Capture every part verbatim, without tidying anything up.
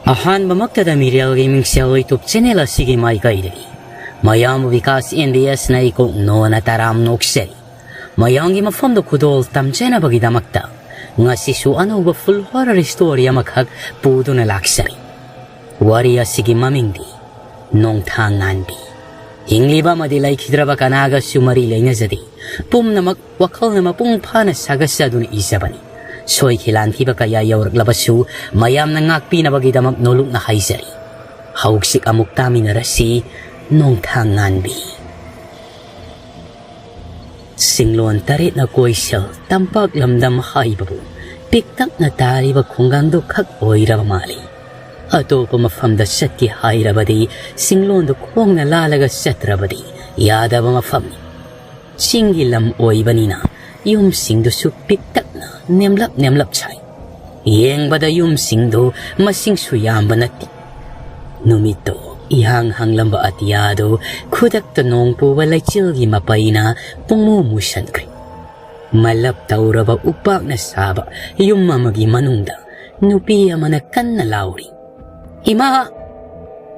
ꯑꯍꯥꯟꯕꯃꯛꯇꯗ ꯃꯤꯔꯦꯜꯒꯤ ꯃꯤꯡꯁꯦꯜ YouTube channel ꯑꯁꯤꯒꯤ ꯃꯥꯏꯀꯩꯗꯒꯤ ꯃꯌꯥꯝꯕꯨ ꯕꯤꯀꯥꯁ ꯑꯦꯟ ꯕꯤ ꯑꯦꯁꯅ ꯏꯀꯣꯛ ꯅꯣꯟꯅ ꯇꯔꯥꯝ ꯅꯣꯛꯆꯔꯤ꯫ ꯃꯌꯥꯝꯒꯤ ꯃꯐꯝꯗ ꯈꯨꯗꯣꯜ ꯇꯝꯖꯅꯕꯒꯤꯗꯃꯛꯇ ꯉꯁꯤꯁꯨ ꯑꯅꯧꯕ full horror story ꯑꯃꯈꯛ ꯄꯨꯗꯨꯅ ꯂꯥꯛꯆꯔꯤ꯫ ꯋꯥꯔꯤ ꯑꯁꯤꯒꯤ ꯃꯃꯤꯡꯗꯤ ꯅꯣꯡꯊꯥꯡ ꯉꯥꯟꯕꯤ꯫ ꯍꯤꯡꯂꯤꯕ ꯑꯃꯗꯤ ꯂꯩꯈꯤꯗ꯭ꯔꯕ ꯀꯅꯥꯒꯁꯨ ꯃꯔꯤ ꯂꯩꯅꯖꯗꯦ꯫ ꯄꯨꯝꯅꯃꯛ ꯋꯥꯈꯜꯅ ꯃꯄꯨꯡ ꯐꯥꯅ ꯁꯥꯒꯠꯆꯗꯨꯅ ꯏꯖꯕꯅꯤ꯫ ꯁꯣꯏꯈꯤ ꯂꯥꯟꯈꯤꯕ ꯀꯌꯥ ꯌꯧꯔꯛꯂꯕꯁꯨ ꯃꯌꯥꯝꯅ ꯉꯥꯛꯄꯤꯅꯕꯒꯤꯗꯃꯛ ꯅꯣꯂꯨꯛꯅ ꯍꯥꯏꯖꯔꯤ꯫ ꯍꯧꯖꯤꯛ ꯑꯃꯨꯛ ꯇꯥꯃꯤꯟꯅꯔꯁꯤ ꯅꯣꯡꯊꯥꯡ ꯉꯥꯟꯕꯤ꯫ ꯁꯤꯡꯂꯣꯟ ꯇꯔꯦꯠꯅ ꯀꯣꯏꯁꯦꯜ ꯇꯝꯄꯥꯛ ꯂꯝꯗꯝ ꯍꯥꯏꯕꯕꯨ ꯄꯤꯛꯇꯛꯅ ꯇꯥꯔꯤꯕ ꯈꯨꯡꯒꯪꯗꯨ ꯈꯛ ꯑꯣꯏꯔꯕ ꯃꯥꯜꯂꯤ꯫ ꯑꯇꯣꯞꯄ ꯃꯐꯝꯗ ꯆꯠꯀꯦ ꯍꯥꯏꯔꯕꯗꯤ ꯁꯤꯡꯂꯣꯟꯗꯨ ꯈꯣꯡꯅ ꯂꯥꯜꯂꯒ ꯆꯠꯇ꯭ꯔꯕꯗꯤ ꯌꯥꯗꯕ ꯃꯐꯝꯅꯤ꯫ ꯆꯤꯡꯒꯤ ꯂꯝ ꯑꯣꯏꯕꯅꯤꯅ ꯌꯨꯝꯁꯤꯡꯗꯨꯁꯨ ꯄꯤꯛꯇꯛꯅ ꯅꯦꯝꯂꯞ ꯅꯦꯝꯂꯞ ꯁꯥꯏ꯫ ꯌꯦꯡꯕꯗ ꯌꯨꯝꯁꯤꯡꯗꯨ ꯃꯁꯤꯡꯁꯨ ꯌꯥꯝꯕ ꯅꯠꯇꯦ꯫ ꯅꯨꯃꯤꯠꯇꯣ ꯏꯍꯥꯡ ꯍꯥꯡꯂꯝꯕ ꯑꯇꯤꯌꯥꯗꯨ ꯈꯨꯗꯛꯇ ꯅꯣꯡ ꯄꯨꯕ ꯂꯩꯆꯤꯜꯒꯤ ꯃꯄꯩꯅ ꯄꯨꯡꯃꯨ ꯃꯨꯁꯟꯈ꯭ꯔꯦ꯫ ꯃꯂꯞ ꯇꯧꯔꯕ ꯎꯄꯥꯛꯅ ꯁꯥꯕ ꯌꯨꯝ ꯑꯃꯒꯤ ꯃꯅꯨꯡꯗ ꯅꯨꯄꯤ ꯑꯃꯅ ꯀꯟꯅ ꯂꯥꯎꯔꯤ, "ꯏꯃꯥ!"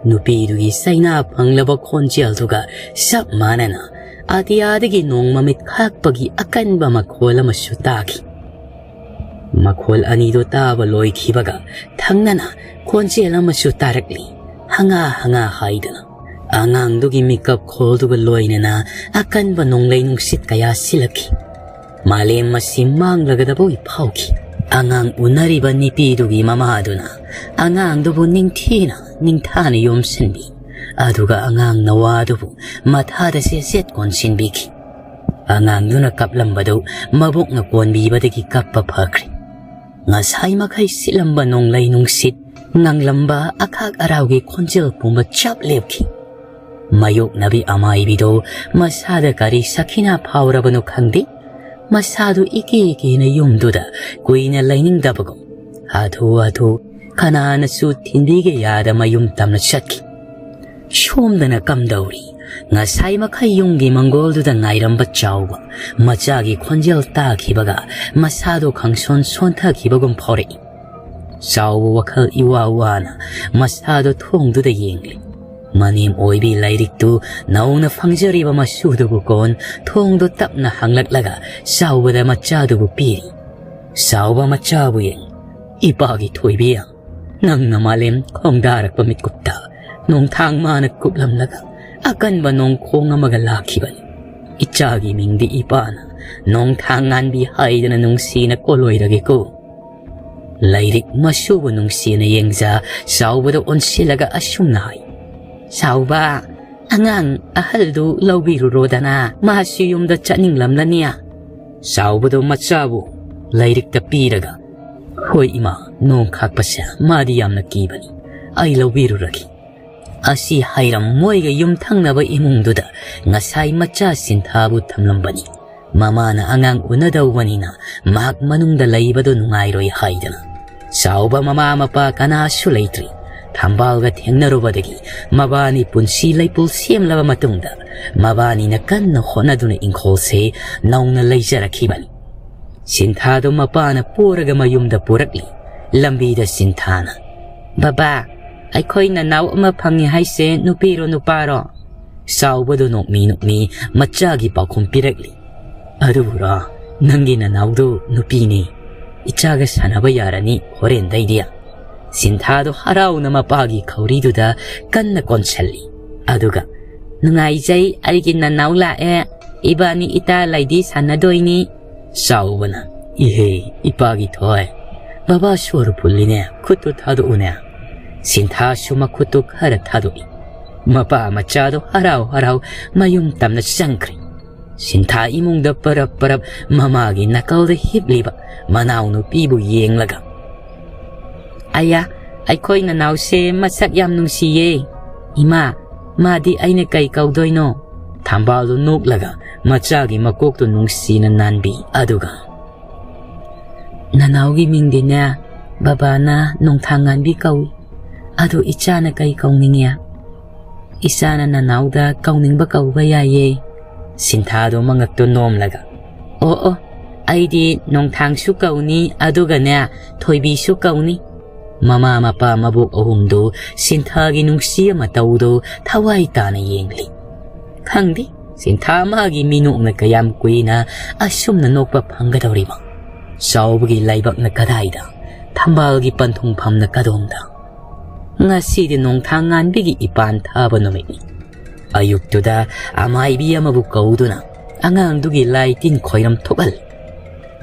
ꯅꯨꯄꯤꯗꯨꯒꯤ ꯆꯩꯅꯥ ꯐꯪꯂꯕ ꯈꯣꯟꯖꯦꯜꯗꯨꯒ ꯆꯞ ꯃꯥꯟꯅꯅ ꯑꯇꯤꯌꯥꯗꯒꯤ ꯅꯣꯡ ꯃꯃꯤꯠ ꯈꯥꯛꯄꯒꯤ ꯑꯀꯟꯕ ꯃꯈꯣꯜ ꯑꯃꯁꯨ ꯇꯥꯈꯤ꯫ ꯃꯈꯣꯜ ꯑꯅꯤꯗꯨ ꯇꯥꯕ ꯂꯣꯏꯈꯤꯕꯒ ꯊꯪꯅꯅ ꯈꯣꯟꯖꯦꯜ ꯑꯃꯁꯨ ꯇꯥꯔꯛꯂꯤ, ꯍꯉꯥ ꯍꯉꯥ ꯍꯥꯏꯗꯨꯅ꯫ ꯑꯉꯥꯡꯗꯨꯒꯤ ꯃꯤꯀꯞ ꯈꯣꯜꯗꯨꯒ ꯂꯣꯏꯅꯅ ꯑꯀꯟꯕ ꯅꯣꯡꯂꯩ ꯅꯨꯡꯁꯤꯠ ꯀꯌꯥ ꯁꯤꯜꯂꯛꯈꯤ꯫ ꯃꯥꯂꯦꯝ ꯑꯁꯤ ꯃꯥꯡꯂꯒꯗꯕꯣꯏ ꯐꯥꯎꯈꯤ꯫ ꯑꯉꯥꯡ ꯎꯅꯔꯤꯕ ꯅꯨꯄꯤꯗꯨꯒꯤ ꯃꯃꯥꯗꯨꯅ ꯑꯉꯥꯡꯗꯨꯕꯨ ꯅꯤꯡꯊꯤꯅ ꯅꯤꯡꯊꯥꯅ ꯌꯣꯝꯁꯤꯟꯕꯤ, ꯑꯗꯨꯒ ꯑꯉꯥꯡ ꯅꯋꯥꯗꯨꯕꯨ ꯃꯊꯥꯗ ꯆꯦꯠ ꯆꯦꯠ ꯀꯣꯟꯁꯤꯟꯕꯤꯈꯤ꯫ ꯑꯉꯥꯡꯗꯨꯅ ꯀꯞꯂꯝꯕꯗꯨ ꯃꯕꯣꯛꯅ ꯀꯣꯟꯕꯤꯕꯗꯒꯤ ꯀꯞꯄ ꯐꯈ꯭ꯔꯦ꯫ ꯉꯁꯥꯏ ꯃꯈꯩ ꯁꯤꯠꯂꯝꯕ ꯅꯣꯡꯂꯩ ꯅꯨꯡꯁꯤꯠ, ꯉꯪꯂꯝꯕ ꯑꯈꯥꯛ ꯑꯔꯥꯎꯒꯤ ꯈꯣꯟꯖꯦꯜ ꯄꯨꯝꯕ ꯆꯞ ꯂꯦꯞꯈꯤ꯫ ꯃꯌꯣꯛꯅꯕꯤ ꯑꯃꯥꯏꯕꯤꯗꯣ ꯃꯁꯥꯗ ꯀꯔꯤ ꯁꯈꯤꯅꯥ ꯐꯥꯎꯔꯕꯅꯣ ꯈꯪꯗꯦ, ꯃꯁꯥꯗꯨ ꯏꯀꯤ ꯀꯤꯅ ꯌꯨꯝꯗꯨꯗ ꯀꯨꯏꯅ ꯂꯩꯅꯤꯡꯗꯕꯒꯨꯝ ꯍꯥꯊꯨ ꯍꯥꯊꯨ ꯀꯅꯥꯅꯁꯨ ꯊꯤꯟꯕꯤꯒꯦ ꯌꯥꯗ ꯃꯌꯨꯝ ꯇꯝꯅ ꯆꯠꯈꯤ꯫ ꯁꯣꯝꯗꯅ ꯀꯝꯗꯧꯔꯤ? ꯉꯁꯥꯏ ꯃꯈꯩ ꯌꯨꯝꯒꯤ ꯃꯪꯒꯣꯜꯗꯨꯗ ꯉꯥꯏꯔꯝꯕ ꯆꯥꯎꯕ ꯃꯆꯥꯒꯤ ꯈꯣꯟꯖꯦꯜ ꯇꯥꯈꯤꯕꯒ ꯃꯁꯥꯗꯣ ꯈꯪꯁꯣꯟ ꯁꯣꯟꯊꯈꯤꯕꯒꯨꯝ ꯐꯥꯎꯔꯛꯏ꯫ ꯆꯥꯎꯕ ꯋꯥꯈꯜ ꯏꯋꯥ ꯋꯥꯅ ꯃꯁꯥꯗꯣ ꯊꯣꯡꯗꯨꯗ ꯌꯦꯡꯂꯤ꯫ ꯃꯅꯦꯝ ꯑꯣꯏꯕꯤ ꯂꯥꯏꯔꯤꯛꯇꯨ ꯅꯧꯅ ꯐꯪꯖꯔꯤꯕ ꯃꯁꯨꯗꯨꯕꯨ ꯀꯣꯟ ꯊꯣꯡꯗꯣ ꯇꯞꯅ ꯍꯥꯡꯂꯛꯂꯒ ꯆꯥꯎꯕꯗ ꯃꯆꯥꯗꯨꯕꯨ ꯄꯤꯔꯤ꯫ ꯆꯥꯎꯕ ꯃꯆꯥꯕꯨ ꯌꯦꯡ, "ꯏꯄꯥꯒꯤ ꯊꯣꯏꯕꯤ, ꯅꯪꯅ ꯃꯥꯂꯦꯝ ꯈꯣꯡꯗꯥꯔꯛꯄ ꯃꯤꯠꯀꯨꯞꯇ ꯅꯣꯡꯊꯥꯡ ꯃꯥꯅ ꯀꯨꯞꯂꯝꯂꯒ ꯑꯀꯟꯕ ꯅꯣꯡꯈꯣꯡ ꯑꯃꯒ ꯂꯥꯛꯈꯤꯕꯅꯤ꯫ ꯏꯆꯥꯒꯤ ꯃꯤꯡꯗꯤ ꯏꯄꯥꯅ ꯅꯣꯡꯊꯥꯡ ꯉꯥꯟꯕꯤ ꯍꯥꯏꯗꯅ ꯅꯨꯡꯁꯤꯅ ꯀꯣꯜꯂꯣꯏꯔꯒꯦꯀꯣ"꯫ ꯂꯥꯏꯔꯤꯛ ꯃꯁꯨꯕꯨ ꯅꯨꯡꯁꯤꯅ ꯌꯦꯡꯖ ꯆꯥꯎꯕꯗ ꯑꯣꯟꯁꯤꯜꯂꯒ ꯑꯁꯨꯝꯅ ꯍꯥꯏ, "ꯆꯥꯎꯕ, ꯑꯉꯥꯡ ꯑꯍꯜꯗꯨ ꯂꯧꯕꯤꯔꯨꯔꯣꯗꯅ, ꯃꯥꯁꯨ ꯌꯨꯝꯗ ꯆꯠꯅꯤꯡꯂꯝꯂꯅꯤ"꯫ ꯆꯥꯎꯕꯗꯣ ꯃꯆꯥꯕꯨ ꯂꯥꯏꯔꯤꯛꯇ ꯄꯤꯔꯒ, "ꯍꯣꯏ ꯏꯃꯥ, ꯅꯣꯡ ꯈꯥꯛꯄꯁꯦ ꯃꯥꯗꯤ ꯌꯥꯝꯅ ꯀꯤꯕꯅꯤ, ꯑꯩ ꯂꯧꯕꯤꯔꯨꯔꯒꯦ"꯫ ꯑꯁꯤ ꯍꯥꯏꯔꯝ ꯃꯣꯏꯒ ꯌꯨꯝꯊꯪꯅꯕ ꯏꯃꯨꯡꯗꯨꯗ ꯉꯁꯥꯏ ꯃꯆꯥ ꯁꯤꯟꯊꯥꯕꯨ ꯊꯝꯂꯝꯕꯅꯤ꯫ ꯃꯃꯥꯅ ꯑꯉꯥꯡ ꯎꯅꯗꯧꯕꯅꯤꯅ ꯃꯍꯥꯛ ꯃꯅꯨꯡꯗ ꯂꯩꯕꯗꯨ ꯅꯨꯡꯉꯥꯏꯔꯣꯏ ꯍꯥꯏꯗꯅ ꯆꯥꯎꯕ ꯃꯃꯥ ꯃꯄꯥ ꯀꯅꯥꯁꯨ ꯂꯩꯇ꯭ꯔꯤ꯫ ꯊꯝꯕꯥꯜꯒ ꯊꯦꯡꯅꯔꯨꯕꯗꯒꯤ ꯃꯕꯥꯅꯤ ꯄꯨꯟꯁꯤ ꯂꯩꯄꯨꯜ ꯁꯦꯝꯂꯕ ꯃꯇꯨꯡꯗ ꯃꯕꯥꯅꯤꯅ ꯀꯟꯅ ꯍꯣꯠꯅꯗꯨꯅ ꯏꯪꯈꯣꯜꯁꯦ ꯅꯧꯅ ꯂꯩꯖꯔꯛꯈꯤꯕꯅꯤ꯫ ꯁꯤꯟꯊꯥꯗꯣ ꯃꯄꯥꯅ ꯄꯣꯔꯒ ꯃꯌꯨꯝꯗ ꯄꯨꯔꯛꯂꯤ꯫ ꯂꯝꯕꯤꯗ ꯁꯤꯟꯊꯥꯅ, "ꯕꯕꯥ, ꯑꯩꯈꯣꯏ ꯅꯅꯥꯎ ꯑꯃ ꯐꯪꯉꯤ ꯍꯥꯏꯁꯦ ꯅꯨꯄꯤꯔꯣ ꯅꯨꯄꯥꯔꯣ?" ꯆꯥꯎꯕꯗꯨ ꯅꯣꯛꯃꯤ ꯅꯣꯛꯃꯤ ꯃꯆꯥꯒꯤ ꯄꯥꯎꯈꯨꯝ ꯄꯤꯔꯛꯂꯤ꯫ "ꯑꯗꯨꯕꯨꯔꯣ, ꯅꯪꯒꯤ ꯅꯅꯥꯎꯗꯨ ꯅꯨꯄꯤꯅꯤ꯫ ꯏꯆꯥꯒ ꯁꯥꯟꯅꯕ ꯌꯥꯔꯅꯤ ꯍꯣꯔꯦꯟꯗꯩꯗꯤ"꯫ ꯁꯤꯟꯊꯥꯗꯨ ꯍꯔꯥꯎꯅ ꯃꯄꯥꯒꯤ ꯈꯧꯔꯤꯗꯨꯗ ꯀꯟꯅ ꯀꯣꯟꯁꯤꯜꯂꯤ꯫ ꯑꯗꯨꯒ, "ꯅꯨꯡꯉꯥꯏꯖꯩ, ꯑꯩꯒꯤ ꯅꯅꯥꯎ ꯂꯥꯛꯑꯦ꯫ ꯏꯕꯥꯅꯤ ꯏꯇꯥ ꯂꯩꯗꯤ ꯁꯥꯟꯅꯗꯣꯏꯅꯤ"꯫ ꯆꯥꯎꯕꯅ, "ꯏꯍꯦ, ꯏꯄꯥꯒꯤ ꯊꯣꯏ, ꯕꯕꯥ ꯁꯣꯔ ꯐꯨꯜꯂꯤꯅꯦ, ꯈꯨꯠꯇꯨ ꯊꯥꯗꯣꯛꯎꯅꯦ"꯫ ꯁꯤꯟꯊꯥꯁꯨ ꯃꯈꯨꯠꯇꯨ ꯈꯔ ꯊꯥꯗꯣꯛꯏ꯫ ꯃꯄꯥ ꯃꯆꯥꯗꯣ ꯍꯔꯥꯎ ꯍꯔꯥꯎ ꯃꯌꯨꯝ ꯇꯝꯅ ꯆꯪꯈ꯭ꯔꯦ꯫ ꯁꯤꯟꯊꯥ ꯏꯃꯨꯡꯗ ꯄꯔꯞ ꯄꯔꯞ ꯃꯃꯥꯒꯤ ꯅꯥꯀꯜꯗ ꯍꯤꯞꯂꯤꯕ ꯃꯅꯥꯎꯅꯨꯄꯤꯕꯨ ꯌꯦꯡꯂꯒ, "ꯑꯌꯥ, ꯑꯩꯈꯣꯏ ꯅꯅꯥꯎꯁꯦ ꯃꯁꯛ ꯌꯥꯝ ꯅꯨꯡꯁꯤꯌꯦ꯫ ꯏꯃꯥ, ꯃꯥꯗꯤ ꯑꯩꯅ ꯀꯩ ꯀꯧꯗꯣꯏꯅꯣ?" ꯊꯝꯕꯥꯜꯗꯨ ꯅꯣꯛꯂꯒ ꯃꯆꯥꯒꯤ ꯃꯀꯣꯛꯇꯨ ꯅꯨꯡꯁꯤꯅ ꯅꯥꯟꯕꯤ꯫ ꯑꯗꯨꯒ, "ꯅꯅꯥꯎꯒꯤ ꯃꯤꯡꯗꯤꯅꯦ, ꯕꯕꯥꯅ ꯅꯣꯡꯊꯥꯡꯉꯥꯟꯕꯤ ꯀꯧꯏ꯫ ꯑꯗꯨ ꯏꯆꯥꯅ ꯀꯩ ꯀꯧꯅꯤꯡꯉꯦ? ꯏꯆꯥꯅ ꯅꯅꯥꯎꯗ ꯀꯧꯅꯤꯡꯕ ꯀꯧꯕ ꯌꯥꯏꯌꯦ"꯫ ꯁꯤꯟꯊꯥꯗꯣ ꯃꯉꯛꯇꯣ ꯅꯣꯝꯂꯒ, "ꯑꯣ ꯑꯣ, "ꯑꯩꯗꯤ ꯅꯣꯡꯊꯥꯡꯁꯨ ꯀꯧꯅꯤ, ꯑꯗꯨꯒꯅꯦ, ꯊꯣꯏꯕꯤꯁꯨ ꯀꯧꯅꯤ꯫" ꯃꯃꯥ ꯃꯄꯥ ꯃꯕꯣꯛ ꯑꯍꯨꯝꯗꯨ ꯁꯤꯟꯊꯥꯒꯤ ꯅꯨꯡꯁꯤ ꯃꯇꯧꯗꯨ ꯊꯋꯥꯏ ꯇꯥꯅ ꯌꯦꯡꯂꯤ꯫ ꯈꯪꯗꯦ, ꯁꯤꯟꯊꯥ ꯃꯥꯒꯤ ꯃꯤꯅꯣꯛꯅ ꯀꯌꯥꯝ ꯀꯨꯏꯅ ꯑꯁꯨꯝꯅ ꯅꯣꯛꯄ ꯐꯪꯒꯗꯧꯔꯤꯕ? ꯆꯥꯎꯕꯒꯤ ꯂꯥꯏꯕꯛꯅ ꯀꯗꯥꯏꯗ, ꯊꯝꯕꯥꯜꯒꯤ ꯄꯟꯊꯨꯡꯐꯝꯅ ꯀꯗꯣꯝꯗ? ꯉꯁꯤꯗꯤ ꯅꯣꯡꯊꯥꯡ ꯉꯥꯟꯕꯤꯒꯤ ꯏꯄꯥꯟ ꯊꯥꯕ ꯅꯨꯃꯤꯠꯅꯤ꯫ ꯑꯌꯨꯛꯇꯨꯗ ꯑꯃꯥꯏꯕꯤ ꯑꯃꯕꯨ ꯀꯧꯗꯨꯅ ꯑꯉꯥꯡꯗꯨꯒꯤ ꯂꯥꯏ ꯇꯤꯟ ꯈꯣꯏꯔꯝ ꯊꯣꯛꯍꯜꯂꯤ꯫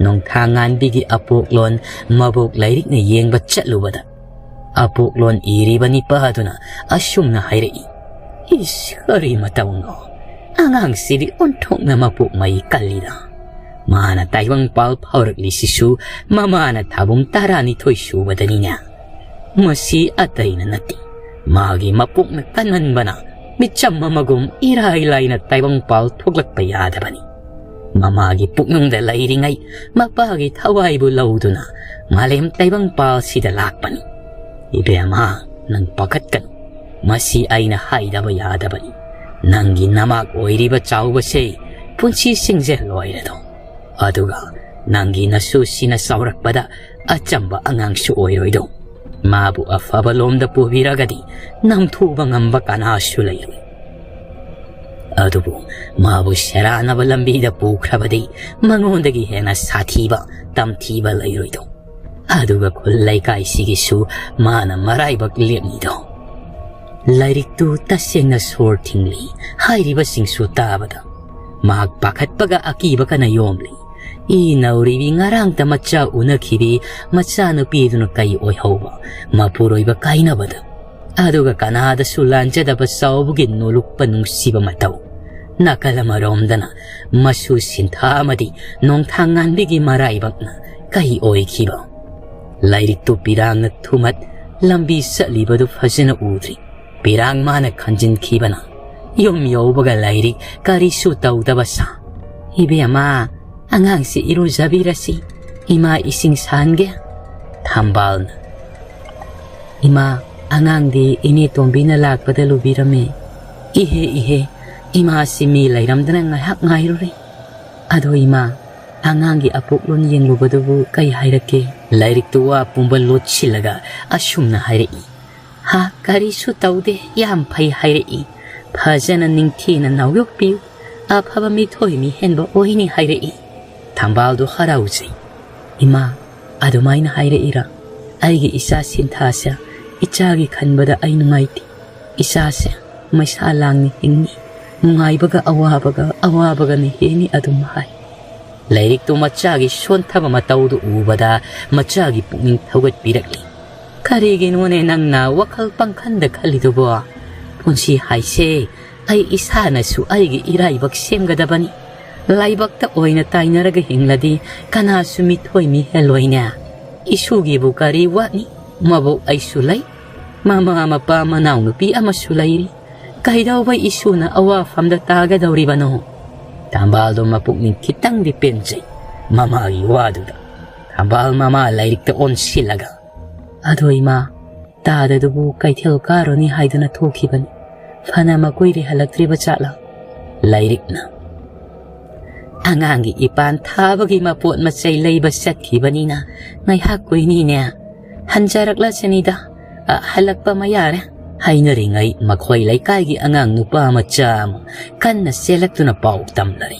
ꯅꯣꯡꯊꯥꯡ ꯉꯥꯟꯕꯤꯒꯤ ꯑꯄꯣꯛꯂꯣꯟ ꯃꯕꯣꯛ ꯂꯥꯏꯔꯤꯛꯅ ꯌꯦꯡꯕ ꯆꯠꯂꯨꯕꯗ, ꯑꯄꯣꯛꯂꯣꯟ ꯏꯔꯤꯕ ꯅꯤꯄꯥꯗꯨꯅ ꯑꯁꯨꯝꯅ ꯍꯥꯏꯔꯛꯏ, "ꯏꯁ, ꯀꯔꯤ ꯃꯇꯧꯅꯣ? ꯑꯉꯥꯡꯁꯤꯗꯤ ꯑꯣꯟꯊꯣꯛꯅ ꯃꯄꯣꯛ ꯃꯩ ꯀꯜꯂꯤꯗ꯫ ꯃꯥꯅ ꯇꯥꯏꯕꯪꯄꯥꯜ ꯐꯥꯎꯔꯛꯂꯤꯁꯤꯁꯨ ꯃꯃꯥꯅ ꯊꯥꯕꯨꯝ ꯇꯔꯥꯅꯤꯊꯣꯏ ꯁꯨꯕꯗꯅꯤꯅꯦ꯫ ꯃꯁꯤ ꯑꯇꯩꯅ ꯅꯠꯇꯦ, ꯃꯥꯒꯤ ꯃꯄꯣꯛꯅ ꯀꯟꯃꯟꯕꯅ ꯃꯤꯆꯝ ꯑꯃꯒꯨꯝ ꯏꯔꯥꯏ ꯂꯥꯏꯅ ꯇꯥꯏꯕꯪꯄꯥꯜ ꯊꯣꯛꯂꯛꯄ ꯌꯥꯗꯕꯅꯤ꯫ ꯃꯃꯥꯒꯤ ꯄꯨꯛꯅꯨꯡꯗ ꯂꯩꯔꯤꯉꯩ ꯃꯄꯥꯒꯤ ꯊꯋꯥꯏꯕꯨ ꯂꯧꯗꯨꯅ ꯃꯥꯂꯦꯝ ꯇꯥꯏꯕꯪꯄꯥꯜꯁꯤꯗ ꯂꯥꯛꯄꯅꯤ꯫ ꯏꯕꯦꯝꯃ, ꯅꯪ ꯄꯥꯈꯠꯀꯅꯨ꯫ ꯃꯁꯤ ꯑꯩꯅ ꯍꯥꯏꯗꯕ ꯌꯥꯗꯕꯅꯤ꯫ ꯅꯪꯒꯤ ꯅꯃꯥꯛ ꯑꯣꯏꯔꯤꯕ ꯆꯥꯎꯕꯁꯦ ꯄꯨꯟꯁꯤ ꯁꯤꯡꯖ ꯂꯣꯏꯔꯗꯣ꯫ ꯑꯗꯨꯒ ꯅꯪꯒꯤ ꯅꯁꯨꯁꯤꯅ ꯆꯥꯎꯔꯛꯄꯗ ꯑꯆꯝꯕ ꯑꯉꯥꯡꯁꯨ ꯑꯣꯏꯔꯣꯏꯗꯣ꯫ ꯃꯥꯕꯨ ꯑꯐꯕ ꯂꯣꯝꯗ ꯄꯨꯕꯤꯔꯒꯗꯤ ꯅꯝꯊꯨꯕ ꯉꯝꯕ ꯀꯅꯥꯁꯨ ꯂꯩꯔꯣꯏ꯫ ꯑꯗꯨꯕꯨ ꯃꯥꯕꯨ ꯁꯦꯔꯥꯟꯅꯕ ꯂꯝꯕꯤꯗ ꯄꯨꯈ꯭ꯔꯕꯗꯤ ꯃꯉꯣꯟꯗꯒꯤ ꯍꯦꯟꯅ ꯁꯥꯊꯤꯕ, ꯇꯝꯊꯤꯕ ꯂꯩꯔꯣꯏꯗꯣ꯫ ꯑꯗꯨꯒ ꯈꯨꯜ ꯂꯩꯀꯥꯏꯁꯤꯒꯤꯁꯨ ꯃꯥꯅ ꯃꯔꯥꯏꯕꯛ ꯂꯦꯞꯅꯤꯗꯣ꯫" ꯂꯥꯏꯔꯤꯛꯇꯨ ꯇꯁꯦꯡꯅ ꯁꯣꯔ ꯊꯤꯡꯂꯤ꯫ ꯍꯥꯏꯔꯤꯕꯁꯤꯡꯁꯨ ꯇꯥꯕꯗ ꯃꯍꯥꯛ ꯄꯥꯈꯠꯄꯒ ꯑꯀꯤꯕꯒꯅ ꯌꯣꯝꯂꯤ꯫ ꯏ ꯅꯧꯔꯤꯕꯤ ꯉꯔꯥꯡꯇ ꯃꯆꯥ ꯎꯅꯈꯤꯕꯤ ꯃꯆꯥꯅꯨꯄꯤꯗꯨꯅ ꯀꯩ ꯑꯣꯏꯍꯧꯕ? ꯃꯄꯨꯔꯣꯏꯕ ꯀꯥꯏꯅꯕꯗ꯫ ꯑꯗꯨꯒ ꯀꯅꯥꯗꯁꯨ ꯂꯥꯟꯖꯗꯕ ꯆꯥꯎꯕꯒꯤ ꯅꯣꯂꯨꯛꯄ ꯅꯨꯡꯁꯤꯕ ꯃꯇꯧ꯫ ꯅꯥꯀꯜ ꯑꯃꯔꯣꯝꯗꯅ ꯃꯁꯨ ꯁꯤꯟꯊꯥ ꯑꯃꯗꯤ ꯅꯣꯡꯊꯥꯡ ꯉꯥꯟꯕꯤꯒꯤ ꯃꯔꯥꯏꯕꯛꯅ ꯀꯩ ꯑꯣꯏꯈꯤꯕ? ꯂꯥꯏꯔꯤꯛꯇꯨ ꯄꯤꯔꯥꯡꯅ ꯊꯨꯃꯠ ꯂꯝꯕꯤ ꯆꯠꯂꯤꯕꯗꯨ ꯐꯖꯅ ꯎꯗ꯭ꯔꯤ꯫ ꯄꯤꯔꯥꯡ ꯃꯥꯅ ꯈꯟꯖꯤꯟꯈꯤꯕꯅ ꯌꯨꯝ ꯌꯧꯕꯒ ꯂꯥꯏꯔꯤꯛ ꯀꯔꯤꯁꯨ ꯇꯧꯗꯕ ꯁꯥ꯫ "ꯏꯕꯦꯝꯃ, ꯑꯉꯥꯡꯁꯤ ꯏꯔꯨꯖꯕꯤꯔꯁꯤ, ꯏꯃꯥ ꯏꯁꯤꯡ ꯁꯥꯍꯟꯒꯦ꯫" ꯊꯝꯕꯥꯜꯅ, "ꯏꯃꯥ, ꯑꯉꯥꯡꯗꯤ ꯏꯅꯦ ꯇꯣꯝꯕꯤꯅ ꯂꯥꯛꯄꯗ ꯂꯨꯕꯤꯔꯝꯃꯤ꯫" "ꯏꯍꯦ, ꯏꯍꯦ, ꯏꯃꯥꯁꯤ ꯃꯤ ꯂꯩꯔꯝꯗꯅ ꯉꯥꯏꯍꯥꯛ ꯉꯥꯏꯔꯨꯔꯦ꯫ ꯑꯗꯣ ꯏꯃꯥ, ꯑꯉꯥꯡꯒꯤ ꯑꯄꯣꯛꯂꯣꯟ ꯌꯦꯡꯂꯨꯕꯗꯨꯕꯨ ꯀꯩ ꯍꯥꯏꯔꯛꯀꯦ? ꯂꯥꯏꯔꯤꯛꯇꯨ ꯋꯥ ꯄꯨꯝꯕ ꯂꯣꯠꯁꯤꯜꯂꯒ ꯑꯁꯨꯝꯅ ꯍꯥꯏꯔꯛꯏ꯫ "ꯍꯥ, ꯀꯔꯤꯁꯨ ꯇꯧꯗꯦ, ꯌꯥꯝ ꯐꯩ" ꯍꯥꯏꯔꯛꯏ꯫ "ꯐꯖꯅ ꯅꯤꯡꯊꯤꯅ ꯅꯥꯎꯌꯣꯛꯄꯤꯌꯨ, ꯑꯐꯕ ꯃꯤꯊꯣꯏ ꯃꯤꯍꯦꯟꯕ ꯑꯣꯏꯅꯤ" ꯍꯥꯏꯔꯛꯏ꯫ ꯊꯝꯕꯥꯜꯗꯨ ꯍꯔꯥꯎꯖꯩ꯫ "ꯏꯃꯥ, ꯑꯗꯨꯃꯥꯏꯅ ꯍꯥꯏꯔꯛꯏꯔꯥ? ꯑꯩꯒꯤ ꯏꯆꯥ ꯁꯤꯟꯊꯥꯁꯦ, ꯏꯆꯥꯒꯤ ꯈꯟꯕꯗ ꯑꯩ ꯅꯨꯡꯉꯥꯏꯇꯦ꯫ ꯏꯆꯥꯁꯦ ꯃꯩꯁꯥ ꯂꯥꯡꯅ ꯍꯤꯡꯅꯤ, ꯅꯨꯡꯉꯥꯏꯕꯒ ꯑꯋꯥꯕꯒ, ꯑꯋꯥꯕꯒꯅ ꯍꯦꯟꯅꯤ" ꯑꯗꯨꯝ ꯍꯥꯏ꯫ ꯂꯥꯏꯔꯤꯛꯇꯨ ꯃꯆꯥꯒꯤ ꯁꯣꯟꯊꯕ ꯃꯇꯧꯗꯨ ꯎꯕꯗ ꯃꯆꯥꯒꯤ ꯄꯨꯛꯅꯤꯡ ꯊꯧꯒꯠꯄꯤꯔꯛꯂꯤ꯫ "ꯀꯔꯤꯒꯤꯅꯣꯅꯦ ꯅꯪꯅ ꯋꯥꯈꯜ ꯄꯪꯈꯟꯗ ꯈꯜꯂꯤꯗꯨꯕꯣ? ꯄꯨꯟꯁꯤ ꯍꯥꯏꯁꯦ ꯑꯩ ꯏꯁꯥꯅꯁꯨ ꯑꯩꯒꯤ ꯏꯔꯥꯏꯕꯛ ꯁꯦꯝꯒꯗꯕꯅꯤ꯫ ꯂꯥꯏꯕꯛꯇ ꯑꯣꯏꯅ ꯇꯥꯏꯅꯔꯒ ꯍꯤꯡꯂꯗꯤ ꯀꯅꯥꯁꯨ ꯃꯤꯊꯣꯏ ꯃꯤꯍꯦꯜꯂꯣꯏꯅꯦ꯫ ꯏꯁꯨꯒꯤꯕꯨ ꯀꯔꯤ ꯋꯥꯠꯅꯤ? ꯃꯕꯣꯛ ꯑꯩꯁꯨ ꯂꯩ꯫ ꯃꯃꯥ ꯃꯄꯥ ꯃꯅꯥꯎꯅꯨꯄꯤ ꯑꯃꯁꯨ ꯂꯩꯔꯤ꯫ ꯀꯩꯗꯧꯕꯩ ꯏꯁꯨꯅ ꯑꯋꯥꯐꯝꯗ ꯇꯥꯒꯗꯧꯔꯤꯕꯅꯣ?" ꯊꯝꯕꯥꯜꯗꯣ ꯃꯄꯨꯛꯅꯤꯡ ꯈꯤꯇꯪꯗꯤ ꯄꯦꯟꯖꯩ ꯃꯃꯥꯒꯤ ꯋꯥꯗꯨꯗ꯫ ꯊꯝꯕꯥꯜ ꯃꯃꯥ ꯂꯥꯏꯔꯤꯛꯇ ꯑꯣꯟꯁꯤꯜꯂꯒ, "ꯑꯗꯣ ꯏꯃꯥ, ꯇꯥꯗꯗꯨꯕꯨ ꯀꯩꯊꯦꯜ ꯀꯥꯔꯨꯅꯤ ꯍꯥꯏꯗꯨꯅ ꯊꯣꯛꯈꯤꯕꯅꯤ꯫ ꯐꯅ ꯃꯀꯨꯏꯔꯦ ꯍꯜꯂꯛꯇ꯭ꯔꯤꯕ ꯖꯥꯠꯂꯥ?" ꯂꯥꯏꯔꯤꯛꯅ, "ꯑꯉꯥꯡꯒꯤ ꯏꯄꯥꯟ ꯊꯥꯕꯒꯤ ꯃꯄꯣꯠ ꯃꯆꯩ ꯂꯩꯕ ꯆꯠꯈꯤꯕꯅꯤꯅ ꯉꯥꯏꯍꯥꯛ ꯀꯨꯏꯅꯤꯅꯦ꯫ ꯍꯟꯖꯔꯛꯂꯁꯅꯤꯗ, ꯑ, ꯍꯜꯂꯛꯄ ꯃꯌꯥꯔꯦ" ꯍꯥꯏꯅꯔꯤꯉꯩ ꯃꯈꯣꯏ ꯂꯩꯀꯥꯏꯒꯤ ꯑꯉꯥꯡ ꯅꯨꯄꯥ ꯃꯆꯥ ꯑꯃ ꯀꯟꯅ ꯆꯦꯜꯂꯛꯇꯨꯅ ꯄꯥꯎ ꯇꯝꯂꯔꯦ꯫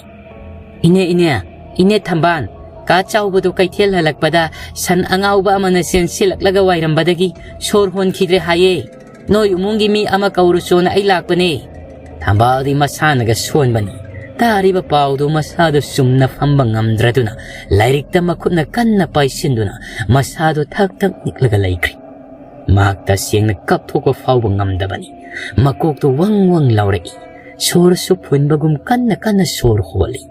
"ꯏꯅꯦ, ꯏꯅꯦ, ꯏꯅꯦ ꯊꯝꯕꯥꯜ, ꯀꯥ ꯆꯥꯎꯕꯗꯣ ꯀꯩꯊꯦꯜ ꯍꯜꯂꯛꯄꯗ ꯁꯟ ꯑꯉꯥꯎꯕ ꯑꯃꯅ ꯆꯦꯟꯁꯤꯜꯂꯛꯂꯒ ꯋꯥꯏꯔꯝꯕꯗꯒꯤ ꯁꯣꯔ ꯍꯣꯟꯈꯤꯗ꯭ꯔꯦ ꯍꯥꯏꯌꯦ꯫ ꯅꯣꯏ ꯏꯃꯨꯡꯒꯤ ꯃꯤ ꯑꯃ ꯀꯧꯔꯨꯆꯣꯅ ꯑꯩ ꯂꯥꯛꯄꯅꯦ꯫" ꯊꯝꯕꯥꯜꯗꯤ ꯃꯁꯥꯅꯒ ꯁꯣꯟꯕꯅꯤ꯫ ꯇꯥꯔꯤꯕ ꯄꯥꯎꯗꯨ ꯃꯁꯥꯗꯨ ꯆꯨꯝꯅ ꯐꯝꯕ ꯉꯝꯗ꯭ꯔꯗꯨꯅ ꯂꯥꯏꯔꯤꯛꯇ ꯃꯈꯨꯠꯅ ꯀꯟꯅ ꯄꯥꯏꯁꯤꯟꯗꯨꯅ ꯃꯁꯥꯗꯨ ꯊꯛ ꯊꯛ ꯅꯤꯛꯂꯒ ꯂꯩꯈ꯭ꯔꯦ꯫ ꯃꯍꯥꯛ ꯇꯁꯦꯡꯅ ꯀꯞꯊꯣꯛꯄ ꯐꯥꯎꯕ ꯉꯝꯗꯕꯅꯤ꯫ ꯃꯀꯣꯛꯇꯨ ꯋꯪ ꯋꯪ ꯂꯥꯎꯔꯛꯏ꯫ ꯁꯣꯔꯁꯨ ꯐꯨꯟꯕꯒꯨꯝ ꯀꯟꯅ ꯀꯟꯅ ꯁꯣꯔ ꯍꯣꯜꯂꯤ꯫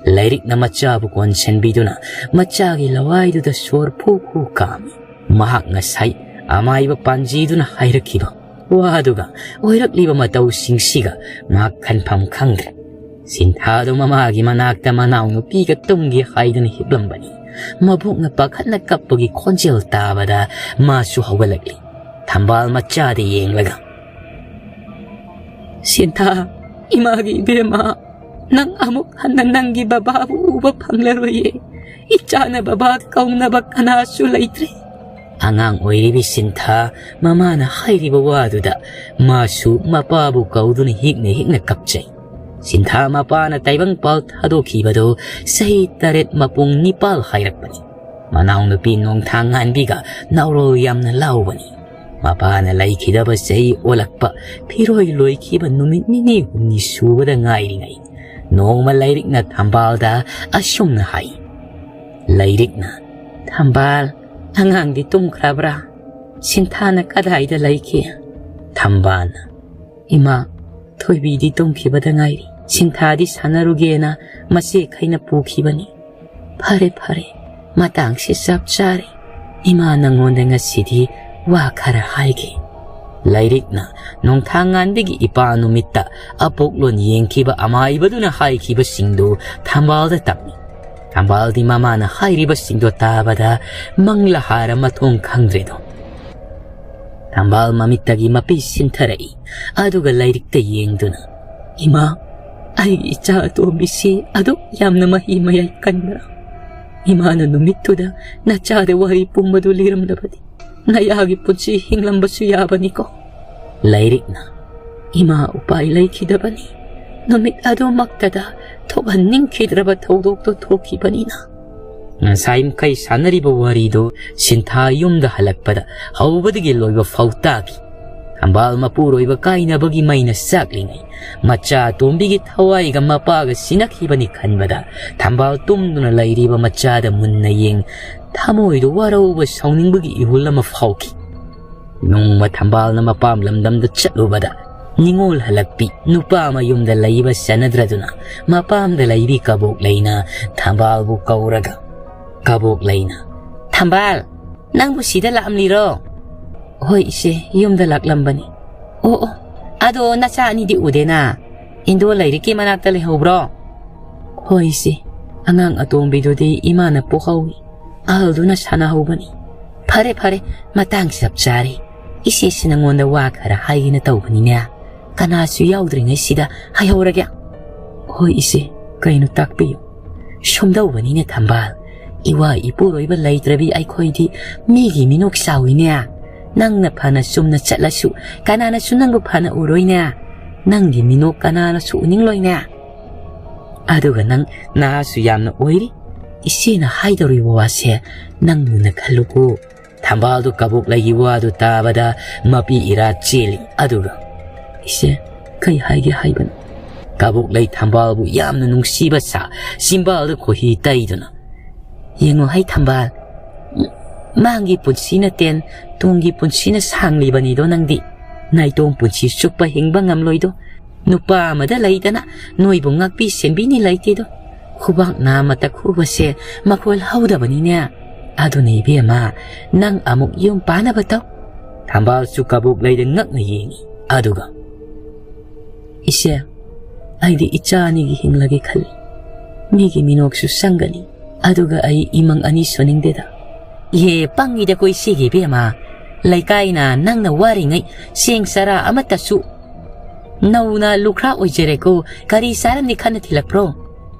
ꯂꯥꯏꯔꯤꯛꯅ ꯃꯆꯥꯕꯨ ꯀꯣꯟꯁꯤꯟꯕꯤꯗꯨꯅ ꯃꯆꯥꯒꯤ ꯂꯋꯥꯏꯗꯨꯗ ꯁꯣꯔ ꯐꯨ ꯐꯨ ꯀꯥꯝꯃꯤ꯫ ꯃꯍꯥꯛ ꯉꯁꯥꯏ ꯑꯃꯥꯏꯕ ꯄꯥꯟꯖꯤꯗꯨꯅ ꯍꯥꯏꯔꯛꯈꯤꯕ ꯋꯥꯗꯨꯒ ꯑꯣꯏꯔꯛꯂꯤꯕ ꯃꯇꯧꯁꯤꯡꯁꯤꯒ ꯃꯍꯥꯛ ꯈꯟꯐꯝ ꯈꯪꯗ꯭ꯔꯦ꯫ ꯁꯤꯟꯊꯥꯗꯨ ꯃꯃꯥꯒꯤ ꯃꯅꯥꯛꯇ ꯃꯅꯥꯎ ꯅꯨꯄꯤꯒ ꯇꯨꯝꯒꯦ ꯍꯥꯏꯗꯨꯅ ꯍꯤꯞꯂꯝꯕꯅꯤ꯫ ꯃꯕꯣꯛꯅ ꯄꯥꯈꯠꯅ ꯀꯞꯄꯒꯤ ꯈꯣꯟꯖꯦꯜ ꯇꯥꯕꯗ ꯃꯥꯁꯨ ꯍꯧꯒꯠꯂꯛꯂꯤ꯫ ꯊꯝꯕꯥꯜ ꯃꯆꯥꯗ ꯌꯦꯡꯂꯒ, "ꯁꯤꯟꯊꯥ, ꯏꯃꯥꯒꯤ ꯏꯕꯦꯝꯃ, "ꯅꯪ ꯑꯃꯨꯛ ꯍꯟꯅ ꯅꯪꯒꯤ ꯕꯕꯥꯕꯨ ꯎꯕ ꯐꯪꯂꯔꯣꯏꯌꯦ꯫ ꯏꯆꯥꯅ ꯕꯕꯥ ꯀꯧꯅꯕ ꯀꯅꯥꯁꯨ ꯂꯩꯇ꯭ꯔꯦ꯫" ꯑꯉꯥꯡ ꯑꯣꯏꯔꯤꯕꯤ ꯁꯤꯟꯊꯥ ꯃꯃꯥꯅ ꯍꯥꯏꯔꯤꯕ ꯋꯥꯗꯨꯗ ꯃꯥꯁꯨ ꯃꯄꯥꯕꯨ ꯀꯧꯗꯨꯅ ꯍꯤꯛꯅ ꯍꯤꯛꯅ ꯀꯞꯆꯩ꯫ ꯁꯤꯟꯊꯥ ꯃꯄꯥꯅ ꯇꯥꯏꯕꯪꯄꯥꯜ ꯊꯥꯗꯣꯛꯈꯤꯕꯗꯨ ꯆꯍꯤ ꯇꯔꯦꯠ ꯃꯄꯨꯡ ꯅꯤꯄꯥꯜ ꯍꯥꯏꯔꯛꯄꯅꯤ꯫ ꯃꯅꯥꯎꯅꯨꯄꯤ ꯅꯣꯡꯊꯥꯡ ꯉꯥꯟꯕꯤꯒ ꯅꯥꯎꯔꯣꯜ ꯌꯥꯝꯅ ꯂꯥꯎꯕꯅꯤ꯫ ꯃꯄꯥꯅ ꯂꯩꯈꯤꯗꯕ ꯆꯍꯤ ꯑꯣꯜꯂꯛꯄ ꯐꯤꯔꯣꯏ ꯂꯣꯏꯈꯤꯕ ꯅꯨꯃꯤꯠ ꯅꯤꯅꯤ ꯍꯨꯝꯅꯤ ꯁꯨꯕꯗ ꯉꯥꯏꯔꯤꯉꯩ ꯅꯣꯡꯃ ꯂꯩꯔꯤꯛꯅ ꯊꯝꯕꯥꯜꯗ ꯑꯁꯨꯝꯅ ꯍꯥꯏ꯫ ꯂꯩꯔꯤꯛꯅ, "ꯊꯝꯕꯥꯜ, ꯑꯉꯥꯡꯗꯤ ꯇꯨꯝꯈ꯭ꯔꯕ꯭ꯔꯥ? ꯁꯤꯟꯊꯥꯅ ꯀꯗꯥꯏꯗ ꯂꯩꯈꯤ?" ꯊꯝꯕꯥꯜꯅ, "ꯏꯃꯥ, ꯊꯣꯏꯕꯤꯗꯤ ꯇꯨꯝꯈꯤꯕꯗ ꯉꯥꯏꯔꯤ꯫ ꯁꯤꯟꯊꯥꯗꯤ ꯁꯥꯟꯅꯔꯨꯒꯦꯅ ꯃꯆꯦꯈꯩꯅ ꯄꯨꯈꯤꯕꯅꯤ꯫" "ꯐꯔꯦ, ꯐꯔꯦ, ꯃꯇꯥꯡꯁꯤ ꯆꯞ ꯆꯥꯔꯦ꯫ ꯏꯃꯥ ꯅꯪꯉꯣꯟꯗ ꯉꯁꯤꯗꯤ ꯋꯥ ꯈꯔ ꯍꯥꯏꯒꯦ꯫" ꯂꯩꯔꯤꯛꯅ ꯅꯣꯡꯊꯥꯡ ꯉꯥꯟꯕꯤꯒꯤ ꯏꯄꯥ ꯅꯨꯃꯤꯠꯇ ꯑꯄꯣꯛꯂꯣꯟ ꯌꯦꯡꯈꯤꯕ ꯑꯃꯥꯏꯕꯗꯨꯅ ꯍꯥꯏꯈꯤꯕꯁꯤꯡꯗꯨ ꯊꯝꯕꯥꯜꯗ ꯇꯝꯃꯤ꯫ ꯊꯝꯕꯥꯜꯗꯤ ꯃꯃꯥꯅ ꯍꯥꯏꯔꯤꯕꯁꯤꯡꯗꯣ ꯇꯥꯕꯗ ꯃꯪꯂꯥ ꯍꯥꯔ ꯃꯊꯣꯡ ꯈꯪꯗ꯭ꯔꯦꯗꯣ꯫ ꯊꯝꯕꯥꯜ ꯃꯃꯤꯠꯇꯒꯤ ꯃꯄꯤ ꯁꯤꯟꯊꯔꯛꯏ꯫ ꯑꯗꯨꯒ ꯂꯩꯔꯤꯛꯇ ꯌꯦꯡꯗꯨꯅ, "ꯏꯃꯥ, ꯑꯩꯒꯤ ꯏꯆꯥ ꯑꯇꯣꯝꯕꯤꯁꯤ ꯑꯗꯨꯛ ꯌꯥꯝꯅ ꯃꯍꯤ ꯃꯌꯥꯏ ꯀꯟꯕ꯭ꯔꯥ? ꯏꯃꯥꯅ ꯅꯨꯃꯤꯠꯇꯨꯗ ꯅꯆꯥꯗ ꯋꯥꯔꯤ ꯄꯨꯝꯕꯗꯨ ꯂꯤꯔꯝꯂꯕꯗꯤ ꯅꯌꯥꯒꯤ ꯄꯨꯟꯁꯤ ꯍꯤꯡꯂꯝꯕꯁꯨ ꯌꯥꯕꯅꯤꯀꯣ꯫" ꯂꯩꯔꯤꯛꯅ, "ꯏꯃꯥ, ꯎꯄꯥꯏ ꯂꯩꯈꯤꯗꯕꯅꯤ꯫ ꯅꯨꯃꯤꯠ ꯑꯗꯨꯃꯛꯇꯗ ꯊꯣꯛꯍꯟꯅꯤꯡꯈꯤꯗ꯭ꯔꯕ ꯊꯧꯗꯣꯛꯇꯣ ꯊꯣꯛꯈꯤꯕꯅꯤꯅ꯫" ꯉꯁꯥꯏ ꯃꯈꯩ ꯁꯥꯟꯅꯔꯤꯕ ꯋꯥꯔꯤꯗꯨ ꯁꯤꯟꯊꯥ ꯌꯨꯝꯗ ꯍꯜꯂꯛꯄꯗ ꯍꯧꯕꯗꯒꯤ ꯂꯣꯏꯕ ꯐꯥꯎ ꯇꯥꯈꯤ꯫ ꯊꯝꯕꯥꯜ ꯃꯄꯨꯔꯣꯏꯕ ꯀꯥꯏꯅꯕꯒꯤ ꯃꯩꯅ ꯆꯥꯛꯂꯤꯉꯩ, ꯃꯆꯥ ꯑꯇꯣꯝꯕꯤꯒꯤ ꯊꯋꯥꯏꯒ ꯃꯄꯥꯒ ꯁꯤꯟꯅꯈꯤꯕꯅꯤ ꯈꯟꯕꯗ, ꯊꯝꯕꯥꯜ ꯇꯨꯝꯗꯨꯅ ꯂꯩꯔꯤꯕ ꯃꯆꯥꯗ ꯃꯨꯟꯅ ꯌꯦꯡ, ꯊꯃꯣꯏꯗ ꯋꯥꯔꯧꯕ ꯁꯥꯎꯅꯤꯡꯕꯒꯤ ꯏꯍꯨꯜ ꯑꯃ ꯐꯥꯎꯈꯤ꯫ ꯅꯣꯡꯃ ꯊꯝꯕꯥꯜꯅ ꯃꯄꯥꯝ ꯂꯝꯗꯝꯗ ꯆꯠꯂꯨꯕꯗ, ꯅꯤꯉꯣꯜ ꯍꯜꯂꯛꯄꯤ ꯅꯨꯄꯥ ꯃꯌꯨꯝꯗ ꯂꯩꯕ ꯆꯠꯅꯗ꯭ꯔꯗꯨꯅ, ꯃꯄꯥꯝꯗ ꯂꯩꯕꯤ ꯀꯕꯣꯛꯂꯩꯅ ꯊꯝꯕꯥꯜꯕꯨ ꯀꯧꯔꯒ, ꯀꯕꯣꯛꯂꯩꯅ, "ꯊꯝꯕꯥꯜ, ꯅꯪꯕꯨ ꯁꯤꯗ ꯂꯥꯛꯂꯝꯂꯤꯔꯣ?" "ꯍꯣꯏ ꯏꯆꯦ, ꯌꯨꯝꯗ ꯂꯥꯛꯂꯝꯕꯅꯤ꯫" "ꯑꯣ, ꯑꯣ, ꯑꯗꯣ ꯅꯆꯥ ꯑꯅꯤꯗꯤ ꯎꯗꯦꯅ꯫ ꯏꯟꯗꯣ ꯂꯩꯔꯤꯛꯀꯤ ꯃꯅꯥꯛꯇ ꯂꯩꯍꯧꯕ꯭ꯔꯣ?" "ꯍꯣꯏ ꯏꯆꯦ, ꯑꯉꯥꯡ ꯑꯇꯣꯝꯕꯤꯗꯨꯗꯤ ꯏꯃꯥꯅ ꯄꯣꯛꯍꯧꯏ꯫ ꯑꯍꯜꯗꯨꯅ ꯁꯥꯟꯅꯍꯧꯕꯅꯤ꯫" "ꯐꯔꯦ, ꯐꯔꯦ, ꯃꯇꯥꯡ ꯆꯞ ꯆꯥꯔꯦ꯫ ꯏꯆꯦꯁꯤ ꯅꯉꯣꯟꯗ ꯋꯥ ꯈꯔ ꯍꯥꯏꯒꯦꯅ ꯇꯧꯕꯅꯤꯅꯦ꯫ ꯀꯅꯥꯁꯨ ꯌꯥꯎꯗ꯭ꯔꯤꯉꯩꯁꯤꯗ ꯍꯥꯏꯍꯧꯔꯒꯦ꯫" "ꯍꯣꯏ ꯏꯆꯦ, ꯀꯩꯅꯣ ꯇꯥꯛꯄꯤꯌꯨ?" "ꯁꯨꯝꯗꯧꯕꯅꯤꯅꯦ ꯊꯝꯕꯥꯜ, ꯏꯋꯥ ꯏꯄꯨꯔꯣꯏꯕ ꯂꯩꯇ꯭ꯔꯕꯤ ꯑꯩꯈꯣꯏꯗꯤ ꯃꯤꯒꯤ ꯃꯤꯅꯣꯛ ꯆꯥꯎꯏꯅꯦ꯫ ꯅꯪꯅ ꯐꯅ ꯆꯨꯝꯅ ꯆꯠꯂꯁꯨ ꯀꯅꯥꯅꯁꯨ ꯅꯪꯕꯨ ꯐꯅ ꯎꯔꯣꯏꯅꯦ꯫ ꯅꯪꯒꯤ ꯃꯤꯅꯣꯛ ꯀꯅꯥꯅꯁꯨ ꯎꯅꯤꯡꯂꯣꯏꯅꯦ꯫ ꯑꯗꯨꯒ ꯅꯪ ꯅꯍꯥꯁꯨ ꯌꯥꯝꯅ ꯑꯣꯏꯔꯤ꯫ ꯏꯆꯦꯅ ꯍꯥꯏꯗꯧꯔꯤꯕ ꯋꯥꯁꯦ ꯅꯪ ꯃꯨꯟꯅ ꯈꯜꯂꯨꯀꯣ꯫" ꯊꯝꯕꯥꯜꯗꯨ ꯀꯕꯣꯛꯂꯩꯒꯤ ꯋꯥꯗꯨ ꯇꯥꯕꯗ ꯃꯄꯤ ꯏꯔꯥ ꯆꯦꯜꯂꯤ꯫ ꯑꯗꯨꯒ, "ꯏꯆꯦ, ꯀꯩ ꯍꯥꯏꯒꯦ ꯍꯥꯏꯕꯅꯣ?" ꯀꯕꯣꯛꯂꯩ ꯊꯝꯕꯥꯜꯕꯨ ꯌꯥꯝꯅ ꯅꯨꯡꯁꯤꯕ ꯁꯥ ꯆꯤꯝꯕꯥꯜꯗ ꯈꯣꯏꯍꯤ ꯇꯩꯗꯨꯅ, "ꯌꯦꯡꯉꯣ ꯍꯩ ꯊꯝꯕꯥꯜ, ꯃꯥꯡꯒꯤ ꯄꯨꯟꯁꯤꯅ ꯇꯦꯟ, ꯇꯨꯡꯒꯤ ꯄꯨꯟꯁꯤꯅ ꯁꯥꯡꯂꯤꯕꯅꯤꯗꯣ ꯅꯪꯗꯤ꯫ ꯅꯥꯏꯇꯣꯝ ꯄꯨꯟꯁꯤ ꯆꯨꯞꯄ ꯍꯤꯡꯕ ꯉꯝꯂꯣꯏꯗꯣ꯫ ꯅꯨꯄꯥ ꯑꯃꯗ ꯂꯩꯗꯅ ꯅꯣꯏꯕꯨ ꯉꯥꯛꯄꯤ ꯁꯦꯟꯕꯤꯅꯤ ꯂꯩꯇꯦꯗꯣ꯫ ꯈꯨꯕꯥꯛ ꯅꯥꯝꯃꯇ ꯈꯨꯕꯁꯦ ꯃꯈꯣꯜ ꯍꯧꯗꯕꯅꯤꯅꯦ꯫ ꯑꯗꯨꯅ ꯏꯕꯦꯝꯃ, ꯅꯪ ꯑꯃꯨꯛ ꯌꯨꯝ ꯄꯥꯟꯅꯕ ꯇꯧ꯫" ꯊꯝꯕꯥꯜꯁꯨ ꯀꯕꯣꯛꯂꯩꯗ ꯉꯛꯅ ꯌꯦꯡꯉꯤ꯫ ꯑꯗꯨꯒ, "ꯏꯆꯦ, ꯑꯩꯗꯤ ꯏꯆꯥ ꯑꯅꯤꯒꯤ ꯍꯤꯡꯂꯒꯦ ꯈꯜꯂꯤ꯫ ꯃꯤꯒꯤ ꯃꯤꯅꯣꯛꯁꯨ ꯆꯪꯒꯅꯤ, ꯑꯗꯨꯒ ꯑꯩ ꯏꯃꯪ ꯑꯅꯤ ꯁꯨꯅꯤꯡꯗꯦꯗ꯫" "ꯏꯍꯦ, ꯄꯪꯉꯤꯗꯀꯣ ꯏꯆꯦꯒꯤ ꯏꯕꯦꯝꯃ꯫ ꯂꯩꯀꯥꯏꯅ ꯅꯪꯅ ꯋꯥꯔꯤꯉꯩ ꯆꯦꯡ ꯆꯔꯥ ꯑꯃꯠꯇꯁꯨ ꯅꯧꯅ ꯂꯨꯈ꯭ꯔꯥ ꯑꯣꯏꯖꯔꯦꯀꯣ, ꯀꯔꯤ ꯆꯥꯔꯝꯅꯤ ꯈꯟꯅ ꯊꯤꯜꯂꯛꯄ꯭ꯔꯣ?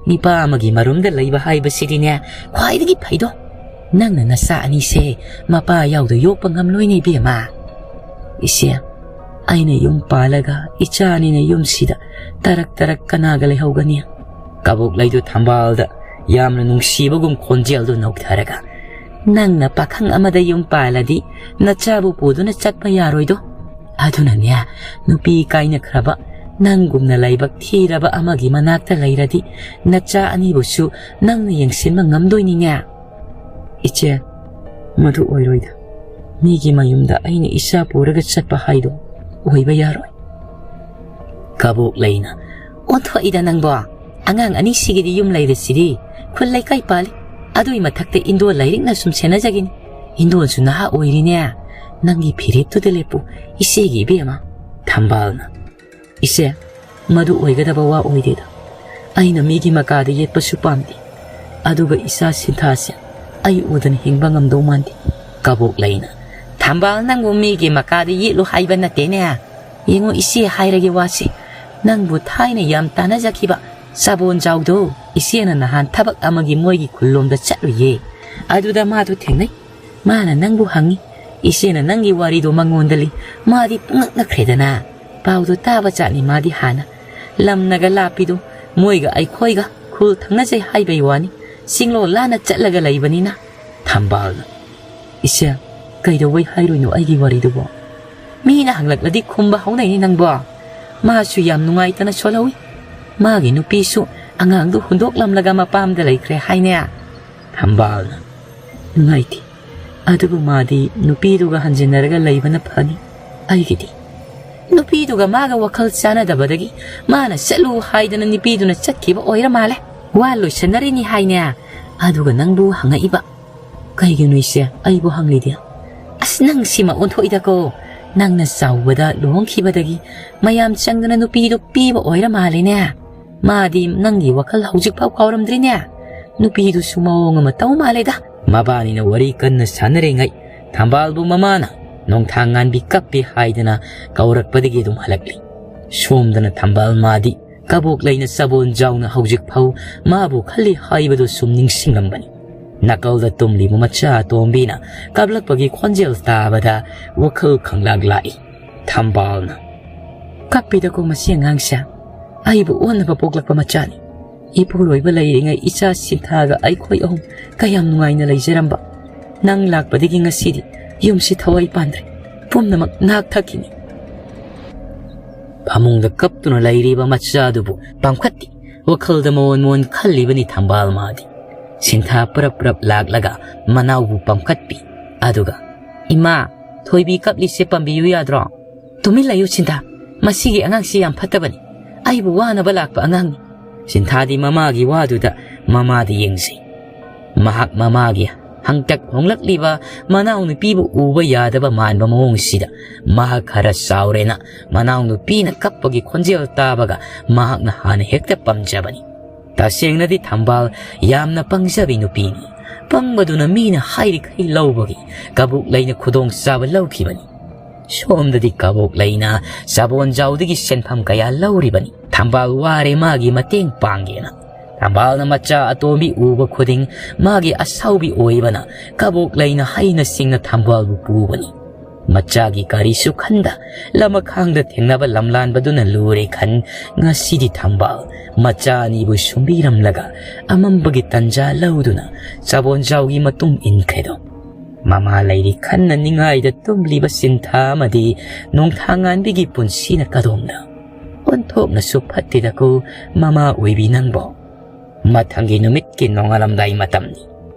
ꯅꯤꯄꯥ ꯑꯃꯒꯤ ꯃꯔꯨꯝꯗ ꯂꯩꯕ ꯍꯥꯏꯕꯁꯤꯗꯤꯅꯦ, ꯈ꯭ꯋꯥꯏꯗꯒꯤ ꯐꯩꯗꯣ꯫ ꯅꯪꯅ ꯅꯆꯥ ꯑꯅꯤꯁꯦ ꯃꯄꯥ ꯌꯥꯎꯗ ꯌꯣꯛꯄ ꯉꯝꯂꯣꯏꯅꯦ ꯏꯕꯦꯝꯃ꯫" "ꯏꯆꯦ, ꯑꯩꯅ ꯌꯨꯝ ꯄꯥꯜꯂꯒ ꯏꯆꯥ ꯑꯅꯤꯅ ꯌꯨꯝꯁꯤꯗ ꯇꯔꯛ ꯇꯔꯛ ꯀꯅꯥꯒ ꯂꯩꯍꯧꯒꯅꯤ?" ꯀꯕꯣꯛꯂꯩꯗꯨ ꯊꯝꯕꯥꯜꯗ ꯌꯥꯝꯅ ꯅꯨꯡꯁꯤꯕꯒꯨꯝ ꯈꯣꯟꯖꯦꯜꯗꯨ ꯅꯧꯊꯔꯒ, "ꯅꯪꯅ ꯄꯥꯈꯪ ꯑꯃꯗ ꯌꯨꯝ ꯄꯥꯜꯂꯗꯤ ꯅꯆꯥꯕꯨ ꯄꯨꯗꯨꯅ ꯆꯠꯄ ꯌꯥꯔꯣꯏꯗꯣ꯫ ꯑꯗꯨꯅꯅꯦ, ꯅꯨꯄꯤ ꯀꯥꯏꯅꯈ꯭ꯔꯕ ꯅꯪꯒꯨꯝꯅ ꯂꯥꯏꯕꯛ ꯊꯤꯔꯕ ꯑꯃꯒꯤ ꯃꯅꯥꯛꯇ ꯂꯩꯔꯗꯤ ꯅꯆꯥ ꯑꯅꯤꯕꯨꯁꯨ ꯅꯪꯅ ꯌꯦꯡꯁꯤꯟꯕ ꯉꯝꯗꯣꯏꯅꯤꯅꯦ꯫" "ꯏꯆꯦ, ꯃꯗꯨ ꯑꯣꯏꯔꯣꯏꯗ꯫ ꯃꯤꯒꯤ ꯃꯌꯨꯝꯗ ꯑꯩꯅ ꯏꯆꯥ ꯄꯨꯔꯒ ꯆꯠꯄ ꯍꯥꯏꯗꯣ ꯑꯣꯏꯕ ꯌꯥꯔꯣꯏ꯫" ꯀꯕꯣꯛꯂꯩꯅ, "ꯑꯣꯟꯊꯣꯛꯏꯗ ꯅꯪꯕꯣ꯫ ꯑꯉꯥꯡ ꯑꯅꯤꯁꯤꯒꯤꯗꯤ ꯌꯨꯝ ꯂꯩꯔꯁꯤꯗꯤ꯫ ꯈꯨꯜ ꯂꯩꯀꯥꯏ ꯄꯥꯜꯂꯤ꯫ ꯑꯗꯨꯒꯤ ꯃꯊꯛꯇ ꯏꯟꯗꯣꯜ ꯂꯥꯏꯔꯤꯛꯅ ꯁꯨꯝ ꯁꯦꯟꯅꯖꯒꯤꯅꯤ꯫ ꯏꯟꯗꯣꯜꯁꯨ ꯅꯍꯥ ꯑꯣꯏꯔꯤꯅꯦ꯫ ꯅꯪꯒꯤ ꯐꯤꯔꯦꯞꯇꯨꯗ ꯂꯦꯞꯄꯨ, ꯏꯆꯦꯒꯤ ꯏꯕꯦꯝꯃ꯫" ꯊꯝꯕꯥꯜꯅ, "ꯏꯆꯦ, ꯃꯗꯨ ꯑꯣꯏꯒꯗꯕ ꯋꯥ ꯑꯣꯏꯗꯦꯗ꯫ ꯑꯩꯅ ꯃꯤꯒꯤ ꯃꯀꯥꯗ ꯌꯦꯠꯄꯁꯨ ꯄꯥꯝꯗꯦ꯫ ꯑꯗꯨꯒ ꯏꯆꯥ ꯁꯤꯟꯊꯥꯁꯦ ꯑꯩ ꯎꯗꯅ ꯍꯤꯡꯕ ꯉꯝꯗꯧ ꯃꯥꯟꯗꯦ꯫" ꯀꯕꯣꯛꯂꯩꯅ, "ꯊꯝꯕꯥꯜ, ꯅꯪꯕꯨ ꯃꯤꯒꯤ ꯃꯀꯥꯗ ꯌꯦꯠꯂꯨ ꯍꯥꯏꯕ ꯅꯠꯇꯦꯅꯦ꯫ ꯌꯦꯡꯉꯨ ꯏꯆꯦ, ꯍꯥꯏꯔꯒꯦ ꯋꯥꯁꯦ, ꯅꯪꯕꯨ ꯊꯥꯏꯅ ꯌꯥꯝ ꯇꯥꯟꯅꯖꯈꯤꯕ ꯆꯥꯕꯣꯟꯖꯥꯎꯗꯣ ꯏꯆꯦꯅ ꯅꯍꯥꯟ ꯊꯕꯛ ꯑꯃꯒꯤ ꯃꯣꯏꯒꯤ ꯈꯨꯜꯂꯣꯝꯗ ꯆꯠꯂꯨꯏꯌꯦ꯫ ꯑꯗꯨꯗ ꯃꯥꯗꯣ ꯊꯦꯡꯅꯩ꯫ ꯃꯥꯅ ꯅꯪꯕꯨ ꯍꯪꯉꯤ꯫ ꯏꯆꯦꯅ ꯅꯪꯒꯤ ꯋꯥꯔꯤꯗꯣ ꯃꯉꯣꯟꯗ ꯂꯤ꯫ ꯃꯥꯗꯤ ꯄꯨꯡꯉꯛ ꯉꯛꯈ꯭ꯔꯦꯗꯅ꯫ ꯄꯥꯎꯗꯣ ꯇꯥꯕ ꯖꯥꯠꯅꯤ ꯃꯥꯗꯤ ꯍꯥꯟꯅ꯫ ꯂꯝꯅꯒ ꯂꯥꯞꯄꯤꯗꯣ ꯃꯣꯏꯒ ꯑꯩꯈꯣꯏꯒ ꯈꯨꯜ ꯊꯪꯅꯖꯩ ꯍꯥꯏꯕꯩ ꯋꯥꯅꯤ꯫ ꯆꯤꯡꯂꯣ ꯂꯥꯟꯅ ꯆꯠꯂꯒ ꯂꯩꯕꯅꯤꯅ꯫ ꯊꯝꯕꯥꯜꯅ, "ꯏꯆꯦ, ꯀꯩꯗꯧꯕꯩ ꯍꯥꯏꯔꯣꯏꯅꯣ ꯑꯩꯒꯤ ꯋꯥꯔꯤꯗꯨꯕꯣ? ꯃꯤꯅ ꯍꯪꯂꯛꯂꯗꯤ ꯈꯨꯝꯕ ꯍꯧꯅꯩꯅꯤ ꯅꯪꯕꯣ꯫ ꯃꯥꯁꯨ ꯌꯥꯝ ꯅꯨꯡꯉꯥꯏꯇꯅ ꯁꯣꯜꯍꯧꯏ꯫ ꯃꯥꯒꯤ ꯅꯨꯄꯤꯁꯨ ꯑꯉꯥꯡꯗꯨ ꯍꯨꯟꯗꯣꯛꯂꯝꯂꯒ ꯃꯄꯥꯝꯗ ꯂꯩꯈ꯭ꯔꯦ ꯍꯥꯏꯅꯦ?" ꯊꯝꯕꯥꯜꯅ, "ꯅꯨꯡꯉꯥꯏꯇꯦ꯫ ꯑꯗꯨꯕꯨ ꯃꯥꯗꯤ ꯅꯨꯄꯤꯗꯨꯒ ꯍꯟꯖꯤꯟꯅꯔꯒ ꯂꯩꯕꯅ ꯐꯅꯤ꯫ ꯑꯩꯒꯤꯗꯤ ꯅꯨꯄꯤꯗꯨꯒ ꯃꯥꯒ ꯋꯥꯈꯜ ꯆꯥꯟꯅꯗꯕꯗꯒꯤ ꯃꯥꯅ ꯆꯠꯂꯨ ꯍꯥꯏꯗꯅ ꯅꯨꯄꯤꯗꯨꯅ ꯆꯠꯈꯤꯕ ꯑꯣꯏꯔ ꯃꯥꯜꯂꯦ꯫ ꯋꯥ ꯂꯣꯏꯁꯟꯅꯔꯤꯅꯤ ꯍꯥꯏꯅꯦ꯫ ꯑꯗꯨꯒ ꯅꯪꯕꯨ ꯍꯪꯉꯛꯏꯕ꯫ ꯀꯩꯒꯤꯅꯣ ꯏꯆꯦ ꯑꯩꯕꯨ ꯍꯪꯂꯤꯗꯤ? ꯑꯁ, ꯅꯪ ꯁꯤꯃ ꯑꯣꯟꯊꯣꯛꯏꯗꯀꯣ꯫ ꯅꯪꯅ ꯆꯥꯎꯕꯗ ꯂꯨꯍꯣꯡꯈꯤꯕꯗꯒꯤ ꯃꯌꯥꯝ ꯆꯪꯗꯅ ꯅꯨꯄꯤꯗꯨ ꯄꯤꯕ ꯑꯣꯏꯔ ꯃꯥꯜꯂꯦꯅꯦ꯫ ꯃꯥꯗꯤ ꯅꯪꯒꯤ ꯋꯥꯈꯜ ꯍꯧꯖꯤꯛꯐꯥꯎ ꯀꯥꯎꯔꯝꯗ꯭ꯔꯤꯅꯦ꯫ ꯅꯨꯄꯤꯗꯨꯁꯨ ꯃꯑꯣꯡ ꯑꯃ ꯇꯧ ꯃꯥꯜꯂꯦꯗ꯫" ꯃꯕꯥꯅꯤꯅ ꯋꯥꯔꯤ ꯀꯟꯅ ꯁꯥꯟꯅꯔꯤꯉꯩ ꯊꯝꯕꯥꯜꯕꯨ ꯃꯃꯥꯅ ꯅꯣꯡꯊꯥꯡ ꯉꯥꯟꯕꯤ ꯀꯞꯄꯤ ꯍꯥꯏꯗꯅ ꯀꯧꯔꯛꯄꯗꯒꯤ ꯑꯗꯨꯝ ꯍꯜꯂꯛꯂꯤ꯫ ꯁꯣꯝꯗꯅ ꯊꯝꯕꯥꯜ ꯃꯥꯗꯤ ꯀꯕꯣꯛ ꯂꯩꯅ ꯆꯕꯣꯟ ꯖꯥꯎꯅ ꯍꯧꯖꯤꯛ ꯐꯥꯎ ꯃꯥꯕꯨ ꯈꯜꯂꯤ ꯍꯥꯏꯕꯗꯨ ꯁꯨꯝ ꯅꯤꯡꯁꯤꯡꯂꯝꯕꯅꯤ꯫ ꯅꯥꯀꯜꯗ ꯇꯨꯝꯂꯤꯕ ꯃꯆꯥ ꯑꯇꯣꯝꯕꯤꯅ ꯀꯞꯂꯛꯄꯒꯤ ꯈꯣꯟꯖꯦꯜ ꯇꯥꯕꯗ ꯋꯥꯈꯜ ꯈꯪꯂꯥꯛ ꯂꯥꯛꯏ꯫ ꯊꯝꯕꯥꯜꯅ, "ꯀꯞꯄꯤꯗꯀꯣ ꯃꯁꯤ ꯑꯉꯥꯡꯁꯦ꯫ ꯑꯩꯕꯨ ꯑꯣꯟꯅꯕ ꯄꯣꯛꯂꯛꯄ ꯃꯆꯥꯅꯤ꯫ ꯏꯄꯨꯔꯣꯏꯕ ꯂꯩꯔꯤꯉꯩ ꯏꯆꯥ ꯁꯤꯟꯊꯥꯒ ꯑꯩꯈꯣꯏ ꯑꯍꯨꯝ ꯀꯌꯥꯝ ꯅꯨꯡꯉꯥꯏꯅ ꯂꯩꯖꯔꯝꯕ꯫ ꯅꯪ ꯂꯥꯛꯄꯗꯒꯤ ꯉꯁꯤꯗꯤ ꯌꯨꯝꯁꯤ ꯊꯋꯥꯏ ꯄꯥꯟꯗ꯭ꯔꯦ꯫ ꯄꯨꯝꯅꯃꯛ ꯅꯥꯛ ꯊꯛꯈꯤꯅꯤ꯫" ꯐꯃꯨꯡꯗ ꯀꯞꯇꯨꯅ ꯂꯩꯔꯤꯕ ꯃꯆꯥꯗꯨꯕꯨ ꯄꯥꯝꯈꯠꯇꯦ꯫ ꯋꯥꯈꯜꯗ ꯃꯑꯣꯟ ꯃꯑꯣꯟ ꯈꯜꯂꯤꯕꯅꯤ ꯊꯝꯕꯥꯜ ꯃꯥꯗꯤ꯫ ꯁꯤꯟꯊꯥ ꯄꯔꯞ ꯄꯔꯞ ꯂꯥꯛꯂꯒ ꯃꯅꯥꯎꯕꯨ ꯄꯥꯝꯈꯠꯄꯤ꯫ ꯑꯗꯨꯒ, "ꯏꯃꯥ, ꯊꯣꯏꯕꯤ ꯀꯞꯂꯤꯁꯦ ꯄꯥꯝꯕꯤꯌꯨ ꯌꯥꯗ꯭ꯔꯣ?" "ꯇꯨꯃꯤꯟ ꯂꯩꯌꯨ ꯁꯤꯟꯊꯥ, ꯃꯁꯤꯒꯤ ꯑꯉꯥꯡꯁꯤ ꯌꯥꯝ ꯐꯠꯇꯕꯅꯤ꯫ ꯑꯩꯕꯨ ꯋꯥꯅꯕ ꯂꯥꯛꯄ ꯑꯉꯥꯡꯅꯤ꯫" ꯁꯤꯟꯊꯥꯗꯤ ꯃꯃꯥꯒꯤ ꯋꯥꯗꯨꯗ ꯃꯃꯥꯗ ꯌꯦꯡꯖꯩ꯫ ꯃꯍꯥꯛ ꯃꯃꯥꯒꯤ ꯍꯪꯇꯛ ꯍꯣꯡꯂꯛꯂꯤꯕ ꯃꯅꯥꯎꯅꯨꯄꯤꯕꯨ ꯎꯕ ꯌꯥꯗꯕ ꯃꯥꯟꯕ ꯃꯑꯣꯡꯁꯤꯗ ꯃꯍꯥꯛ ꯈꯔ ꯆꯥꯎꯔꯦꯅ ꯃꯅꯥꯎꯅꯨꯄꯤꯅ ꯀꯞꯄꯒꯤ ꯈꯣꯟꯖꯦꯜ ꯇꯥꯕꯒ ꯃꯍꯥꯛꯅ ꯍꯥꯟꯅ ꯍꯦꯛꯇ ꯄꯝꯖꯕꯅꯤ꯫ ꯇꯁꯦꯡꯅꯗꯤ ꯊꯝꯕꯥꯜ ꯌꯥꯝꯅ ꯄꯪꯖꯕꯤ ꯅꯨꯄꯤꯅꯤ꯫ ꯄꯪꯕꯗꯨꯅ ꯃꯤꯅ ꯍꯥꯏꯔꯤꯈꯩ ꯂꯧꯕꯒꯤ ꯀꯕꯣꯛ ꯂꯩꯅ ꯈꯨꯗꯣꯡꯆꯥꯕ ꯂꯧꯈꯤꯕꯅꯤ꯫ ꯁꯣꯝꯗꯗꯤ ꯀꯕꯣꯛ ꯂꯩꯅ ꯆꯕꯣꯟꯖꯥꯎꯗꯒꯤ ꯁꯦꯟꯐꯝ ꯀꯌꯥ ꯂꯧꯔꯤꯕꯅꯤ꯫ ꯊꯝꯕꯥꯜ ꯋꯥꯔꯦ ꯃꯥꯒꯤ ꯃꯇꯦꯡ ꯄꯥꯡꯒꯦꯅ꯫ ꯊꯝꯕꯥꯜꯅ ꯃꯆꯥ ꯑꯇꯣꯝꯕꯤ ꯎꯕ ꯈꯨꯗꯤꯡ ꯃꯥꯒꯤ ꯑꯁꯥꯎꯕꯤ ꯑꯣꯏꯕꯅ ꯀꯕꯣꯛ ꯂꯩꯅ ꯍꯩꯅ ꯁꯤꯡꯅ ꯊꯝꯕꯥꯜꯕꯨ ꯄꯨꯕꯅꯤ꯫ ꯃꯆꯥꯒꯤ ꯒꯥꯔꯤꯁꯨ ꯈꯟꯗ ꯂꯃꯈꯥꯡꯗ ꯊꯦꯡꯅꯕ ꯂꯝꯂꯥꯟꯕꯗꯨꯅ ꯂꯨꯔꯦ ꯈꯟ ꯉꯁꯤꯗꯤ ꯊꯝꯕꯥꯜ ꯃꯆꯥ ꯑꯅꯤꯕꯨ ꯁꯨꯝꯕꯤꯔꯝꯂꯒ ꯑꯃꯝꯕꯒꯤ ꯇꯟꯖꯥ ꯂꯧꯗꯨꯅ ꯆꯕꯣꯟꯖꯥꯎꯒꯤ ꯃꯇꯨꯡ ꯏꯟꯈ꯭ꯔꯦꯗꯣ꯫ ꯃꯃꯥ ꯂꯩꯔꯤ ꯈꯟꯅ ꯅꯤꯡꯉꯥꯏꯗ ꯇꯨꯝꯂꯤꯕ ꯁꯤꯟꯊꯥ ꯑꯃꯗꯤ ꯅꯣꯡꯊꯥꯡꯉꯥꯟꯕꯤꯒꯤ ꯄꯨꯟꯁꯤꯅ ꯀꯗꯣꯝꯗ ꯑꯣꯟꯊꯣꯛꯅꯁꯨ ꯐꯠꯇꯦꯗꯀꯣ ꯃꯃꯥ ꯑꯣꯏꯕꯤ ꯅꯪꯕꯣ꯫ ꯃꯊꯪꯒꯤ ꯅꯨꯃꯤꯠꯀꯤ ꯅꯣꯡꯉꯥꯜꯂꯝꯗꯥꯏ ꯃꯇꯝꯅꯤ꯫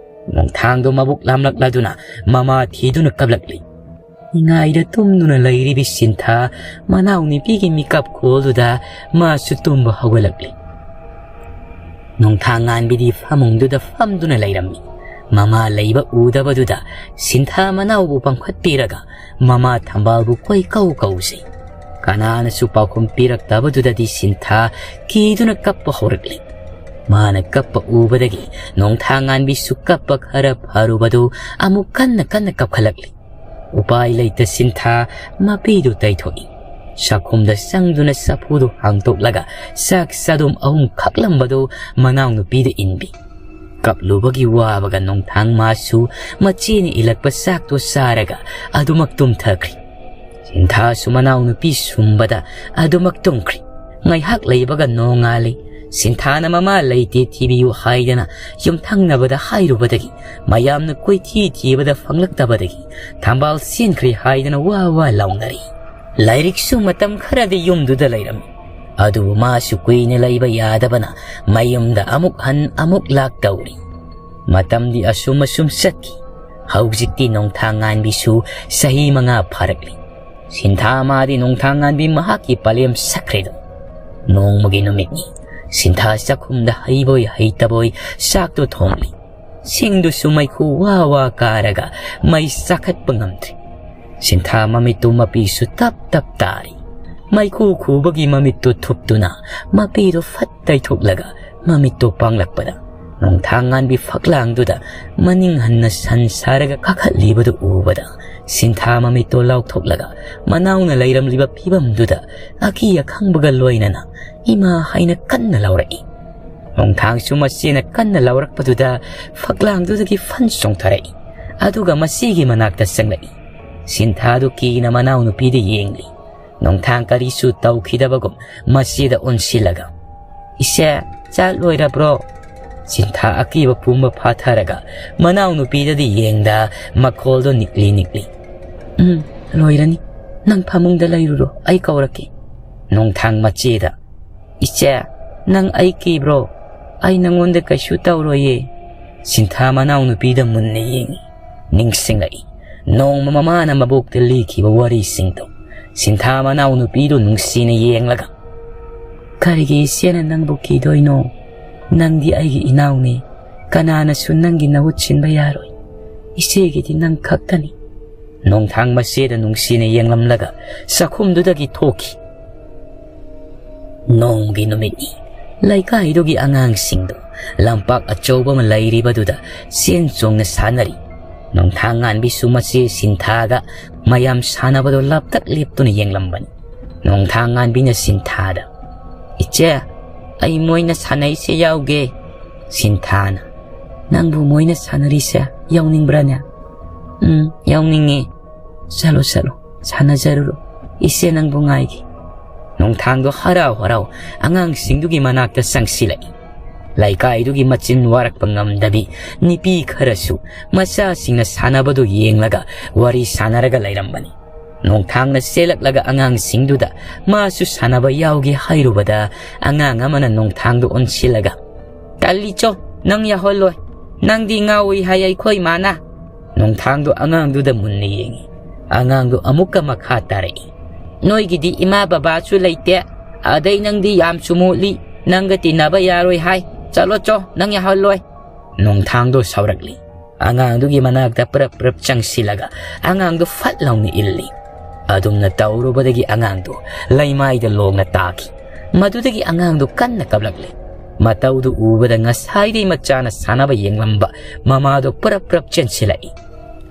ꯅꯣꯡꯊꯥꯡꯗꯣ ꯃꯕꯨꯛ ꯂꯥꯝꯂꯛꯂꯗꯨꯅ ꯃꯃꯥ ꯊꯤꯗꯨꯅ ꯀꯞꯂꯛꯂꯤ꯫ ꯅꯤꯡꯉꯥꯏꯗ ꯇꯨꯝꯗꯨꯅ ꯂꯩꯔꯤꯕꯤ ꯁꯤꯟꯊꯥ ꯃꯅꯥꯎ ꯅꯨꯄꯤꯒꯤ ꯃꯤꯀꯞ ꯈꯨꯑꯣꯜꯗꯨꯗ ꯃꯥꯁꯨ ꯇꯨꯝꯕ ꯍꯧꯒꯠꯂꯛꯂꯤ꯫ ꯅꯣꯡꯊꯥꯡ ꯉꯥꯟꯕꯤꯗꯤ ꯐꯃꯨꯡꯗꯨꯗ ꯐꯝꯗꯨꯅ ꯂꯩꯔꯝꯃꯤ꯫ ꯃꯃꯥ ꯂꯩꯕ ꯎꯗꯕꯗꯨꯗ ꯁꯤꯟꯊꯥ ꯃꯅꯥꯎꯕꯨ ꯄꯥꯡꯈꯠꯄꯤꯔꯒ ꯃꯃꯥ ꯊꯝꯕꯥꯜꯕꯨ ꯀꯣꯏ ꯀꯧ ꯀꯧꯖꯩ꯫ ꯀꯅꯥꯅꯁꯨ ꯄꯥꯎꯈꯨꯝ ꯄꯤꯔꯛꯇꯕꯗꯨꯗꯗꯤ ꯁꯤꯟꯊꯥ ꯀꯤꯗꯨꯅ ꯀꯞꯄ ꯍꯧꯔꯛꯂꯤ꯫ ꯃꯥꯅ ꯀꯞꯄ ꯎꯕꯗꯒꯤ ꯅꯣꯡꯊꯥꯡ ꯉꯥꯟꯕꯤꯁꯨ ꯀꯞꯄ ꯈꯔ ꯐꯔꯨꯕꯗꯨ ꯑꯃꯨꯛ ꯀꯟꯅ ꯀꯟꯅ ꯀꯞꯈꯠꯂꯛꯂꯤ꯫ ꯎꯄꯥꯏ ꯂꯩꯇ ꯁꯤꯟꯊꯥ ꯃꯄꯤꯗꯨ ꯇꯩꯊꯣꯛꯏ꯫ ꯆꯥꯛꯈꯨꯝꯗ ꯆꯪꯗꯨꯅ ꯆꯐꯨꯗꯨ ꯍꯥꯡꯗꯣꯛꯂꯒ ꯆꯥꯛ ꯆꯥꯗꯨꯝ ꯑꯍꯨꯝ ꯈꯛꯂꯝꯕꯗꯨ ꯃꯅꯥꯎꯅꯨꯄꯤꯗ ꯏꯟꯕꯤ꯫ ꯀꯞꯂꯨꯕꯒꯤ ꯋꯥꯕꯒ ꯅꯣꯡꯊꯥꯡ ꯃꯥꯁꯨ ꯃꯆꯦꯅ ꯏꯜꯂꯛꯄ ꯆꯥꯛꯇꯨ ꯆꯥꯔꯒ ꯑꯗꯨꯃꯛ ꯇꯨꯝꯊꯈ꯭ꯔꯤ꯫ ꯁꯤꯟꯊꯥꯁꯨ ꯃꯅꯥꯎꯅꯨꯄꯤ ꯁꯨꯝꯕꯗ ꯑꯗꯨꯃꯛ ꯇꯨꯝꯈ꯭ꯔꯤ꯫ ꯉꯥꯏꯍꯥꯛ ꯂꯩꯕꯒ ꯅꯣꯡꯉꯥꯜꯂꯤ꯫ ꯁꯤꯟꯊꯥꯅ ꯃꯃꯥ ꯂꯩꯇꯦ ꯊꯤꯕꯤꯌꯨ ꯍꯥꯏꯗꯅ ꯌꯨꯝꯊꯪꯅꯕꯗ ꯍꯥꯏꯔꯨꯕꯗꯒꯤ ꯃꯌꯥꯝꯅ ꯀꯣꯏꯊꯤ ꯊꯤꯕꯗ ꯐꯪꯂꯛꯇꯕꯗꯒꯤ ꯊꯝꯕꯥꯜ ꯆꯦꯟꯈ꯭ꯔꯦ ꯍꯥꯏꯗꯅ ꯋꯥ ꯋꯥ ꯂꯥꯎꯅꯔꯤ꯫ ꯂꯥꯏꯔꯤꯛꯁꯨ ꯃꯇꯝ ꯈꯔꯗꯤ ꯌꯨꯝꯗꯨꯗ ꯂꯩꯔꯝꯃꯤ꯫ ꯑꯗꯨꯕꯨ ꯃꯥꯁꯨ ꯀꯨꯏꯅ ꯂꯩꯕ ꯌꯥꯗꯕꯅ ꯃꯌꯨꯝꯗ ꯑꯃꯨꯛ ꯍꯟ ꯑꯃꯨꯛ ꯂꯥꯛ ꯇꯧꯔꯤ꯫ ꯃꯇꯝꯗꯤ ꯑꯁꯨꯝ ꯑꯁꯨꯝ ꯆꯠꯈꯤ꯫ ꯍꯧꯖꯤꯛꯇꯤ ꯅꯣꯡꯊꯥꯡ ꯉꯥꯟꯕꯤꯁꯨ ꯆꯍꯤ ꯃꯉꯥ ꯐꯥꯔꯛꯂꯤ꯫ ꯁꯤꯟꯊꯥ ꯃꯥꯗꯤ ꯅꯣꯡꯊꯥꯡ ꯉꯥꯟꯕꯤ ꯃꯍꯥꯛꯀꯤ ꯄꯂꯦꯝ ꯁꯛꯈ꯭ꯔꯦꯗꯣ꯫ ꯅꯣꯡꯃꯒꯤ ꯅꯨꯃꯤꯠꯅꯤ꯫ ꯁꯤꯟꯊꯥ ꯆꯥꯛꯈꯨꯝꯗ ꯍꯩꯕꯣꯏ ꯍꯩꯇꯕꯣꯏ ꯆꯥꯛꯇꯨ ꯊꯣꯡꯂꯤ꯫ ꯁꯤꯡꯗꯨꯁꯨ ꯃꯩꯈꯨ ꯋꯥ ꯋꯥ ꯀꯥꯔꯒ ꯃꯩ ꯆꯥꯈꯠꯄ ꯉꯝꯗ꯭ꯔꯤ꯫ ꯁꯤꯟꯊꯥ ꯃꯃꯤꯠꯇꯨ ꯃꯄꯤꯁꯨ ꯇꯞ ꯇꯞ ꯇꯥꯔꯤ꯫ ꯃꯩꯈꯨ ꯈꯨꯕꯒꯤ ꯃꯃꯤꯠꯇꯨ ꯊꯨꯞꯇꯨꯅ ꯃꯄꯤꯗꯨ ꯐꯠ ꯇꯩꯊꯣꯛꯂꯒ ꯃꯃꯤꯠꯇꯨ ꯄꯥꯡꯂꯛꯄꯗ ꯅꯣꯡꯊꯥꯡꯉꯥꯟꯕꯤ ꯐꯛꯂꯥꯡꯗꯨꯗ ꯃꯅꯤꯡ ꯍꯟꯅ ꯁꯟ ꯁꯥꯔꯒ ꯀꯥꯈꯠꯂꯤꯕꯗꯨ ꯎꯕꯗ, ꯁꯤꯟꯊꯥ ꯃꯃꯤꯠꯇꯣ ꯂꯥꯎꯊꯣꯛꯂꯒ ꯃꯅꯥꯎꯅ ꯂꯩꯔꯝꯂꯤꯕ ꯐꯤꯕꯝꯗꯨꯗ ꯑꯀꯤ ꯑꯈꯪꯕꯒ ꯂꯣꯏꯅꯅ "ꯏꯃꯥ" ꯍꯥꯏꯅ ꯀꯟꯅ ꯂꯥꯎꯔꯛꯏ꯫ ꯅꯣꯡꯊꯥꯡꯁꯨ ꯃꯆꯦꯅ ꯀꯟꯅ ꯂꯥꯎꯔꯛꯄꯗꯨꯗ ꯐꯛꯂꯥꯡꯗꯨꯗꯒꯤ ꯐꯟ ꯆꯣꯡꯊꯔꯛꯏ꯫ ꯑꯗꯨꯒ ꯃꯆꯦꯒꯤ ꯃꯅꯥꯛꯇ ꯆꯪꯂꯛꯏ꯫ ꯁꯤꯟꯊꯥꯗꯨ ꯀꯤꯅ ꯃꯅꯥꯎꯅꯨꯄꯤꯗ ꯌꯦꯡꯂꯤ꯫ ꯅꯣꯡꯊꯥꯡ ꯀꯔꯤꯁꯨ ꯇꯧꯈꯤꯗꯕꯒꯨꯝ ꯃꯆꯦꯗ ꯑꯣꯟꯁꯤꯜꯂꯒ, "ꯏꯆꯦ, ꯆꯥꯛ ꯂꯣꯏꯔꯕ꯭ꯔꯣ?" ꯁꯤꯟꯊꯥ ꯑꯀꯤꯕ ꯄꯨꯝꯕ ꯐꯥꯊꯔꯒ ꯃꯅꯥꯎꯅꯨꯄꯤꯗꯗꯤ ꯌꯦꯡꯗ ꯃꯈꯣꯜꯗꯣ ꯅꯤꯛꯂꯤ ꯅꯤꯛꯂꯤ, "ꯎꯝ, ꯂꯣꯏꯔꯅꯤ꯫ ꯅꯪ ꯐꯃꯨꯡꯗ ꯂꯩꯔꯨꯔꯣ, ꯑꯩ ꯀꯧꯔꯛꯀꯦ꯫" ꯅꯣꯡꯊꯥꯡ ꯃꯆꯦꯗ, "ꯏꯆꯦ, ꯅꯪ ꯑꯩ ꯀꯤꯕ꯭ꯔꯣ? ꯑꯩ ꯅꯪꯉꯣꯟꯗ ꯀꯩꯁꯨ ꯇꯧꯔꯣꯏꯌꯦ꯫" ꯁꯤꯟꯊꯥ ꯃꯅꯥꯎꯅꯨꯄꯤꯗ ꯃꯨꯟꯅ ꯌꯦꯡꯉꯤ꯫ ꯅꯤꯡꯁꯤꯡꯂꯛꯏ ꯅꯣꯡꯃ ꯃꯃꯥꯅ ꯃꯕꯣꯛꯇ ꯂꯤꯈꯤꯕ ꯋꯥꯔꯤꯁꯤꯡꯗꯣ꯫ ꯁꯤꯟꯊꯥ ꯃꯅꯥꯎꯅꯨꯄꯤꯗꯨ ꯅꯨꯡꯁꯤꯅ ꯌꯦꯡꯂꯒ, "ꯀꯔꯤꯒꯤ ꯏꯆꯦꯅ ꯅꯪꯕꯨ ꯀꯤꯗꯣꯏꯅꯣ? ꯅꯪꯗꯤ ꯑꯩꯒꯤ ꯏꯅꯥꯎꯅꯤ꯫ ꯀꯅꯥꯅꯁꯨ ꯅꯪꯒꯤ ꯅꯍꯨꯠ ꯁꯤꯟꯕ ꯌꯥꯔꯣꯏ꯫ ꯏꯆꯦꯒꯤꯗꯤ ꯅꯪ ꯈꯛꯇꯅꯤ꯫" ꯅꯣꯡꯊꯥꯡ ꯃꯆꯦꯗ ꯅꯨꯡꯁꯤꯅ ꯌꯦꯡꯂꯝꯂꯒ ꯆꯥꯛꯈꯨꯝꯗꯨꯗꯒꯤ ꯊꯣꯛꯈꯤ꯫ ꯅꯣꯡꯃꯒꯤ ꯅꯨꯃꯤꯠꯅꯤ꯫ ꯂꯩꯀꯥꯏꯗꯨꯒꯤ ꯑꯉꯥꯡꯁꯤꯡꯗꯨ ꯂꯝꯄꯥꯛ ꯑꯆꯧꯕ ꯑꯃ ꯂꯩꯔꯤꯕꯗꯨꯗ ꯆꯦꯟ ꯆꯣꯡꯅ ꯁꯥꯟꯅꯔꯤ꯫ ꯅꯣꯡꯊꯥꯡ ꯉꯥꯟꯕꯤꯁꯨ ꯃꯆꯦ ꯁꯤꯟꯊꯥꯒ ꯃꯌꯥꯝ ꯁꯥꯟꯅꯕꯗꯨ ꯂꯥꯞꯇꯛ ꯂꯦꯞꯇꯨꯅ ꯌꯦꯡꯂꯝꯕꯅꯤ꯫ ꯅꯣꯡꯊꯥꯡ ꯉꯥꯟꯕꯤꯅ ꯁꯤꯟꯊꯥꯗ, "ꯏꯆꯦ, ꯑꯩ ꯃꯣꯏꯅ ꯁꯥꯟꯅꯩꯁꯦ ꯌꯥꯎꯒꯦ꯫" ꯁꯤꯟꯊꯥꯅ, "ꯅꯪꯕꯨ ꯃꯣꯏꯅ ꯁꯥꯟꯅꯔꯤꯁꯦ ꯌꯥꯎꯅꯤꯡꯕ꯭ꯔꯥꯅꯦ?" "ꯎꯝ, ꯌꯥꯎꯅꯤꯡꯉꯤ꯫" "ꯆꯠꯂꯣ, ꯆꯠꯂꯣ, ꯁꯥꯟꯅꯖꯔꯨꯔꯣ꯫ ꯏꯆꯦ ꯅꯪꯕꯨ ꯉꯥꯏꯒꯦ꯫" ꯅꯣꯡꯊꯥꯡꯗꯣ ꯍꯔꯥꯎ ꯍꯔꯥꯎ ꯑꯉꯥꯡꯁꯤꯡꯗꯨꯒꯤ ꯃꯅꯥꯛꯇ ꯆꯪꯁꯤꯜꯂꯛꯏ꯫ ꯂꯩꯀꯥꯏꯗꯨꯒꯤ ꯃꯆꯤꯟ ꯋꯥꯔꯛꯄ ꯉꯝꯗꯕꯤ ꯅꯨꯄꯤ ꯈꯔꯁꯨ ꯃꯆꯥꯁꯤꯡꯅ ꯁꯥꯟꯅꯕꯗꯨ ꯌꯦꯡꯂꯒ ꯋꯥꯔꯤ ꯁꯥꯟꯅꯔꯒ ꯂꯩꯔꯝꯕꯅꯤ꯫ ꯅꯣꯡꯊꯥꯡꯅ ꯆꯦꯜꯂꯛꯂꯒ ꯑꯉꯥꯡꯁꯤꯡꯗꯨꯗ ꯃꯥꯁꯨ ꯁꯥꯟꯅꯕ ꯌꯥꯎꯒꯦ ꯍꯥꯏꯔꯨꯕꯗ, ꯑꯉꯥꯡ ꯑꯃꯅ ꯅꯣꯡꯊꯥꯡꯗ ꯑꯣꯟꯁꯤꯜꯂꯒ, "ꯇꯜꯂꯤꯆꯣ, ꯅꯪ ꯌꯥꯎꯍꯜꯂꯣꯏ꯫ ꯅꯪꯗꯤ ꯉꯥꯎꯏ ꯍꯥꯏ ꯑꯩꯈꯣꯏ ꯃꯥꯅ꯫" ꯅꯣꯡꯊꯥꯡꯗꯣ ꯑꯉꯥꯡꯗꯨꯗ ꯃꯨꯟꯅ ꯌꯦꯡꯉꯤ꯫ ꯑꯉꯥꯡꯗꯣ ꯑꯃꯨꯛꯀ ꯃꯈꯥ ꯇꯥꯔꯛꯏ, "ꯅꯣꯏꯒꯤꯗꯤ ꯏꯃꯥ ꯕꯕꯥꯁꯨ ꯂꯩꯇꯦ, ꯑꯗꯩ ꯅꯪꯗꯤ ꯌꯥꯝꯁꯨ ꯃꯣꯠꯂꯤ, ꯅꯪꯒ ꯇꯤꯟꯅꯕ ꯌꯥꯔꯣꯏ ꯍꯥꯏ꯫ ꯆꯠꯂꯣ ꯆꯣ, ꯅꯪ ꯌꯥꯎꯍꯜꯂꯣꯏ꯫" ꯅꯣꯡꯊꯥꯡꯗꯣ ꯁꯥꯎꯔꯛꯂꯤ꯫ ꯑꯉꯥꯡꯗꯨꯒꯤ ꯃꯅꯥꯛꯇ ꯄ꯭ꯔꯞ ꯄ꯭ꯔꯞ ꯆꯪꯁꯤꯜꯂꯒ ꯑꯉꯥꯡꯗꯨ ꯐꯠ ꯂꯥꯎꯅ ꯏꯜꯂꯤ꯫ ꯑꯗꯨꯝꯅ ꯇꯧꯔꯨꯕꯗꯒꯤ ꯑꯉꯥꯡꯗꯨ ꯂꯩꯃꯥꯏꯗ ꯂꯣꯡꯅ ꯇꯥꯈꯤ꯫ ꯃꯗꯨꯗꯒꯤ ꯑꯉꯥꯡꯗꯨ ꯀꯟꯅ ꯀꯞꯂꯛꯂꯦ꯫ ꯃꯇꯧꯗꯨ ꯎꯕꯗ ꯉꯁꯥꯏꯗꯩ ꯃꯆꯥꯅ ꯁꯥꯟꯅꯕ ꯌꯦꯡꯂꯝꯕ ꯃꯃꯥꯗꯣ ꯄꯨꯔꯞ ꯄꯨꯔꯞ ꯆꯦꯟꯁꯤꯜꯂꯛꯏ꯫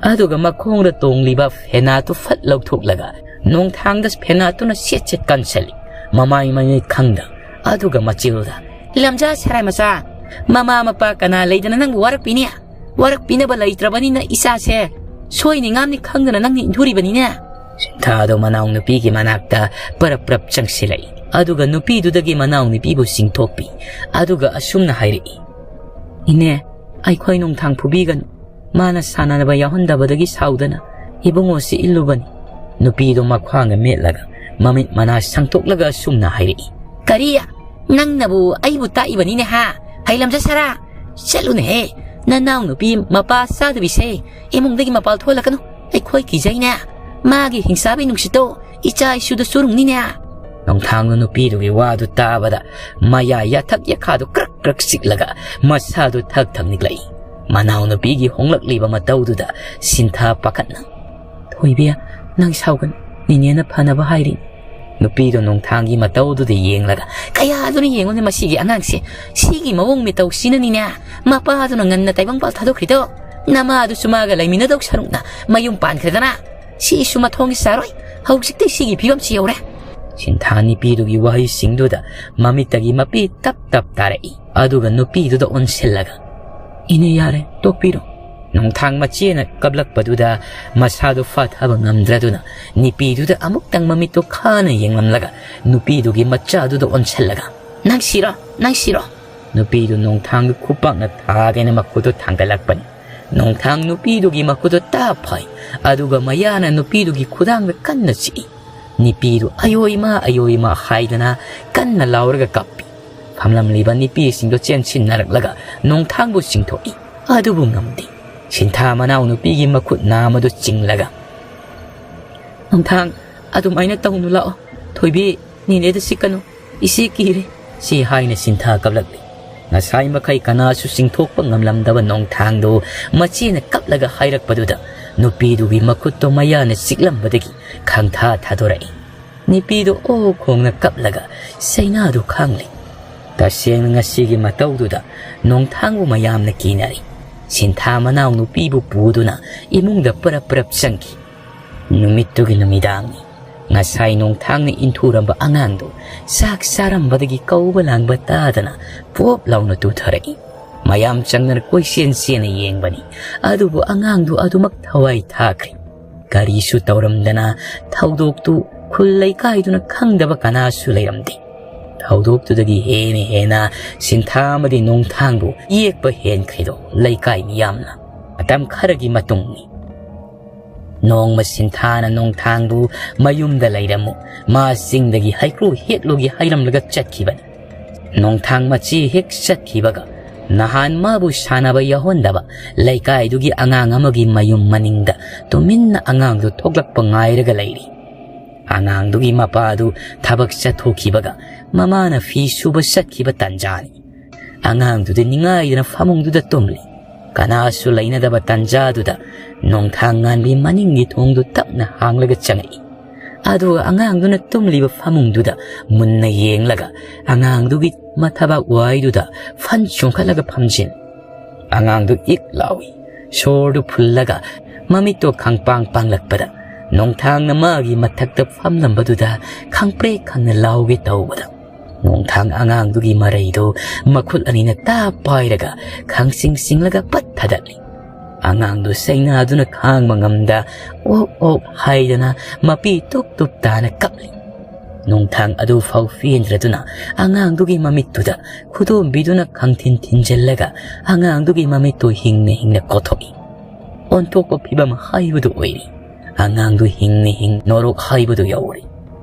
ꯑꯗꯨꯒ ꯃꯈꯣꯡꯗ ꯇꯣꯡꯂꯤꯕ ꯐꯦꯅꯥꯠꯇꯨ ꯐꯠ ꯂꯧꯊꯣꯛꯂꯒ ꯅꯣꯡꯊꯥꯡꯗ ꯐꯦꯅꯥꯠꯇꯨꯅ ꯁꯦꯠ ꯁꯦꯠ ꯀꯟꯁꯜꯂꯤ꯫ ꯃꯃꯥꯏ ꯃꯃꯤꯠ ꯈꯪꯗ꯫ ꯑꯗꯨꯒ ꯃꯆꯤꯜꯗ, "ꯂꯝꯖꯥ ꯁꯔꯥꯏ ꯃꯆꯥ, ꯃꯃꯥ ꯃꯄꯥ ꯀꯅꯥ ꯂꯩꯗꯅ ꯅꯪꯕꯨ ꯋꯥꯔꯛꯄꯤꯅꯤ? ꯋꯥꯔꯛꯄꯤꯅꯕ ꯂꯩꯇ꯭ꯔꯕꯅꯤꯅ ꯏꯆꯥꯁꯦ ꯁꯣꯏꯅꯤ ꯉꯥꯝꯅꯤ ꯈꯪꯗꯅ ꯅꯪꯅ ꯏꯟꯊꯨꯔꯤꯕꯅꯤꯅꯦ?" ꯁꯤꯟꯊꯥꯗꯣ ꯃꯅꯥꯎꯅꯨꯄꯤꯒꯤ ꯃꯅꯥꯛꯇ ꯄꯔꯞ ꯄꯔꯞ ꯆꯪꯁꯤꯜꯂꯛꯏ꯫ ꯑꯗꯨꯒ ꯅꯨꯄꯤꯗꯨꯗꯒꯤ ꯃꯅꯥꯎꯅꯨꯄꯤꯕꯨ ꯆꯤꯡꯊꯣꯛꯄꯤ꯫ ꯑꯗꯨꯒ ꯑꯁꯨꯝꯅ ꯍꯥꯏꯔꯛꯏ, "ꯏꯅꯦ, ꯑꯩꯈꯣꯏ ꯅꯣꯡꯊꯥꯡ ꯐꯨꯕꯤꯒꯅꯨ꯫ ꯃꯥꯅ ꯁꯥꯟꯅꯕ ꯌꯥꯎꯍꯟꯗꯕꯗꯒꯤ ꯁꯥꯎꯗꯅ ꯏꯕꯨꯡꯉꯣꯁꯤ ꯏꯜꯂꯨꯕꯅꯤ꯫" ꯅꯨꯄꯤꯗꯣ ꯃꯈ꯭ꯋꯥꯡꯒ ꯃꯦꯠꯂꯒ ꯃꯃꯤꯠ ꯃꯅꯥ ꯁꯪꯇꯣꯛꯂꯒ ꯑꯁꯨꯝꯅ ꯍꯥꯏꯔꯛꯏ, "ꯀꯔꯤ? ꯅꯪꯅꯕꯨ ꯑꯩꯕꯨ ꯇꯥꯛꯏꯕꯅꯤꯅꯦ ꯍꯥ? ꯍꯩ ꯂꯝꯖꯥ ꯁꯔꯥ, ꯆꯠꯂꯨꯅꯦꯍꯦ꯫ ꯅꯅꯥꯎ ꯅꯨꯄꯤ ꯃꯄꯥ ꯆꯥꯗꯕꯤꯁꯦ ꯏꯃꯨꯡꯗꯒꯤ ꯃꯄꯥꯜ ꯊꯣꯛꯍꯜꯂꯛꯀꯅꯨ꯫ ꯑꯩꯈꯣꯏ ꯀꯤꯖꯩꯅꯦ꯫ ꯃꯥꯒꯤ ꯍꯤꯡꯆꯥꯕꯤ ꯅꯨꯡꯁꯤꯠꯇꯣ ꯏꯆꯥ ꯏꯁꯨꯗ ꯆꯨꯔꯨꯡꯅꯤꯅꯦ꯫" ꯅꯣꯡꯊꯥꯡꯅ ꯅꯨꯄꯤꯗꯨꯒꯤ ꯋꯥꯗꯨ ꯇꯥꯕꯗ ꯃꯌꯥ ꯌꯥꯊꯛ ꯌꯥꯈꯥꯗꯨ ꯀ꯭ꯔꯛ ꯀ꯭ꯔꯛ ꯆꯤꯛꯂꯒ ꯃꯁꯥꯗꯨ ꯊꯛ ꯊꯛ ꯅꯤꯛꯂꯛꯏ꯫ ꯃꯅꯥꯎꯅꯨꯄꯤꯒꯤ ꯍꯣꯡꯂꯛꯂꯤꯕ ꯃꯇꯧꯗꯨꯗ ꯁꯤꯟꯊꯥ ꯄꯥꯈꯠꯅ, "ꯊꯣꯏꯕꯤ, ꯅꯪ ꯁꯥꯎꯒꯅꯨ꯫ ꯅꯤꯅꯦꯅ ꯐꯅꯕ ꯍꯥꯏꯔꯤ꯫" ꯅꯨꯄꯤꯗꯣ ꯅꯣꯡꯊꯥꯡꯒꯤ ꯃꯇꯧꯗꯨꯗ ꯌꯦꯡꯂꯒ, "ꯀꯌꯥꯗꯨꯅ ꯌꯦꯡꯉꯨꯅꯦ ꯃꯁꯤꯒꯤ ꯑꯉꯥꯡꯁꯦ꯫ ꯁꯤꯒꯤ ꯃꯑꯣꯡ ꯃꯇꯧꯁꯤꯅꯅꯤꯅꯦ ꯃꯄꯥꯗꯨꯅ ꯉꯟꯅ ꯇꯥꯏꯕꯪꯄꯥꯜ ꯊꯥꯗꯣꯛꯈ꯭ꯔꯤꯗꯣ꯫ ꯅꯃꯥꯗꯨꯁꯨ ꯃꯥꯒ ꯂꯩꯃꯤꯟꯅꯗꯧ ꯁꯔꯨꯛꯅ ꯃꯌꯨꯝ ꯄꯥꯟꯈ꯭ꯔꯦꯗꯅ꯫ ꯁꯤꯁꯨ ꯃꯊꯣꯡꯒꯤ ꯆꯥꯔꯣꯏ꯫ ꯍꯧꯖꯤꯛꯇꯤ ꯁꯤꯒꯤ ꯐꯤꯕꯝꯁꯤ ꯌꯧꯔꯦ꯫" ꯁꯤꯟꯊꯥ ꯅꯨꯄꯤꯗꯨꯒꯤ ꯋꯥꯍꯩꯁꯤꯡꯗꯨꯗ ꯃꯃꯤꯠꯇꯒꯤ ꯃꯄꯤ ꯇꯞ ꯇꯞ ꯇꯥꯔꯛꯏ꯫ ꯑꯗꯨꯒ ꯅꯨꯄꯤꯗꯨꯗ ꯑꯣꯟꯁꯤꯜꯂꯒ, "ꯏꯅꯦ, ꯌꯥꯔꯦ, ꯇꯣꯛꯄꯤꯔꯣ꯫" ꯅꯣꯡꯊꯥꯡ ꯃꯆꯦꯅ ꯀꯞꯂꯛꯄꯗꯨꯗ ꯃꯁꯥꯗꯨ ꯐꯥꯊꯕ ꯉꯝꯗ꯭ꯔꯗꯨꯅ ꯅꯨꯄꯤꯗꯨꯗ ꯑꯃꯨꯛꯇꯪ ꯃꯃꯤꯠꯇꯨ ꯈꯥꯅ ꯌꯦꯡꯂꯝꯂꯒ ꯅꯨꯄꯤꯗꯨꯒꯤ ꯃꯆꯥꯗꯨꯗ ꯑꯣꯟꯁꯤꯜꯂꯒ, "ꯅꯪ ꯁꯤꯔꯣ, ꯅꯪ ꯁꯤꯔꯣ꯫" ꯅꯨꯄꯤꯗꯨ ꯅꯣꯡꯊꯥꯡꯒꯤ ꯈꯨꯄꯥꯛꯅ ꯊꯥꯒꯦꯅ ꯃꯈꯨꯠꯇꯨ ꯊꯥꯡꯒꯠꯂꯛꯄꯅꯤ꯫ ꯅꯣꯡꯊꯥꯡ ꯅꯨꯄꯤꯗꯨꯒꯤ ꯃꯈꯨꯠꯇꯨ ꯇꯥꯞ ꯐꯥꯏ꯫ ꯑꯗꯨꯒ ꯃꯌꯥꯅ ꯅꯨꯄꯤꯗꯨꯒꯤ ꯈꯨꯗꯥꯡꯗ ꯀꯟꯅ ꯆꯤꯛꯏ꯫ ꯅꯨꯄꯤꯗꯨ "ꯑꯌꯣ ꯏꯃꯥ, ꯑꯌꯣ ꯏꯃꯥ" ꯍꯥꯏꯗꯅ ꯀꯟꯅ ꯂꯥꯎꯔꯒ ꯀꯞꯄꯤ꯫ ꯐꯝꯂꯝꯂꯤꯕ ꯅꯨꯄꯤꯁꯤꯡꯗꯨ ꯆꯦꯟꯁꯤꯟꯅꯔꯛꯂꯒ ꯅꯣꯡꯊꯥꯡꯕꯨ ꯆꯤꯡꯊꯣꯛꯏ꯫ ꯑꯗꯨꯕꯨ ꯉꯝꯗꯦ꯫ ꯁꯤꯟꯊꯥ ꯃꯅꯥꯎ ꯅꯨꯄꯤꯒꯤ ꯃꯈꯨꯠ ꯅꯥꯝꯃꯗꯨ ꯆꯤꯡꯂꯒ, "ꯅꯣꯡꯊꯥꯡ, ꯑꯗꯨꯃꯥꯏꯅ ꯇꯧꯅꯨ, ꯂꯥꯛꯑꯣ꯫ ꯊꯣꯏꯕꯤ, ꯅꯦꯅꯦꯗ ꯆꯤꯛꯀꯅꯨ꯫ ꯏꯆꯦ ꯀꯤꯔꯦ꯫" ꯁꯤ ꯍꯥꯏꯅ ꯁꯤꯟꯊꯥ ꯀꯞꯂꯛꯂꯤ꯫ ꯉꯁꯥꯏ ꯃꯈꯩ ꯀꯅꯥꯁꯨ ꯆꯤꯡꯊꯣꯛꯄ ꯉꯝꯂꯝꯗꯕ ꯅꯣꯡꯊꯥꯡꯗꯨ ꯃꯆꯦꯅ ꯀꯞꯂꯒ ꯍꯥꯏꯔꯛꯄꯗꯨꯗ ꯅꯨꯄꯤꯗꯨꯒꯤ ꯃꯈꯨꯠꯇꯣ ꯃꯌꯥꯅ ꯆꯤꯛꯂꯝꯕꯗꯒꯤ ꯈꯪꯊꯥ ꯊꯥꯗꯣꯔꯛꯏ꯫ ꯅꯨꯄꯤꯗꯨ ꯑꯣ ꯈꯣꯡꯅ ꯀꯞꯂꯒ ꯆꯩꯅꯥꯗꯨ ꯈꯥꯡꯂꯤ꯫ ꯇꯁꯦꯡꯅ ꯉꯁꯤꯒꯤ ꯃꯇꯧꯗꯨꯗ ꯅꯣꯡꯊꯥꯡꯕꯨ ꯃꯌꯥꯝꯅ ꯀꯤꯅꯔꯤ꯫ ꯁꯤꯟꯊꯥ ꯃꯅꯥꯎ ꯅꯨꯄꯤꯕꯨ ꯄꯨꯗꯨꯅ ꯏꯃꯨꯡꯗ ꯄꯔꯞ ꯄꯔꯞ ꯆꯪꯈꯤ꯫ ꯅꯨꯃꯤꯠꯇꯨꯒꯤ ꯅꯨꯃꯤꯗꯥꯡꯅꯤ꯫ ꯉꯁꯥꯏ ꯅꯣꯡꯊꯥꯡꯅ ꯏꯟꯊꯨꯔꯝꯕ ꯑꯉꯥꯡꯗꯨ ꯆꯥꯛ ꯆꯥꯔꯝꯕꯗꯒꯤ ꯀꯧꯕ ꯂꯥꯡꯕ ꯇꯥꯗꯅ ꯄꯣꯞ ꯂꯥꯎꯅ ꯇꯨꯊꯔꯛꯏ꯫ ꯃꯌꯥꯝ ꯆꯪꯗꯅ ꯀꯣꯏꯆꯦꯟ ꯆꯦꯟꯅ ꯌꯦꯡꯕꯅꯤ꯫ ꯑꯗꯨꯕꯨ ꯑꯉꯥꯡꯗꯨ ꯑꯗꯨꯃꯛ ꯊꯋꯥꯏ ꯊꯥꯈ꯭ꯔꯦ꯫ ꯀꯔꯤꯁꯨ ꯇꯧꯔꯝꯗꯅ ꯊꯧꯗꯣꯛꯇꯨ ꯈꯨꯜ ꯂꯩꯀꯥꯏꯗꯨꯅ ꯈꯪꯗꯕ ꯀꯅꯥꯁꯨ ꯂꯩꯔꯝꯗꯦ꯫ ꯊꯧꯗꯣꯛꯇꯨꯗꯒꯤ ꯍꯦꯟꯅ ꯍꯦꯟꯅ ꯁꯤꯟꯊꯥ ꯑꯃꯗꯤ ꯅꯣꯡꯊꯥꯡꯕꯨ ꯌꯦꯛꯄ ꯍꯦꯟꯈ꯭ꯔꯤꯗꯣ ꯂꯩꯀꯥꯏ ꯃꯤꯌꯥꯝꯅ꯫ ꯃꯇꯝ ꯈꯔꯒꯤ ꯃꯇꯨꯡꯅꯤ꯫ ꯅꯣꯡꯃ ꯁꯤꯟꯊꯥꯅ ꯅꯣꯡꯊꯥꯡꯕꯨ "ꯃꯌꯨꯝꯗ ꯂꯩꯔꯝꯃꯨ, ꯃꯥ ꯆꯤꯡꯗꯒꯤ ꯍꯩꯀ꯭ꯔꯨ ꯍꯦꯛꯂꯨꯒꯦ" ꯍꯥꯏꯔꯝꯂꯒ ꯆꯠꯈꯤꯕꯅꯤ꯫ ꯅꯣꯡꯊꯥꯡ ꯃꯆꯦ ꯍꯦꯛ ꯆꯠꯈꯤꯕꯒ ꯅꯍꯥꯟ ꯃꯥꯕꯨ ꯁꯥꯟꯅꯕ ꯌꯥꯎꯍꯟꯗꯕ ꯂꯩꯀꯥꯏꯗꯨꯒꯤ ꯑꯉꯥꯡ ꯑꯃꯒꯤ ꯃꯌꯨꯝ ꯃꯅꯤꯡꯗ ꯇꯨꯃꯤꯟꯅ ꯑꯉꯥꯡꯗꯨ ꯊꯣꯛꯂꯛꯄ ꯉꯥꯏꯔꯒ ꯂꯩꯔꯤ꯫ ꯑꯉꯥꯡꯗꯨꯒꯤ ꯃꯄꯥꯗꯨ ꯊꯕꯛ ꯆꯠꯊꯣꯛꯈꯤꯕꯒ ꯃꯃꯥꯅ ꯐꯤ ꯁꯨꯕ ꯆꯠꯈꯤꯕ ꯇꯟꯖꯥꯅꯤ꯫ ꯑꯉꯥꯡꯗꯨꯗꯤ ꯅꯤꯡꯉꯥꯏꯗꯅ ꯐꯃꯨꯡꯗꯨꯗ ꯇꯨꯝꯂꯤ꯫ ꯀꯅꯥꯁꯨ ꯂꯩꯅꯗꯕ ꯇꯟꯖꯥꯗꯨꯗ ꯅꯣꯡꯊꯥꯡ ꯉꯥꯟꯕꯤ ꯃꯅꯤꯡꯒꯤ ꯊꯣꯡꯗꯨ ꯇꯞꯅ ꯍꯥꯡꯂꯒ ꯆꯪꯉꯛꯏ꯫ ꯑꯗꯨꯒ ꯑꯉꯥꯡꯗꯨꯅ ꯇꯨꯝꯂꯤꯕ ꯐꯃꯨꯡꯗꯨꯗ ꯃꯨꯟꯅ ꯌꯦꯡꯂꯒ ꯑꯉꯥꯡꯗꯨꯒꯤ ꯃꯊꯕꯥꯛ ꯋꯥꯏꯗꯨꯗ ꯐꯟ ꯆꯣꯡꯈꯠꯂꯒ ꯐꯝꯖꯤꯟ꯫ ꯑꯉꯥꯡꯗꯨ ꯏꯛ ꯂꯥꯎꯏ꯫ ꯁꯣꯔꯗꯨ ꯐꯨꯜꯂꯒ ꯃꯃꯤꯠꯇꯣ ꯈꯪꯄꯥꯡ ꯄꯥꯡꯂꯛꯄꯗ ꯅꯣꯡꯊꯥꯡꯅ ꯃꯥꯒꯤ ꯃꯊꯛꯇ ꯐꯝꯂꯝꯕꯗꯨꯗ ꯈꯪꯄ꯭ꯔꯦꯛ ꯈꯪꯅ ꯂꯥꯎꯒꯦ ꯇꯧꯕꯗ ꯅꯣꯡꯊꯥꯡ ꯑꯉꯥꯡꯗꯨꯒꯤ ꯃꯔꯩꯗꯨ ꯃꯈꯨꯠ ꯑꯅꯤꯅ ꯇꯥ ꯄꯥꯏꯔꯒ ꯈꯪꯁꯤꯡ ꯁꯤꯡꯂꯒ ꯄꯠ ꯊꯥꯗꯠꯂꯤ꯫ ꯑꯉꯥꯡꯗꯨ ꯆꯩꯅꯥꯗꯨꯅ ꯈꯥꯡꯕ ꯉꯝꯗ ꯑꯣꯛ ꯑꯣꯛ ꯍꯥꯏꯗꯅ ꯃꯄꯤ ꯇꯨꯞ ꯇꯨꯞ ꯇꯥꯅ ꯀꯞꯂꯤ꯫ ꯅꯣꯡꯊꯥꯡ ꯑꯗꯨ ꯐꯥꯎ ꯄꯦꯟꯗ꯭ꯔꯗꯨꯅ ꯑꯉꯥꯡꯗꯨꯒꯤ ꯃꯃꯤꯠꯇꯨꯗ ꯈꯨꯗꯣꯝꯕꯤꯗꯨꯅ ꯈꯪꯊꯤꯟ ꯊꯤꯟꯖꯤꯜꯂꯒ ꯑꯉꯥꯡꯗꯨꯒꯤ ꯃꯃꯤꯠꯇꯨ ꯍꯤꯡꯅ ꯍꯤꯡꯅ ꯀꯣꯊꯣꯛꯏ꯫ ꯑꯣꯟꯊꯣꯛꯄ ꯐꯤꯕꯝ ꯍꯥꯏꯕꯗꯨ ꯑꯣꯏꯔꯤ꯫ ꯑꯉꯥꯡꯗꯨ ꯍꯤꯡꯅ ꯍꯤꯡ ꯅꯣꯔꯣꯛ ꯍꯥꯏꯕꯗꯨ ꯌꯧꯔꯤ꯫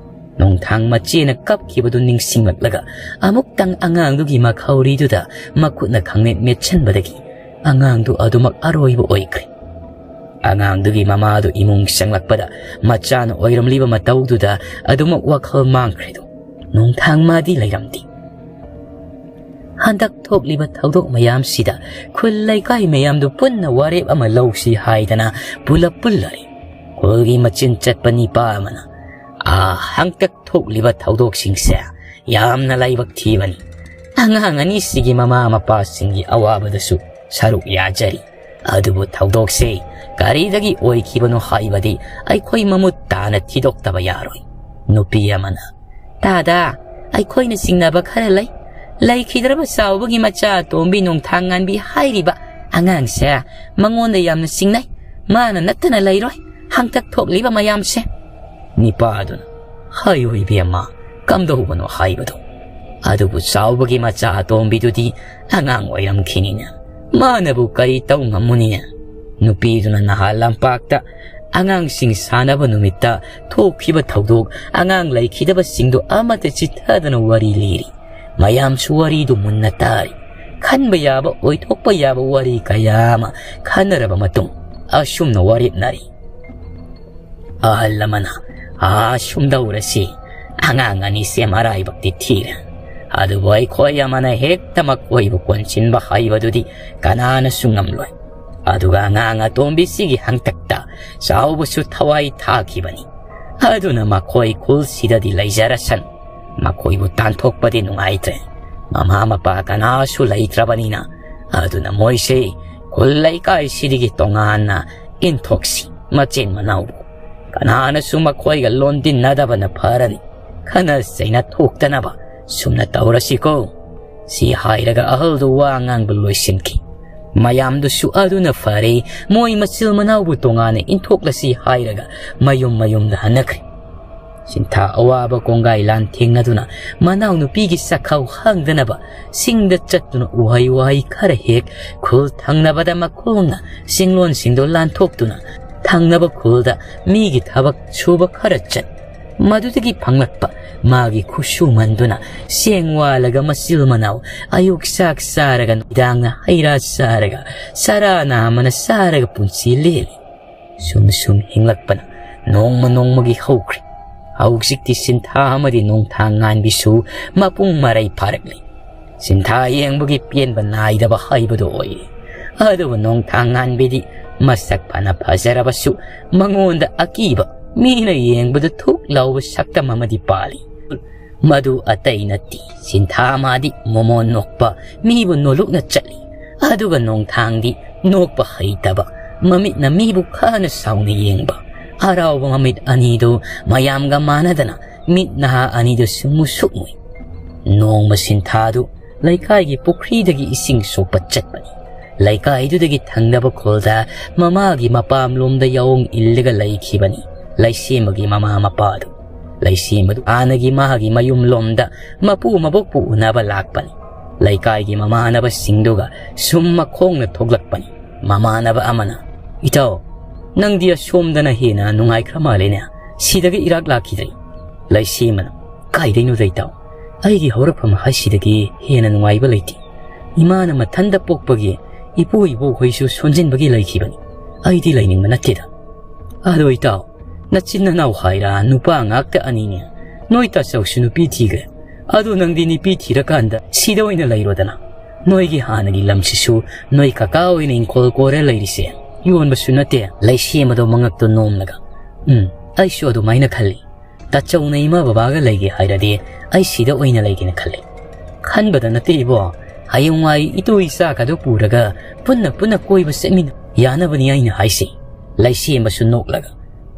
ꯅꯣꯡꯊꯥꯡ ꯃꯆꯦꯅ ꯀꯞꯈꯤꯕꯗꯨ ꯅꯤꯡꯁꯤꯡꯂꯛꯂꯒ ꯑꯃꯨꯛꯇꯪ ꯑꯉꯥꯡꯗꯨꯒꯤ ꯃꯈꯧꯔꯤꯗꯨꯗ ꯃꯈꯨꯠꯅ ꯈꯪꯃꯦꯠ ꯃꯦꯠꯁꯤꯟꯕꯗꯒꯤ ꯑꯉꯥꯡꯗꯨ ꯑꯗꯨꯃꯛ ꯑꯔꯣꯏꯕ ꯑꯣꯏꯈ꯭ꯔꯦ꯫ ꯑꯉꯥꯡꯗꯨꯒꯤ ꯃꯃꯥꯗꯨ ꯏꯃꯨꯡ ꯆꯪꯂꯛꯄꯗ ꯃꯆꯥꯅ ꯑꯣꯏꯔꯝꯂꯤꯕ ꯃꯇꯧꯗꯨꯗ ꯑꯗꯨꯃꯛ ꯋꯥꯈꯜ ꯃꯥꯡꯈ꯭ꯔꯦꯗꯣ꯫ ꯅꯣꯡꯊꯥꯡ ꯃꯥꯗꯤ ꯂꯩꯔꯝꯗꯦ꯫ ꯍꯟꯗꯛ ꯊꯣꯛꯂꯤꯕ ꯊꯧꯗꯣꯛ ꯃꯌꯥꯝꯁꯤꯗ ꯈꯨꯜ ꯂꯩꯀꯥꯏ ꯃꯌꯥꯝꯗꯨ ꯄꯨꯟꯅ ꯋꯥꯔꯦꯞ ꯑꯃ ꯂꯧꯁꯤ ꯍꯥꯏꯗꯅ ꯄꯨꯂꯞ ꯄꯨꯜꯂꯔꯤ꯫ ꯈꯨꯜꯒꯤ ꯃꯆꯤꯟ ꯆꯠꯄ ꯅꯤꯄꯥ ꯑꯃꯅ, "ꯑꯥ, ꯍꯟꯗꯛ ꯊꯣꯛꯂꯤꯕ ꯊꯧꯗꯣꯛꯁꯤꯡꯁꯦ ꯌꯥꯝꯅ ꯂꯥꯏꯕꯛ ꯊꯤꯕꯅꯤ꯫ ꯑꯉꯥꯡ ꯑꯅꯤꯁꯤꯒꯤ ꯃꯃꯥ ꯃꯄꯥꯁꯤꯡꯒꯤ ꯑꯋꯥꯕꯗꯁꯨ ꯁꯔꯨꯛ ꯌꯥꯖꯔꯤ꯫ ꯑꯗꯨꯕꯨ ꯊꯧꯗꯣꯛꯁꯦ ꯀꯔꯤꯗꯒꯤ ꯑꯣꯏꯈꯤꯕꯅꯣ ꯍꯥꯏꯕꯗꯤ ꯑꯩꯈꯣꯏ ꯃꯃꯨꯠ ꯇꯥꯅ ꯊꯤꯗꯣꯛꯇꯕ ꯌꯥꯔꯣꯏ꯫ ꯅꯨꯄꯤ ꯑꯃꯅ, "ꯇꯥꯗ, ꯑꯩꯈꯣꯏꯅ ꯆꯤꯡꯅꯕ ꯈꯔ ꯂꯩ꯫ ꯂꯩꯈꯤꯗ꯭ꯔꯕ ꯆꯥꯎꯕꯒꯤ ꯃꯆꯥ ꯑꯇꯣꯝꯕꯤ ꯅꯣꯡꯊꯥꯡꯉꯥꯟꯕꯤ ꯍꯥꯏꯔꯤꯕ ꯑꯉꯥꯡꯁꯦ ꯃꯉꯣꯟꯗ ꯌꯥꯝꯅ ꯆꯤꯡꯅꯩ꯫ ꯃꯥꯅ ꯅꯠꯇꯅ ꯂꯩꯔꯣꯏ ꯍꯥꯡꯇꯛ ꯊꯣꯛꯂꯤꯕ ꯃꯌꯥꯝꯁꯦ꯫" ꯅꯤꯄꯥꯗꯨꯅ, "ꯍꯥꯏꯌꯨ ꯏꯕꯦꯝꯃ, ꯀꯝꯗꯧꯕꯅꯣ ꯍꯥꯏꯕꯗꯣ? ꯑꯗꯨꯕꯨ ꯆꯥꯎꯕꯒꯤ ꯃꯆꯥ ꯑꯇꯣꯝꯕꯤꯗꯨꯗꯤ ꯑꯉꯥꯡ ꯑꯣꯏꯔꯝꯈꯤꯅꯤꯅ, ꯃꯥꯅꯕꯨ ꯀꯔꯤ ꯇꯧ ꯉꯝꯃꯨꯅꯤꯅ?" ꯅꯨꯄꯤꯗꯨꯅ ꯅꯍꯥꯟ ꯂꯝꯄꯥꯛꯇ ꯑꯉꯥꯡꯁꯤꯡ ꯁꯥꯟꯅꯕ ꯅꯨꯃꯤꯠꯇ ꯊꯣꯛꯈꯤꯕ ꯊꯧꯗꯣꯛ, ꯑꯉꯥꯡ ꯂꯩꯈꯤꯗꯕꯁꯤꯡꯗꯨ ꯑꯃꯠꯇ ꯆꯤꯠꯊꯗꯅ ꯋꯥꯔꯤ ꯂꯤꯔꯤ꯫ ꯃꯌꯥꯝꯁꯨ ꯋꯥꯔꯤꯗꯨ ꯃꯨꯟꯅ ꯇꯥꯔꯤ꯫ ꯈꯟꯕ ꯌꯥꯕ, ꯑꯣꯏꯊꯣꯛꯄ ꯌꯥꯕ ꯋꯥꯔꯤ ꯀꯌꯥ ꯑꯃ ꯈꯟꯅꯔꯕ ꯃꯇꯨꯡ ꯑꯁꯨꯝꯅ ꯋꯥꯔꯦꯞꯅꯔꯤ꯫ ꯑꯍꯜ ꯑꯃꯅ, "ꯑꯥ, ꯁꯨꯝꯗꯧꯔꯁꯤ, ꯑꯉꯥꯡ ꯑꯅꯤꯁꯦ ꯃꯔꯥꯏꯕꯛꯇꯤ ꯊꯤꯔꯦ, ꯑꯗꯨꯕꯨ ꯑꯩꯈꯣꯏ ꯑꯃꯅ ꯍꯦꯛꯇ ꯃꯈꯣꯏꯕꯨ ꯀꯣꯟꯁꯤꯟꯕ ꯍꯥꯏꯕꯗꯨꯗꯤ ꯀꯅꯥꯅꯁꯨ ꯉꯝꯂꯣꯏ꯫ ꯑꯗꯨꯒ ꯑꯉꯥꯡ ꯑꯇꯣꯝꯕꯤꯁꯤꯒꯤ ꯍꯪꯇꯛꯇ ꯆꯥꯎꯕꯁꯨ ꯊꯋꯥꯏ ꯊꯥꯈꯤꯕꯅꯤ꯫ ꯑꯗꯨꯅ ꯃꯈꯣꯏ ꯈꯨꯜꯁꯤꯗꯗꯤ ꯂꯩꯖꯔꯁꯅꯨ꯫ ꯃꯈꯣꯏꯕꯨ ꯇꯥꯟꯊꯣꯛꯄꯗꯤ ꯅꯨꯡꯉꯥꯏꯇ꯭ꯔꯦ꯫ ꯃꯃꯥ ꯃꯄꯥ ꯀꯅꯥꯁꯨ ꯂꯩꯇ꯭ꯔꯕꯅꯤꯅ, ꯑꯗꯨꯅ ꯃꯣꯏꯁꯦ ꯈꯨꯜ ꯂꯩꯀꯥꯏꯁꯤꯗꯒꯤ ꯇꯣꯉꯥꯟꯅ ꯏꯟꯊꯣꯛꯁꯤ꯫ ꯃꯆꯤꯟ ꯃꯅꯥꯎꯕꯨ ꯀꯅꯥꯅꯁꯨ ꯃꯈꯣꯏꯒ ꯂꯣꯟꯗꯤꯟꯅꯗꯕꯅ ꯐꯔꯅꯤ꯫ ꯈꯠꯅ ꯆꯩꯅ ꯊꯣꯛꯇꯅꯕ ꯁꯨꯝꯅ ꯇꯧꯔꯁꯤꯀꯣ꯫" ꯁꯤ ꯍꯥꯏꯔꯒ ꯑꯍꯜꯗꯨ ꯋꯥ ꯉꯥꯡꯕ ꯂꯣꯏꯁꯤꯟꯈꯤ꯫ ꯃꯌꯥꯝꯗꯨꯁꯨ ꯑꯗꯨꯅ ꯐꯔꯦ, ꯃꯣꯏ ꯃꯆꯤꯟ ꯃꯅꯥꯎꯕꯨ ꯇꯣꯉꯥꯟꯅ ꯏꯟꯊꯣꯛꯂꯁꯤ ꯍꯥꯏꯔꯒ ꯃꯌꯨꯝ ꯃꯌꯨꯝꯗ ꯍꯟꯅꯈ꯭ꯔꯦ꯫ ꯁꯤꯟꯊꯥ ꯑꯋꯥꯕ ꯀꯣꯡꯒꯥꯏ ꯂꯥꯟ ꯊꯦꯡꯅꯗꯨꯅ ꯃꯅꯥꯎꯅꯨꯄꯤꯒꯤ ꯆꯥꯛꯈꯥꯎ ꯍꯥꯡꯗꯅꯕ ꯆꯤꯡꯗ ꯆꯠꯇꯨꯅ ꯎꯍꯩ ꯋꯥꯍꯩ ꯈꯔ ꯍꯦꯛ, ꯈꯨꯜ ꯊꯪꯅꯕꯗ ꯃꯈꯣꯡꯅ ꯆꯤꯡꯂꯣꯟꯁꯤꯡꯗꯨ ꯂꯥꯟꯊꯣꯛꯇꯨꯅ ꯊꯪꯅꯕ ꯈꯨꯜꯗ ꯃꯤꯒꯤ ꯊꯕꯛ ꯁꯨꯕ ꯈꯔ ꯆꯠ, ꯃꯗꯨꯗꯒꯤ ꯐꯪꯂꯛꯄ ꯃꯥꯒꯤ ꯈꯨꯠꯁꯨꯃꯟꯗꯨꯅ ꯆꯦꯡ ꯋꯥꯜꯂꯒ ꯃꯆꯤꯜ ꯃꯅꯥꯎ ꯑꯌꯨꯛ ꯆꯥꯛ ꯆꯥꯔꯒ ꯅꯨꯃꯤꯗꯥꯡꯅ ꯍꯩ ꯔꯥ ꯆꯥꯔꯒ ꯆꯔꯥ ꯅꯥꯝꯃꯅ ꯆꯥꯔꯒ ꯄꯨꯟꯁꯤ ꯂꯦꯜꯂꯤ꯫ ꯁꯨꯝ ꯁꯨꯝ ꯍꯤꯡꯂꯛꯄꯅ ꯅꯣꯡꯃ ꯅꯣꯡꯃꯒꯤ ꯍꯧꯈ꯭ꯔꯦ꯫ ꯍꯧꯖꯤꯛꯇꯤ ꯁꯤꯟꯊꯥ ꯑꯃꯗꯤ ꯅꯣꯡꯊꯥꯡ ꯉꯥꯟꯕꯤꯁꯨ ꯃꯄꯨꯡ ꯃꯔꯩ ꯐꯥꯔꯛꯂꯤ꯫ ꯁꯤꯟꯊꯥ ꯌꯦꯡꯕꯒꯤ ꯄꯦꯟꯕ ꯅꯥꯏꯗꯕ ꯍꯥꯏꯕꯗꯨ ꯑꯣꯏꯔꯦ꯫ ꯑꯗꯨꯕꯨ ꯅꯣꯡꯊꯥꯡ ꯉꯥꯟꯕꯤꯗꯤ ꯃꯁꯛ ꯐꯅ ꯐꯖꯔꯕꯁꯨ ꯃꯉꯣꯟꯗ ꯑꯀꯤꯕ, ꯃꯤꯅ ꯌꯦꯡꯕꯗ ꯊꯨꯛ ꯂꯥꯎꯕ ꯁꯛꯇꯝ ꯑꯃꯗꯤ ꯄꯥꯜꯂꯤ꯫ ꯃꯗꯨ ꯑꯇꯩ ꯅꯠꯇꯦ, ꯁꯤꯟꯊꯥ ꯃꯥꯗꯤ ꯃꯣꯃꯣꯟ ꯅꯣꯛꯄ, ꯃꯤꯕꯨ ꯅꯣꯂꯨꯛꯅ ꯆꯠꯂꯤ꯫ ꯑꯗꯨꯒ ꯅꯣꯡꯊꯥꯡꯗꯤ ꯅꯣꯛꯄ ꯍꯩꯇꯕ, ꯃꯃꯤꯠꯅ ꯃꯤꯕꯨ ꯈꯥꯅ ꯁꯥꯎꯅ ꯌꯦꯡꯕ꯫ ꯑꯔꯥꯎꯕ ꯃꯃꯤꯠ ꯑꯅꯤꯗꯨ ꯃꯌꯥꯝꯒ ꯃꯥꯟꯅꯗꯅ ꯃꯤꯠ ꯅꯍꯥ ꯑꯅꯤꯗꯨꯁꯨ ꯃꯨꯁꯨꯛ ꯃꯨꯏ꯫ ꯅꯣꯡꯃ ꯁꯤꯟꯊꯥꯗꯨ ꯂꯩꯀꯥꯏꯒꯤ ꯄꯨꯈ꯭ꯔꯤꯗꯒꯤ ꯏꯁꯤꯡ ꯁꯣꯛꯄ ꯆꯠꯄꯅꯤ꯫ ꯂꯩꯀꯥꯏꯗꯨꯗꯒꯤ ꯊꯪꯅꯕ ꯈꯨꯜꯗ ꯃꯃꯥꯒꯤ ꯃꯄꯥꯝꯂꯣꯝꯗ ꯌꯥꯑꯣꯡ ꯏꯜꯂꯒ ꯂꯩꯈꯤꯕꯅꯤ ꯂꯩꯁꯦꯝꯕꯒꯤ ꯃꯃꯥ ꯃꯄꯥꯗꯨ꯫ ꯂꯩꯁꯦꯝꯕꯗꯨ ꯍꯥꯟꯅꯒꯤ ꯃꯥꯒꯤ ꯃꯌꯨꯝꯂꯣꯝꯗ ꯃꯄꯨ ꯃꯕꯣꯛꯄꯨ ꯎꯅꯕ ꯂꯥꯛꯄꯅꯤ꯫ ꯂꯩꯀꯥꯏꯒꯤ ꯃꯃꯥꯟꯅꯕꯁꯤꯡꯗꯨꯒ ꯁꯨꯝ ꯃꯈꯣꯡꯅ ꯊꯣꯛꯂꯛꯄꯅꯤ꯫ ꯃꯃꯥꯟꯅꯕ ꯑꯃꯅ, "ꯏꯇꯥꯎ, ꯅꯪꯗꯤ ꯑꯁꯣꯝꯗꯅ ꯍꯦꯟꯅ ꯅꯨꯡꯉꯥꯏꯈ꯭ꯔ ꯃꯥꯜꯂꯦꯅꯦ, ꯁꯤꯗꯒ ꯏꯔꯥꯛ ꯂꯥꯛꯈꯤꯗ꯭ꯔꯦ?" ꯂꯩꯁꯦꯝꯕꯅ, "ꯀꯥꯏꯗꯩꯅꯣꯗ ꯏꯇꯥꯎ, ꯑꯩꯒꯤ ꯍꯧꯔꯛꯐꯝ ꯍꯥꯏꯁꯤꯗꯒꯤ ꯍꯦꯟꯅ ꯅꯨꯡꯉꯥꯏꯕ ꯂꯩꯇꯦ꯫ ꯏꯃꯥꯅ ꯃꯊꯟꯗ ꯄꯣꯛꯄꯒꯤ ꯏꯄꯨ ꯏꯕꯣꯛꯈꯣꯏꯁꯨ ꯁꯣꯟꯖꯤꯟꯕꯒꯤ ꯂꯩꯈꯤꯕꯅꯤ꯫ ꯑꯩꯗꯤ ꯂꯩꯅꯤꯡꯕ ꯅꯠꯇꯦꯗ꯫ ꯑꯗꯣ ꯏꯇꯥꯎ, ꯅꯆꯤꯟ ꯅꯅꯥꯎ ꯍꯥꯏꯔ ꯅꯨꯄꯥ ꯉꯥꯛꯇ ꯑꯅꯤꯅꯦ꯫ ꯅꯣꯏ ꯇꯥꯆꯧꯁꯨ ꯅꯨꯄꯤ ꯊꯤꯈ꯭ꯔꯦ꯫ ꯑꯗꯣ ꯅꯪꯗꯤ ꯅꯨꯄꯤ ꯊꯤꯔꯀꯥꯟꯗ ꯁꯤꯗ ꯑꯣꯏꯅ ꯂꯩꯔꯣꯗꯅ꯫ ꯅꯣꯏꯒꯤ ꯍꯥꯟꯅꯒꯤ ꯂꯝꯁꯤꯁꯨ ꯅꯣꯏ ꯀꯀꯥ ꯑꯣꯏꯅ ꯏꯪꯈꯣꯜ ꯀꯣꯏꯔ ꯂꯩꯔꯤꯁꯦ ꯌꯣꯟꯕꯁꯨ ꯅꯠꯇꯦ꯫" ꯂꯩꯁꯦꯝꯕꯗꯣ ꯃꯉꯛꯇꯣ ꯅꯣꯝꯂꯒ, "ꯎꯝ, ꯑꯩꯁꯨ ꯑꯗꯨꯃꯥꯏꯅ ꯈꯜꯂꯤ꯫ ꯇꯥꯆꯧꯅ ꯏꯃꯥ ꯕꯕꯥꯒ ꯂꯩꯒꯦ ꯍꯥꯏꯔꯗꯤ ꯑꯩ ꯁꯤꯗ ꯑꯣꯏꯅ ꯂꯩꯒꯦꯅ ꯈꯜꯂꯤ꯫" "ꯈꯟꯕꯗ ꯅꯠꯇꯦ ꯏꯕꯣ, ꯍꯌꯦꯡꯋꯥꯏ ꯏꯇꯨ ꯏꯆꯥꯒꯗꯣ ꯄꯨꯔꯒ ꯄꯨꯟꯅ ꯄꯨꯟꯅ ꯀꯣꯏꯕ ꯆꯠꯃꯤꯟꯅ ꯌꯥꯅꯕꯅꯤ ꯑꯩꯅ ꯍꯥꯏꯁꯤ꯫" ꯂꯩꯁꯦꯝꯕꯁꯨ ꯅꯣꯛꯂꯒ,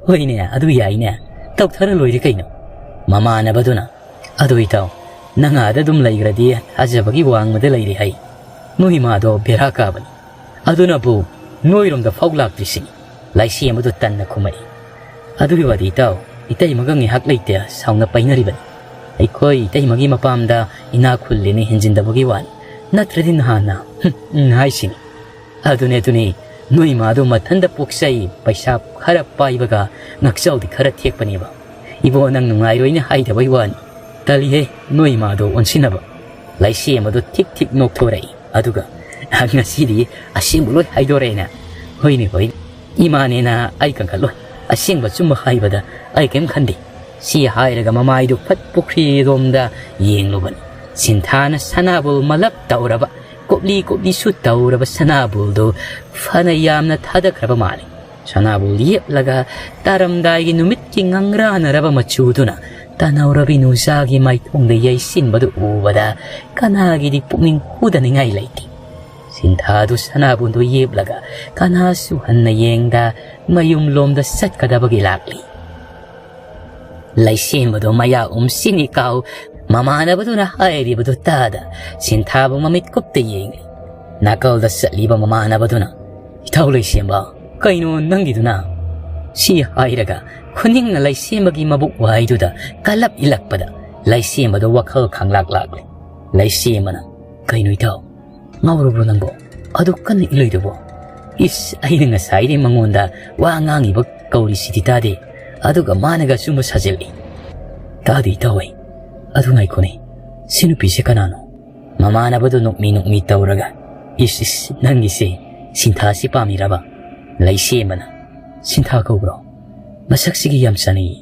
"ꯍꯣꯏꯅꯦ, ꯑꯗꯨ ꯌꯥꯏꯅꯦ, ꯇꯧꯊꯔ ꯂꯣꯏꯔꯦ ꯀꯩꯅꯣ꯫" ꯃꯃꯥꯟꯅꯕꯗꯨꯅ, "ꯑꯗꯨ ꯏꯇꯥꯎ, ꯅꯪ ꯑꯥꯗ ꯑꯗꯨꯝ ꯂꯩꯈ꯭ꯔꯗꯤ ꯊꯥꯖꯕꯒꯤ ꯋꯥꯡꯃꯗ ꯂꯩꯔꯦ ꯍꯥꯏ꯫ ꯅꯣꯏ ꯏꯃꯥꯗꯣ ꯕꯦꯔꯥ ꯀꯥꯕꯅꯤ꯫ ꯑꯗꯨꯅꯕꯨ ꯅꯣꯏꯔꯣꯝꯗ ꯐꯥꯎ ꯂꯥꯛꯇ꯭ꯔꯤꯁꯤꯅꯤ꯫" ꯂꯩꯁꯦꯝꯕꯗꯨ ꯇꯟꯅ ꯈꯨꯝꯃꯛꯏ꯫ "ꯑꯗꯨꯒꯤ ꯋꯥꯗꯤ ꯏꯇꯥꯎ, ꯏꯇꯩꯃꯒ ꯉꯥꯏꯍꯥꯛ ꯂꯩꯇꯦ ꯁꯥꯎꯅ ꯄꯥꯏꯅꯔꯤꯕꯅꯤ꯫ ꯑꯩꯈꯣꯏ ꯏꯇꯩꯃꯒꯤ ꯃꯄꯥꯝꯗ ꯏꯅꯥꯛ ꯈꯨꯜꯂꯦꯅ ꯍꯦꯟꯖꯤꯟꯗꯕꯒꯤ ꯋꯥꯅꯤ, ꯅꯠꯇ꯭ꯔꯗꯤ ꯅꯍꯥꯟꯅ, ꯍꯨꯝ, ꯎꯝ ꯍꯥꯏꯁꯤꯅꯤ꯫" "ꯑꯗꯨꯅꯦ, ꯑꯗꯨꯅꯦ, ꯅꯣꯏ ꯃꯥꯗꯣ ꯃꯊꯟꯇ ꯄꯣꯛꯆꯩ, ꯄꯩꯁꯥ ꯈꯔ ꯄꯥꯏꯕꯒ ꯉꯛꯆꯥꯎꯗꯤ ꯈꯔ ꯊꯦꯛꯄꯅꯦꯕ꯫ ꯏꯕꯣ, ꯅꯪ ꯅꯨꯡꯉꯥꯏꯔꯣꯏꯅ ꯍꯥꯏꯗꯕꯩ ꯋꯥꯅꯤ꯫ ꯇꯜꯂꯤꯍꯦ, ꯅꯣꯏ ꯃꯥꯗꯣ ꯑꯣꯟꯁꯤꯟꯅꯕ꯫" ꯂꯩꯁꯦꯝꯕꯗꯣ ꯊꯤꯛ ꯊꯤꯛ ꯅꯣꯛꯊꯣꯔꯛꯏ꯫ ꯑꯗꯨꯒ, "ꯉꯁꯤꯗꯤ ꯑꯁꯦꯡꯕ ꯂꯣꯏ ꯍꯥꯏꯗꯣꯔꯛꯑꯦꯅꯦ꯫ ꯍꯣꯏꯅꯦ, ꯍꯣꯏꯅꯦ, ꯏꯃꯥꯅꯦꯅ ꯑꯩ ꯀꯟꯈꯠꯂꯣꯏ꯫ ꯑꯁꯦꯡꯕ ꯑꯆꯨꯝꯕ ꯍꯥꯏꯕꯗ ꯑꯩ ꯀꯔꯤꯝ ꯈꯟꯗꯦ꯫" ꯁꯤ ꯍꯥꯏꯔꯒ ꯃꯃꯥꯏꯗꯨ ꯐꯠ ꯄꯨꯈ꯭ꯔꯤꯔꯣꯝꯗ ꯌꯦꯡꯂꯨꯕꯅꯤ꯫ ꯁꯤꯟꯊꯥꯅ ꯁꯅꯥꯕꯨꯜ ꯃꯂꯞ ꯇꯧꯔꯕ, ꯀꯨꯞꯂꯤ ꯀꯨꯞꯂꯤꯁꯨ ꯇꯧꯔꯕ ꯁꯅꯥꯕꯨꯜꯗꯨ ꯐꯅ ꯌꯥꯝꯅ ꯊꯥꯗꯈ꯭ꯔꯕ ꯃꯥꯜꯂꯤ꯫ ꯁꯅꯥꯕꯨꯜ ꯌꯦꯞꯂꯒ ꯇꯥꯔꯝꯗꯥꯏꯒꯤ ꯅꯨꯃꯤꯠꯀꯤ ꯉꯪꯔꯥꯅꯔꯕ ꯃꯆꯨꯗꯨꯅ ꯇꯥꯟꯅꯧꯔꯕꯤ ꯅꯨꯡꯖꯥꯒꯤ ꯃꯥꯏꯊꯣꯡꯗ ꯌꯩꯁꯤꯟꯕꯗꯨ ꯎꯕꯗ ꯀꯅꯥꯒꯤꯗꯤ ꯄꯨꯛꯅꯤꯡ ꯍꯨꯗꯅꯤꯡꯉꯥꯏ ꯂꯩꯇꯦ꯫ ꯁꯤꯟꯊꯥꯗꯨ ꯁꯅꯥꯕꯨꯟꯗꯨ ꯌꯦꯞꯂꯒ ꯀꯅꯥꯁꯨ ꯍꯟꯅ ꯌꯦꯡꯗ ꯃꯌꯨꯝꯂꯣꯝꯗ ꯆꯠꯀꯗꯕꯒꯤ ꯂꯥꯛꯂꯤ꯫ ꯂꯩꯁꯦꯝꯕꯗꯨ ꯃꯌꯥ ꯎꯝꯁꯤꯟꯅꯤ ꯀꯥꯎ ꯃꯃꯥꯟꯅꯕꯗꯨꯅ ꯍꯥꯏꯔꯤꯕꯗꯨ ꯇꯥꯗ ꯁꯤꯟꯊꯥꯕꯨ ꯃꯃꯤꯠ ꯀꯨꯞꯇ ꯌꯦꯡꯂꯤ꯫ ꯅꯥꯀꯜꯗ ꯆꯠꯂꯤꯕ ꯃꯃꯥꯟꯅꯕꯗꯨꯅ, "ꯏꯊꯧ ꯂꯩꯁꯦꯝꯕ, ꯀꯩꯅꯣ ꯅꯪꯒꯤꯗꯨꯅ?" ꯁꯤ ꯍꯥꯏꯔꯒ ꯈꯨꯅꯤꯡꯅ ꯂꯩꯁꯦꯝꯕꯒꯤ ꯃꯕꯨꯛ ꯋꯥꯏꯗꯨꯗ ꯀꯜꯂꯞ ꯏꯜꯂꯛꯄꯗ ꯂꯩꯁꯦꯝꯕꯗ ꯋꯥꯈꯜ ꯈꯪꯂꯥꯛ ꯂꯥꯛꯂꯦ꯫ ꯂꯩꯁꯦꯝꯕꯅ, "ꯀꯩꯅꯣ ꯏꯇꯥꯎ, ꯉꯥꯎꯔꯕ꯭ꯔꯣ ꯅꯪꯕꯣ? ꯑꯗꯨ ꯀꯟꯅ ꯏꯜꯂꯣꯏꯗꯨꯕꯣ? ꯏꯁ, ꯑꯩꯅ ꯉꯁꯥꯏꯗꯩ ꯃꯉꯣꯟꯗ ꯋꯥ ꯉꯥꯡꯉꯤꯕ ꯀꯧꯔꯤꯁꯤꯗꯤ ꯇꯥꯗꯦ, ꯑꯗꯨꯒ ꯃꯥꯅꯒ ꯑꯆꯨꯝꯕ ꯁꯥꯖꯤꯜꯂꯤ꯫ ꯇꯥꯗꯦ ꯏꯇꯥꯎ ꯑꯩ꯫ ꯑꯗꯨ ꯉꯥꯏꯈꯣꯅꯦ, ꯁꯤ ꯅꯨꯄꯤꯁꯦ ꯀꯅꯥꯅꯣ?" ꯃꯃꯥꯟꯅꯕꯗꯨ ꯅꯣꯛꯃꯤ ꯅꯣꯛꯃꯤ ꯇꯧꯔꯒ, "ꯏꯁ ꯏꯁ, ꯅꯪꯒꯤꯁꯦ ꯁꯤꯟꯊꯥꯁꯤ ꯄꯥꯝꯃꯤꯔꯕ?" ꯂꯩꯁꯦꯝꯕꯅ, "ꯁꯤꯟꯊꯥ ꯀꯧꯕ꯭ꯔꯣ? ꯃꯁꯛꯁꯤꯒ ꯌꯥꯝ ꯆꯥꯅꯩꯌꯦ꯫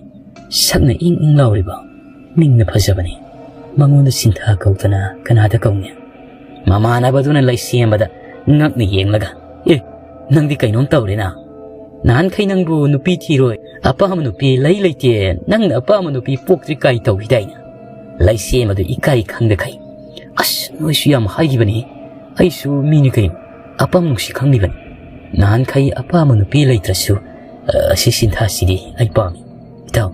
ꯁꯛꯅ ꯏꯪ ꯏꯪ ꯂꯥꯎꯔꯤꯕ, ꯃꯤꯡꯅ ꯐꯖꯕꯅꯤ꯫ ꯃꯉꯣꯟꯗ ꯁꯤꯟꯊꯥ ꯀꯧꯗꯅ ꯀꯅꯥꯗ ꯀꯧꯅꯤ?" ꯃꯃꯥꯟꯅꯕꯗꯨꯅ ꯂꯩꯁꯦꯝꯕꯗ ꯉꯛꯅ ꯌꯦꯡꯂꯒ, "ꯑꯦ, ꯅꯪꯗꯤ ꯀꯩꯅꯣꯝ ꯇꯧꯔꯦꯅ? ꯅꯍꯥꯟꯈꯩ ꯅꯪꯕꯨ ꯅꯨꯄꯤ ꯊꯤꯔꯣꯏ, ꯑꯄꯥꯝꯕ ꯅꯨꯄꯤ ꯂꯩ ꯂꯩꯇꯦ, ꯅꯪꯅ ꯑꯄꯥꯝꯕ ꯅꯨꯄꯤ ꯄꯣꯛꯇ꯭ꯔꯤ ꯀꯥꯏ ꯇꯧꯈꯤꯗꯥꯏꯅꯦ?" ꯂꯩꯁꯦꯝꯕꯗꯨ ꯏꯀꯥꯏ ꯈꯪꯗꯈꯩ, "ꯑꯁ, ꯅꯣꯏꯁꯨ ꯌꯥꯝ ꯍꯥꯏꯈꯤꯕꯅꯤ꯫ ꯑꯩꯁꯨ ꯃꯤꯅꯤ ꯀꯩꯅꯣ, ꯑꯄꯥꯝꯕ ꯅꯨꯡꯁꯤ ꯈꯪꯂꯤꯕꯅꯤ꯫ ꯅꯍꯥꯟꯈꯩ ꯑꯄꯥꯝꯕ ꯅꯨꯄꯤ ꯂꯩꯇ꯭ꯔꯁꯨ, ꯑ, ꯑꯁꯤ ꯁꯤꯟꯊꯥꯁꯤꯗꯤ ꯑꯩ ꯄꯥꯝꯃꯤ꯫ ꯏꯇꯥꯎ,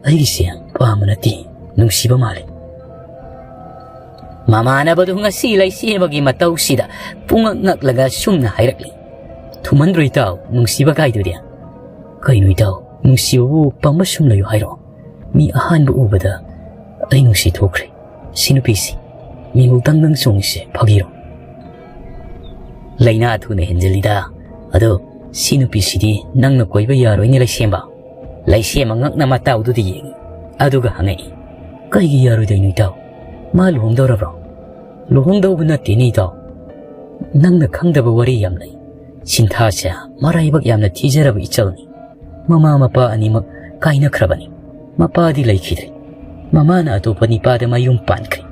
ꯑꯩꯒꯤꯁꯦ ꯄꯥꯝꯕ ꯅꯠꯇꯦ, ꯅꯨꯡꯁꯤꯕ ꯃꯥꯜꯂꯤ꯫" ꯃꯃꯥꯟꯅꯕꯗꯨ ꯉꯁꯤ ꯂꯩꯁꯦꯝꯕꯒꯤ ꯃꯇꯧꯁꯤꯗ ꯄꯨꯡꯉꯛ ꯉꯛꯂꯒ ꯁꯨꯝꯅ ꯍꯥꯏꯔꯛꯂꯤ, "ꯊꯨꯃꯟꯗ꯭ꯔꯣ ꯏꯇꯥꯎ, ꯅꯨꯡꯁꯤꯕ ꯀꯥꯏꯗꯨꯗꯤ?" "ꯀꯩꯅꯣ ꯏꯇꯥꯎ, ꯅꯨꯡꯁꯤꯕꯕꯨ ꯄꯥꯝꯕ ꯁꯨꯝ ꯂꯩꯌꯨ ꯍꯥꯏꯔꯣ? ꯃꯤ ꯑꯍꯥꯟꯕ ꯎꯕꯗ ꯑꯩ ꯅꯨꯡꯁꯤ ꯊꯣꯛꯈ꯭ꯔꯦ꯫ ꯁꯤ ꯅꯨꯄꯤꯁꯤ ꯃꯤꯍꯨꯜ ꯗꯪ ꯗꯪ ꯆꯣꯡꯉꯤꯁꯦ ꯐꯥꯒꯤꯔꯣ?" "ꯂꯥꯏꯅꯥ ꯊꯨꯅ ꯍꯦꯟꯖꯤꯜꯂꯤꯗ꯫ ꯑꯗꯣ ꯁꯤ ꯅꯨꯄꯤꯁꯤꯗꯤ ꯅꯪꯅ ꯀꯣꯏꯕ ꯌꯥꯔꯣꯏꯅꯦ ꯂꯩꯁꯦꯝꯕ?" ꯂꯩꯁꯦꯝꯕ ꯉꯛꯅ ꯃꯇꯥꯎꯗꯨꯗ ꯌꯦꯡꯉꯤ꯫ ꯑꯗꯨꯒ ꯍꯪꯉꯛꯏ, "ꯀꯩꯒꯤ ꯌꯥꯔꯣꯏꯗꯣꯏꯅꯣ ꯏꯇꯥꯎ? ꯃꯥ ꯂꯨꯍꯣꯡꯗꯧꯔꯕ꯭ꯔꯣ?" "ꯂꯨꯍꯣꯡꯗꯧꯕ ꯅꯠꯇꯦꯅꯦ ꯏꯇꯥꯎ꯫ ꯅꯪꯅ ꯈꯪꯗꯕ ꯋꯥꯔꯤ ꯌꯥꯝ ꯂꯩ꯫ ꯁꯤꯟꯊꯥꯁꯦ ꯃꯔꯥꯏꯕꯛ ꯌꯥꯝꯅ ꯊꯤꯖꯔꯕ ꯏꯆꯜꯅꯤ꯫ ꯃꯃꯥ ꯃꯄꯥ ꯑꯅꯤꯃꯛ ꯀꯥꯏꯅꯈ꯭ꯔꯕꯅꯤ꯫ ꯃꯄꯥꯗꯤ ꯂꯩꯈꯤꯗ꯭ꯔꯦ꯫ ꯃꯃꯥꯅ ꯑꯇꯣꯞꯄ ꯅꯤꯄꯥꯗ ꯃꯌꯨꯝ ꯄꯥꯟꯈ꯭ꯔꯦ꯫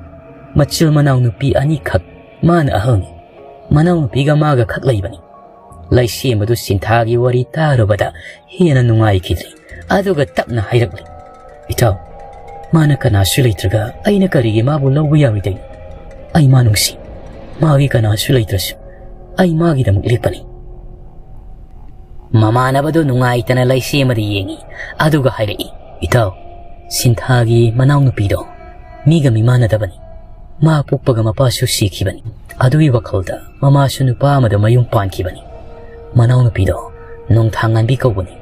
ꯃꯆꯤꯜ ꯃꯅꯥꯎ ꯅꯨꯄꯤ ꯑꯅꯤꯈꯛ ꯃꯥꯅ ꯑꯍꯜꯅꯤ꯫ ꯃꯅꯥꯎꯅꯨꯄꯤꯒ ꯃꯥꯒ ꯈꯛ ꯂꯩꯕꯅꯤ꯫" ꯂꯩꯁꯦꯝꯕꯗꯨ ꯁꯤꯟꯊꯥꯒꯤ ꯋꯥꯔꯤ ꯇꯥꯔꯨꯕꯗ ꯍꯦꯟꯅ ꯅꯨꯡꯉꯥꯏꯈꯤꯗ꯭ꯔꯦ꯫ ꯑꯗꯨꯒ ꯇꯞꯅ ꯍꯥꯏꯔꯛꯂꯤ, "ꯏꯇꯥꯎ, ꯃꯥꯅ ꯀꯅꯥꯁꯨ ꯂꯩꯇ꯭ꯔꯒ ꯑꯩꯅ ꯀꯔꯤꯒꯤ ꯃꯥꯕꯨ ꯂꯧꯕ ꯌꯥꯔꯣꯏꯗꯣꯏꯅꯣ? ꯑꯩ ꯃꯥ ꯅꯨꯡꯁꯤ꯫ ꯃꯥꯒꯤ ꯀꯅꯥꯁꯨ ꯂꯩꯇ꯭ꯔꯁꯨ ꯑꯩ ꯃꯥꯒꯤꯗꯃꯛ ꯂꯦꯞꯄꯅꯤ꯫ ꯃꯃꯥꯟꯅꯕꯗꯨ ꯅꯨꯡꯉꯥꯏꯇꯅ ꯂꯩꯁꯦꯝꯕꯗ ꯌꯦꯡꯉꯤ, ꯑꯗꯨꯒ ꯍꯥꯏꯔꯛꯏ, "ꯏꯇꯥꯎ, ꯁꯤꯟꯊꯥꯒꯤ ꯃꯅꯥꯎꯅꯨꯄꯤꯗꯣ ꯃꯤꯒ ꯃꯤꯃꯥꯟꯅꯗꯕꯅꯤ꯫ ꯃꯥ ꯄꯣꯛꯄꯒ ꯃꯄꯥꯁꯨ ꯁꯤꯈꯤꯕꯅꯤ꯫ ꯑꯗꯨꯒꯤ ꯋꯥꯈꯜꯗ ꯃꯃꯥꯁꯨ ꯅꯨꯄꯥ ꯑꯃꯗ ꯃꯌꯨꯝ ꯄꯥꯟꯈꯤꯕꯅꯤ꯫ ꯃꯅꯥꯎꯅꯨꯄꯤꯗꯣ ꯅꯣꯡꯊꯥꯉꯥꯟꯕꯤ ꯀꯧꯕꯅꯤ꯫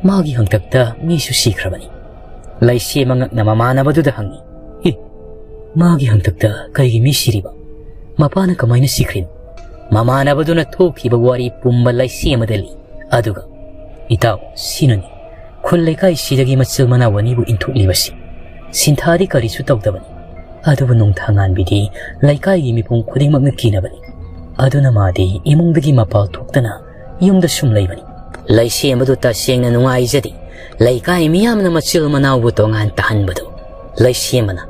ꯃꯥꯒꯤ ꯍꯪꯇꯛꯇ ꯃꯤꯁꯨ ꯁꯤꯈ꯭ꯔꯕꯅꯤ꯫" ꯂꯩꯁꯦꯝꯕ ꯉꯛꯅ ꯃꯃꯥꯟꯅꯕꯗꯨꯗ ꯍꯪꯉꯤ, "ꯑꯦ, ꯃꯥꯒꯤ ꯍꯪꯇꯛꯇ ꯀꯩꯒꯤ ꯃꯤ ꯁꯤꯔꯤꯕ? ꯃꯄꯥꯅ ꯀꯃꯥꯏꯅ ꯁꯤꯈ꯭ꯔꯤꯅꯣ?" ꯃꯃꯥꯟꯅꯕꯗꯨꯅ ꯊꯣꯛꯈꯤꯕ ꯋꯥꯔꯤ ꯄꯨꯝꯕ ꯂꯩꯁꯦꯝꯕꯗ ꯂꯤ꯫ ꯑꯗꯨꯒ, "ꯏꯇꯥꯎ, ꯁꯤꯅꯅꯤ ꯈꯨꯜ ꯂꯩꯀꯥꯏꯁꯤꯗꯒꯤ ꯃꯆꯤꯜ ꯃꯅꯥꯎ ꯑꯅꯤꯕꯨ ꯏꯟꯊꯣꯛꯂꯤꯕꯁꯤ꯫ ꯁꯤꯟꯊꯥꯗꯤ ꯀꯔꯤꯁꯨ ꯇꯧꯗꯕꯅꯤ, ꯑꯗꯨꯕꯨ ꯅꯣꯡꯊꯥꯉꯥꯟꯕꯤꯗꯤ ꯂꯩꯀꯥꯏꯒꯤ ꯃꯤꯄꯨꯝ ꯈꯨꯗꯤꯡꯃꯛꯅ ꯀꯤꯅꯕꯅꯤ꯫ ꯑꯗꯨꯅ ꯃꯥꯗꯤ ꯏꯃꯨꯡꯗꯒꯤ ꯃꯄꯥꯜ ꯊꯣꯛꯇꯅ ꯌꯨꯝꯗ ꯁꯨꯝ ꯂꯩꯕꯅꯤ꯫" ꯂꯩꯁꯦꯝꯕꯗꯨ ꯇꯁꯦꯡꯅ ꯅꯨꯡꯉꯥꯏꯖꯗꯦ꯫ ꯂꯩꯀꯥꯏ ꯃꯤꯌꯥꯝꯅ ꯃꯆꯤꯜ ꯃꯅꯥꯎꯕꯨ ꯇꯣꯉꯥꯟ ꯇꯥꯍꯟꯕꯗꯨ꯫ ꯂꯩꯁꯦꯝꯕꯅ,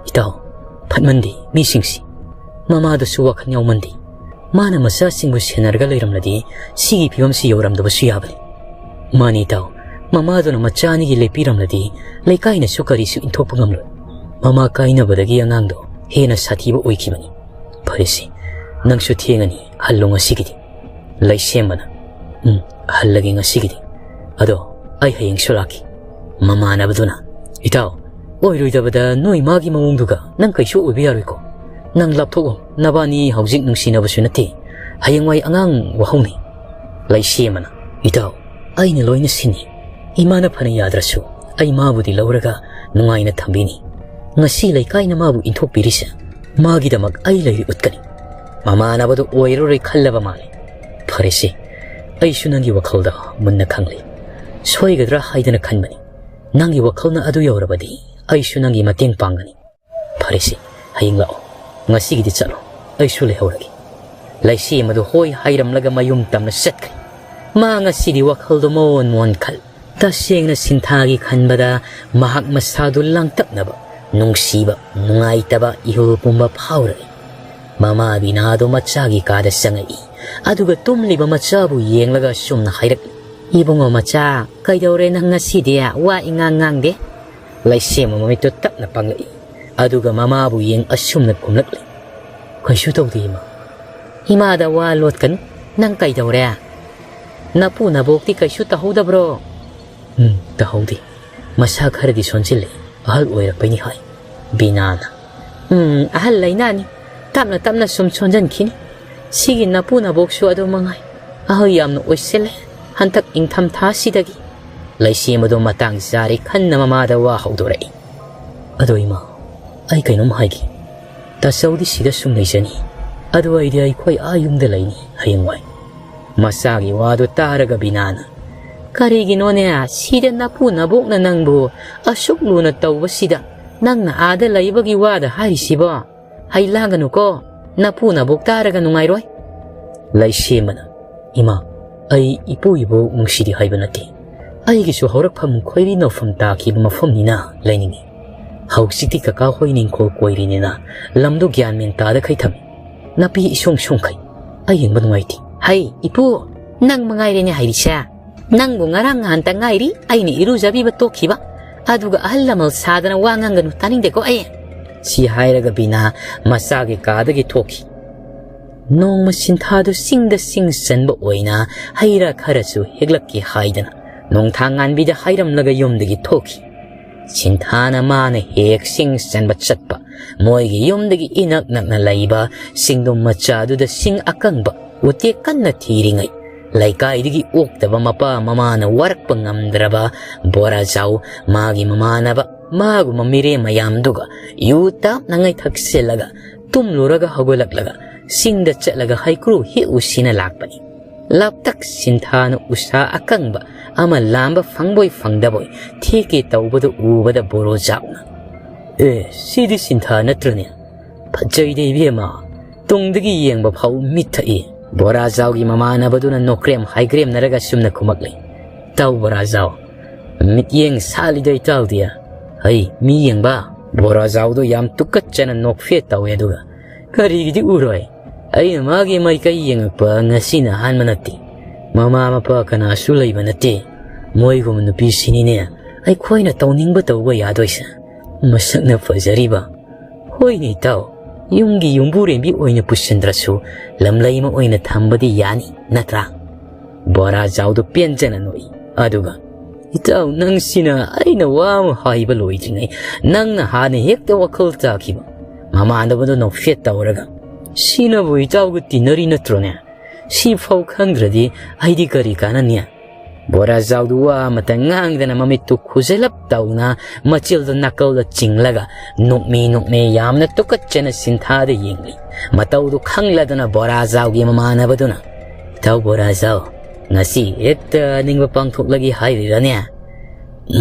"ꯏꯇꯥꯎ, ꯐꯠꯃꯟꯗꯦ ꯃꯤꯁꯤꯡꯁꯤ꯫ ꯃꯃꯥꯗꯨꯁꯨ ꯋꯥꯈꯜ ꯌꯥꯎꯃꯟꯗꯦ꯫ ꯃꯥꯅ ꯃꯆꯥꯁꯤꯡꯕꯨ ꯁꯦꯟꯅꯔꯒ ꯂꯩꯔꯝꯂꯗꯤ ꯁꯤꯒꯤ ꯐꯤꯕꯝꯁꯤ ꯌꯧꯔꯝꯗꯕꯁꯨ ꯌꯥꯕꯅꯤ꯫" "ꯃꯥꯅꯤ ꯏꯇꯥꯎ, ꯃꯃꯥꯗꯨꯅ ꯃꯆꯥ ꯑꯅꯤꯒꯤ ꯂꯦꯞꯄꯤꯔꯝꯂꯗꯤ ꯂꯩꯀꯥꯏꯅꯁꯨ ꯀꯔꯤꯁꯨ ꯏꯟꯊꯣꯛꯄ ꯉꯝꯂꯣꯏ꯫ ꯃꯃꯥ ꯀꯥꯏꯅꯕꯗꯒꯤ ꯑꯉꯥꯡꯗꯣ ꯍꯦꯟꯅ ꯁꯥꯊꯤꯕ ꯑꯣꯏꯈꯤꯕꯅꯤ꯫ ꯐꯔꯦꯁꯦ, ꯅꯪꯁꯨ ꯊꯦꯡꯉꯅꯤ, ꯍꯜꯂꯣ ꯉꯁꯤꯒꯤꯗꯤ꯫" ꯂꯩꯁꯦꯝꯕꯅ, "ꯎꯝ, ꯍꯜꯂꯒꯦ ꯉꯁꯤꯒꯤꯗꯤ꯫ ꯑꯗꯣ ꯑꯩ ꯍꯌꯦꯡꯁꯨ ꯂꯥꯛꯈꯤ꯫" ꯃꯃꯥꯟꯅꯕꯗꯨꯅ, "ꯏꯇꯥꯎ, ꯑꯣꯏꯔꯣꯏꯗꯕꯗ ꯅꯣꯏ ꯃꯥꯒꯤ ꯃꯑꯣꯡꯗꯨꯒ ꯅꯪ ꯀꯩꯁꯨ ꯑꯣꯏꯕ ꯌꯥꯔꯣꯏꯀꯣ꯫ ꯅꯪ ꯂꯥꯞꯊꯣꯛꯑꯣ, ꯅꯕꯥꯅꯤ ꯍꯧꯖꯤꯛ ꯅꯨꯡꯁꯤꯅꯕꯁꯨ ꯅꯠꯇꯦ, ꯍꯌꯦꯡꯋꯥꯏ ꯑꯉꯥꯡ ꯋꯥꯍꯧꯅꯤ꯫" ꯂꯩꯁꯦꯝꯕꯅ, "ꯏꯇꯥꯎ, ꯑꯩꯅ ꯂꯣꯏꯅ ꯁꯤꯟꯅꯤ꯫ ꯏꯃꯥꯅ ꯐꯅ ꯌꯥꯗ꯭ꯔꯁꯨ ꯑꯩ ꯃꯥꯕꯨꯗꯤ ꯂꯧꯔꯒ ꯅꯨꯡꯉꯥꯏꯅ ꯊꯝꯕꯤꯅꯤ꯫ ꯉꯁꯤ ꯂꯩꯀꯥꯏꯅ ꯃꯥꯕꯨ ꯏꯟꯊꯣꯛꯄꯤꯔꯤꯁꯦ ꯃꯥꯒꯤꯗꯃꯛ ꯑꯩ ꯂꯩꯔꯤ ꯎꯠꯀꯅꯤ꯫ ꯃꯃꯥꯟꯅꯕꯗꯨ ꯑꯣꯏꯔꯔꯣꯏ ꯈꯜꯂꯕ ꯃꯥꯜꯂꯦ꯫ ꯐꯔꯦꯁꯦ, ꯑꯩꯁꯨ ꯅꯪꯒꯤ ꯋꯥꯈꯜꯗ ꯃꯨꯟꯅ ꯈꯪꯂꯦ꯫ ꯁꯣꯏꯒꯗ꯭ꯔꯥ ꯍꯥꯏꯗꯅ ꯈꯟꯕꯅꯤ꯫ ꯅꯪꯒꯤ ꯋꯥꯈꯜꯅ ꯑꯗꯨ ꯌꯧꯔꯕꯗꯤ ꯑꯩꯁꯨ ꯅꯪꯒꯤ ꯃꯇꯦꯡ ꯄꯥꯡꯒꯅꯤ꯫ ꯐꯔꯦꯁꯦ, ꯍꯌꯦꯡ ꯂꯥꯛꯑꯣ꯫ ꯉꯁꯤꯒꯤꯗꯤ ꯆꯠꯂꯣ꯫ ꯑꯩꯁꯨ ꯂꯩꯍꯧꯔꯒꯦ꯫" ꯂꯩꯁꯦꯝꯕꯗꯨ ꯍꯣꯏ ꯍꯥꯏꯔꯝꯂꯒ ꯃꯌꯨꯝ ꯇꯝꯅ ꯆꯠꯈ꯭ꯔꯦ꯫ ꯃꯥ ꯉꯁꯤꯗꯤ ꯋꯥꯈꯜꯗꯣ ꯃꯣꯟ ꯃꯣꯟ ꯈꯜ꯫ ꯇꯁꯦꯡꯅ ꯁꯤꯟꯊꯥꯒꯤ ꯈꯟꯕꯗ ꯃꯍꯥꯛ ꯃꯁꯥꯗꯨ ꯂꯥꯡꯇꯛꯅꯕ, ꯅꯨꯡꯁꯤꯕ, ꯅꯨꯡꯉꯥꯏꯇꯕ ꯏꯍꯨꯜ ꯄꯨꯝꯕ ꯐꯥꯎꯔꯦ꯫ ꯃꯃꯥ ꯕꯤꯅꯥꯗꯨ ꯃꯆꯥꯒꯤ ꯀꯥꯗ ꯆꯪꯉꯛꯏ꯫ ꯑꯗꯨꯒ ꯇꯨꯝꯂꯤꯕ ꯃꯆꯥꯕꯨ ꯌꯦꯡꯂꯒ ꯁꯨꯝꯅ ꯍꯥꯏꯔꯛꯏ, "ꯏꯕꯨꯡꯉꯣ ꯃꯆꯥ, ꯀꯩꯗꯧꯔꯦ ꯅꯪ ꯉꯁꯤꯗꯤ? ꯋꯥ ꯏꯉꯥꯡ ꯉꯥꯡꯗꯦ?" ꯂꯩꯁꯦꯝꯕ ꯃꯃꯤꯠꯇꯨ ꯇꯞꯅ ꯄꯥꯡꯂꯛꯏ꯫ ꯑꯗꯨꯒ ꯃꯃꯥꯕꯨ ꯌꯦꯡ ꯑꯁꯨꯝꯅ ꯈꯨꯝꯂꯛꯂꯤ, "ꯀꯩꯁꯨ ꯇꯧꯗꯦ, ꯏꯃꯥ꯫" "ꯏꯃꯥꯗ ꯋꯥ ꯂꯣꯠꯀꯅꯨ꯫ ꯅꯪ ꯀꯩꯗꯧꯔꯦ?" "ꯅꯄꯨ ꯅꯕꯣꯛꯇꯤ ꯀꯩꯁꯨ ꯇꯧꯍꯧꯗꯕ꯭ꯔꯣ?" "ꯎꯝ, ꯇꯧꯍꯧꯗꯦ꯫ ꯃꯁꯥ ꯈꯔꯗꯤ ꯁꯣꯟꯖꯤꯜꯂꯦ꯫ ꯑꯍꯜ ꯑꯣꯏꯔꯛꯄꯩꯅꯤ ꯍꯥꯏ", ꯕꯤꯅꯥꯅ꯫ "ꯎꯝ, ꯑꯍꯜ ꯂꯩꯅꯥꯅꯤ꯫ ꯇꯞꯅ ꯇꯞꯅ ꯁꯨꯝ ꯁꯣꯟꯖꯟꯈꯤꯅꯤ꯫ ꯁꯤꯒꯤ ꯅꯄꯨ ꯅꯕꯣꯛꯁꯨ ꯑꯗꯨ ꯃꯉꯥꯏ꯫ ꯑꯍꯜ ꯌꯥꯝꯅ ꯑꯣꯏꯁꯤꯜꯂꯦ ꯍꯟꯗꯛ ꯏꯪꯊꯝꯊꯥꯁꯤꯗꯒꯤ꯫" ꯂꯩꯁꯦꯝꯕꯗꯣ ꯃꯇꯥꯡ ꯆꯥꯔꯦ ꯈꯟꯅ ꯃꯃꯥꯗ ꯋꯥ ꯍꯧꯗꯣꯔꯛꯏ꯫ "ꯑꯗꯣ ꯏꯃꯥ, ꯑꯩ ꯀꯩꯅꯣꯝ ꯍꯥꯏꯒꯦ꯫ ꯇꯥꯆꯧꯗꯤ ꯁꯤꯗ ꯁꯨꯝ ꯂꯩꯖꯅꯤ꯫ ꯑꯗꯣ ꯑꯩꯗꯤ ꯑꯩꯈꯣꯏ ꯑꯥ ꯌꯨꯝꯗ ꯂꯩꯅꯤ ꯍꯌꯦꯡꯋꯥꯏ꯫" ꯃꯆꯥꯒꯤ ꯋꯥꯗꯨ ꯇꯥꯔꯒ ꯕꯤꯅꯥꯅ, "ꯀꯔꯤꯒꯤꯅꯣꯅꯦ, ꯁꯤꯗ ꯅꯄꯨ ꯅꯕꯣꯛꯅ ꯅꯪꯕꯨ ꯑꯁꯨꯛ ꯂꯨꯅ ꯇꯧꯕꯁꯤꯗ ꯅꯪꯅ ꯑꯥꯗ ꯂꯩꯕꯒꯤ ꯋꯥꯗ ꯍꯥꯏꯔꯤꯁꯤꯕꯣ? ꯍꯩ ꯂꯥꯡꯒꯅꯨꯀꯣ, ꯅꯄꯨ ꯅꯕꯣꯛ ꯇꯥꯔꯒ ꯅꯨꯡꯉꯥꯏꯔꯣꯏ꯫" ꯂꯩꯁꯦꯝꯕꯅ, "ꯏꯃꯥ, ꯑꯩ ꯏꯄꯨ ꯏꯕꯣꯛ ꯅꯨꯡꯁꯤꯗꯦ ꯍꯥꯏꯕ ꯅꯠꯇꯦ꯫ ꯑꯩꯒꯤꯁꯨ ꯍꯧꯔꯛꯐꯝ ꯈꯣꯏꯔꯤ ꯅꯧꯐꯝ ꯇꯥꯈꯤꯕ ꯃꯐꯝꯅꯤꯅ ꯂꯩꯅꯤꯡꯉꯤ꯫ ꯍꯧꯖꯤꯛꯇꯤ ꯀꯀꯥ ꯍꯣꯏ ꯅꯤꯡꯈꯣꯜ ꯀꯣꯏꯔꯤꯅꯤꯅ ꯂꯝꯗꯣ ꯒ꯭ꯌꯥꯟ ꯃꯦꯟ ꯇꯥꯗꯈꯩ ꯊꯝꯃꯤ꯫ ꯅꯥꯄꯤ ꯏꯁꯣꯡ ꯁꯣꯡꯈꯩ꯫ ꯑꯩ ꯌꯦꯡꯕ ꯅꯨꯡꯉꯥꯏꯇꯦ꯫" "ꯍꯩ, ꯏꯄꯨ, ꯅꯪ ꯃꯉꯥꯏꯔꯦꯅꯦ ꯍꯥꯏꯔꯤꯁꯦ꯫ ꯅꯪꯕꯨ ꯉꯔꯥꯡ ꯅꯍꯥꯟꯇ ꯉꯥꯏꯔꯤ ꯑꯩꯅ ꯏꯔꯨꯖꯕꯤꯕ ꯇꯣꯛꯈꯤꯕ꯫ ꯑꯗꯨꯒ ꯑꯍꯜ ꯂꯃꯟ ꯁꯥꯗꯅ ꯋꯥ ꯉꯥꯡꯒꯅꯨ, ꯇꯥꯅꯤꯡꯗꯦꯀꯣ ꯑꯩ꯫" ꯁꯤ ꯍꯥꯏꯔꯒ ꯕꯤꯅꯥ ꯃꯆꯥꯒꯤ ꯀꯥꯗꯒꯤ ꯊꯣꯛꯈꯤ꯫ ꯅꯣꯡꯃ ꯁꯤꯟꯊꯥꯗꯨ ꯆꯤꯡꯗ ꯆꯤꯡ ꯆꯟꯕ ꯑꯣꯏꯅ ꯍꯩ ꯔꯥ ꯈꯔꯁꯨ ꯍꯦꯛꯂꯛꯀꯦ ꯍꯥꯏꯗꯅ ꯅꯣꯡꯊꯥ ꯉꯥꯟꯕꯤꯗ ꯍꯥꯏꯔꯝꯂꯒ ꯌꯨꯝꯗꯒꯤ ꯊꯣꯛꯈꯤ꯫ ꯁꯤꯟꯊꯥꯅ ꯃꯥꯅ ꯍꯦꯛ ꯆꯤꯡ ꯆꯟꯕ ꯆꯠꯄ ꯃꯣꯏꯒꯤ ꯌꯨꯝꯗꯒꯤ ꯏꯅꯛ ꯅꯛꯅ ꯂꯩꯕ ꯆꯤꯡꯗꯨꯝ ꯃꯆꯥꯗꯨꯗ ꯁꯤꯡ ꯑꯀꯪꯕ ꯎꯇꯦꯛ ꯀꯟꯅ ꯊꯤꯔꯤꯉꯩ, ꯂꯩꯀꯥꯏꯗꯒꯤ ꯑꯣꯛꯇꯕ ꯃꯄꯥ ꯃꯃꯥꯅ ꯋꯥꯔꯛꯄ ꯉꯝꯗ꯭ꯔꯕ ꯕꯣꯔꯥꯖꯥꯎ, ꯃꯥꯒꯤ ꯃꯃꯥꯟꯅꯕ, ꯃꯥꯒꯨꯝꯕ ꯃꯤꯔꯦꯝ ꯃꯌꯥꯝꯗꯨꯒ ꯌꯨ ꯇꯥꯞꯅꯉꯩ ꯊꯛꯆꯤꯜꯂꯒ ꯇꯨꯝꯂꯨꯔꯒ ꯍꯧꯒꯠꯂꯛꯂꯒ ꯆꯤꯡꯗ ꯆꯠꯂꯒ ꯍꯩꯀ꯭ꯔꯨ ꯍꯦꯛꯎꯁꯤꯅ ꯂꯥꯛꯄꯅꯤ꯫ ꯂꯥꯞꯇꯛ ꯁꯤꯟꯊꯥꯅ ꯎꯁꯥ ꯑꯀꯪꯕ ꯑꯃ ꯂꯥꯝꯕ ꯐꯪꯕꯣꯏ ꯐꯪꯗꯕꯣꯏ ꯊꯦꯛꯀꯦ ꯇꯧꯕꯗꯨ ꯎꯕꯗ ꯕꯣꯔꯣꯖꯥꯎꯅ, "ꯑꯦ, ꯁꯤꯗꯤ ꯁꯤꯟꯊꯥ ꯅꯠꯇ꯭ꯔꯅꯦ? ꯐꯖꯩꯗ ꯏꯕꯦꯝꯃ, ꯇꯨꯡꯗꯒꯤ ꯌꯦꯡꯕ ꯐꯥꯎ ꯃꯤꯠ ꯊꯛꯏ꯫" ꯕꯣꯔꯥꯖꯥꯎꯒꯤ ꯃꯃꯥꯟꯅꯕꯗꯨꯅ ꯅꯣꯀ꯭ꯔꯦꯝ ꯍꯥꯏꯒ꯭ꯔꯦꯝꯅꯔꯒ ꯁꯨꯝꯅ ꯈꯨꯝꯃꯛꯂꯤ, "ꯏꯇꯥꯎ ꯕꯣꯔꯥꯖꯥꯎ, ꯃꯤꯠꯌꯦꯡ ꯁꯥꯠꯂꯤꯗ ꯏꯇꯥꯎꯗꯤ꯫ ꯍꯩ, ꯃꯤ ꯌꯦꯡꯕ?" ꯕꯣꯔꯥꯖꯥꯎꯗꯣ ꯌꯥꯝ ꯇꯨꯀꯠꯆꯅ ꯅꯣꯛꯐꯦꯠ ꯇꯧꯏ, ꯑꯗꯨꯒ, "ꯀꯔꯤꯒꯤꯗꯤ ꯎꯔꯣꯏ? ꯑꯩꯅ ꯃꯥꯒꯤ ꯃꯥꯏꯀꯩ ꯌꯦꯡꯉꯛꯄ ꯉꯁꯤꯅ ꯑꯍꯥꯟꯕ ꯅꯠꯇꯦ꯫ ꯃꯃꯥ ꯃꯄꯥ ꯀꯅꯥꯁꯨ ꯂꯩꯕ ꯅꯠꯇꯦ꯫ ꯃꯣꯏꯒꯨꯝꯕ ꯅꯨꯄꯤꯁꯤꯅꯤꯅꯦ ꯑꯩꯈꯣꯏꯅ ꯇꯧꯅꯤꯡꯕ ꯇꯧꯕ ꯌꯥꯗꯣꯏꯁꯦ ꯃꯁꯛꯅ ꯐꯖꯔꯤꯕ? ꯍꯣꯏꯅꯦ ꯏꯇꯥꯎ, ꯌꯨꯝꯒꯤ ꯌꯨꯝꯕꯨꯔꯦꯝꯕꯤ ꯑꯣꯏꯅ ꯄꯨꯁꯤꯟꯗ꯭ꯔꯁꯨ ꯂꯝꯂꯩꯃ ꯑꯣꯏꯅ ꯊꯝꯕꯗꯤ ꯌꯥꯅꯤ ꯅꯠꯇ꯭ꯔꯥ? ꯕꯣꯔꯥꯖꯥꯎꯗꯨ ꯄꯦꯟꯖꯅ ꯅꯣꯛꯏ꯫ ꯑꯗꯨꯒ, "ꯏꯇꯥꯎ, ꯅꯪꯁꯤꯅ ꯑꯩꯅ ꯋꯥ ꯑꯃ ꯍꯥꯏꯕ ꯂꯣꯏꯗ꯭ꯔꯤꯉꯩ ꯅꯪꯅ ꯍꯥꯟꯅ ꯍꯦꯛꯇ ꯋꯥꯈꯜ ꯇꯥꯈꯤꯕ꯫ ꯃꯃꯥꯟꯅꯕꯗꯣ ꯅꯣꯛꯐꯦꯠ ꯇꯧꯔꯒ, ꯁꯤꯅꯕꯨ ꯏꯇꯥꯎꯒ ꯇꯤꯟꯅꯔꯤ ꯅꯠꯇ꯭ꯔꯣꯅꯦ? ꯁꯤꯐꯥꯎ ꯈꯪꯗ꯭ꯔꯗꯤ ꯑꯩꯗꯤ ꯀꯔꯤ ꯀꯥꯟꯅꯅꯤ?" ꯕꯣꯔꯥꯖꯥꯎꯗꯨ ꯋꯥ ꯑꯃꯇ ꯉꯥꯡꯗꯅ ꯃꯃꯤꯠꯇꯨ ꯈꯨꯖꯂꯞ ꯇꯧꯅ ꯃꯆꯤꯜꯗꯨ ꯅꯥꯀꯜꯗ ꯆꯤꯡꯂꯒ ꯅꯣꯛꯃꯤ ꯅꯣꯛꯃꯤ ꯌꯥꯝꯅ ꯇꯨꯀꯠꯆꯅ ꯁꯤꯟꯊꯥꯗ ꯌꯦꯡꯂꯤ꯫ ꯃꯇꯧꯗꯨ ꯈꯪꯂꯗꯨꯅ ꯕꯣꯔꯥꯖꯥꯎꯒꯤ ꯃꯃꯥꯟꯅꯕꯗꯨꯅ, "ꯏꯇꯥꯎ ꯕꯣꯔꯥꯖꯥꯎ, ꯉꯁꯤ ꯍꯦꯛꯇ ꯑꯅꯤꯡꯕ ꯄꯥꯡꯊꯣꯛꯂꯒꯦ ꯍꯥꯏꯔꯤꯔꯅꯦ?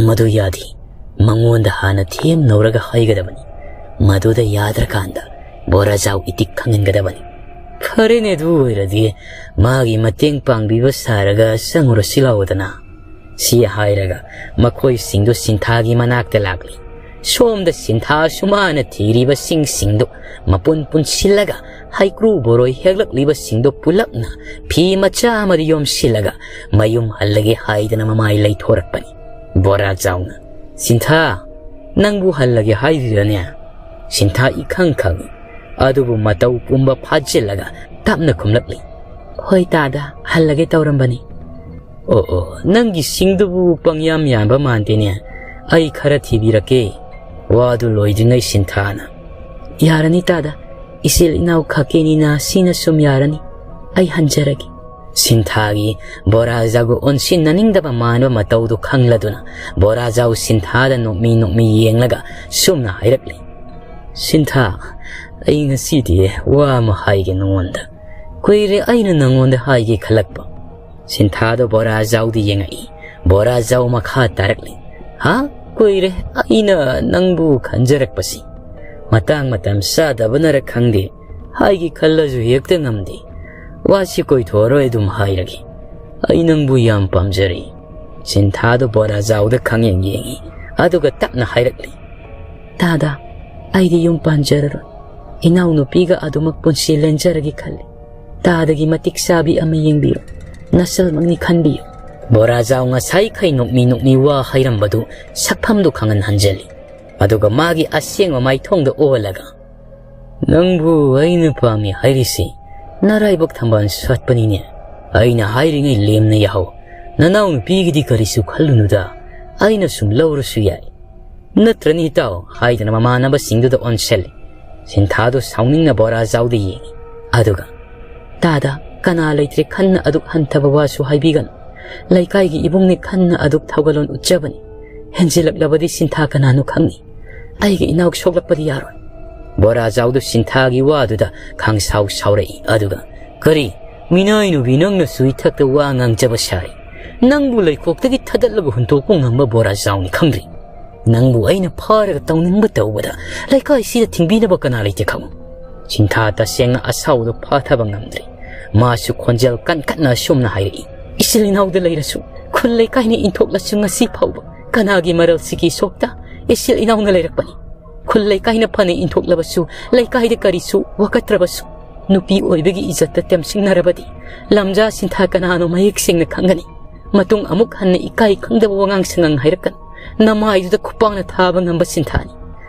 ꯃꯗꯨ ꯌꯥꯗꯦ꯫ ꯃꯉꯣꯟꯗ ꯍꯥꯟꯅ ꯊꯦꯝꯅꯧꯔꯒ ꯍꯥꯏꯒꯗꯕꯅꯤ꯫ ꯃꯗꯨꯗ ꯌꯥꯗ꯭ꯔꯀꯥꯟꯗ ꯕꯣꯔꯥꯖꯥꯎ ꯏꯇꯤꯛ ꯈꯪꯍꯟꯒꯗꯕꯅꯤ꯫ ꯐꯔꯦꯅꯦ, ꯑꯗꯨ ꯑꯣꯏꯔꯗꯤ ꯃꯥꯒꯤ ꯃꯇꯦꯡ ꯄꯥꯡꯕꯤꯕ ꯁꯥꯔꯒ ꯆꯪꯉꯨꯔꯁꯤ ꯂꯥꯛꯑꯣꯗꯅ꯫" ꯁꯤ ꯍꯥꯏꯔꯒ ꯃꯈꯣꯏꯁꯤꯡꯗꯨ ꯁꯤꯟꯊꯥꯒꯤ ꯃꯅꯥꯛꯇ ꯂꯥꯛꯂꯤ꯫ ꯁꯣꯝꯗ ꯁꯤꯟꯊꯥꯁꯨ ꯃꯥꯅ ꯊꯤꯔꯤꯕꯁꯤꯡꯁꯤꯡꯗꯨ ꯃꯄꯨꯟ ꯄꯨꯟꯁꯤꯜꯂꯒ ꯍꯩꯀ꯭ꯔꯨ ꯕꯣꯔꯣꯏ ꯍꯦꯛꯂꯛꯂꯤꯕꯁꯤꯡꯗꯨ ꯄꯨꯂꯞꯅ ꯐꯤ ꯃꯆꯥ ꯑꯃꯗ ꯌꯣꯝꯁꯤꯜꯂꯒ ꯃꯌꯨꯝ ꯍꯜꯂꯒꯦ ꯍꯥꯏꯗꯅ ꯃꯃꯥꯏ ꯂꯩꯊꯣꯔꯛꯄꯅꯤ꯫ ꯕꯣꯔꯥꯖꯥꯎꯅ, "ꯁꯤꯟꯊꯥ, ꯅꯪꯕꯨ ꯍꯜꯂꯒꯦ ꯍꯥꯏꯔꯤꯔꯅꯦ?" ꯁꯤꯟꯊꯥ ꯏꯈꯪ ꯈꯪꯏ, ꯑꯗꯨꯕꯨ ꯃꯇꯧ ꯄꯨꯝꯕ ꯐꯥꯖꯤꯜꯂꯒ ꯇꯞꯅ ꯈꯨꯝꯂꯛꯂꯤ, "ꯍꯣꯏ ꯇꯥꯗ, ꯍꯜꯂꯒꯦ ꯇꯧꯔꯝꯕꯅꯤ꯫" "ꯑꯣ, ꯑꯣ, ꯅꯪꯒꯤ ꯁꯤꯡꯗꯨꯕꯨ ꯄꯪꯌꯥꯝ ꯌꯥꯝꯕ ꯃꯥꯟꯗꯦꯅꯦ꯫ ꯑꯩ ꯈꯔ ꯊꯤꯕꯤꯔꯛꯀꯦ꯫" ꯋꯥꯗꯨ ꯂꯣꯏꯗ꯭ꯔꯤꯉꯩ ꯁꯤꯟꯊꯥꯅ, "ꯌꯥꯔꯅꯤ ꯇꯥꯗ, ꯏꯆꯤꯜ ꯏꯅꯥꯎ ꯈꯛꯀꯤꯅꯤꯅ ꯁꯤꯅ ꯁꯨꯝ ꯌꯥꯔꯅꯤ꯫ ꯑꯩ ꯍꯟꯖꯔꯒꯦ꯫" ꯁꯤꯟꯊꯥꯒꯤ ꯕꯣꯔꯥꯖꯥꯎꯒ ꯑꯣꯟꯁꯤꯟꯅꯅꯤꯡꯗꯕ ꯃꯥꯟꯕ ꯃꯇꯧꯗꯨ ꯈꯪꯂꯗꯨꯅ ꯕꯣꯔꯥꯖꯥꯎ ꯁꯤꯟꯊꯥꯗ ꯅꯣꯛꯃꯤ ꯅꯣꯛꯃꯤ ꯌꯦꯡꯂꯒ ꯁꯨꯝꯅ ꯍꯥꯏꯔꯛꯂꯤ, "ꯁꯤꯟꯊꯥ, ꯑꯩ ꯉꯁꯤꯗꯤ ꯋꯥ ꯑꯃ ꯍꯥꯏꯒꯦ ꯅꯉꯣꯟꯗ꯫ ꯀꯨꯏꯔꯦ ꯑꯩꯅ ꯅꯉꯣꯟꯗ ꯍꯥꯏꯒꯦ ꯈꯜꯂꯛꯄ꯫" ꯁꯤꯟꯊꯥꯗꯣ ꯕꯣꯔꯥꯖꯥꯎꯗ ꯌꯦꯡꯉꯛꯏ꯫ ꯕꯣꯔꯥꯖꯥꯎ ꯃꯈꯥ ꯇꯥꯔꯛꯂꯤ, "ꯍꯥ? ꯀꯨꯏꯔꯦ ꯑꯩꯅ ꯅꯪꯕꯨ ꯈꯟꯖꯔꯛꯄꯁꯤ꯫ ꯃꯇꯥꯡ ꯃꯇꯝ ꯆꯥꯗꯕꯅꯔ ꯈꯪꯗꯦ, ꯍꯥꯏꯒꯦ ꯈꯜꯂꯁꯨ ꯍꯦꯛꯇ ꯉꯝꯗꯦ꯫ ꯋꯥꯁꯤ ꯀꯣꯏꯊꯣꯛꯑꯔꯣꯏ, ꯑꯗꯨꯝ ꯍꯥꯏꯔꯒꯦ꯫ ꯑꯩ ꯅꯪꯕꯨ ꯌꯥꯝ ꯄꯥꯝꯖꯔꯦ꯫" ꯁꯤꯟꯊꯥꯗꯣ ꯕꯣꯔꯥꯖꯥꯎꯗ ꯈꯪꯌꯦꯡ ꯌꯦꯡꯉꯤ, ꯑꯗꯨꯒ ꯇꯞꯅ ꯍꯥꯏꯔꯛꯂꯤ, "ꯇꯥꯗ, ꯑꯩꯗꯤ ꯌꯨꯝ ꯄꯥꯟꯖꯔꯔꯣꯏ꯫ ꯏꯅꯥꯎꯅꯨꯄꯤꯒ ꯑꯗꯨꯃꯛ ꯄꯨꯟꯁꯤ ꯂꯦꯟꯖꯔꯒꯦ ꯈꯜꯂꯤ꯫ ꯇꯥꯗꯒꯤ ꯃꯇꯤꯛ ꯆꯥꯕꯤ ꯑꯃ ꯌꯦꯡꯕꯤꯌꯨ꯫ ꯅꯆꯜꯃꯛꯅꯤ ꯈꯟꯕꯤꯌꯨ꯫" ꯕꯣꯔꯥꯖꯥꯎ ꯉꯁꯥꯏꯈꯩ ꯅꯣꯛꯃꯤ ꯅꯣꯛꯃꯤ ꯋꯥ ꯍꯥꯏꯔꯝꯕꯗꯨ ꯁꯛꯐꯝꯗꯨ ꯈꯪꯍꯟ ꯍꯟꯖꯤꯜꯂꯤ꯫ ꯑꯗꯨꯒ ꯃꯥꯒꯤ ꯑꯁꯦꯡꯕ ꯃꯥꯏꯊꯣꯡꯗ ꯑꯣꯜꯂꯒ, "ꯅꯪꯕꯨ ꯑꯩꯅ ꯄꯥꯝꯃꯤ ꯍꯥꯏꯔꯤꯁꯤ ꯅꯔꯥꯏꯕꯛ ꯊꯝꯕꯥꯜ ꯁꯥꯠꯄꯅꯤꯅꯦ꯫ ꯑꯩꯅ ꯍꯥꯏꯔꯤꯉꯩ ꯂꯦꯝꯅ ꯌꯥꯍꯧ꯫ ꯅꯅꯥꯎ ꯅꯨꯄꯤꯒꯤꯗꯤ ꯀꯔꯤꯁꯨ ꯈꯜꯂꯨꯅꯨꯗ, ꯑꯩꯅ ꯁꯨꯝ ꯂꯧꯔꯁꯨ ꯌꯥꯏ꯫ ꯅꯠꯇ꯭ꯔꯅꯤ ꯏꯇꯥꯎ?" ꯍꯥꯏꯗꯨꯅ ꯃꯃꯥꯟꯅꯕꯁꯤꯡꯗꯨꯗ ꯑꯣꯟꯁꯤꯜꯂꯤ꯫ ꯁꯤꯟꯊꯥꯗꯨ ꯁꯥꯎꯅꯤꯡꯅ ꯕꯣꯔꯥꯖꯥꯎꯗ ꯌꯦꯡꯉꯤ꯫ ꯑꯗꯨꯒ, "ꯇꯥꯗ, ꯀꯅꯥ ꯂꯩꯇ꯭ꯔꯦ ꯈꯟꯅ ꯑꯗꯨꯛ ꯍꯟꯊꯕ ꯋꯥꯁꯨ ꯍꯥꯏꯕꯤꯒꯅꯨ꯫ ꯂꯩꯀꯥꯏꯒꯤ ꯏꯕꯨꯡꯅꯤ ꯈꯟꯅ ꯑꯗꯨꯛ ꯊꯧꯒꯜꯂꯣꯟ ꯎꯠꯆꯕꯅꯤ꯫ ꯍꯦꯟꯖꯤꯜꯂꯛꯂꯕꯗꯤ ꯁꯤꯟꯊꯥ ꯀꯅꯥꯅꯣ ꯈꯪꯅꯤ꯫ ꯑꯩꯒꯤ ꯏꯅꯥꯎ ꯁꯣꯛꯂꯛꯄꯗꯤ ꯌꯥꯔꯣꯏ꯫" ꯕꯣꯔꯥꯖꯥꯎꯗꯨ ꯁꯤꯟꯊꯥꯒꯤ ꯋꯥꯗꯨꯗ ꯈꯪꯁꯥꯎ ꯁꯥꯎꯔꯛꯏ꯫ ꯑꯗꯨꯒ, "ꯀꯔꯤ? ꯃꯤꯅꯥꯏ ꯅꯨꯄꯤ ꯅꯪꯅꯁꯨ ꯏꯊꯛꯇ ꯋꯥ ꯉꯥꯡꯖꯕ ꯁꯥꯔꯤ꯫ ꯅꯪꯕꯨ ꯂꯩꯈꯣꯛꯇꯒꯤ ꯊꯥꯗꯠꯂꯒ ꯍꯨꯟꯇꯣꯛꯄ ꯉꯝꯕ ꯕꯣꯔꯥꯖꯥꯎꯅꯤ ꯈꯪꯗ꯭ꯔꯤ꯫ ꯅꯪꯕꯨ ꯑꯩꯅ ꯐꯥꯔꯒ ꯇꯧꯅꯤꯡꯕ ꯇꯧꯕꯗ ꯂꯩꯀꯥꯏꯁꯤꯗ ꯊꯤꯡꯕꯤꯅꯕ ꯀꯅꯥ ꯂꯩꯇꯦ ꯈꯪꯉꯨ꯫" ꯁꯤꯟꯊꯥ ꯇꯁꯦꯡꯅ ꯑꯁꯥꯎꯕꯗꯨ ꯐꯥꯊꯕ ꯉꯝꯗ꯭ꯔꯦ꯫ ꯃꯥꯁꯨ ꯈꯣꯟꯖꯦꯜ ꯀꯟꯈꯠꯅ ꯑꯁꯨꯝꯅ ꯍꯥꯏꯔꯛꯏ, "ꯏꯆꯤꯜ ꯏꯅꯥꯎꯗ ꯂꯩꯔꯁꯨ, ꯈꯨꯜ ꯂꯩꯀꯥꯏꯅ ꯏꯟꯊꯣꯛꯂꯁꯨ, ꯉꯁꯤ ꯐꯥꯎꯕ ꯀꯅꯥꯒꯤ ꯃꯔꯜ ꯁꯤꯀꯤ ꯁꯣꯛꯇ ꯏꯆꯤꯜ ꯏꯅꯥꯎꯅ ꯂꯩꯔꯛꯄꯅꯤ꯫ ꯈꯨꯜ ꯂꯩꯀꯥꯏꯅ ꯐꯅ ꯏꯟꯊꯣꯛꯂꯕꯁꯨ, ꯂꯩꯀꯥꯏꯗ ꯀꯔꯤꯁꯨ ꯋꯥꯀꯠꯇ꯭ꯔꯕꯁꯨ, ꯅꯨꯄꯤ ꯑꯣꯏꯕꯒꯤ ꯏꯖꯠꯇ ꯇꯦꯝꯁꯤꯡꯅꯔꯕꯗꯤ ꯂꯝꯖꯥ ꯁꯤꯟꯊꯥ ꯀꯅꯥꯅꯣ ꯃꯌꯦꯛ ꯁꯦꯡꯅ ꯈꯪꯒꯅꯤ꯫ ꯃꯇꯨꯡ ꯑꯃꯨꯛ ꯍꯟꯅ ꯏꯀꯥꯏ ꯈꯪꯗꯕ ꯋꯥꯉꯥꯡ ꯁꯉꯥꯡ ꯍꯥꯏꯔꯛꯀꯅꯨ꯫ ꯅꯃꯥꯏꯗꯨꯗ ꯈꯨꯄꯥꯛꯅ ꯊꯥꯕ ꯉꯝꯕ ꯁꯤꯟꯊꯥꯅꯤ꯫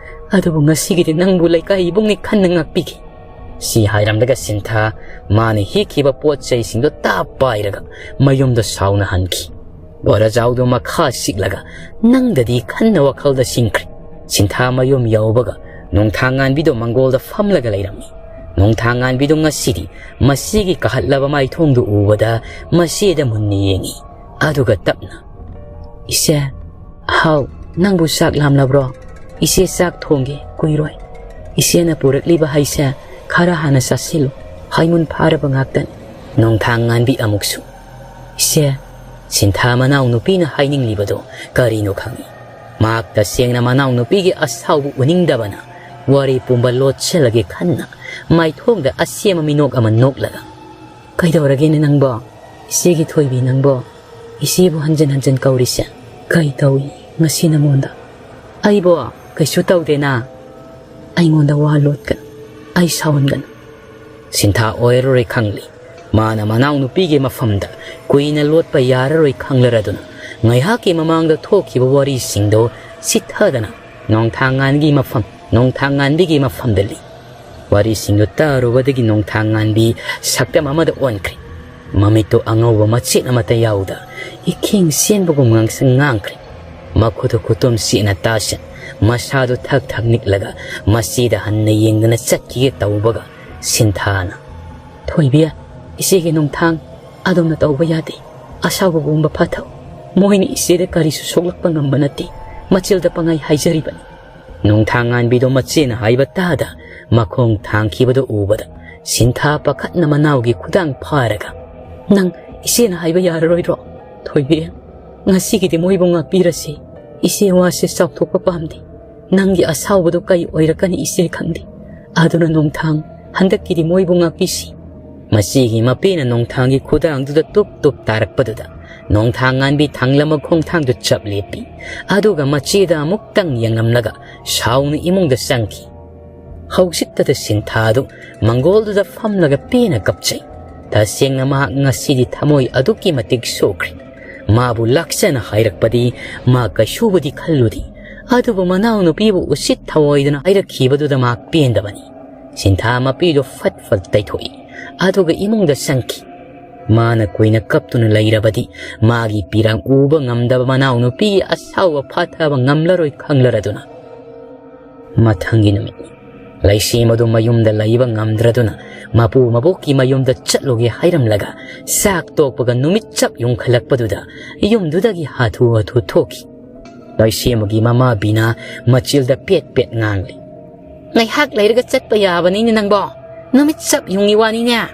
ꯑꯗꯨꯕꯨ ꯉꯁꯤꯒꯤꯗꯤ ꯅꯪꯕꯨ ꯂꯩꯀꯥꯏ ꯏꯕꯨꯡꯅꯤ ꯈꯟꯅ ꯉꯥꯛꯄꯤꯒꯦ꯫" ꯁꯤ ꯍꯥꯏꯔꯝꯂꯒ ꯁꯤꯟꯊꯥ ꯃꯥꯅ ꯍꯦꯛꯈꯤꯕ ꯄꯣꯠ ꯆꯩꯁꯤꯡꯗꯣ ꯇꯥꯞ ꯄꯥꯏꯔꯒ ꯃꯌꯨꯝꯗ ꯁꯥꯎꯅ ꯍꯟꯈꯤ꯫ ꯕꯣꯔꯥꯖꯥꯎꯗꯨ ꯃꯈꯥ ꯁꯤꯛꯂꯒ ꯅꯪꯗꯗꯤ ꯈꯟꯅ ꯋꯥꯈꯜꯗ ꯁꯤꯡꯈ꯭ꯔꯦ꯫ ꯁꯤꯟꯊꯥ ꯃꯌꯨꯝ ꯌꯧꯕꯒ ꯅꯣꯡꯊꯥꯡꯉꯥꯟꯕꯤꯗꯣ ꯃꯪꯒꯣꯜꯗ ꯐꯝꯂꯒ ꯂꯩꯔꯝꯃꯤ꯫ ꯅꯣꯡꯊꯥꯡꯉꯥꯟꯕꯤꯗꯣ ꯉꯁꯤꯗꯤ ꯃꯁꯤꯒꯤ ꯀꯥꯍꯠꯂꯕ ꯃꯥꯏꯊꯣꯡꯗꯨ ꯎꯕꯗ ꯃꯁꯤꯗ ꯃꯨꯟꯅ ꯌꯦꯡꯉꯤ꯫ ꯑꯗꯨꯒ ꯇꯞꯅ, "ꯏꯆꯦ, ꯍꯥꯎ, ꯅꯪꯕꯨ ꯆꯥꯛ ꯂꯥꯝꯂꯕ꯭ꯔꯣ? ꯏꯆꯦ ꯆꯥꯛ ꯊꯣꯡꯒꯦ ꯀꯨꯏꯔꯣꯏ꯫ ꯏꯆꯦꯅ ꯄꯨꯔꯛꯂꯤꯕ ꯍꯩꯁꯦ ꯈꯔ ꯍꯥꯟꯅ ꯆꯥꯁꯤꯜꯂꯨ, ꯍꯩꯃꯨꯟ ꯐꯥꯔꯕ ꯉꯥꯛꯇꯅꯤ꯫" ꯅꯣꯡꯊꯥꯡꯉꯥꯟꯕꯤ ꯑꯃꯨꯛꯁꯨ, "ꯏꯆꯦ, ꯁꯤꯟꯊꯥ ꯃꯅꯥꯎ ꯅꯨꯄꯤꯅ ꯍꯥꯏꯅꯤꯡꯂꯤꯕꯗꯣ ꯀꯔꯤꯅꯣ ꯈꯪꯏ꯫ ꯃꯍꯥꯛ ꯇꯁꯦꯡꯅ ꯃꯅꯥꯎ ꯅꯨꯄꯤꯒꯤ ꯑꯁꯥꯎꯕ ꯎꯅꯤꯡꯗꯕꯅ ꯋꯥꯔꯤ ꯄꯨꯝꯕ ꯂꯣꯠꯁꯤꯜꯂꯒꯦ ꯈꯟꯅ ꯃꯥꯏꯊꯣꯡꯗ ꯑꯁꯦꯝꯕ ꯃꯤꯅꯣꯛ ꯑꯃ ꯅꯣꯛꯂꯒ, "ꯀꯩꯗꯧꯔꯒꯦꯅꯦ ꯅꯪꯕꯣ? ꯏꯆꯦꯒꯤ ꯊꯣꯏꯕꯤ ꯅꯪꯕꯣ? ꯏꯆꯦꯕꯨ ꯍꯟꯖꯤꯟ ꯍꯟꯖꯤꯟ ꯀꯧꯔꯤꯁꯦ ꯀꯩ ꯇꯧꯏ ꯉꯁꯤ ꯅꯉꯣꯟꯗ?" "ꯑꯩꯕꯣ ꯀꯩꯁꯨ ꯇꯧꯗꯦꯅ꯫" "ꯑꯩꯉꯣꯟꯗ ꯋꯥ ꯂꯣꯠꯀꯅꯨ, ꯑꯩ ꯁꯥꯎꯍꯟꯒꯅꯨ꯫" ꯁꯤꯟꯊꯥ ꯑꯣꯏꯔꯔꯣꯏ ꯈꯪꯂꯤ꯫ ꯃꯥꯅ ꯃꯅꯥꯎꯅꯨꯄꯤꯒꯤ ꯃꯐꯝꯗ ꯀꯨꯏꯅ ꯂꯣꯠꯄ ꯌꯥꯔꯔꯣꯏ ꯈꯪꯂꯔꯗꯨꯅ ꯉꯥꯏꯍꯥꯛꯀꯤ ꯃꯃꯥꯡꯗ ꯊꯣꯛꯈꯤꯕ ꯋꯥꯔꯤꯁꯤꯡꯗꯣ ꯁꯤꯠꯊꯗꯅ ꯅꯣꯡꯊꯥꯡꯉꯥꯟꯒꯤ ꯃꯐꯝ, ꯅꯣꯡꯊꯥꯡꯉꯥꯟꯕꯤꯒꯤ ꯃꯐꯝꯗ ꯂꯤ꯫ ꯋꯥꯔꯤꯁꯤꯡꯗꯨ ꯇꯥꯔꯨꯕꯗꯒꯤ ꯅꯣꯡꯊꯥꯡꯉꯥꯟꯕꯤ ꯁꯛꯇꯝ ꯑꯃꯗ ꯑꯣꯟꯈ꯭ꯔꯦ꯫ ꯃꯃꯤꯠꯇꯨ ꯑꯉꯧꯕ ꯃꯆꯦꯠ ꯑꯃꯠꯇ ꯌꯥꯎꯗ ꯏꯈꯦꯡ ꯁꯦꯟꯕꯒꯨꯝ ꯉꯥꯡꯁꯪ ꯉꯥꯡꯈ꯭ꯔꯦ꯫ ꯃꯈꯨꯠꯇꯨ ꯈꯨꯇꯨꯝ ꯁꯦꯠꯅ ꯇꯥꯁꯤꯟ, ꯃꯁꯥꯗꯨ ꯊꯛ ꯊꯛ ꯅꯤꯛꯂꯒ ꯃꯆꯦꯗ ꯍꯟꯅ ꯌꯦꯡꯗꯅ ꯆꯠꯈꯤꯒꯦ ꯇꯧꯕꯒ ꯁꯤꯟꯊꯥꯅ, "ꯊꯣꯏꯕꯤ, ꯏꯆꯦꯒꯤ ꯅꯣꯡꯊꯥꯡ ꯑꯗꯨꯝꯅ ꯇꯧꯕ ꯌꯥꯗꯦ꯫ ꯑꯁꯥꯎꯕꯕꯨ ꯎꯝꯕ ꯐꯥꯊꯧ꯫ ꯃꯣꯏꯅ ꯏꯆꯦꯗ ꯀꯔꯤꯁꯨ ꯁꯣꯛꯂꯛꯄ ꯉꯝꯕ ꯅꯠꯇꯦ꯫ ꯃꯆꯤꯜꯗ ꯄꯪꯍꯥꯏ ꯍꯥꯏꯖꯔꯤꯕꯅꯤ꯫" ꯅꯣꯡꯊꯥꯡꯉꯥꯟꯕꯤꯗꯣ ꯃꯆꯦꯅ ꯍꯥꯏꯕ ꯇꯥꯗ ꯃꯈꯣꯡ ꯊꯥꯡꯈꯤꯕꯗꯨ ꯎꯕꯗ ꯁꯤꯟꯊꯥ ꯄꯥꯈꯠꯅ ꯃꯅꯥꯎꯒꯤ ꯈꯨꯗꯥꯡ ꯐꯥꯔꯒ, "ꯅꯪ ꯏꯆꯦꯅ ꯍꯥꯏꯕ ꯌꯥꯔꯔꯣꯏꯗ꯭ꯔꯣ? ꯊꯣꯏꯕꯤ, ꯉꯁꯤꯒꯤꯗꯤ ꯃꯣꯏꯕꯨ ꯉꯥꯛꯄꯤꯔꯁꯤ꯫ ꯏꯆꯦ ꯋꯥꯁꯦ ꯆꯥꯎꯊꯣꯛꯄ ꯄꯥꯝꯗꯦ꯫ ꯅꯪꯒꯤ ꯑꯁꯥꯎꯕꯗꯨ ꯀꯩ ꯑꯣꯏꯔꯛꯀꯅꯤ ꯏꯆꯦ ꯈꯪꯗꯦ꯫ ꯑꯗꯨꯅ ꯅꯣꯡꯊꯥꯡ, ꯍꯟꯗꯛꯀꯤꯗꯤ ꯃꯣꯏꯕꯨ ꯉꯥꯛꯄꯤꯁꯤ꯫" ꯃꯆꯦꯒꯤ ꯃꯄꯦꯅ ꯅꯣꯡꯊꯥꯡꯒꯤ ꯈꯨꯗꯥꯡꯗꯨꯗ ꯇꯨꯞ ꯇꯨꯞ ꯇꯥꯔꯛꯄꯗꯨꯗ ꯅꯣꯡꯊꯥꯡꯉꯥꯟꯕꯤ ꯊꯥꯡꯂꯝꯕ ꯈꯣꯡꯊꯥꯡꯗꯨ ꯆꯞ ꯂꯦꯞꯄꯤ꯫ ꯑꯗꯨꯒ ꯃꯆꯦꯗ ꯑꯃꯨꯛꯇꯪ ꯌꯦꯡꯂꯝꯂꯒ ꯁꯥꯎꯅ ꯏꯃꯨꯡꯗ ꯆꯪꯈꯤ꯫ ꯍꯧꯖꯤꯛꯇꯗ ꯁꯤꯟꯊꯥꯗꯨ ꯃꯪꯒꯣꯜꯗꯨꯗ ꯐꯝꯂꯒ ꯄꯦꯟꯅ ꯀꯞꯆꯩ꯫ ꯇꯁꯦꯡꯅ ꯃꯍꯥꯛ ꯉꯁꯤꯗꯤ ꯊꯃꯣꯏ ꯑꯗꯨꯛꯀꯤ ꯃꯇꯤꯛ ꯁꯣꯛꯈ꯭ꯔꯦ꯫ ꯃꯥꯕꯨ ꯂꯥꯛꯆꯅ ꯍꯥꯏꯔꯛꯄꯗꯤ ꯃꯥ ꯀꯩꯁꯨꯕꯨꯗꯤ ꯈꯜꯂꯨꯗꯦ꯫ ꯑꯗꯨꯕꯨ ꯃꯅꯥꯎꯅꯨꯄꯤꯕꯨ ꯎꯁꯤꯠ ꯊꯑꯣꯏꯗꯅ ꯍꯥꯏꯔꯛꯈꯤꯕꯗꯨꯗ ꯃꯥ ꯄꯦꯟꯗꯕꯅꯤ꯫ ꯁꯤꯟꯊꯥ ꯃꯄꯤꯗꯨ ꯐꯠ ꯐꯠ ꯇꯩꯊꯣꯛꯏ꯫ ꯑꯗꯨꯒ ꯏꯃꯨꯡꯗ ꯆꯪꯈꯤ꯫ ꯃꯥꯅ ꯀꯨꯏꯅ ꯀꯞꯇꯨꯅ ꯂꯩꯔꯕꯗꯤ ꯃꯥꯒꯤ ꯄꯤꯔꯥꯡ ꯎꯕ ꯉꯝꯗꯕ ꯃꯅꯥꯎꯅꯨꯄꯤꯒꯤ ꯑꯁꯥꯎꯕ ꯐꯥꯊꯕ ꯉꯝꯂꯔꯣꯏ ꯈꯪꯂꯔꯗꯨꯅ꯫ ꯃꯊꯪꯒꯤ ꯅꯨꯃꯤꯠ, ꯂꯩꯁꯦꯝ ꯑꯗꯨ ꯃꯌꯨꯝꯗ ꯂꯩꯕ ꯉꯝꯗ꯭ꯔꯗꯨꯅ ꯃꯄꯨ ꯃꯕꯣꯛꯀꯤ ꯃꯌꯨꯝꯗ ꯆꯠꯂꯨꯒꯦ ꯍꯥꯏꯔꯝꯂꯒ ꯆꯥꯛ ꯇꯣꯛꯄꯒ ꯅꯨꯃꯤꯠ ꯆꯞ ꯌꯨꯡꯈꯠꯂꯛꯄꯗꯨꯗ ꯌꯨꯝꯗꯨꯗꯒꯤ ꯍꯥꯊꯨ ꯍꯥꯊꯨ ꯊꯣꯛꯈꯤ꯫ ꯂꯩꯁꯦꯝꯕꯒꯤ ꯃꯃꯥ ꯕꯤꯅꯥ ꯃꯆꯤꯜꯗ ꯄꯦꯠ ꯄꯦꯠ ꯉꯥꯡꯂꯤ꯫ "ꯉꯥꯏꯍꯥꯛ ꯂꯩꯔꯒ ꯆꯠꯄ ꯌꯥꯕꯅꯤꯅꯦ ꯅꯪꯕꯣ꯫ ꯅꯨꯃꯤꯠ ꯆꯞ ꯌꯨꯡꯉꯤ ꯋꯥꯅꯤꯅꯦ꯫"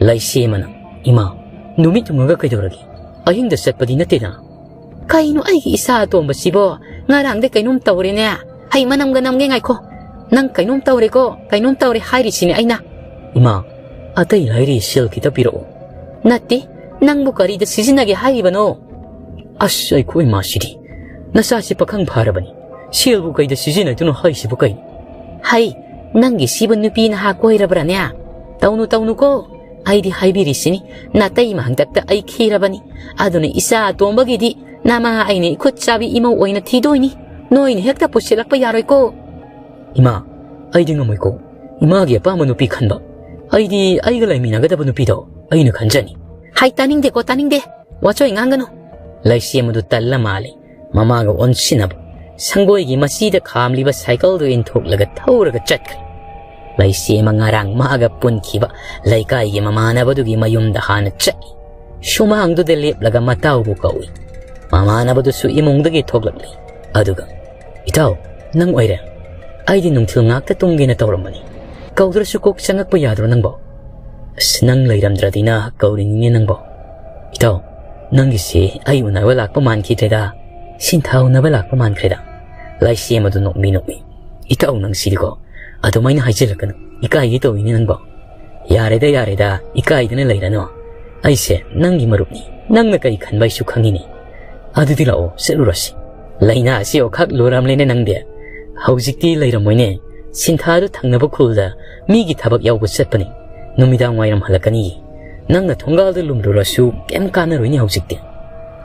ꯂꯩꯁꯦꯝꯕꯅ, "ꯏꯃꯥ, ꯅꯨꯃꯤꯠ ꯌꯨꯡꯉꯒ ꯀꯩꯗꯧꯔꯒꯦ? ꯑꯍꯤꯡꯗ ꯆꯠꯄꯗꯤ ꯅꯠꯇꯦꯅ꯫" "ꯀꯩꯅꯣ ꯑꯩꯒꯤ ꯏꯆꯥ ꯑꯇꯣꯝꯕꯁꯤꯕꯣ? ꯉꯔꯥꯡꯗꯩ ꯀꯩꯅꯣꯝ ꯇꯧꯔꯦꯅꯦ꯫ ꯍꯩ, ꯃꯅꯝꯒ ꯅꯝꯒꯦ ꯉꯥꯏꯈꯣ꯫ ꯅꯪ ꯀꯩꯅꯣꯝ ꯇꯧꯔꯦꯀꯣ, ꯀꯩꯅꯣꯝ ꯇꯧꯔꯦ ꯍꯥꯏꯔꯤꯁꯤꯅꯦ ꯑꯩꯅ꯫" "ꯏꯃꯥ, ꯑꯇꯩ ꯂꯥꯏꯔꯤ ꯁꯦꯜ ꯈꯤꯇ ꯄꯤꯔꯛꯑꯣ꯫" "ꯅꯠꯇꯦ, ꯅꯪꯕꯨ ꯀꯔꯤꯗ ꯁꯤꯖꯤꯟꯅꯒꯦ ꯍꯥꯏꯔꯤꯕꯅꯣ?" "ꯑꯁ, ꯑꯩꯈꯣꯏ ꯏꯃꯥꯁꯤꯗꯤ꯫ ꯅꯆꯥꯁꯤ ꯄꯥꯈꯪ ꯐꯥꯔꯕꯅꯤ꯫ ꯁꯦꯜꯕꯨ ꯀꯩꯗ ꯁꯤꯖꯤꯟꯅꯗꯣꯏꯅꯣ ꯍꯥꯏꯁꯤꯕꯨ ꯀꯩꯅꯣ?" "ꯍꯩ, ꯅꯪꯒꯤ ꯁꯤꯕꯨ ꯅꯨꯄꯤ ꯅꯍꯥ ꯀꯣꯏꯔꯕ꯭ꯔꯥꯅꯦ? ꯇꯧꯅꯨ, ꯇꯧꯅꯨꯀꯣ꯫ ꯑꯩꯗꯤ ꯍꯥꯏꯕꯤꯔꯤꯁꯤꯅꯤ, ꯅꯥꯇꯩꯃ ꯍꯟꯗꯛꯇ ꯑꯩ ꯈꯤꯔꯕꯅꯤ꯫ ꯑꯗꯨꯅ ꯏꯆꯥ ꯑꯇꯣꯝꯕꯒꯤꯗꯤ ꯅꯃꯥ ꯑꯩꯅ ꯏꯈꯨꯠ ꯆꯥꯕꯤ ꯏꯃꯧ ꯑꯣꯏꯅ ꯊꯤꯗꯣꯏꯅꯤ꯫ ꯅꯣꯏꯅ ꯍꯦꯛꯇ ꯄꯨꯁꯤꯜꯂꯛꯄ ꯌꯥꯔꯣꯏꯀꯣ꯫ ꯏꯃꯥ, ꯑꯩꯗꯤ ꯉꯝꯃꯣꯏꯀꯣ꯫ ꯏꯃꯥꯒꯤ ꯑꯄꯥꯝꯕ ꯅꯨꯄꯤ ꯈꯟꯕ꯫ ꯑꯩꯗꯤ ꯑꯩꯒ ꯂꯩꯃꯤꯟꯅꯒꯗꯕ ꯅꯨꯄꯤꯗꯣ ꯑꯩꯅ ꯈꯟꯖꯅꯤ꯫ ꯍꯥꯏ, ꯇꯥꯅꯤꯡꯗꯦꯀꯣ, ꯇꯥꯅꯤꯡꯗꯦ꯫ ꯋꯥꯆꯣꯏ ꯉꯥꯡꯒꯅꯨ꯫ ꯂꯩꯁꯦꯝꯕꯗꯨ ꯇꯜꯂ ꯃꯥꯜꯂꯦ꯫ ꯃꯃꯥꯒ ꯑꯣꯟꯁꯤꯟꯅꯕ, ꯁꯪꯒꯣꯏꯒꯤ ꯃꯆꯤꯗ ꯈꯥꯝꯂꯤꯕ ꯁꯥꯏꯀꯜꯗꯨ ꯏꯟꯊꯣꯛꯂꯒ ꯊꯧꯔꯒ ꯆꯠꯈ꯭ꯔꯦ꯫ ꯂꯩꯁꯦꯝꯕ ꯉꯔꯥꯡ ꯃꯥꯒ ꯄꯨꯟꯈꯤꯕ ꯂꯩꯀꯥꯏꯒꯤ ꯃꯃꯥꯟꯅꯕꯗꯨꯒꯤ ꯃꯌꯨꯝꯗ ꯍꯥꯟꯅ ꯆꯠꯂꯤ꯫ ꯁꯨꯃꯥꯡꯗꯨꯗ ꯂꯦꯞꯂꯒ ꯃꯇꯥꯎꯕꯨ ꯀꯧꯏ꯫ ꯃꯃꯥꯟꯅꯕꯗꯨꯁꯨ ꯏꯃꯨꯡꯗꯒꯤ ꯊꯣꯛꯂꯛꯂꯤ꯫ ꯑꯗꯨꯒ, "ꯏꯇꯥꯎ, ꯅꯪ ꯑꯣꯏꯔꯦ? ꯑꯩꯗꯤ ꯅꯨꯡꯊꯤꯜ ꯉꯥꯛꯇ ꯇꯨꯝꯒꯦꯅ ꯇꯧꯔꯝꯕꯅꯤ꯫ ꯀꯧꯗ꯭ꯔꯁꯨ ꯀꯣꯛ ꯆꯪꯉꯛꯄ ꯌꯥꯗ꯭ꯔꯣ ꯅꯪꯕꯣ?" "ꯑꯁ, ꯅꯪ ꯂꯩꯔꯝꯗ꯭ꯔꯗꯤꯅ ꯀꯧꯔꯤꯅꯤꯅꯦ ꯅꯪꯕꯣ꯫ ꯏꯇꯥꯎ, ꯅꯪꯒꯤꯁꯦ ꯑꯩ ꯎꯅꯕ ꯂꯥꯛꯄ ꯃꯥꯟꯈꯤꯗ꯭ꯔꯦꯗ꯫ ꯁꯤꯟꯊꯥ ꯎꯅꯕ ꯂꯥꯛꯄ ꯃꯥꯟꯈ꯭ꯔꯦꯗ꯫" ꯂꯩꯁꯦꯝꯕꯗꯨ ꯅꯣꯛꯃꯤ ꯅꯣꯛꯃꯤ꯫ "ꯏꯇꯥꯎ, ꯅꯪꯁꯤꯗꯤꯀꯣ, ꯑꯗꯨꯃꯥꯏꯅ ꯍꯥꯏꯖꯤꯜꯂꯛꯀꯅꯨ꯫ ꯏꯀꯥꯏꯒꯦ ꯇꯧꯏꯅꯦ ꯅꯪꯕꯣ꯫" "ꯌꯥꯔꯦꯗ, ꯌꯥꯔꯦꯗ, ꯏꯀꯥꯏꯗꯅ ꯂꯩꯔꯅꯨ꯫ ꯑꯩꯁꯦ ꯅꯪꯒꯤ ꯃꯔꯨꯞꯅꯤ꯫ ꯅꯪꯅ ꯀꯔꯤ ꯈꯟꯕ ꯑꯩꯁꯨ ꯈꯪꯉꯤꯅꯦ꯫ ꯑꯗꯨꯗꯤ ꯂꯥꯛꯑꯣ, ꯆꯠꯂꯨꯔꯁꯤ꯫ ꯂꯥꯏꯅꯥꯁꯤ ꯑꯣꯈꯥꯛ ꯂꯨꯔꯝꯂꯦꯅꯦ ꯅꯪꯗꯤ꯫ ꯍꯧꯖꯤꯛꯇꯤ ꯂꯩꯔꯝꯃꯣꯏꯅꯦ꯫ ꯁꯤꯟꯊꯥꯗꯨ ꯊꯪꯅꯕ ꯈꯨꯜꯗ ꯃꯤꯒꯤ ꯊꯕꯛ ꯌꯥꯎꯕ ꯆꯠꯄꯅꯤ꯫ ꯅꯨꯃꯤꯗꯥꯡ ꯋꯥꯏꯔꯝ ꯍꯜꯂꯛꯀꯅꯤ꯫ ꯅꯪꯅ ꯊꯣꯡꯒꯥꯜꯗ ꯂꯨꯝꯂꯨꯔꯁꯨ ꯀꯩꯝ ꯀꯥꯟꯅꯔꯣꯏꯅꯦ ꯍꯧꯖꯤꯛꯇꯤ꯫"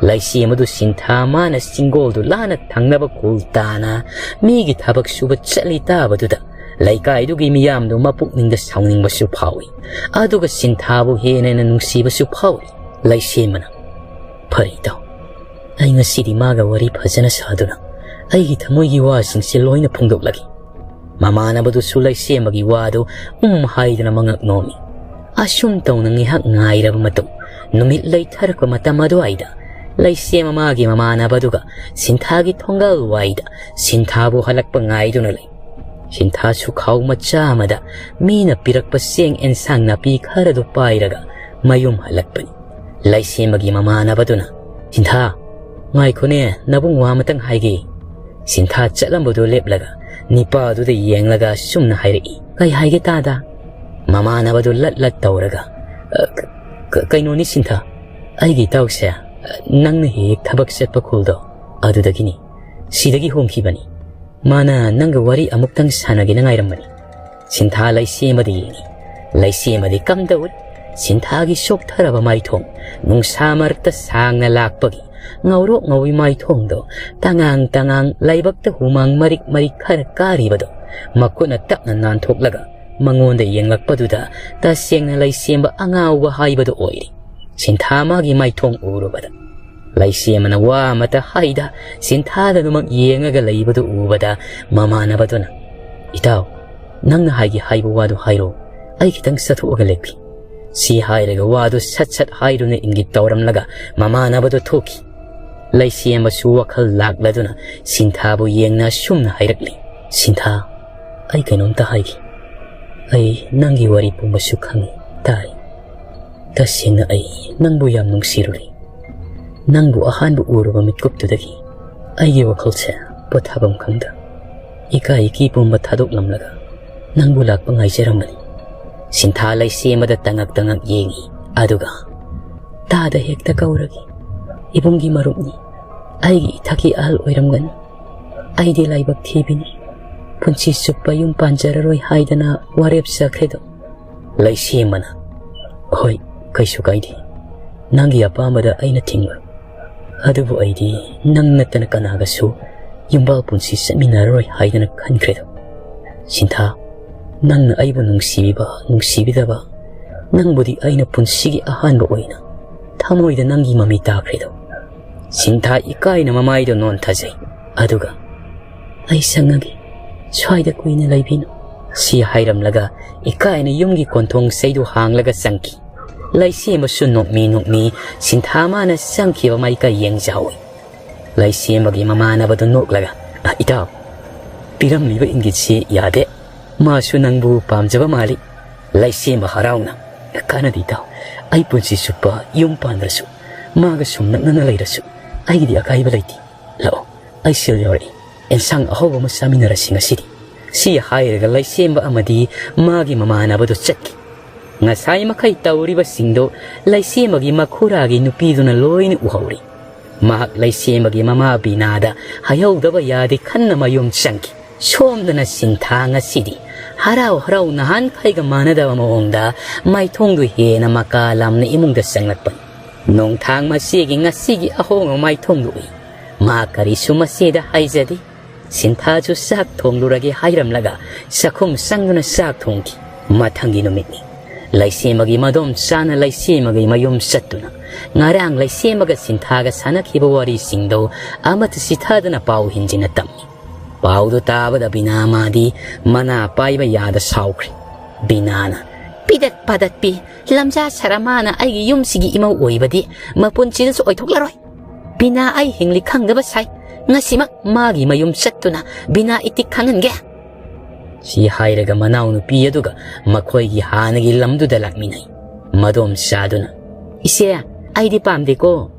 ꯂꯩꯁꯦꯝꯕꯗꯨ ꯁꯤꯟꯊꯥ ꯃꯥꯅ ꯆꯤꯡꯒꯣꯜꯗꯨ ꯂꯥꯟꯅ ꯊꯪꯅꯕ ꯈꯨꯜ ꯇꯥꯅ ꯃꯤꯒꯤ ꯊꯕꯛ ꯁꯨꯕ ꯆꯠꯂꯤ ꯇꯥꯕꯗꯨꯗ ꯂꯩꯀꯥꯏꯗꯨꯒꯤ ꯃꯤꯌꯥꯝꯗꯨ ꯃꯄꯨꯛꯅꯤꯡꯗ ꯁꯥꯎꯅꯤꯡꯕꯁꯨ ꯐꯥꯎꯏ꯫ ꯑꯗꯨꯒ ꯁꯤꯟꯊꯥꯕꯨ ꯍꯦꯟꯅ ꯍꯦꯟꯅ ꯅꯨꯡꯁꯤꯕꯁꯨ ꯐꯥꯎꯏ꯫ ꯂꯩꯁꯦꯝꯕꯅ, "ꯐꯔꯦ ꯏꯇꯥꯎ, ꯑꯩ ꯉꯁꯤꯗꯤ ꯃꯥꯒ ꯋꯥꯔꯤ ꯐꯖꯅ ꯁꯥꯗꯨꯅ ꯑꯩꯒꯤ ꯊꯃꯣꯏꯒꯤ ꯋꯥꯁꯤꯡꯁꯦ ꯂꯣꯏꯅ ꯐꯣꯡꯗꯣꯛꯂꯒꯦ꯫" ꯃꯃꯥꯟꯅꯕꯗꯨꯁꯨ ꯂꯩꯁꯦꯝꯕꯒꯤ ꯋꯥꯗꯨ ꯎꯝ ꯍꯥꯏꯗꯨꯅ ꯃꯉꯛ ꯅꯣꯝꯃꯤ꯫ ꯑꯁꯨꯝ ꯇꯧꯅ ꯉꯥꯏꯍꯥꯛ ꯉꯥꯏꯔꯕ ꯃꯇꯨꯡ, ꯅꯨꯃꯤꯠ ꯂꯩꯊꯔꯛꯄ ꯃꯇꯝ ꯑꯗꯨꯋꯥꯏꯗ ꯂꯩꯁꯦꯝꯕ ꯃꯥꯒꯤ ꯃꯃꯥꯟꯅꯕꯗꯨꯒ ꯁꯤꯟꯊꯥꯒꯤ ꯊꯣꯡꯒꯥꯜ ꯋꯥꯏꯗ ꯁꯤꯟꯊꯥꯕꯨ ꯍꯜꯂꯛꯄ ꯉꯥꯏꯗꯨꯅ ꯂꯩ꯫ ꯁꯤꯟꯊꯥꯁꯨ ꯈꯥꯎ ꯃꯆꯥ ꯑꯃꯗ ꯃꯤꯅ ꯄꯤꯔꯛꯄ ꯆꯦꯡ ꯑꯦꯟꯁꯥꯡ ꯅꯥꯄꯤ ꯈꯔꯗꯨ ꯄꯥꯏꯔꯒ ꯃꯌꯨꯝ ꯍꯜꯂꯛꯄꯅꯤ꯫ ꯂꯩꯁꯦꯝꯕꯒꯤ ꯃꯃꯥꯟꯅꯕꯗꯨꯅ, "ꯁꯤꯟꯊꯥ, ꯉꯥꯏꯈꯣꯅꯦ, ꯅꯕꯨꯡ ꯋꯥ ꯑꯃꯇꯪ ꯍꯥꯏꯒꯦ꯫" ꯁꯤꯟꯊꯥ ꯆꯠꯂꯝꯕꯗꯨ ꯂꯦꯞꯂꯒ ꯅꯤꯄꯥꯗꯨꯗ ꯌꯦꯡꯂꯒ ꯁꯨꯝꯅ ꯍꯥꯏꯔꯛꯏ꯫ "ꯀꯩ ꯍꯥꯏꯒꯦ ꯇꯥꯗ?" ꯃꯃꯥꯟꯅꯕꯗꯨ ꯂꯠ ꯂꯠ ꯇꯧꯔꯒ, "ꯑ, ꯀ-, ꯀ-, ꯀꯩꯅꯣꯅꯤ ꯁꯤꯟꯊꯥ, ꯑꯩꯒꯤ ꯏꯇꯥꯎꯁꯦ, ꯑ, ꯅꯪꯅ ꯍꯦꯛ ꯍꯦꯛ ꯊꯕꯛ ꯆꯠꯄ ꯈꯨꯜꯗꯣ, ꯑꯗꯨꯗꯒꯤꯅꯤ꯫ ꯁꯤꯗꯒꯤ ꯍꯣꯡꯈꯤꯕꯅꯤ꯫ ꯃꯥꯅ ꯅꯪꯒ ꯋꯥꯔꯤ ꯑꯃꯨꯛꯇꯪ ꯁꯥꯟꯅꯒꯦꯅ ꯉꯥꯏꯔꯝꯕꯅꯤ꯫" ꯁꯤꯟꯊꯥ ꯂꯩꯁꯦꯝꯕꯗ ꯌꯦꯡꯉꯤ꯫ ꯂꯩꯁꯦꯝꯕꯗꯤ ꯀꯝꯗꯧꯏ? ꯁꯤꯟꯊꯥꯒꯤ ꯁꯣꯛꯊꯔꯕ ꯃꯥꯏꯊꯣꯡ, ꯅꯨꯡꯁꯥ ꯃꯔꯛꯇ ꯁꯥꯡꯅ ꯂꯥꯛꯄꯒꯤ ꯉꯧꯔꯣꯛ ꯉꯧꯏ ꯃꯥꯏꯊꯣꯡꯗꯣ, ꯇꯉꯥꯡ ꯇꯉꯥꯡ ꯂꯥꯏꯕꯛꯇ ꯍꯨꯃꯥꯡ ꯃꯔꯤꯛ ꯃꯔꯤꯛ ꯈꯔ ꯀꯥꯔꯤꯕꯗꯣ ꯃꯈꯨꯠꯅ ꯇꯞꯅ ꯅꯥꯟꯊꯣꯛꯂꯒ ꯃꯉꯣꯟꯗ ꯌꯦꯡꯂꯛꯄꯗꯨꯗ ꯇꯁꯦꯡꯅ ꯂꯩꯁꯦꯝꯕ ꯑꯉꯥꯎꯕ ꯍꯥꯏꯕꯗꯨ ꯑꯣꯏꯔꯦ꯫ ꯁꯤꯟꯊꯥ ꯃꯥꯒꯤ ꯃꯥꯏꯊꯣꯡ ꯎꯔꯨꯕꯗ ꯂꯩꯁꯦꯝꯕꯅ ꯋꯥ ꯑꯃꯇ ꯍꯥꯏꯗ ꯁꯤꯟꯊꯥꯗ ꯑꯗꯨꯃꯛ ꯌꯦꯡꯉꯒ ꯂꯩꯕꯗꯨ ꯎꯕꯗ ꯃꯃꯥꯟꯅꯕꯗꯨꯅ, "ꯏꯇꯥꯎ, ꯅꯪꯅ ꯍꯥꯏꯒꯦ ꯍꯥꯏꯕ ꯋꯥꯗꯨ ꯍꯥꯏꯔꯣ, ꯑꯩ ꯈꯤꯇꯪ ꯆꯠꯊꯣꯛꯑꯒ ꯂꯦꯞꯀꯦ"꯫ ꯁꯤ ꯍꯥꯏꯔꯒ ꯋꯥꯗꯨ ꯁꯠ ꯁꯠ ꯍꯥꯏꯗꯨꯅ ꯏꯪꯒꯤꯠ ꯇꯧꯔꯝꯂꯒ ꯃꯃꯥꯟꯅꯕꯗꯨ ꯊꯣꯛꯈꯤ꯫ ꯂꯩꯁꯦꯝꯕꯁꯨ ꯋꯥꯈꯜ ꯂꯥꯛꯂꯗꯨꯅ ꯁꯤꯟꯊꯥꯕꯨ ꯌꯦꯡꯅ ꯑꯁꯨꯝꯅ ꯍꯥꯏꯔꯛꯂꯤ, "ꯁꯤꯟꯊꯥ, ꯑꯩ ꯀꯩꯅꯣꯝꯇ ꯍꯥꯏꯒꯦ꯫ ꯑꯩ ꯅꯪꯒꯤ ꯋꯥꯔꯤ ꯄꯨꯝꯕꯁꯨ ꯈꯪꯏ, ꯇꯥꯏ꯫ ꯇꯁꯦꯡꯅ ꯑꯩ ꯅꯪꯕꯨ ꯌꯥꯝ ꯅꯨꯡꯁꯤꯔꯨꯔꯦ꯫ ꯅꯪꯕꯨ ꯑꯍꯥꯟꯕ ꯎꯔꯨꯕ ꯃꯤꯠꯀꯨꯞꯇꯨꯗꯒꯤ ꯑꯩꯒꯤ ꯋꯥꯈꯜꯁꯦ ꯄꯣꯊꯥꯐꯝ ꯈꯪꯗ ꯏꯀꯥꯏ ꯏꯀꯤ ꯄꯨꯝꯕ ꯊꯥꯗꯣꯛꯂꯝꯂꯒ ꯅꯪꯕꯨ ꯂꯥꯛꯄ ꯉꯥꯏꯖꯔꯝꯕꯅꯤ"꯫ ꯁꯤꯟꯊꯥ ꯂꯩꯁꯦꯝꯕꯗ ꯇꯉꯛ ꯇꯉꯛ ꯌꯦꯡꯏ꯫ ꯑꯗꯨꯒ, "ꯇꯥꯗ ꯍꯦꯛꯇ ꯀꯧꯔꯒꯦ꯫ ꯏꯕꯨꯡꯒꯤ ꯃꯔꯨꯞꯅꯤ꯫ ꯑꯩꯒꯤ ꯏꯊꯛꯀꯤ ꯑꯍꯜ ꯑꯣꯏꯔꯝꯒꯅꯤ꯫ ꯑꯩꯗꯤ ꯂꯥꯏꯕꯛ ꯊꯤꯕꯤꯅꯤ꯫ ꯄꯨꯟꯁꯤ ꯆꯨꯞꯄ ꯌꯨꯝ ꯄꯥꯟꯖꯔꯔꯣꯏ ꯍꯥꯏꯗꯅ ꯋꯥꯔꯦꯞ ꯆꯠꯈ꯭ꯔꯦꯗꯣ"꯫ ꯂꯩꯁꯦꯝꯕꯅ, "ꯍꯣꯏ, ꯀꯩꯁꯨ ꯀꯥꯏꯗꯦ꯫ ꯅꯪꯒꯤ ꯑꯄꯥꯝꯕꯗ ꯑꯩꯅ ꯊꯤꯡꯂꯣꯏ꯫ ꯑꯗꯨꯕꯨ ꯑꯩꯗꯤ ꯅꯪ ꯅꯠꯇꯅ ꯀꯅꯥꯒꯁꯨ ꯌꯨꯝꯕꯥꯜ ꯄꯨꯟꯁꯤ ꯆꯠꯃꯤꯟꯅꯔꯔꯣꯏ ꯍꯥꯏꯗꯅ ꯈꯟꯈ꯭ꯔꯦꯗꯣ꯫ ꯁꯤꯟꯊꯥ, ꯅꯪꯅ ꯑꯩꯕꯨ ꯅꯨꯡꯁꯤꯕꯤꯕ, ꯅꯨꯡꯁꯤꯕꯤꯗꯕ, ꯅꯪꯕꯨꯗꯤ ꯑꯩꯅ ꯄꯨꯟꯁꯤꯒꯤ ꯑꯍꯥꯟꯕ ꯑꯣꯏꯅ ꯊꯃꯣꯏꯗ ꯅꯪꯒꯤ ꯃꯃꯤ ꯇꯥꯈ꯭ꯔꯦꯗꯣ"꯫ ꯁꯤꯟꯊꯥ ꯏꯀꯥꯏꯅ ꯃꯃꯥꯏꯗꯣ ꯅꯣꯟꯊꯖꯩ꯫ ꯑꯗꯨꯒ, "ꯑꯩ ꯁꯪꯉꯒꯦ꯫ ꯁ꯭ꯋꯥꯏꯗ ꯀꯨꯏꯅ ꯂꯩꯕꯤꯅꯨ"꯫ ꯁꯤ ꯍꯥꯏꯔꯝꯂꯒ ꯏꯀꯥꯏꯅ ꯌꯨꯝꯒꯤ ꯀꯣꯟꯊꯣꯡ ꯆꯩꯗꯨ ꯍꯥꯡꯂꯒ ꯆꯪꯈꯤ꯫ ꯂꯩꯁꯦꯝꯕꯁꯨ ꯅꯣꯛꯃꯤ ꯅꯣꯛꯃꯤ ꯁꯤꯟꯊꯥ ꯃꯥꯅ ꯆꯪꯈꯤꯕ ꯃꯥꯏꯀꯩ ꯌꯦꯡꯖꯍꯧꯏ꯫ ꯂꯩꯁꯦꯝꯕꯒꯤ ꯃꯃꯥꯟꯅꯕꯗꯨ ꯅꯣꯛꯂꯒ, "ꯑ, ꯏꯇꯥꯎ, ꯄꯤꯔꯝꯂꯤꯕ ꯏꯪꯒꯤꯠꯁꯤ ꯌꯥꯗꯦ꯫ ꯃꯥꯁꯨ ꯅꯪꯕꯨ ꯄꯥꯝꯖꯕ ꯃꯥꯜꯂꯤ"꯫ ꯂꯩꯁꯦꯝꯕ ꯍꯔꯥꯎꯅ, "ꯀꯥꯟꯅꯗꯦ ꯏꯇꯥꯎ, ꯑꯩ ꯄꯨꯟꯁꯤ ꯆꯨꯞꯄ ꯌꯨꯝ ꯄꯥꯟꯗ꯭ꯔꯁꯨ, ꯃꯥꯒ ꯁꯨꯝ ꯅꯛꯅꯅ ꯂꯩꯔꯁꯨ ꯑꯩꯒꯤꯗꯤ ꯑꯀꯥꯏꯕ ꯂꯩꯇꯦ꯫ ꯂꯥꯛꯑꯣ, ꯑꯩ ꯁꯤꯜ ꯌꯧꯔꯛꯏ꯫ ꯑꯦꯟꯁꯥꯡ ꯑꯍꯧꯕ ꯑꯃ ꯆꯥꯃꯤꯟꯅꯔꯁꯤ ꯉꯁꯤꯗꯤ"꯫ ꯁꯤ ꯍꯥꯏꯔꯒ ꯂꯩꯁꯦꯝꯕ ꯑꯃꯗꯤ ꯃꯥꯒꯤ ꯃꯃꯥꯟꯅꯕꯗꯨ ꯆꯠꯈꯤ꯫ ꯉꯁꯥꯏ ꯃꯈꯩ ꯇꯧꯔꯤꯕꯁꯤꯡꯗꯨ ꯂꯩꯁꯦꯝꯕꯒꯤ ꯃꯈꯨꯔꯥꯒꯤ ꯅꯨꯄꯤꯗꯨꯅ ꯂꯣꯏꯅ ꯎꯍꯧꯔꯤ꯫ ꯃꯍꯥꯛ ꯂꯩꯁꯦꯝꯕꯒꯤ ꯃꯃꯥ ꯕꯤꯅꯥꯗ ꯍꯥꯏꯍꯧꯗꯕ ꯌꯥꯗꯦ ꯈꯟꯅ ꯃꯌꯨꯝ ꯆꯪꯈꯤ꯫ ꯁꯣꯝꯗꯅ ꯁꯤꯟꯊꯥ ꯉꯁꯤꯗꯤ ꯍꯔꯥꯎ ꯍꯔꯥꯎ ꯅꯍꯥꯟꯈꯩꯒ ꯃꯥꯟꯅꯗꯕ ꯃꯑꯣꯡꯗ ꯃꯥꯏꯊꯣꯡꯗꯨ ꯍꯦꯟꯅ ꯃꯀꯥ ꯂꯥꯝꯅ ꯏꯃꯨꯡꯗ ꯆꯪꯂꯛꯄꯅꯤ꯫ ꯅꯣꯡꯊꯥꯡ ꯃꯆꯦꯒꯤ ꯉꯁꯤꯒꯤ ꯑꯍꯣꯡꯕ ꯃꯥꯏꯊꯣꯡꯗꯨ ꯎꯏ꯫ ꯃꯥ ꯀꯔꯤꯁꯨ ꯃꯆꯦꯗ ꯍꯥꯏꯖꯗꯦ꯫ ꯁꯤꯟꯊꯥꯁꯨ ꯆꯥꯛ ꯊꯣꯡꯂꯨꯔꯒꯦ ꯍꯥꯏꯔꯝꯂꯒ ꯆꯥꯛꯈꯨꯝ ꯆꯪꯗꯨꯅ ꯆꯥꯛ ꯊꯣꯡꯈꯤ꯫ ꯃꯊꯪꯒꯤ ꯅꯨꯃꯤꯠꯅꯤ꯫ ꯂꯩꯁꯦꯝꯕꯒꯤ ꯃꯗꯣꯝ ꯆꯥꯅ ꯂꯩꯁꯦꯝꯕꯒꯤ ꯃꯌꯨꯝ ꯆꯠꯇꯨꯅ ꯉꯔꯥꯡ ꯂꯩꯁꯦꯝꯕꯒ ꯁꯤꯟꯊꯥꯒ ꯁꯥꯟꯅꯈꯤꯕ ꯋꯥꯔꯤꯁꯤꯡꯗꯣ ꯑꯃꯠꯇ ꯆꯤꯊꯗꯅ ꯄꯥꯎ ꯍꯤꯟꯖꯤꯟꯅ ꯇꯝꯃꯤ꯫ ꯄꯥꯎꯗꯨ ꯇꯥꯕꯗ ꯕꯤꯅꯥ ꯃꯥꯗꯤ ꯃꯅꯥ ꯄꯥꯏꯕ ꯌꯥꯗ ꯁꯥꯎꯈ꯭ꯔꯦ꯫ ꯕꯤꯅꯥꯅ, "ꯄꯤꯗꯠ ꯄꯥꯗꯠꯄꯤ, ꯂꯝꯖꯥ ꯁꯔꯃꯥꯅ ꯑꯩꯒꯤ ꯌꯨꯝꯁꯤꯒꯤ ꯏꯃꯧ ꯑꯣꯏꯕꯗꯤ ꯃꯄꯨꯟꯁꯤꯗꯁꯨ ꯑꯣꯏꯊꯣꯛꯂꯔꯣꯏ꯫ ꯕꯤꯅꯥ ꯑꯩ ꯍꯤꯡꯂꯤ ꯈꯪꯗꯕ ꯁꯥꯏ꯫ ꯉꯁꯤꯃꯛ ꯃꯥꯒꯤ ꯃꯌꯨꯝ ꯆꯠꯇꯨꯅ ꯕꯤꯅꯥ ꯏꯇꯤꯛ ꯈꯪꯍꯟꯒꯦ"꯫ ꯁꯤ ꯍꯥꯏꯔꯒ ꯃꯅꯥꯎꯅꯨꯄꯤ ꯑꯗꯨꯒ ꯃꯈꯣꯏꯒꯤ ꯍꯥꯟꯅꯒꯤ ꯂꯝꯗꯨꯗ ꯂꯥꯛꯃꯤꯟꯅꯩ꯫ ꯃꯗꯣꯝꯆꯥꯗꯨꯅ, "ꯏꯆꯦ, ꯑꯩꯗꯤ ꯄꯥꯝꯗꯦꯀꯣ꯫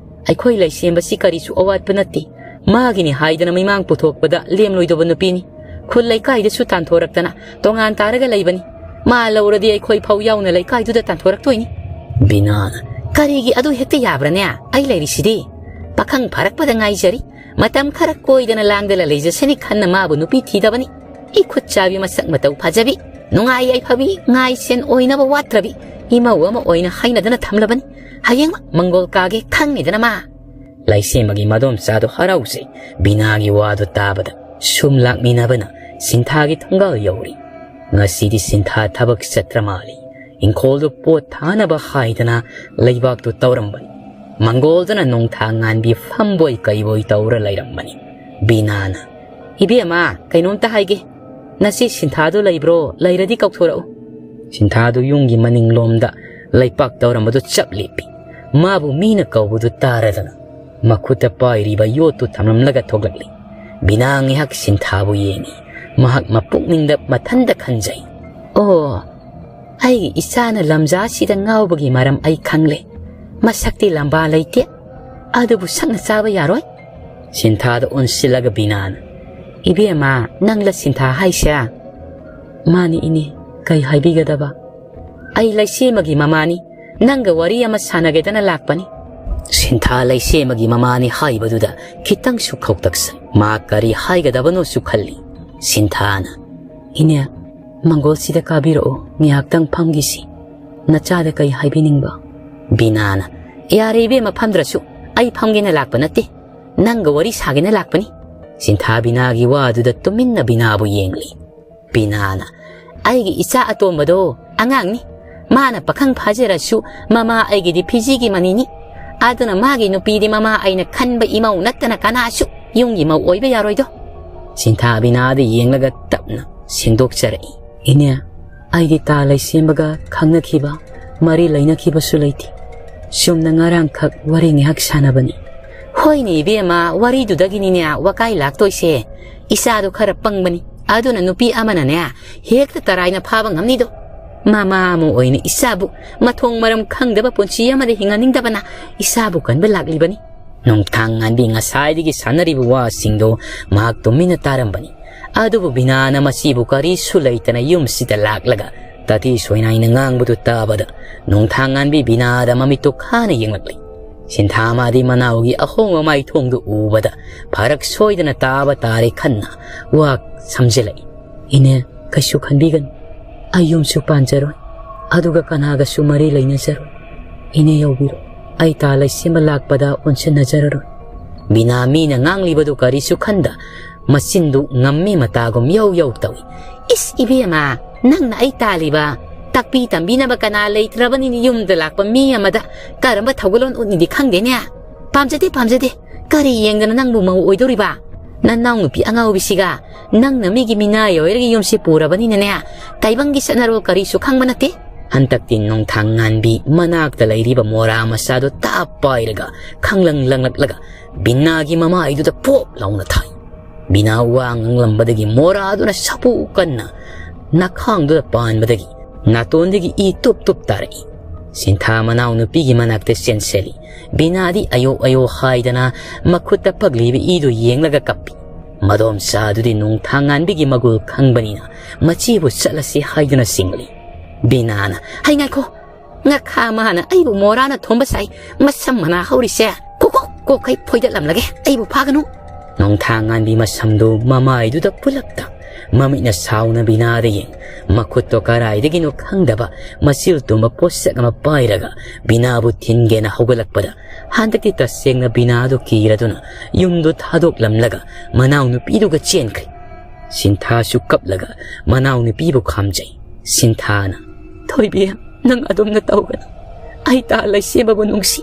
ꯑꯩꯈꯣꯏ ꯂꯩꯁꯦꯝꯕꯁꯤ ꯀꯔꯤꯁꯨ ꯑꯋꯥꯠꯄ ꯅꯠꯇꯦ꯫ ꯃꯥꯒꯤꯅꯤ ꯍꯥꯏꯗꯅ ꯃꯤꯃꯥꯡ ꯄꯨꯊꯣꯛꯄꯗ ꯂꯦꯝꯂꯣꯏꯗꯧꯕ ꯅꯨꯄꯤꯅꯤ꯫ ꯈꯨꯜ ꯂꯩꯀꯥꯏꯗꯁꯨ ꯇꯥꯟꯊꯣꯔꯛꯇꯅ ꯇꯣꯉꯥꯟ ꯇꯥꯔꯒ ꯂꯩꯕꯅꯤ꯫ ꯃꯥ ꯂꯧꯔꯗꯤ ꯑꯩꯈꯣꯏ ꯐꯥꯎ ꯌꯥꯎꯅ ꯂꯩꯀꯥꯏꯗꯨꯗ ꯇꯥꯟꯊꯣꯔꯛꯇꯣꯏꯅꯤ"꯫ ꯕꯤꯅꯥꯅ, "ꯀꯔꯤꯒꯤ ꯑꯗꯨ ꯍꯦꯛꯇ ꯌꯥꯕ꯭ꯔꯅꯦ? ꯑꯩ ꯂꯩꯔꯤꯁꯤꯗꯤ꯫ ꯄꯥꯈꯪ ꯐꯥꯔꯛꯄꯗ ꯉꯥꯏꯖꯔꯤ꯫ ꯃꯇꯝ ꯈꯔ ꯀꯣꯏꯗꯅ ꯂꯥꯡꯗꯅ ꯂꯩꯖꯁꯅꯤ ꯈꯟꯅ ꯃꯥꯕꯨ ꯅꯨꯄꯤ ꯊꯤꯗꯕꯅꯤ꯫ ꯏꯈꯨꯠ ꯆꯥꯕꯤ, ꯃꯁꯛ ꯃꯇꯧ ꯐꯖꯕꯤ, ꯅꯨꯡꯉꯥꯏ ꯌꯥꯏꯐꯕꯤ, ꯉꯥꯏ ꯁꯦꯟ ꯑꯣꯏꯅꯕ ꯋꯥꯠꯇ꯭ꯔꯕꯤ ꯏꯃꯧ ꯑꯃ ꯑꯣꯏꯅ ꯍꯥꯏꯅꯗꯅ ꯊꯝꯂꯕꯅꯤ꯫ ꯍꯌꯦꯡꯃꯛ ꯃꯪꯒꯣꯜ ꯀꯥꯒꯦ ꯈꯪꯉꯤꯗꯅ ꯃꯥ"꯫ ꯂꯩꯁꯦꯝꯕꯒꯤ ꯃꯗꯣꯝꯆꯥꯗꯣ ꯍꯔꯥꯎꯖꯩ꯫ ꯕꯤꯅꯥꯒꯤ ꯋꯥꯗꯨ ꯇꯥꯕꯗ ꯁꯨꯝ ꯂꯥꯛꯃꯤꯟꯅꯕꯅ ꯁꯤꯟꯊꯥꯒꯤ ꯊꯣꯡꯒꯥꯜ ꯌꯧꯔꯤ꯫ ꯉꯁꯤꯗꯤ ꯁꯤꯟꯊꯥ ꯊꯕꯛ ꯆꯠꯇ꯭ꯔ ꯃꯥꯜꯂꯤ꯫ ꯏꯪꯈꯣꯜꯗꯨ ꯄꯣꯠ ꯊꯥꯅꯕ ꯍꯥꯏꯗꯅ ꯂꯩꯕꯥꯛꯇꯨ ꯇꯧꯔꯝꯕꯅꯤ꯫ ꯃꯪꯒꯣꯜꯗꯨꯅ ꯅꯣꯡꯊꯥ ꯉꯥꯟꯕꯤ ꯐꯝꯕꯣꯏ ꯀꯩꯕꯣꯏ ꯇꯧꯔ ꯂꯩꯔꯝꯕꯅꯤ꯫ ꯕꯤꯅꯥꯅ, "ꯏꯕꯦꯝꯃ, ꯀꯩꯅꯣꯝꯇ ꯍꯥꯏꯒꯦ꯫ ꯅꯆꯦ ꯁꯤꯟꯊꯥꯗꯨ ꯂꯩꯕ꯭ꯔꯣ? ꯂꯩꯔꯗꯤ ꯀꯧꯊꯣꯔꯛꯎ"꯫ ꯁꯤꯟꯊꯥꯗꯨ ꯌꯨꯝꯒꯤ ꯃꯅꯤꯡꯂꯣꯝꯗ ꯂꯩꯄꯥꯛ ꯇꯧꯔꯝꯕꯗꯨ ꯆꯞ ꯂꯦꯞꯄꯤ꯫ ꯃꯥꯕꯨ ꯃꯤꯅ ꯀꯧꯕꯗꯨ ꯇꯥꯔꯗꯅ ꯃꯈꯨꯠꯇ ꯄꯥꯏꯔꯤꯕ ꯌꯣꯠꯇꯨ ꯊꯝꯂꯝꯂꯒ ꯊꯣꯛꯂꯛꯂꯤ꯫ ꯕꯤꯅꯥ ꯉꯥꯏꯍꯥꯛ ꯁꯤꯟꯊꯥꯕꯨ ꯌꯦꯡꯉꯤ꯫ ꯃꯍꯥꯛ ꯃꯄꯨꯛꯅꯤꯡꯗ ꯃꯊꯟꯇ ꯈꯟꯖꯩ, "ꯑꯣ, ꯑꯩꯒꯤ ꯏꯆꯥꯅ ꯂꯝꯖꯥꯁꯤꯗ ꯉꯥꯎꯕꯒꯤ ꯃꯔꯝ ꯑꯩ ꯈꯪꯂꯦ꯫ ꯃꯁꯛꯇꯤ ꯂꯝꯕꯥ ꯂꯩꯇꯦ, ꯑꯗꯨꯕꯨ ꯁꯛꯅ ꯆꯥꯕ ꯌꯥꯔꯣꯏ"꯫ ꯁꯤꯟꯊꯥꯗ ꯑꯣꯟꯁꯤꯜꯂꯒ ꯕꯤꯅꯥꯅ, "ꯏꯕꯦꯝꯃ, ꯅꯪꯂ ꯁꯤꯟꯊꯥ ꯍꯥꯏꯁꯦ?" "ꯃꯥꯅꯤ ꯏꯅꯦ, ꯀꯩ ꯍꯥꯏꯕꯤꯒꯗꯕ? ꯑꯩ ꯂꯩꯁꯦꯝꯕꯒꯤ ꯃꯃꯥꯅꯤ, ꯅꯪꯒ ꯋꯥꯔꯤ ꯑꯃ ꯁꯥꯟꯅꯒꯦꯗꯅ ꯂꯥꯛꯄꯅꯤ"꯫ ꯁꯤꯟꯊꯥ ꯂꯩꯁꯦꯝꯕꯒꯤ ꯃꯃꯥꯅꯤ ꯍꯥꯏꯕꯗꯨꯗ ꯈꯤꯇꯪꯁꯨ ꯈꯧꯇꯛꯁꯩ꯫ ꯃꯥ ꯀꯔꯤ ꯍꯥꯏꯒꯗꯕꯅꯣꯁꯨ ꯈꯜꯂꯤ꯫ ꯁꯤꯟꯊꯥꯅ, "ꯏꯅꯦ, ꯃꯪꯒꯣꯜꯁꯤꯗ ꯀꯥꯕꯤꯔꯛꯎ, ꯉꯥꯏꯍꯥꯛꯇꯪ ꯐꯝꯈꯤꯁꯤ꯫ ꯅꯆꯥꯗ ꯀꯩ ꯍꯥꯏꯕꯤꯅꯤꯡꯕ?" ꯕꯤꯅꯥꯅ, "ꯌꯥꯔꯦ ꯏꯕꯦꯝꯃ, ꯐꯝꯗ꯭ꯔꯁꯨ ꯑꯩ ꯐꯝꯒꯦꯅ ꯂꯥꯛꯄ ꯅꯠꯇꯦ, ꯅꯪꯒ ꯋꯥꯔꯤ ꯁꯥꯒꯦꯅ ꯂꯥꯛꯄꯅꯤ꯫" ꯁꯤꯟꯊꯥ ꯕꯤꯅꯥꯒꯤ ꯋꯥꯗꯨꯗ ꯇꯨꯃꯤꯟꯅ ꯕꯤꯅꯥꯕꯨ ꯌꯦꯡꯂꯤ꯫ ꯕꯤꯅꯥꯅ, "ꯑꯩꯒꯤ ꯏꯆꯥ ꯑꯇꯣꯝꯕꯗꯣ ꯑꯉꯥꯡꯅꯤ, ꯃꯥꯅ ꯄꯥꯈꯪ ꯐꯥꯖꯔꯁꯨ ꯃꯃꯥ ꯑꯩꯒꯤꯗꯤ ꯐꯤꯖꯤꯒꯤ ꯃꯅꯤꯅꯤ꯫ ꯑꯗꯨꯅ ꯃꯥꯒꯤ ꯅꯨꯄꯤꯗꯤ ꯃꯃꯥ ꯑꯩꯅ ꯈꯟꯕ ꯏꯃꯧ ꯅꯠꯇꯅ ꯀꯅꯥꯁꯨ ꯌꯨꯝꯒꯤ ꯃꯧ ꯑꯣꯏꯕ ꯌꯥꯔꯣꯏꯗꯣ꯫" ꯁꯤꯟꯊꯥ ꯕꯤꯅꯥꯗ ꯌꯦꯡꯂꯒ ꯇꯞꯅ ꯁꯦꯡꯗꯣꯛꯆꯔꯛꯏ꯫ "ꯏꯅꯦ, ꯑꯩꯗꯤ ꯇꯥ ꯂꯩꯁꯦꯝꯕꯒ ꯈꯪꯅꯈꯤꯕ, ꯃꯔꯤ ꯂꯩꯅꯈꯤꯕꯁꯨ ꯂꯩꯇꯦ꯫ ꯆꯨꯝꯅ ꯉꯔꯥꯡꯈꯛ ꯋꯥꯔꯤ ꯉꯥꯏꯍꯥꯛ ꯁꯥꯟꯅꯕꯅꯤ꯫" "ꯍꯣꯏꯅꯦ ꯏꯕꯦꯝꯃ, ꯋꯥꯔꯤꯗꯨꯗꯒꯤꯅꯤꯅꯦ ꯋꯥꯀꯥꯏ ꯂꯥꯛꯇꯣꯏꯁꯦ꯫ ꯏꯆꯥꯗꯣ ꯈꯔ ꯄꯪꯕꯅꯤ, ꯑꯗꯨꯅ ꯅꯨꯄꯤ ꯑꯃꯅꯅꯦ ꯍꯦꯛꯇ ꯇꯔꯥꯏꯅ ꯐꯥꯕ ꯉꯝꯅꯤꯗꯣ꯫ ꯃꯃꯥ ꯑꯃ ꯑꯣꯏꯅ ꯏꯆꯥꯕꯨ ꯃꯊꯣꯡ ꯃꯔꯝ ꯈꯪꯗꯕ ꯄꯨꯟꯁꯤ ꯑꯃꯗ ꯍꯤꯡꯍꯟꯅꯤꯡꯗꯕꯅ ꯏꯆꯥꯕꯨ ꯀꯟꯕ ꯂꯥꯛꯂꯤꯕꯅꯤ꯫" ꯅꯣꯡꯊꯥꯡ ꯉꯥꯟꯕꯤ ꯉꯁꯥꯏꯗꯒꯤ ꯁꯥꯟꯅꯔꯤꯕ ꯋꯥꯁꯤꯡꯗꯣ ꯃꯍꯥꯛ ꯇꯨꯃꯤꯟꯅ ꯇꯥꯔꯝꯕꯅꯤ꯫ ꯑꯗꯨꯕꯨ ꯕꯤꯅꯥꯅ ꯃꯁꯤꯕꯨ ꯀꯔꯤꯁꯨ ꯂꯩꯇꯅ ꯌꯨꯝꯁꯤꯗ ꯂꯥꯛꯂꯒ ꯇꯥꯇꯤ ꯁꯣꯏꯅꯥꯏꯅ ꯉꯥꯡꯕꯗꯨ ꯇꯥꯕꯗ ꯅꯣꯡꯊꯥꯡ ꯉꯥꯟꯕꯤ ꯕꯤꯅꯥꯗ ꯃꯃꯤꯠꯇꯨ ꯈꯥꯅ ꯌꯦꯡꯂꯛꯂꯤ꯫ ꯁꯤꯟꯊꯥ ꯃꯥꯗꯤ ꯃꯅꯥꯎꯒꯤ ꯑꯍꯣꯡꯕ ꯃꯥꯏꯊꯣꯡꯗꯨ ꯎꯕꯗ ꯐꯔꯛ ꯁꯣꯏꯗꯅ ꯇꯥꯕ ꯇꯥꯔꯦ ꯈꯟꯅ ꯋꯥ ꯁꯝꯖꯤꯜꯂꯛꯏ꯫ "ꯏꯅꯦ, ꯀꯩꯁꯨ ꯈꯟꯕꯤꯒꯅꯨ꯫ ꯑꯩ ꯌꯨꯝꯁꯨ ꯄꯥꯟꯖꯔꯣꯏ꯫ ꯑꯗꯨꯒ ꯀꯅꯥꯒꯁꯨ ꯃꯔꯤ ꯂꯩꯅꯖꯔꯣꯏ꯫ ꯏꯅꯦ ꯌꯧꯕꯤꯔꯣ꯫ ꯑꯩ ꯇꯥ ꯂꯩꯁꯦꯝꯕ ꯂꯥꯛꯄꯗ ꯑꯣꯟꯁꯤꯟꯅꯖꯔꯔꯣꯏ꯫" ꯕꯤꯅꯥ ꯃꯤꯅ ꯉꯥꯡꯂꯤꯕꯗꯨ ꯀꯔꯤꯁꯨ ꯈꯟꯗ ꯃꯆꯤꯟꯗꯨ ꯉꯝꯃꯤ ꯃꯇꯥꯒꯨꯝ ꯌꯧ ꯌꯧ ꯇꯧꯏ꯫ "ꯏꯁ ꯏꯕꯦꯝꯃ, ꯅꯪꯅ ꯑꯩ ꯇꯥꯜꯂꯤꯕ? ꯇꯥꯛꯄꯤ ꯇꯝꯕꯤꯅꯕ ꯀꯅꯥ ꯂꯩꯇ꯭ꯔꯕꯅꯤꯅ ꯌꯨꯝꯗ ꯂꯥꯛꯄ ꯃꯤ ꯑꯃꯗ ꯀꯔꯝꯕ ꯊꯧꯒꯜꯂꯣꯟ ꯎꯠꯅꯤꯗꯤ ꯈꯪꯗꯦꯅꯦ꯫ ꯄꯥꯝꯖꯗꯦ, ꯄꯥꯝꯖꯗꯦ꯫ ꯀꯔꯤ ꯌꯦꯡꯗꯅ ꯅꯪꯕꯨ ꯃꯧ ꯑꯣꯏꯗꯧꯔꯤꯕ? ꯅꯅꯥꯎ ꯅꯨꯄꯤ ꯑꯉꯥꯎꯕꯤꯁꯤꯒ ꯅꯪꯅ ꯃꯤꯒꯤ ꯃꯤꯅꯥꯏ ꯑꯣꯏꯔꯒ ꯌꯨꯝꯁꯤ ꯄꯨꯔꯕꯅꯤꯅꯅꯦ, ꯇꯥꯏꯕꯪꯒꯤ ꯆꯠꯅꯔꯣꯜ ꯀꯔꯤꯁꯨ ꯈꯪꯕ ꯅꯠꯇꯦ꯫" ꯍꯟꯗꯛꯇꯤ ꯅꯣꯡꯊꯥꯡ ꯉꯥꯟꯕꯤ ꯃꯅꯥꯛꯇ ꯂꯩꯔꯤꯕ ꯃꯣꯔꯥ ꯃꯆꯥꯗꯨ ꯇꯥꯞ ꯄꯥꯏꯔꯒ ꯈꯪꯂꯪ ꯂꯪꯂꯛꯂꯒ ꯕꯤꯅꯥꯒꯤ ꯃꯃꯥꯏꯗꯨꯗ ꯄꯣꯞ ꯂꯥꯎꯅ ꯊꯥꯏ꯫ ꯕꯤꯅꯥ ꯋꯥ ꯉꯥꯡꯂꯝꯕꯗꯒꯤ ꯃꯣꯔꯥꯗꯨꯅ ꯁꯥꯐꯨ ꯀꯟꯅ ꯅꯈꯥꯡꯗꯨꯗ ꯄꯥꯟꯕꯗꯒꯤ ꯅꯥꯇꯣꯟꯗꯒꯤ ꯏ ꯇꯨꯞ ꯇꯨꯞ ꯇꯥꯔꯛꯏ꯫ ꯁꯤꯟꯊꯥ ꯃꯅꯥꯎ ꯅꯨꯄꯤꯒꯤ ꯃꯅꯥꯛꯇ ꯆꯦꯟꯁꯤꯜꯂꯤ꯫ ꯕꯤꯅꯥꯗꯤ ꯑꯌꯣ ꯑꯌꯣ ꯍꯥꯏꯗꯅ ꯃꯈꯨꯠꯇ ꯄꯛꯂꯤꯕ ꯏꯗꯨ ꯌꯦꯡꯂꯒ ꯀꯞꯄꯤ꯫ ꯃꯗꯣꯝꯆꯥ ꯑꯗꯨꯗꯤ ꯅꯣꯡꯊꯥꯡ ꯉꯥꯟꯕꯤꯒꯤ ꯃꯒꯨꯜ ꯈꯪꯕꯅꯤꯅ ꯃꯆꯦꯕꯨ ꯆꯠꯂꯁꯤ ꯍꯥꯏꯗꯨꯅ ꯆꯤꯡꯂꯤ꯫ ꯕꯤꯅꯥꯅ, "ꯍꯩ ꯉꯥꯏꯈꯣ, ꯉꯈꯥ ꯃꯥꯅ ꯑꯩꯕꯨ ꯃꯣꯔꯥꯅ ꯊꯣꯝꯕ ꯁꯥꯏ꯫ ꯃꯁꯝ ꯃꯅꯥ ꯍꯧꯔꯤꯁꯦ ꯀꯣꯛ ꯀꯣꯛ ꯀꯣꯛꯈꯩ ꯐꯣꯏꯗꯠꯂꯝꯂꯒꯦ, ꯑꯩꯕꯨ ꯐꯥꯒꯅꯨ꯫" ꯅꯣꯡꯊꯥꯡꯉꯥꯟꯕꯤ ꯃꯁꯝꯗꯨ ꯃꯃꯥꯏꯗꯨꯗ ꯄꯨꯂꯞꯇ, ꯃꯃꯤꯠꯅ ꯁꯥꯎꯅ ꯕꯤꯅꯥꯗ ꯌꯦꯡ, ꯃꯈꯨꯠꯇꯣ ꯀꯔꯥꯏꯗꯒꯤꯅꯣ ꯈꯪꯗꯕ ꯃꯆꯤꯜ ꯇꯨꯝꯕ ꯄꯣꯠꯁꯛ ꯑꯃ ꯄꯥꯏꯔꯒ ꯕꯤꯅꯥꯕꯨ ꯊꯤꯟꯒꯦꯅ ꯍꯧꯒꯠꯂꯛꯄꯗ, ꯍꯟꯗꯛꯇꯤ ꯇꯁꯦꯡꯅ ꯕꯤꯅꯥꯗꯨ ꯀꯤꯔꯗꯨꯅ ꯌꯨꯝꯗꯨ ꯊꯥꯗꯣꯛꯂꯝꯂꯒ ꯃꯅꯥꯎꯅꯨꯄꯤꯗꯨꯒ ꯆꯦꯟꯈ꯭ꯔꯦ꯫ ꯁꯤꯟꯊꯥꯁꯨ ꯀꯞꯂꯒ ꯃꯅꯥꯎꯅꯨꯄꯤꯕꯨ ꯈꯥꯝꯖꯩ꯫ ꯁꯤꯟꯊꯥꯅ, "ꯊꯣꯏꯕꯤ, ꯅꯪ ꯑꯗꯨꯝꯅ ꯇꯧꯒꯅꯨ꯫ ꯑꯩ ꯇꯥ ꯂꯩꯁꯦꯝꯕꯕꯨ ꯅꯨꯡꯁꯤ꯫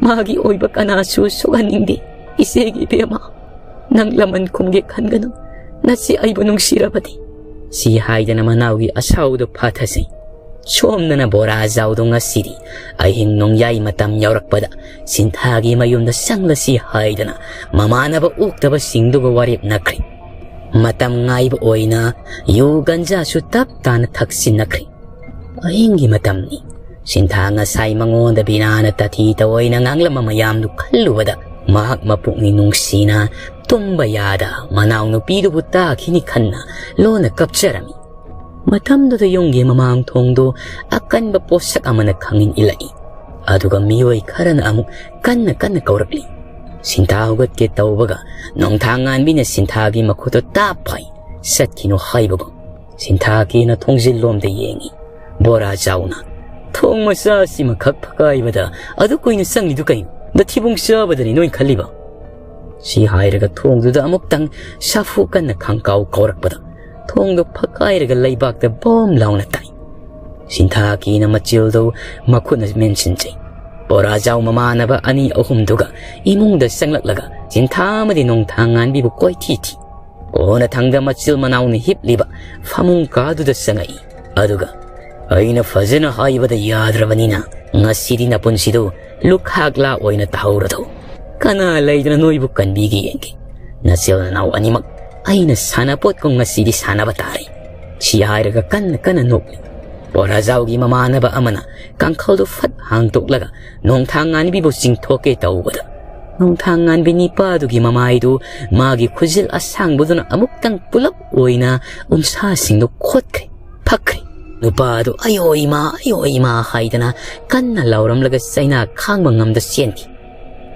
ꯃꯥꯒꯤ ꯑꯣꯏꯕ ꯀꯅꯥꯁꯨ ꯁꯣꯛꯍꯟꯅꯤꯡꯗꯦ꯫ ꯏꯆꯦꯒꯤ ꯏꯕꯦꯝꯃ, ꯅꯪ ꯂꯃꯟ ꯈꯨꯝꯒꯦ ꯈꯟꯒꯅꯨ꯫ ꯅꯆꯦ ꯑꯩꯕꯨ ꯅꯨꯡꯁꯤꯔꯕꯗꯤ꯫" ꯁꯤ ꯍꯥꯏꯗꯅ ꯃꯅꯥꯎꯒꯤ ꯑꯁꯥꯎꯗꯨ ꯐꯥꯊꯖꯩ꯫ ꯁꯣꯝꯗꯅ ꯕꯣꯔꯥꯖꯥꯎꯗꯣ ꯉꯁꯤꯗꯤ ꯑꯍꯤꯡ ꯅꯣꯡꯌꯥꯏ ꯃꯇꯝ ꯌꯧꯔꯛꯄꯗ ꯁꯤꯟꯊꯥꯒꯤ ꯃꯌꯨꯝꯗ ꯆꯪꯂꯁꯤ ꯍꯥꯏꯗꯅ ꯃꯃꯥꯟꯅꯕ ꯑꯣꯛꯇꯕꯁꯤꯡꯗꯨꯒ ꯋꯥꯔꯦꯞꯅꯈ꯭ꯔꯦ꯫ ꯃꯇꯝ ꯉꯥꯏꯕ ꯑꯣꯏꯅ ꯌꯨ ꯒꯟꯖꯥꯁꯨ ꯇꯞ ꯇꯥꯅ ꯊꯛꯆꯤꯟꯅꯈ꯭ꯔꯦ꯫ ꯑꯍꯤꯡꯒꯤ ꯃꯇꯝꯅꯤ꯫ ꯁꯤꯟꯊꯥ ꯉꯁꯥꯏ ꯃꯉꯣꯟꯗ ꯕꯤꯅꯥꯅ ꯇꯥꯊꯤ ꯇꯑꯣꯏꯅ ꯉꯥꯡꯂꯝꯕ ꯃꯌꯥꯝꯗꯨ ꯈꯜꯂꯨꯕꯗ ꯃꯍꯥꯛ ꯃꯄꯨꯛꯅꯤꯡ ꯅꯨꯡꯁꯤꯅ ꯇꯨꯝꯕ ꯌꯥꯗ ꯃꯅꯥꯎꯅꯨꯄꯤꯗꯨꯕꯨ ꯇꯥꯈꯤꯅꯤ ꯈꯟꯅ ꯂꯣꯟꯅ ꯀꯞꯆꯔꯝꯃꯤ꯫ ꯃꯇꯝꯗꯨꯗ ꯌꯨꯝꯒꯤ ꯃꯃꯥꯡ ꯊꯣꯡꯗꯨ ꯑꯀꯟꯕ ꯄꯣꯠꯁꯛ ꯑꯃꯅ ꯈꯪꯏꯟ ꯏꯜꯂꯛꯏ꯫ ꯑꯗꯨꯒ ꯃꯤꯑꯣꯏ ꯈꯔꯅ ꯑꯃꯨꯛ ꯀꯟꯅ ꯀꯟꯅ ꯀꯧꯔꯛꯂꯤ꯫ ꯁꯤꯟꯊꯥ ꯍꯧꯒꯠꯀꯦ ꯇꯧꯕꯒ ꯅꯣꯡꯊꯥꯡꯉꯥꯟꯕꯤꯅ ꯁꯤꯟꯊꯥꯒꯤ ꯃꯈꯨꯠꯇꯨ ꯇꯥꯞ ꯐꯥꯏ꯫ "ꯆꯠꯈꯤꯅꯨ" ꯍꯥꯏꯕꯒꯨꯝ꯫ ꯁꯤꯟꯊꯥ ꯀꯤꯅ ꯊꯣꯡꯖꯤꯜꯂꯣꯝꯗ ꯌꯦꯡꯏ꯫ ꯕꯣꯔꯥ ꯆꯥꯎꯅ, "ꯊꯣꯡ ꯃꯆꯥ ꯑꯁꯤꯃꯈꯛ ꯐꯛꯀꯥꯏꯕꯗ ꯑꯗꯨ ꯀꯨꯏꯅ ꯆꯪꯂꯤꯗꯨ ꯀꯩꯅꯣ? ꯅꯊꯤꯕꯣꯡ ꯆꯥꯕꯗꯅꯤ ꯅꯣꯏ ꯈꯜꯂꯤꯕ?" ꯁꯤ ꯍꯥꯏꯔꯒ ꯊꯣꯡꯗꯨꯗ ꯑꯃꯨꯛꯇꯪ ꯁꯥꯐꯨ ꯀꯟꯅ ꯈꯪꯀꯥꯎ ꯀꯥꯎꯔꯛꯄꯗ ꯊꯣꯡꯗꯨ ꯐꯛꯀꯥꯏꯔꯒ ꯂꯩꯕꯥꯛꯇ ꯕꯣꯝ ꯂꯥꯎꯅ ꯇꯥꯏ꯫ ꯁꯤꯟꯊꯥ ꯀꯤꯅ ꯃꯆꯤꯜꯗꯨ ꯃꯈꯨꯠꯅ ꯃꯦꯟꯁꯤꯟꯖꯩ꯫ ꯕꯣꯔꯥꯖꯥꯎ ꯃꯃꯥꯟꯅꯕ ꯑꯅꯤ ꯑꯍꯨꯝꯗꯨꯒ ꯏꯃꯨꯡꯗ ꯆꯪꯂꯛꯂꯒ ꯁꯤꯟꯊꯥ ꯑꯃꯗꯤ ꯅꯣꯡꯊꯥꯡꯉꯥꯟꯕꯤꯕꯨ ꯀꯣꯏꯊꯤ ꯊꯤ꯫ ꯀꯣꯟꯅꯊꯪꯗ ꯃꯆꯤꯜ ꯃꯅꯥꯎꯅ ꯍꯤꯞꯂꯤꯕ ꯐꯃꯨꯡ ꯀꯥꯗꯨꯗ ꯆꯪꯉꯛꯏ꯫ ꯑꯗꯨꯒ, "ꯑꯩꯅ ꯐꯖꯅ ꯍꯥꯏꯕꯗ ꯌꯥꯗ꯭ꯔꯕꯅꯤꯅ ꯉꯁꯤꯗꯤ ꯅꯄꯨꯟꯁꯤꯗꯨ ꯂꯨꯈꯥꯛꯂꯥ ꯑꯣꯏꯅ ꯇꯥꯍꯧꯔꯗꯧ꯫ ꯀꯅꯥ ꯂꯩꯗꯅ ꯅꯣꯏꯕꯨ ꯀꯟꯕꯤꯒꯦ ꯌꯦꯡꯒꯦ꯫ ꯅꯆꯤꯜ ꯅꯅꯥꯎ ꯑꯅꯤꯃꯛ ꯑꯩꯅ ꯁꯥꯟꯅꯄꯣꯠꯀꯨꯝ ꯉꯁꯤꯗꯤ ꯁꯥꯟꯅꯕ ꯇꯥꯔꯦ꯫" ꯁꯤ ꯍꯥꯏꯔꯒ ꯀꯟꯅ ꯀꯟꯅ ꯅꯣꯛꯂꯤ꯫ ꯕꯣꯔꯥꯖꯥꯎꯒꯤ ꯃꯃꯥꯟꯅꯕ ꯑꯃꯅ ꯀꯥꯡꯈꯜꯗꯨ ꯐꯠ ꯍꯥꯡꯗꯣꯛꯂꯒ ꯅꯣꯡꯊꯥꯡ ꯉꯥꯟꯕꯤꯕꯨ ꯆꯤꯡꯊꯣꯛꯀꯦ ꯇꯧꯕꯗ, ꯅꯣꯡꯊꯥꯡ ꯉꯥꯟꯕꯤ ꯅꯤꯄꯥꯗꯨꯒꯤ ꯃꯃꯥꯏꯗꯨ ꯃꯥꯒꯤ ꯈꯨꯖꯤꯜ ꯑꯁꯥꯡꯕꯗꯨꯅ ꯑꯃꯨꯛꯇꯪ ꯄꯨꯂꯞ ꯑꯣꯏꯅ ꯎꯟꯁꯥꯁꯤꯡꯗꯨ ꯈꯣꯠꯈ꯭ꯔꯦ, ꯐꯛꯈ꯭ꯔꯦ꯫ ꯅꯨꯄꯥꯗꯨ "ꯑꯌꯣ ꯏꯃꯥ, ꯑꯌꯣ ꯏꯃꯥ" ꯍꯥꯏꯗꯅ ꯀꯟꯅ ꯂꯥꯎꯔꯝꯂꯒ ꯆꯩꯅꯥ ꯈꯥꯡꯕ ꯉꯝꯗ ꯆꯦꯟꯈꯤ꯫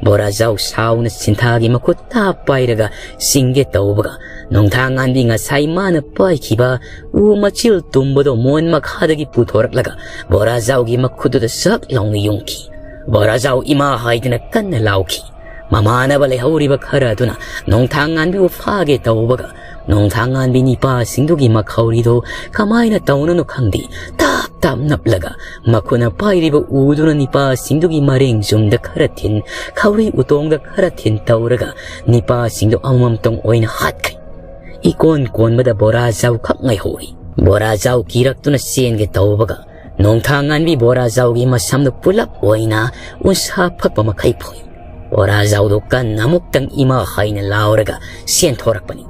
ꯕꯣꯔꯥꯖꯥꯎ ꯁꯥꯎꯅ ꯁꯤꯟꯊꯥꯒꯤ ꯃꯈꯨꯠ ꯇꯥꯞ ꯄꯥꯏꯔꯒ ꯆꯤꯡꯒꯦ ꯇꯧꯕꯒ, ꯅꯣꯡꯊꯥꯡꯉꯥꯟꯕꯤ ꯉꯁꯥꯏ ꯃꯥꯅ ꯄꯥꯏꯈꯤꯕ ꯎ ꯃꯆꯤꯜ ꯇꯨꯝꯕꯗꯣ ꯃꯣꯟ ꯃꯈꯥꯗꯒꯤ ꯄꯨꯊꯣꯔꯛꯂꯒ ꯕꯣꯔꯥꯖꯥꯎꯒꯤ ꯃꯈꯨꯠꯇꯨꯗ ꯁꯛ ꯂꯥꯎꯅ ꯌꯨꯡꯈꯤ꯫ ꯕꯣꯔꯥꯖꯥꯎ ꯏꯃꯥ ꯍꯥꯏꯗꯨꯅ ꯀꯟꯅ ꯂꯥꯎꯈꯤ꯫ ꯃꯃꯥꯟꯅꯕ ꯂꯩꯍꯧꯔꯤꯕ ꯈꯔ ꯑꯗꯨꯅ ꯅꯣꯡꯊꯥꯡꯉꯥꯟꯕꯤꯕꯨ ꯐꯥꯒꯦ ꯇꯧꯕꯒ, ꯅꯣꯡꯊꯥꯡꯉꯥꯟꯕꯤ ꯅꯤꯄꯥꯁꯤꯡꯗꯨꯒꯤ ꯃꯈꯧꯔꯤꯗꯣ ꯀꯃꯥꯏꯅ ꯇꯧꯅꯅꯣ ꯈꯪꯗꯦ, ꯇꯥꯞ ꯇꯥꯞ ꯅꯞꯂꯒ ꯃꯈꯨꯠꯅ ꯄꯥꯏꯔꯤꯕ ꯎꯗꯨꯅ ꯅꯤꯄꯥꯁꯤꯡꯗꯨꯒꯤ ꯃꯔꯦꯡ ꯆꯨꯝꯗ ꯈꯔ ꯊꯤꯟ, ꯈꯧꯔꯤ ꯎꯇꯣꯡꯗ ꯈꯔ ꯊꯤꯟ ꯇꯧꯔꯒ ꯅꯤꯄꯥꯁꯤꯡꯗꯨ ꯑꯃꯃꯝꯇꯪ ꯑꯣꯏꯅ ꯍꯥꯠꯈ꯭ꯔꯦ꯫ ꯏꯀꯣꯟ ꯀꯣꯟꯕꯗ ꯕꯣꯔꯥꯖꯥꯎ ꯈꯛ ꯉꯥꯏꯍꯧꯔꯤ꯫ ꯕꯣꯔꯥꯖꯥꯎ ꯀꯤꯔꯛꯇꯨꯅ ꯆꯦꯟꯒꯦ ꯇꯧꯕꯒ, ꯅꯣꯡꯊꯥꯡꯉꯥꯟꯕꯤ ꯕꯣꯔꯥꯖꯥꯎꯒꯤ ꯃꯁꯝꯗꯨ ꯄꯨꯂꯞ ꯑꯣꯏꯅ ꯎꯟꯁꯥ ꯐꯛꯄ ꯃꯈꯩ ꯐꯨꯏ꯫ ꯕꯣꯔꯥꯖꯥꯎꯗꯨ ꯀꯟꯅ ꯑꯃꯨꯛꯇꯪ ꯏꯃꯥ ꯍꯥꯏꯅ ꯂꯥꯎꯔꯒ ꯆꯦꯟꯊꯣꯔꯛꯄꯅꯤ꯫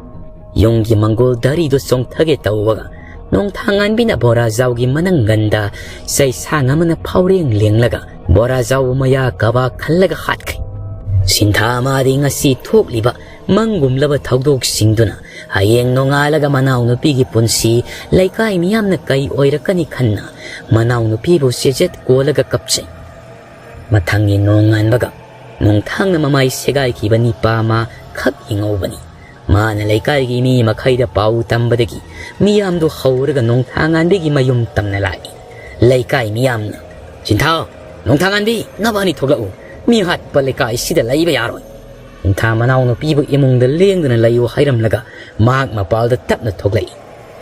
ꯌꯨꯝꯒꯤ ꯃꯪꯒꯣꯜ ꯗꯥꯔꯤꯗꯨ ꯆꯣꯡꯊꯒꯦ ꯇꯧꯕꯒ, ꯅꯣꯡꯊꯥꯡꯉꯥꯟꯕꯤꯅ ꯕꯣꯔꯥꯖꯥꯎꯒꯤ ꯃꯅꯪꯒꯟꯗ ꯆꯩꯁꯥꯡ ꯑꯃꯅ ꯐꯥꯎꯔꯦꯡ ꯂꯦꯡꯂꯒ ꯕꯣꯔꯥꯖꯥꯎꯕꯨ ꯃꯌꯥ ꯀꯕꯥꯛ ꯈꯜꯂꯒ ꯍꯥꯠꯈ꯭ꯔꯦ꯫ ꯁꯤꯟꯊꯥ ꯃꯥꯗꯤ ꯉꯁꯤ ꯊꯣꯛꯂꯤꯕ ꯃꯪꯒꯨꯝꯂꯕ ꯊꯧꯗꯣꯛꯁꯤꯡꯗꯨꯅ ꯍꯌꯦꯡ ꯅꯣꯡꯉꯥꯜꯂꯒ ꯃꯅꯥꯎꯅꯨꯄꯤꯒꯤ ꯄꯨꯟꯁꯤ ꯂꯩꯀꯥꯏ ꯃꯤꯌꯥꯝꯅ ꯀꯩ ꯑꯣꯏꯔꯛꯀꯅꯤ ꯈꯟꯅ ꯃꯅꯥꯎꯅꯨꯄꯤꯕꯨ ꯆꯦꯖꯦꯠ ꯀꯣꯜꯂꯒ ꯀꯞꯆꯩ꯫ ꯃꯊꯪꯒꯤ ꯅꯣꯡꯉꯥꯟꯕꯒ ꯅꯣꯡꯊꯥꯡꯅ ꯃꯃꯥꯏ ꯁꯦꯒꯥꯏꯈꯤꯕ ꯅꯤꯄꯥ ꯑꯃ ꯈꯛ ꯌꯦꯡꯍꯧꯕꯅꯤ꯫ ꯃꯥꯅ ꯂꯩꯀꯥꯏꯒꯤ ꯃꯤ ꯃꯈꯩꯗ ꯄꯥꯎ ꯇꯝꯕꯗꯒꯤ ꯃꯤꯌꯥꯝꯗꯨ ꯍꯧꯔꯒ ꯅꯣꯡꯊꯥꯡꯉꯥꯟꯕꯤꯒꯤ ꯃꯌꯨꯝ ꯇꯝꯅ ꯂꯥꯛꯏ꯫ ꯂꯩꯀꯥꯏ ꯃꯤꯌꯥꯝꯅ, "ꯁꯤꯟꯊꯥ, ꯅꯣꯡꯊꯥꯡꯉꯥꯟꯕꯤ, ꯅꯕꯥꯅꯤ ꯊꯣꯛꯂꯛꯎ꯫ ꯃꯤ ꯍꯥꯠꯄ ꯂꯩꯀꯥꯏꯁꯤꯗ ꯂꯩꯕ ꯌꯥꯔꯣꯏ꯫" ꯁꯤꯟꯊꯥ ꯃꯅꯥꯎꯅꯨꯄꯤꯕꯨ ꯏꯃꯨꯡꯗ ꯂꯦꯡꯗꯨꯅ ꯂꯩꯌꯨ ꯍꯥꯏꯔꯝꯂꯒ ꯃꯍꯥꯛ ꯃꯄꯥꯜꯗ ꯇꯞꯅ ꯊꯣꯛꯂꯛꯏ꯫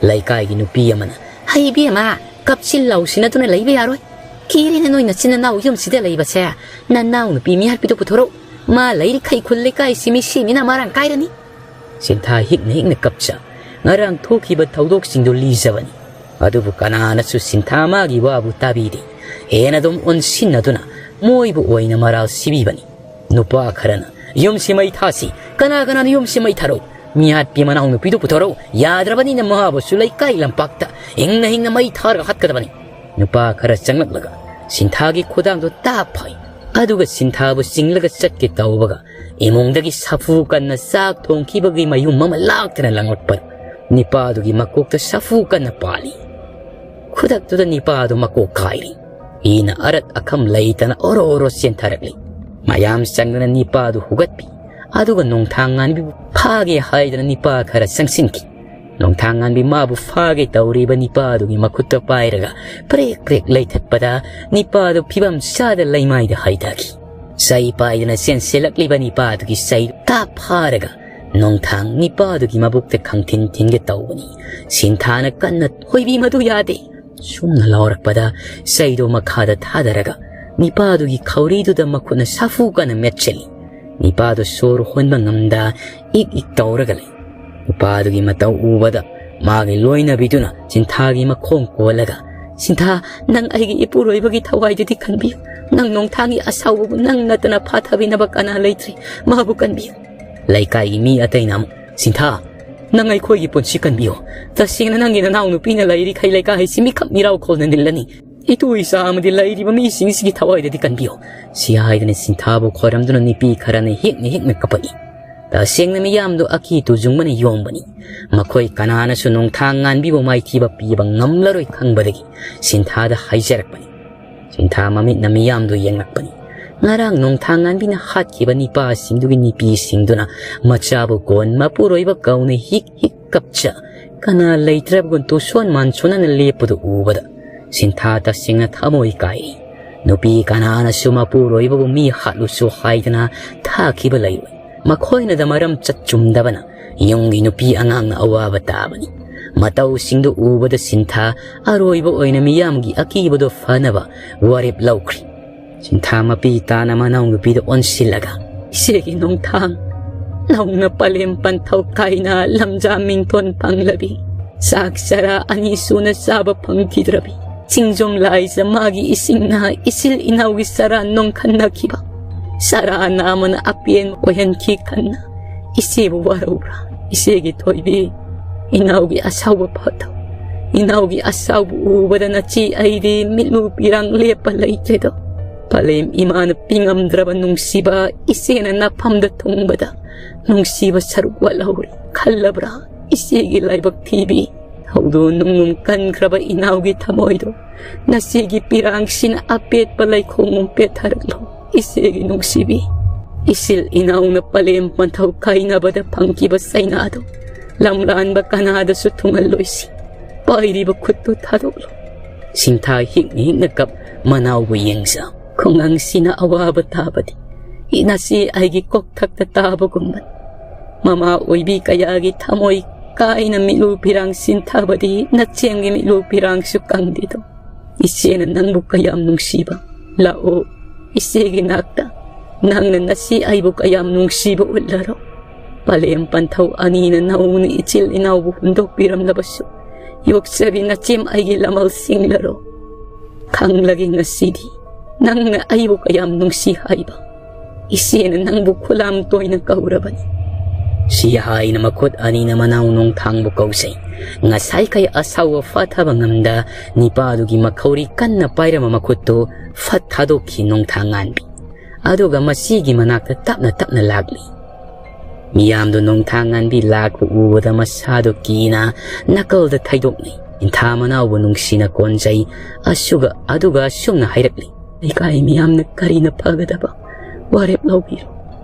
ꯂꯩꯀꯥꯏꯒꯤ ꯅꯨꯄꯤ ꯑꯃꯅ, "ꯍꯩ ꯏꯕꯦꯝꯃ, ꯀꯞꯁꯤꯟ ꯂꯥꯎꯁꯤꯟꯅꯗꯨꯅ ꯂꯩꯕ ꯌꯥꯔꯣꯏ꯫ ꯀꯤꯔꯦꯅ ꯅꯣꯏ ꯅꯆꯤꯟ ꯅꯅꯥꯎ ꯌꯨꯝꯁꯤꯗ ꯂꯩꯕꯁꯦ꯫ ꯅꯅꯥꯎ ꯅꯨꯄꯤ ꯃꯤꯍꯥꯠꯄꯤꯗꯨ ꯄꯨꯊꯣꯔꯛꯎ꯫ ꯃꯥ ꯂꯩꯔꯤꯈꯩ ꯈꯨꯜ ꯂꯩꯀꯥꯏꯁꯤ ꯃꯤꯁꯤ ꯃꯤꯅ ꯃꯔꯥꯡ ꯀꯥꯏꯔꯅꯤ꯫" ꯁꯤꯟꯊꯥ ꯍꯤꯛꯅ ꯍꯤꯛꯅ ꯀꯞꯆ ꯉꯔꯥꯡ ꯊꯣꯛꯈꯤꯕ ꯊꯧꯗꯣꯛꯁꯤꯡꯗꯨ ꯂꯤꯖꯕꯅꯤ꯫ ꯑꯗꯨꯕꯨ ꯀꯅꯥꯅꯁꯨ ꯁꯤꯟꯊꯥ ꯃꯥꯒꯤ ꯋꯥꯕꯨ ꯇꯥꯕꯤꯗꯦ꯫ ꯍꯦꯟꯅ ꯑꯗꯨꯝ ꯑꯣꯟꯁꯤꯟꯅꯗꯨꯅ ꯃꯣꯏꯕꯨ ꯑꯣꯏꯅ ꯃꯔꯥꯜ ꯁꯤꯕꯤꯕꯅꯤ꯫ ꯅꯨꯄꯥ ꯈꯔꯅ, "ꯌꯨꯝꯁꯤ ꯃꯩ ꯊꯥꯁꯤ꯫ ꯀꯅꯥ ꯀꯅꯥꯅ ꯌꯨꯝꯁꯤ ꯃꯩ ꯊꯥꯔꯛꯎ? ꯃꯤꯍꯥꯠꯄꯤ ꯃꯅꯥꯎ ꯅꯨꯄꯤꯗꯨ ꯄꯨꯊꯣꯔꯛꯎ꯫ ꯌꯥꯗ꯭ꯔꯕꯅꯤꯅ ꯃꯍꯥꯕꯨꯁꯨ ꯂꯩꯀꯥꯏ ꯂꯝꯄꯥꯛꯇ ꯍꯤꯡꯅ ꯍꯤꯡꯅ ꯃꯩ ꯊꯥꯔꯒ ꯍꯥꯠꯀꯗꯕꯅꯤ꯫" ꯅꯨꯄꯥ ꯈꯔ ꯆꯪꯂꯛꯂꯒ ꯁꯤꯟꯊꯥꯒꯤ ꯈꯨꯗꯥꯡꯗꯨ ꯇꯥꯞ ꯐꯥꯏ꯫ ꯑꯗꯨꯒ ꯁꯤꯟꯊꯥꯕꯨ ꯆꯤꯡꯂꯒ ꯆꯠꯀꯦ ꯇꯧꯕꯒ ꯏꯃꯨꯡꯗꯒꯤ ꯁꯥꯐꯨ ꯀꯟꯅ ꯆꯥꯛ ꯊꯣꯡꯈꯤꯕꯒꯤ ꯃꯌꯨꯝ ꯑꯃ ꯂꯥꯛꯇꯅ ꯂꯪꯂꯛꯄ ꯅꯤꯄꯥꯗꯨꯒꯤ ꯃꯀꯣꯛꯇ ꯁꯥꯐꯨ ꯀꯟꯅ ꯄꯥꯜꯂꯤ꯫ ꯈꯨꯗꯛꯇꯨꯗ ꯅꯤꯄꯥꯗꯨ ꯃꯀꯣꯛ ꯀꯥꯏꯔꯤ꯫ ꯏꯅ ꯑꯔꯠ ꯑꯈꯝ ꯂꯩꯇꯅ ꯑꯣꯔꯣ ꯑꯣꯔꯣ ꯆꯦꯟꯊꯔꯛꯂꯤ꯫ ꯃꯌꯥꯝ ꯆꯪꯗꯨꯅ ꯅꯤꯄꯥꯗꯨ ꯍꯨꯒꯠꯄꯤ꯫ ꯑꯗꯨꯒ ꯅꯣꯡꯊꯥꯡ ꯉꯥꯟꯕꯤꯕꯨ ꯐꯥꯒꯦ ꯍꯥꯏꯗꯨꯅ ꯅꯤꯄꯥ ꯈꯔ ꯆꯪꯁꯤꯟꯈꯤ꯫ ꯅꯣꯡꯊꯥꯡ ꯉꯥꯟꯕꯤ ꯃꯥꯕꯨ ꯐꯥꯒꯦ ꯇꯧꯔꯤꯕ ꯅꯤꯄꯥꯗꯨꯒꯤ ꯃꯈꯨꯠꯇ ꯄꯥꯏꯔꯒ ꯄ꯭ꯔꯦꯛ ꯄ꯭ꯔꯦꯛ ꯂꯩꯊꯠꯄꯗ ꯅꯤꯄꯥꯗꯨ ꯐꯤꯕꯝ ꯆꯥꯗ ꯂꯩꯃꯥꯏꯗ ꯍꯩꯊꯈꯤ꯫ ꯆꯩ ꯄꯥꯏꯗꯨꯅ ꯆꯦꯟꯁꯤꯜꯂꯛꯂꯤꯕ ꯅꯤꯄꯥꯗꯨꯒꯤ ꯆꯩ ꯇꯥꯞ ꯐꯥꯔꯒ ꯅꯣꯡꯊꯥꯡ ꯅꯤꯄꯥꯗꯨꯒꯤ ꯃꯕꯨꯛꯇ ꯈꯪꯊꯤꯟ ꯊꯤꯟꯒꯦ ꯇꯧꯕꯅꯤ꯫ ꯁꯤꯟꯊꯥꯅ ꯀꯟꯅ, "ꯍꯣꯏꯕꯤ, ꯃꯗꯨ ꯌꯥꯗꯦ!" ꯁꯨꯝꯅ ꯂꯥꯎꯔꯛꯄꯗ ꯆꯩꯗꯨ ꯃꯈꯥꯗ ꯊꯥꯗꯔꯒ ꯅꯤꯄꯥꯗꯨꯒꯤ ꯈꯧꯔꯤꯗꯨꯗ ꯃꯈꯨꯠꯅ ꯁꯥꯐꯨ ꯀꯟꯅ ꯃꯦꯠꯁꯤꯜꯂꯤ꯫ ꯅꯤꯄꯥꯗꯨ ꯁꯣꯔ ꯍꯣꯟꯕ ꯉꯝꯗ ꯏꯛ ꯏꯛ ꯇꯧꯔꯒ ꯂꯩ꯫ ꯅꯤꯄꯥꯗꯨꯒꯤ ꯃꯇꯧ ꯎꯕꯗ ꯃꯥꯒꯤ ꯂꯣꯏꯅꯕꯤꯗꯨꯅ ꯁꯤꯟꯊꯥꯒꯤ ꯃꯈꯣꯡ ꯀꯣꯜꯂꯒ, "ꯁꯤꯟꯊꯥ, ꯅꯪ ꯑꯩꯒꯤ ꯏꯄꯨꯔꯣꯏꯕꯒꯤ ꯊꯋꯥꯏꯗꯨꯗꯤ ꯀꯟꯕꯤꯌꯨ꯫ ꯅꯪ ꯅꯣꯡꯊꯥꯡꯒꯤ ꯑꯁꯥꯎꯕꯕꯨ ꯅꯪ ꯅꯠꯇꯅ ꯐꯥꯊꯕꯤꯅꯕ ꯀꯅꯥ ꯂꯩꯇ꯭ꯔꯤ꯫ ꯃꯥꯕꯨ ꯀꯟꯕꯤꯌꯨ꯫" ꯂꯩꯀꯥꯏꯒꯤ ꯃꯤ ꯑꯇꯩꯅ ꯑꯃꯨꯛ, "ꯁꯤꯟꯊꯥ, ꯅꯪ ꯑꯩꯈꯣꯏꯒꯤ ꯄꯨꯟꯁꯤ ꯀꯟꯕꯤꯌꯨ꯫ ꯇꯁꯦꯡꯅ ꯅꯪꯒꯤ ꯅꯅꯥꯎ ꯅꯨꯄꯤꯅ ꯂꯩꯔꯤꯈꯩ ꯂꯩꯀꯥꯏ ꯍꯥꯏꯁꯤ ꯃꯤꯈꯛ ꯃꯤꯔꯥꯎ ꯈꯣꯜꯅ ꯅꯤꯜꯂꯅꯤ꯫ ꯏꯇꯨ ꯏꯆꯥ ꯑꯃꯗꯤ ꯂꯩꯔꯤꯕ ꯃꯤꯁꯤꯡꯁꯤꯒꯤ ꯊꯋꯥꯏꯗꯗꯤ ꯀꯟꯕꯤꯌꯨ꯫" ꯁꯤ ꯍꯥꯏꯗꯨꯅ ꯁꯤꯟꯊꯥꯕꯨ ꯈꯣꯏꯔꯝꯗꯨꯅ ꯅꯨꯄꯤ ꯈꯔꯅ ꯍꯦꯛꯅ ꯍꯦꯛꯅ ꯀꯞꯄꯛꯏ꯫ ꯇꯁꯦꯡꯅ ꯃꯤꯌꯥꯝꯗꯨ ꯑꯀꯤ ꯇꯨꯖꯨꯡꯕꯅ ꯌꯣꯝꯕꯅꯤ꯫ ꯃꯈꯣꯏ ꯀꯅꯥꯅꯁꯨ ꯅꯣꯡꯊꯥꯡ ꯉꯥꯟꯕꯤꯕꯨ ꯃꯥꯏꯊꯤꯕ ꯄꯤꯕ ꯉꯝꯂꯔꯣꯏ ꯈꯪꯕꯗꯒꯤ ꯁꯤꯟꯊꯥꯗ ꯍꯥꯏꯖꯔꯛꯄꯅꯤ꯫ ꯁꯤꯟꯊꯥ ꯃꯃꯤꯠꯅ ꯃꯤꯌꯥꯝꯗꯨ ꯌꯦꯡꯂꯛꯄꯅꯤ꯫ ꯉꯔꯥꯡ ꯅꯣꯡꯊꯥꯡ ꯉꯥꯟꯕꯤꯅ ꯍꯥꯠꯈꯤꯕ ꯅꯤꯄꯥꯁꯤꯡꯗꯨꯒꯤ ꯅꯨꯄꯤꯁꯤꯡꯗꯨꯅ ꯃꯆꯥꯕꯨ ꯀꯣꯟ ꯃꯄꯨꯔꯣꯏꯕ ꯀꯧꯅ ꯍꯤꯛ ꯍꯤꯛ ꯀꯞꯆ, ꯀꯅꯥ ꯂꯩꯇ꯭ꯔꯕꯒꯨꯝ ꯇꯨꯁꯣꯟ ꯃꯥꯟꯁꯣꯟꯅꯅ ꯂꯦꯞꯄꯗꯨ ꯎꯕꯗ ꯁꯤꯟꯊꯥ ꯇꯁꯦꯡꯅ ꯊꯃꯣꯏ ꯀꯥꯏꯔꯤ꯫ ꯅꯨꯄꯤ ꯀꯅꯥꯅꯁꯨ ꯃꯄꯨꯔꯣꯏꯕꯕꯨ ꯃꯤ ꯍꯥꯠꯂꯨꯁꯨ ꯍꯥꯏꯗꯅ ꯊꯥꯈꯤꯕ ꯂꯩꯔꯣꯏ꯫ ꯃꯈꯣꯏꯅꯗ ꯃꯔꯝ ꯆꯠ ꯆꯨꯝꯗꯕꯅ ꯌꯨꯝꯒꯤ ꯅꯨꯄꯤ ꯑꯉꯥꯡꯅ ꯑꯋꯥꯕ ꯇꯥꯕꯅꯤ꯫ ꯃꯇꯧꯁꯤꯡꯗꯨ ꯎꯕꯗ ꯁꯤꯟꯊꯥ ꯑꯔꯣꯏꯕ ꯑꯣꯏꯅ ꯃꯤꯌꯥꯝꯒꯤ ꯑꯀꯤꯕꯗꯨ ꯐꯅꯕ ꯋꯥꯔꯦꯞ ꯂꯧꯈ꯭ꯔꯤ꯫ ꯁꯤꯟꯊꯥ ꯃꯄꯤ ꯇꯥꯅ ꯃꯅꯥꯎ ꯅꯨꯄꯤꯗ ꯑꯣꯟꯁꯤꯜꯂꯒ, "ꯏꯆꯦꯒꯤ ꯅꯣꯡꯊꯥꯡ, ꯅꯧꯅ ꯄꯂꯦꯝ ꯄꯟꯊꯧ ꯀꯥꯏꯅ ꯂꯝꯖꯥ ꯃꯤꯡꯊꯣꯟ ꯐꯪꯂꯕꯤ, ꯆꯥꯛ ꯆꯔꯥ ꯑꯅꯤ ꯁꯨꯅ ꯆꯥꯕ ꯐꯪꯈꯤꯗ꯭ꯔꯕꯤ, ꯆꯤꯡꯖꯣꯝ ꯂꯥꯏꯖ ꯃꯥꯒꯤ ꯏꯁꯤꯡꯅ ꯏꯆꯤꯜ ꯏꯅꯥꯎꯒꯤ ꯆꯔꯥ ꯅꯣꯡꯈꯟꯅꯈꯤꯕ ꯆꯔꯥ ꯅꯥꯝꯃꯅ ꯑꯄꯦꯟ ꯑꯣꯏꯍꯟꯈꯤ ꯈꯟꯅ ꯏꯆꯦꯕꯨ ꯋꯥꯔꯧꯕ꯭ꯔꯥ? ꯏꯆꯦꯒꯤ ꯊꯣꯏꯕꯤ, ꯏꯅꯥꯎꯒꯤ ꯑꯁꯥꯎꯕ ꯐꯠꯇꯕ, ꯏꯅꯥꯎꯒꯤ ꯑꯁꯥꯎꯕ ꯎꯕꯗ ꯅꯆꯦ ꯑꯩꯗꯤ ꯃꯤꯠꯂꯨ ꯄꯤꯔꯥꯡ ꯂꯦꯞꯄ ꯂꯩꯇ꯭ꯔꯦꯗꯣ꯫ ꯄꯂꯦꯝ ꯏꯃꯥꯅ ꯄꯤꯉꯝꯗ꯭ꯔꯕ ꯅꯨꯡꯁꯤꯕ ꯏꯆꯦꯅ ꯅꯐꯝꯗ ꯊꯨꯡꯕꯗ ꯅꯨꯡꯁꯤꯕ ꯁꯔꯨꯛ ꯋꯥꯠꯍꯧꯔꯦ ꯈꯜꯂꯕ꯭ꯔꯥ? ꯏꯆꯦꯒꯤ ꯂꯥꯏꯕꯛ ꯊꯤꯕꯤ, ꯊꯧꯗꯣ ꯅꯨꯡꯅꯨꯡ ꯀꯟꯈ꯭ꯔꯕ ꯏꯅꯥꯎꯒꯤ ꯊꯃꯣꯏꯗꯣ ꯅꯆꯦꯒꯤ ꯄꯤꯔꯥꯡꯁꯤꯅ ꯑꯄꯦꯠꯄ ꯂꯩꯈꯣꯡ ꯄꯦꯠꯊꯔꯛꯂꯣ꯫ ꯏꯆꯦꯒꯤ ꯅꯨꯡꯁꯤꯕꯤ, ꯏꯆꯤꯜ ꯏꯅꯥꯎꯅ ꯄꯂꯦꯝ ꯄꯟꯊꯧ ꯀꯥꯏꯅꯕꯗ ꯐꯪꯈꯤꯕ ꯆꯩꯅꯥꯗꯣ ꯂꯝꯂꯥꯟꯕ ꯀꯅꯥꯗꯁꯨ ꯊꯨꯡꯍꯜꯂꯣꯏꯁꯤ꯫ ꯄꯥꯏꯔꯤꯕ ꯈꯨꯠꯇꯨ ꯊꯥꯗꯣꯛꯂꯣ꯫ ꯁꯤꯟꯊꯥ ꯍꯤꯛꯅ ꯍꯤꯛꯅ ꯀꯞ ꯃꯅꯥꯎꯕꯨ ꯌꯦꯡꯖ꯫ ꯈꯨꯡꯒꯪꯁꯤꯅ ꯑꯋꯥꯕ ꯇꯥꯕꯗꯤ ꯅꯆꯦ ꯑꯩꯒꯤ ꯀꯣꯛꯊꯛꯇ ꯇꯥꯕꯒꯨꯝꯕꯅꯤ꯫ ꯃꯃꯥ ꯑꯣꯏꯕꯤ ꯀꯌꯥꯒꯤ ꯊꯃꯣꯏ ꯀꯥꯏꯅ ꯃꯤꯠꯂꯨ ꯄꯤꯔꯥꯡ ꯆꯤꯟꯊꯕꯗꯤ ꯅꯆꯦꯝꯒꯤ ꯃꯤꯠꯂꯨ ꯄꯤꯔꯥꯡꯁꯨ ꯀꯪꯗꯦꯗꯣ꯫ ꯏꯆꯦꯅ ꯅꯪꯕꯨ ꯀꯌꯥꯝ ꯅꯨꯡꯁꯤꯕ꯫ ꯂꯥꯛꯑꯣ, ꯏꯆꯦꯒꯤ ꯅꯥꯛꯇ꯫ ꯅꯪꯅ ꯅꯆꯦ ꯑꯩꯕꯨ ꯀꯌꯥꯝ ꯅꯨꯡꯁꯤꯕ ꯎꯠꯂꯔꯣ꯫ ꯄꯂꯦꯝ ꯄꯟꯊꯧ ꯑꯅꯤꯅ ꯅꯧꯅ ꯏꯆꯤꯜ ꯏꯅꯥꯎꯕꯨ ꯍꯨꯟꯗꯣꯛꯄꯤꯔꯝꯂꯕꯁꯨ, ꯌꯣꯛꯆꯕꯤ ꯅꯆꯦꯝ ꯑꯩꯒꯤ ꯂꯃꯜ ꯁꯤꯡꯂꯔꯣ꯫ ꯈꯪꯂꯒꯦ ꯉꯁꯤꯗꯤ ꯅꯪꯅ ꯑꯩꯕꯨ ꯀꯌꯥꯝ ꯅꯨꯡꯁꯤ ꯍꯥꯏꯕ꯫ ꯏꯆꯦꯅ ꯅꯪꯕꯨ ꯈꯨꯂꯥꯝ ꯇꯣꯏꯅ ꯀꯧꯔꯕꯅꯤ꯫ ꯁꯤ ꯍꯥꯏꯅ ꯃꯈꯨꯠ ꯑꯅꯤꯅ ꯃꯅꯥꯎ ꯅꯣꯡꯊꯥꯡꯕꯨ ꯀꯧꯖꯩ꯫ ꯉꯁꯥꯏꯈꯩ ꯑꯁꯥꯎꯕ ꯐꯥꯊꯕ ꯉꯝꯗ ꯅꯤꯄꯥꯗꯨꯒꯤ ꯃꯈꯧꯔꯤ ꯀꯟꯅ ꯄꯥꯏꯔꯝꯕ ꯃꯈꯨꯠꯇꯨ ꯐꯠ ꯊꯥꯗꯣꯛꯈꯤ ꯅꯣꯡꯊꯥꯡ ꯉꯥꯟꯕꯤ꯫ ꯑꯗꯨꯒ ꯃꯁꯤꯒꯤ ꯃꯅꯥꯛꯇ ꯇꯞꯅ ꯇꯞꯅ ꯂꯥꯛꯂꯤ꯫ ꯃꯤꯌꯥꯝꯗꯨ ꯅꯣꯡꯊꯥꯡ ꯉꯥꯟꯕꯤ ꯂꯥꯛꯄ ꯎꯕꯗ ꯃꯁꯥꯗꯨ ꯀꯤꯅ ꯅꯥꯀꯜꯗ ꯊꯩꯗꯣꯛꯅꯩ꯫ ꯁꯤꯟꯊꯥ ꯃꯅꯥꯎꯕꯨ ꯅꯨꯡꯁꯤꯅ ꯀꯣꯟꯖꯩ꯫ ꯑꯁꯨꯒ ꯑꯗꯨꯒ ꯑꯁꯨꯝꯅ ꯍꯥꯏꯔꯛꯂꯤ꯫ ꯂꯩꯀꯥꯏ ꯃꯤꯌꯥꯝꯅ ꯀꯔꯤꯅ ꯐꯒꯗꯕ ꯋꯥꯔꯦꯞ ꯂꯧꯕꯤꯔꯣ꯫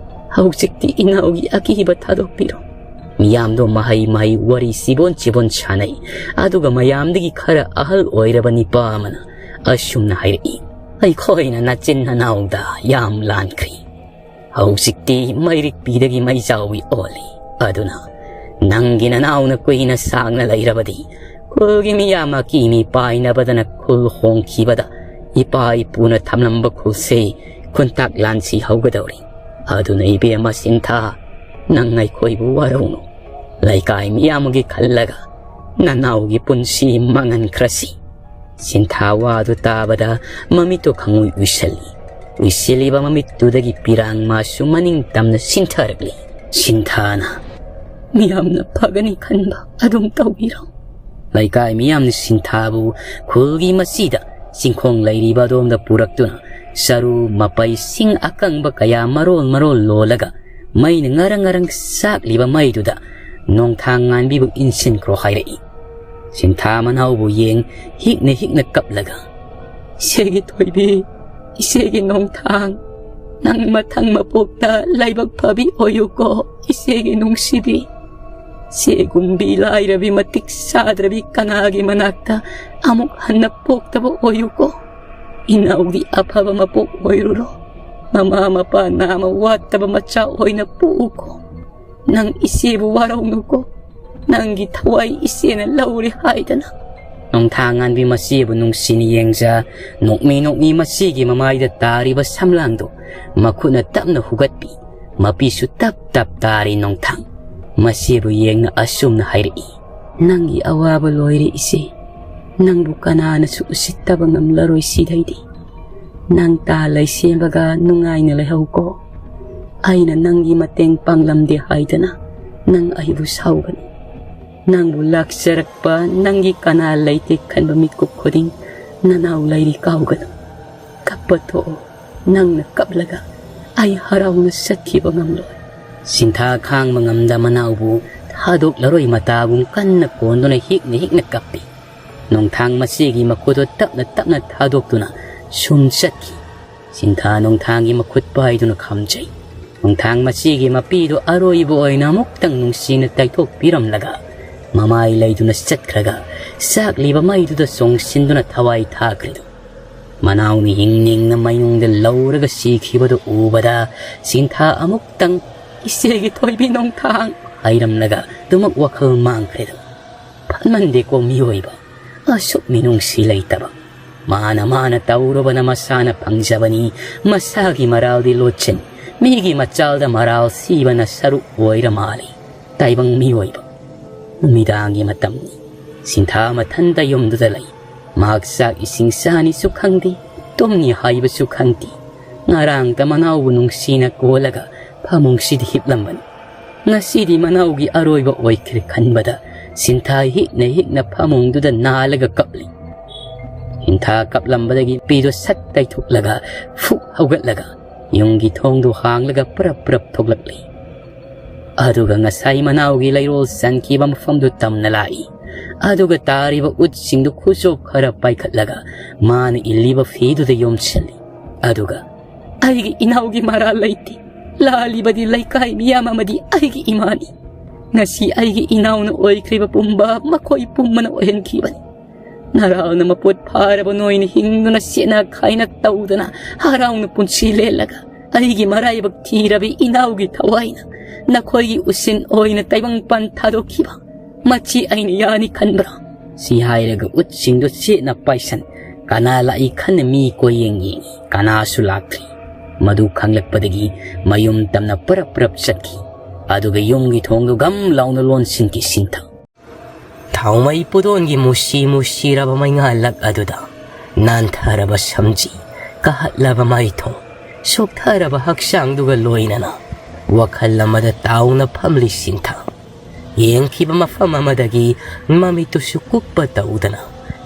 ꯍꯧꯖꯤꯛꯇꯤ ꯏꯅꯥꯎꯒꯤ ꯑꯀꯤꯕ ꯊꯥꯗꯣꯛꯄꯤꯔꯣ꯫ ꯃꯤꯌꯥꯝꯗꯣ ꯃꯍꯩ ꯃꯍꯩ ꯋꯥꯔꯤ ꯆꯤꯕꯣꯟ ꯆꯤꯕꯣꯟ ꯁꯥꯟꯅꯩ꯫ ꯑꯗꯨꯒ ꯃꯌꯥꯝꯗꯒꯤ ꯈꯔ ꯑꯍꯜ ꯑꯣꯏꯔꯕ ꯅꯤꯄꯥ ꯑꯃꯅ ꯑꯁꯨꯝꯅ ꯍꯥꯏꯔꯛꯏ꯫ ꯑꯩꯈꯣꯏꯅ ꯅꯆꯤꯟ ꯅꯅꯥꯎꯗ ꯌꯥꯝ ꯂꯥꯟꯈ꯭ꯔꯦ꯫ ꯍꯧꯖꯤꯛꯇꯤ ꯃꯩꯔꯤꯛꯄꯤꯗꯒꯤ ꯃꯩꯖꯥꯎꯕꯤ ꯑꯣꯜꯂꯤ꯫ ꯑꯗꯨꯅ ꯅꯪꯒꯤ ꯅꯅꯥꯎꯅ ꯀꯨꯏꯅ ꯁꯥꯡꯅ ꯂꯩꯔꯕꯗꯤ ꯈꯨꯜꯒꯤ ꯃꯤꯌꯥꯝ ꯑꯀꯤ ꯃꯤ ꯄꯥꯏꯅꯕꯗꯅ ꯈꯨꯜ ꯍꯣꯡꯈꯤꯕꯗ ꯏꯄꯥ ꯏꯄꯨꯅ ꯊꯝꯂꯝꯕ ꯈꯨꯜꯁꯦ ꯈꯨꯟꯇꯥꯛ ꯂꯥꯟꯁꯤ ꯍꯧꯒꯗꯧꯔꯤ꯫ ꯑꯗꯨꯅ ꯏꯕꯦꯝꯃ ꯁꯤꯟꯊꯥ, ꯅꯪ ꯑꯩꯈꯣꯏꯕꯨ ꯋꯥꯔꯧꯅꯨ꯫ ꯂꯩꯀꯥꯏ ꯃꯤꯌꯥꯝꯒꯤ ꯈꯜꯂꯒ ꯅꯅꯥꯎꯒꯤ ꯄꯨꯟꯁꯤ ꯃꯥꯡꯍꯟꯈ꯭ꯔꯁꯤ꯫ ꯁꯤꯟꯊꯥ ꯋꯥꯗꯨ ꯇꯥꯕꯗ ꯃꯃꯤꯠꯇꯨ ꯈꯪꯎꯏ ꯎꯏꯁꯤꯜꯂꯤ꯫ ꯎꯏꯁꯤꯜꯂꯤꯕ ꯃꯃꯤꯠꯇꯨꯗꯒꯤ ꯄꯤꯔꯥꯡ ꯃꯥꯁꯨ ꯃꯅꯤꯡ ꯇꯝꯅ ꯁꯤꯟꯊꯔꯛꯂꯤ꯫ ꯁꯤꯟꯊꯥꯅ, ꯃꯤꯌꯥꯝꯅ ꯐꯒꯅꯤ ꯈꯟꯕ ꯑꯗꯨꯝ ꯇꯧꯕꯤꯔꯣ꯫ ꯂꯩꯀꯥꯏ ꯃꯤꯌꯥꯝꯅ ꯁꯤꯟꯊꯥꯕꯨ ꯈꯨꯜꯒꯤ ꯃꯁꯤꯗ ꯆꯤꯡꯈꯣꯡ ꯂꯩꯔꯤꯕ ꯑꯗꯣꯝꯗ ꯄꯨꯔꯛꯇꯨꯅ ꯆꯔꯨ ꯃꯄꯩꯁꯤꯡ ꯑꯀꯪꯕ ꯀꯌꯥ ꯃꯔꯣꯜ ꯃꯔꯣꯜ ꯂꯣꯜꯂꯒ ꯃꯩꯅ ꯉꯔꯪ ꯉꯔꯪ ꯆꯥꯛꯂꯤꯕ ꯃꯩꯗꯨꯗ ꯅꯣꯡꯊꯥꯡ ꯉꯥꯟꯕꯤꯕꯨ ꯏꯟꯁꯤꯟꯈ꯭ꯔꯣ ꯍꯥꯏꯔꯛꯏ꯫ ꯁꯤꯟꯊꯥ ꯃꯅꯥꯎꯕꯨ ꯌꯦꯡ ꯍꯤꯛꯅ ꯍꯤꯛꯅ ꯀꯞꯂꯒ, ꯏꯆꯦꯒꯤ ꯊꯣꯏꯕꯤ, ꯏꯆꯦꯒꯤ ꯅꯣꯡꯊꯥꯡ, ꯅꯪ ꯃꯊꯪ ꯃꯄꯣꯛꯇ ꯂꯥꯏꯕꯛ ꯐꯕꯤ ꯑꯣꯏꯌꯨꯀꯣ, ꯏꯆꯦꯒꯤ ꯅꯨꯡꯁꯤꯕꯤ꯫ ꯁꯦꯒꯨꯝꯕꯤ ꯂꯥꯏꯔꯕꯤ ꯃꯇꯤꯛ ꯆꯥꯗ꯭ꯔꯕꯤ ꯀꯅꯥꯒꯤ ꯃꯅꯥꯛꯇ ꯑꯃꯨꯛ ꯍꯟꯅ ꯄꯣꯛꯇꯕ ꯑꯣꯏꯌꯨꯀꯣ꯫ ꯏꯅꯥꯎꯗꯤ ꯑꯐꯕ ꯃꯄꯣꯛ ꯑꯣꯏꯔꯨꯔꯣ꯫ ꯃꯃꯥ ꯃꯄꯥ ꯅꯥꯃ ꯋꯥꯠꯇꯕ ꯃꯆꯥ ꯑꯣꯏꯅ ꯄꯣꯛꯎꯀꯣ꯫ ꯅꯪ ꯏꯆꯦꯕꯨ ꯋꯥꯔꯧꯅꯨꯀꯣ꯫ ꯅꯪꯒꯤ ꯊꯋꯥꯏ ꯏꯆꯦꯅ ꯂꯧꯔꯦ ꯍꯥꯏꯗꯅ꯫ ꯅꯣꯡꯊꯥꯡꯉꯥꯟꯕꯤ ꯃꯆꯦꯕꯨ ꯅꯨꯡꯁꯤꯅ ꯌꯦꯡꯖ ꯅꯣꯛꯃꯤ ꯅꯣꯛꯃꯤ ꯃꯆꯦꯒꯤ ꯃꯃꯥꯏꯗ ꯇꯥꯔꯤꯕ ꯁꯝꯂꯥꯡꯗꯨ ꯃꯈꯨꯠꯅ ꯇꯞꯅ ꯍꯨꯒꯠꯄꯤ꯫ ꯃꯄꯤꯁꯨ ꯇꯞ ꯇꯞ ꯇꯥꯔꯤ ꯅꯣꯡꯊꯥꯡ꯫ ꯃꯆꯦꯕꯨ ꯌꯦꯡꯅ ꯑꯁꯨꯝꯅ ꯍꯥꯏꯔꯛꯏ, "ꯅꯪꯒꯤ ꯑꯋꯥꯕ ꯂꯣꯏꯔꯦ ꯏꯆꯦ꯫ ꯅꯪꯕꯨ ꯀꯅꯥꯅꯁꯨ ꯎꯁꯤꯠꯇꯕ ꯉꯝꯂꯔꯣꯏ ꯁꯤꯗꯩꯗꯤ꯫ ꯅꯪ ꯇꯥ ꯂꯩꯁꯦꯝꯕꯒ ꯅꯨꯡꯉꯥꯏꯅ ꯂꯩꯍꯧꯀꯣ꯫ ꯑꯩꯅ ꯅꯪꯒꯤ ꯃꯇꯦꯡ ꯄꯥꯡꯂꯝꯗꯦ ꯍꯥꯏꯗꯅ ꯅꯪ ꯑꯩꯕꯨ ꯁꯥꯎꯒꯅꯨ꯫ ꯅꯪꯕꯨ ꯂꯥꯛꯆꯔꯛꯄ ꯅꯪꯒꯤ ꯀꯅꯥ ꯂꯩꯇꯦ ꯈꯟꯕ ꯃꯤꯀꯨꯞ ꯈꯨꯗꯤꯡ ꯅꯅꯥꯎ ꯂꯩꯔꯤ ꯀꯥꯎꯒꯅꯨ꯫ ꯀꯞꯄ ꯊꯣꯛꯑꯣ, ꯅꯪꯅ ꯀꯞꯂꯒ ꯑꯩ ꯍꯔꯥꯎꯅ ꯆꯠꯈꯤꯕ ꯉꯝꯂꯣꯏ"꯫ ꯁꯤꯟꯊꯥ ꯈꯥꯡꯕ ꯉꯝꯗ ꯃꯅꯥꯎꯕꯨ ꯊꯥꯗꯣꯛꯂꯔꯣꯏ ꯃꯇꯥꯒꯨꯝ ꯀꯟꯅ ꯀꯣꯟꯗꯨꯅ ꯍꯤꯛꯅ ꯍꯤꯛꯅ ꯀꯞꯄꯤ꯫ ꯅꯣꯡꯊꯥꯡ ꯃꯆꯦꯒꯤ ꯃꯈꯨꯠꯇꯨ ꯇꯞꯅ ꯇꯞꯅ ꯊꯥꯗꯣꯛꯇꯨꯅ ꯁꯨꯝ ꯆꯠꯈꯤ꯫ ꯁꯤꯟꯊꯥ ꯅꯣꯡꯊꯥꯡꯒꯤ ꯃꯈꯨꯠ ꯄꯥꯏꯗꯨꯅ ꯈꯥꯝꯖꯩ꯫ ꯅꯣꯡꯊꯥꯡ ꯃꯆꯦꯒꯤ ꯃꯄꯤꯗꯨ ꯑꯔꯣꯏꯕ ꯑꯣꯏꯅ ꯑꯃꯨꯛꯇꯪ ꯅꯨꯡꯁꯤꯅ ꯇꯩꯊꯣꯛꯄꯤꯔꯝꯂꯒ ꯃꯃꯥꯏ ꯂꯩꯗꯨꯅ ꯆꯠꯈ꯭ꯔꯒ ꯆꯥꯛꯂꯤꯕ ꯃꯩꯗꯨꯗ ꯆꯣꯡꯁꯤꯟꯗꯨꯅ ꯊꯋꯥꯏ ꯊꯥꯈ꯭ꯔꯤꯗꯨ꯫ ꯃꯅꯥꯎꯅ ꯍꯤꯡꯅ ꯍꯤꯡꯅ ꯃꯩꯅꯨꯡꯗ ꯂꯧꯔꯒ ꯁꯤꯈꯤꯕꯗꯨ ꯎꯕꯗ ꯁꯤꯟꯊꯥ ꯑꯃꯨꯛꯇꯪ "ꯏꯆꯦꯒꯤ ꯊꯣꯏꯕꯤ ꯅꯣꯡꯊꯥꯡ" ꯍꯥꯏꯔꯝꯂꯒ ꯑꯗꯨꯃꯛ ꯋꯥꯈꯜ ꯃꯥꯡꯈ꯭ꯔꯦꯗꯣ꯫ ꯐꯠꯃꯟꯗꯦꯀꯣ ꯃꯤꯑꯣꯏꯕ, ꯑꯁꯨꯛ ꯃꯤꯅꯨꯡꯁꯤ ꯂꯩꯇꯕ꯫ ꯃꯥꯅ ꯃꯥꯅ ꯇꯧꯔꯨꯕꯅ ꯃꯁꯥꯅ ꯐꯪꯖꯕꯅꯤ꯫ ꯃꯁꯥꯒꯤ ꯃꯔꯥꯜꯗꯤ ꯂꯣꯠꯆꯅꯤ꯫ ꯃꯤꯒꯤ ꯃꯆꯥꯜꯗ ꯃꯔꯥꯜ ꯁꯤꯕꯅ ꯁꯔꯨꯛ ꯑꯣꯏꯔ ꯃꯥꯜꯂꯤ꯫ ꯇꯥꯏꯕꯪ ꯃꯤꯑꯣꯏꯕ, ꯅꯨꯃꯤꯗꯥꯡꯒꯤ ꯃꯇꯝꯅꯤ꯫ ꯁꯤꯟꯊꯥ ꯃꯊꯟꯇ ꯌꯨꯝꯗꯨꯗ ꯂꯩ꯫ ꯃꯍꯥꯛ ꯆꯥꯛ ꯏꯁꯤꯡ ꯆꯥꯅꯤꯁꯨ ꯈꯪꯗꯦ, ꯇꯨꯝꯅꯤ ꯍꯥꯏꯕꯁꯨ ꯈꯪꯗꯦ꯫ ꯉꯔꯥꯡꯇ ꯃꯅꯥꯎꯕꯨ ꯅꯨꯡꯁꯤꯅ ꯀꯣꯜꯂꯒ ꯐꯃꯨꯡꯁꯤꯗ ꯍꯤꯞꯂꯝꯕꯅꯤ꯫ ꯉꯁꯤꯗꯤ ꯃꯅꯥꯎꯒꯤ ꯑꯔꯣꯏꯕ ꯑꯣꯏꯈ꯭ꯔꯦ ꯈꯟꯕꯗ ꯁꯤꯟꯊꯥ ꯍꯤꯛꯅ ꯍꯤꯛꯅ ꯐꯃꯨꯡꯗꯨꯗ ꯅꯥꯜꯂꯒ ꯀꯞꯂꯤ꯫ ꯁꯤꯟꯊꯥ ꯀꯞꯂꯝꯕꯗꯒꯤ ꯅꯨꯄꯤꯗꯨ ꯁꯠ ꯇꯩꯊꯣꯛꯂꯒ ꯐꯨꯛ ꯍꯧꯒꯠꯂꯒ ꯌꯨꯝꯒꯤ ꯊꯣꯡꯗꯨ ꯍꯥꯡꯂꯒ ꯄ꯭ꯔꯞ ꯄ꯭ꯔꯞ ꯊꯣꯛꯂꯛꯂꯤ꯫ ꯑꯗꯨꯒ ꯉꯁꯥꯏ ꯃꯅꯥꯎꯒꯤ ꯂꯩꯔꯣꯜ ꯆꯟꯈꯤꯕ ꯃꯐꯝꯗꯨ ꯇꯝꯅ ꯂꯥꯛꯏ꯫ ꯑꯗꯨꯒ ꯇꯥꯔꯤꯕ ꯎꯠꯁꯤꯡꯗꯨ ꯈꯨꯆꯣꯞ ꯈꯔ ꯄꯥꯏꯈꯠꯂꯒ ꯃꯥꯅ ꯏꯜꯂꯤꯕ ꯐꯤꯗꯨꯗ ꯌꯣꯝꯁꯤꯜꯂꯤ꯫ ꯑꯗꯨꯒ ꯑꯩꯒꯤ ꯏꯅꯥꯎꯒꯤ ꯃꯔꯥꯜ ꯂꯩꯇꯦ꯫ ꯂꯥꯜꯂꯤꯕꯗꯤ ꯂꯩꯀꯥꯏ ꯃꯤꯌꯥꯝ ꯑꯃꯗꯤ ꯑꯩꯒꯤ ꯏꯃꯥꯅꯤ꯫ ꯉꯁꯤ ꯑꯩꯒꯤ ꯏꯅꯥꯎꯅ ꯑꯣꯏꯈ꯭ꯔꯤꯕ ꯄꯨꯝꯕ ꯃꯈꯣꯏ ꯄꯨꯝꯕꯅ ꯑꯣꯏꯍꯟꯈꯤꯕꯅꯤ꯫ ꯅꯔꯥꯜꯅ ꯃꯄꯣꯠ ꯐꯥꯔꯕ ꯅꯣꯏꯅ ꯍꯤꯡꯗꯨꯅ ꯁꯦꯠꯅ ꯈꯥꯏꯅ ꯇꯧꯗꯅ ꯍꯔꯥꯎꯅ ꯄꯨꯟꯁꯤ ꯂꯦꯜꯂꯒ ꯑꯩꯒꯤ ꯃꯔꯥꯏꯕꯛ ꯊꯤꯔꯕꯤ ꯏꯅꯥꯎꯒꯤ ꯊꯋꯥꯏꯅ ꯅꯈꯣꯏꯒꯤ ꯎꯁꯤꯟ ꯑꯣꯏꯅ ꯇꯥꯏꯕꯪ ꯄꯥꯟ ꯊꯥꯗꯣꯛꯈꯤꯕ ꯃꯁꯤ ꯑꯩꯅ ꯌꯥꯅꯤ ꯈꯟꯕ꯭ꯔꯥ? ꯁꯤ ꯍꯥꯏꯔꯒ ꯎꯠꯁꯤꯡꯗꯨ ꯆꯦꯠꯅ ꯄꯥꯏꯁꯟ ꯀꯅꯥ ꯂꯥꯛꯏ ꯈꯟꯅ ꯃꯤ ꯀꯣꯏꯌꯦꯡ ꯌꯦꯡꯉꯤ꯫ ꯀꯅꯥꯁꯨ ꯂꯥꯛꯇ꯭ꯔꯤ꯫ ꯃꯗꯨ ꯈꯪꯂꯛꯄꯗꯒꯤ ꯃꯌꯨꯝ ꯇꯝꯅ ꯄꯔꯞ ꯄꯔꯞ ꯆꯠꯈꯤ꯫ ꯑꯗꯨꯒ ꯌꯨꯝꯒꯤ ꯊꯣꯡꯗꯨ ꯒꯝ ꯂꯥꯎꯅ ꯂꯣꯟꯁꯤꯟꯈꯤ ꯁꯤꯟꯊ꯫ ꯊꯥꯎꯃꯩ ꯄꯨꯗꯣꯟꯒꯤ ꯃꯨꯁꯤ ꯃꯨꯁꯤꯔꯕ ꯃꯩꯉꯥꯜꯂꯛ ꯑꯗꯨꯗ ꯅꯥꯟꯊꯔꯕ ꯁꯝꯖꯤ, ꯀꯥꯍꯠꯂꯕ ꯃꯥꯏꯊꯣꯡ, ꯁꯣꯛꯊꯔꯕ ꯍꯛꯆꯥꯡꯗꯨꯒ ꯂꯣꯏꯅꯅ ꯋꯥꯈꯜ ꯑꯃꯗ ꯇꯥꯎꯅ ꯐꯝꯂꯤ ꯁꯤꯟꯊ꯫ ꯌꯦꯡꯈꯤꯕ ꯃꯐꯝ ꯑꯃꯗꯒꯤ ꯃꯃꯤꯠꯇꯨꯁꯨ ꯀꯨꯞꯄ ꯇꯧꯗꯅ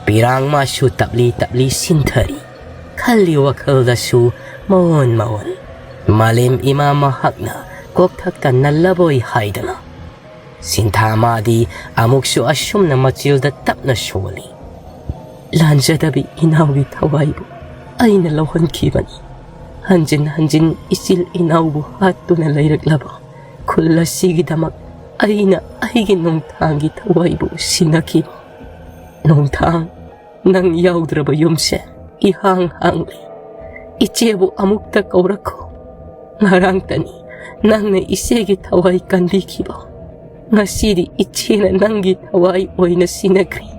ꯄꯤꯔꯥꯡ ꯃꯥꯁꯨ ꯇꯞꯂꯤ ꯇꯞꯂꯤ ꯁꯤꯟꯊꯔꯤ꯫ ꯈꯜꯂꯤ ꯋꯥꯈꯜꯗꯁꯨ ꯃꯑꯣꯟ ꯃꯑꯣꯟ꯫ ꯃꯥꯂꯦꯝ ꯏꯃꯥ ꯃꯍꯥꯛꯅ ꯀꯣꯛꯊꯛꯇ ꯅꯜꯂꯕꯣꯏ ꯍꯥꯏꯗꯅ꯫ ꯁꯤꯟꯊꯥ ꯃꯥꯗꯤ ꯑꯃꯨꯛꯁꯨ ꯑꯁꯨꯝꯅ ꯃꯆꯤꯜꯗ ꯇꯞꯅ ꯁꯣꯜꯂꯤ꯫ ꯂꯥꯟꯖꯗꯕꯤ ꯏꯅꯥꯎꯒꯤ ꯊꯋꯥꯏꯕꯨ ꯑꯩꯅ ꯂꯧꯍꯟꯈꯤꯕꯅꯤ꯫ ꯍꯟꯖꯤꯟ ꯍꯟꯖꯤꯟ ꯏꯆꯤꯜ ꯏꯅꯥꯎꯕꯨ ꯍꯥꯠꯇꯨꯅ ꯂꯩꯔꯛꯂꯕ ꯈꯨꯜ ꯑꯁꯤꯒꯤꯗꯃꯛ ꯑꯩꯅ ꯑꯩꯒꯤ ꯅꯣꯡꯊꯥꯡꯒꯤ ꯊꯋꯥꯏꯕꯨ ꯁꯤꯟꯅꯈꯤꯕ꯫ ꯅꯣꯡꯊꯥꯡ, ꯅꯪ ꯌꯥꯎꯗ꯭ꯔꯕ ꯌꯨꯝꯁꯦ ꯏꯍꯥꯡ ꯍꯥꯡꯂꯤ꯫ ꯏꯆꯦꯕꯨ ꯑꯃꯨꯛꯇ ꯀꯧꯔꯛꯈꯣ꯫ ꯉꯔꯥꯡꯇꯅꯤ ꯅꯪꯅ ꯏꯆꯦꯒꯤ ꯊꯋꯥꯏ ꯀꯟꯕꯤꯈꯤꯕ꯫ ꯉꯁꯤꯗꯤ ꯏꯆꯦꯅ ꯅꯪꯒꯤ ꯊꯋꯥꯏ ꯑꯣꯏꯅ ꯁꯤꯟꯅꯈ꯭ꯔꯦ꯫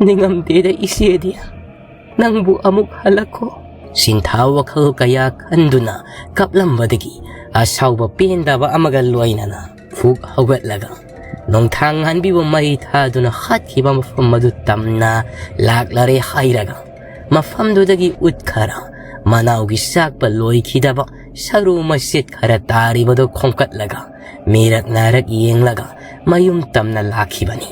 ꯅꯤꯡꯉꯝꯗꯦꯗ ꯏꯆꯦꯗꯤ꯫ ꯅꯪꯕꯨ ꯑꯃꯨꯛ ꯍꯜꯂꯛꯈꯣ꯫ ꯁꯤꯟꯊꯥ ꯋꯥꯈꯜ ꯀꯌꯥ ꯈꯟꯗꯨꯅ ꯀꯞꯂꯝꯕꯗꯒꯤ ꯑꯁꯥꯎꯕ ꯄꯦꯟꯗꯕ ꯑꯃꯒ ꯂꯣꯏꯅꯅ ꯐꯨꯛ ꯍꯧꯒꯠꯂꯒ ꯅꯣꯡꯊꯥꯡ ꯉꯥꯟꯕꯤꯕꯨ ꯃꯩ ꯊꯥꯗꯨꯅ ꯍꯥꯠꯈꯤꯕ ꯃꯐꯝ ꯑꯗꯨ ꯇꯝꯅ ꯂꯥꯛꯂꯔꯦ ꯍꯥꯏꯔꯒ ꯃꯐꯝꯗꯨꯗꯒꯤ ꯎꯠꯈꯔ ꯃꯅꯥꯎꯒꯤ ꯆꯥꯛꯄ ꯂꯣꯏꯈꯤꯗꯕ ꯁꯔꯨ ꯃꯆꯦꯠ ꯈꯔ ꯇꯥꯔꯤꯕꯗꯨ ꯈꯣꯝꯀꯠꯂꯒ ꯃꯤꯔꯛ ꯅꯥꯔꯛ ꯌꯦꯡꯂꯒ ꯃꯌꯨꯝ ꯇꯝꯅ ꯂꯥꯛꯈꯤꯕꯅꯤ꯫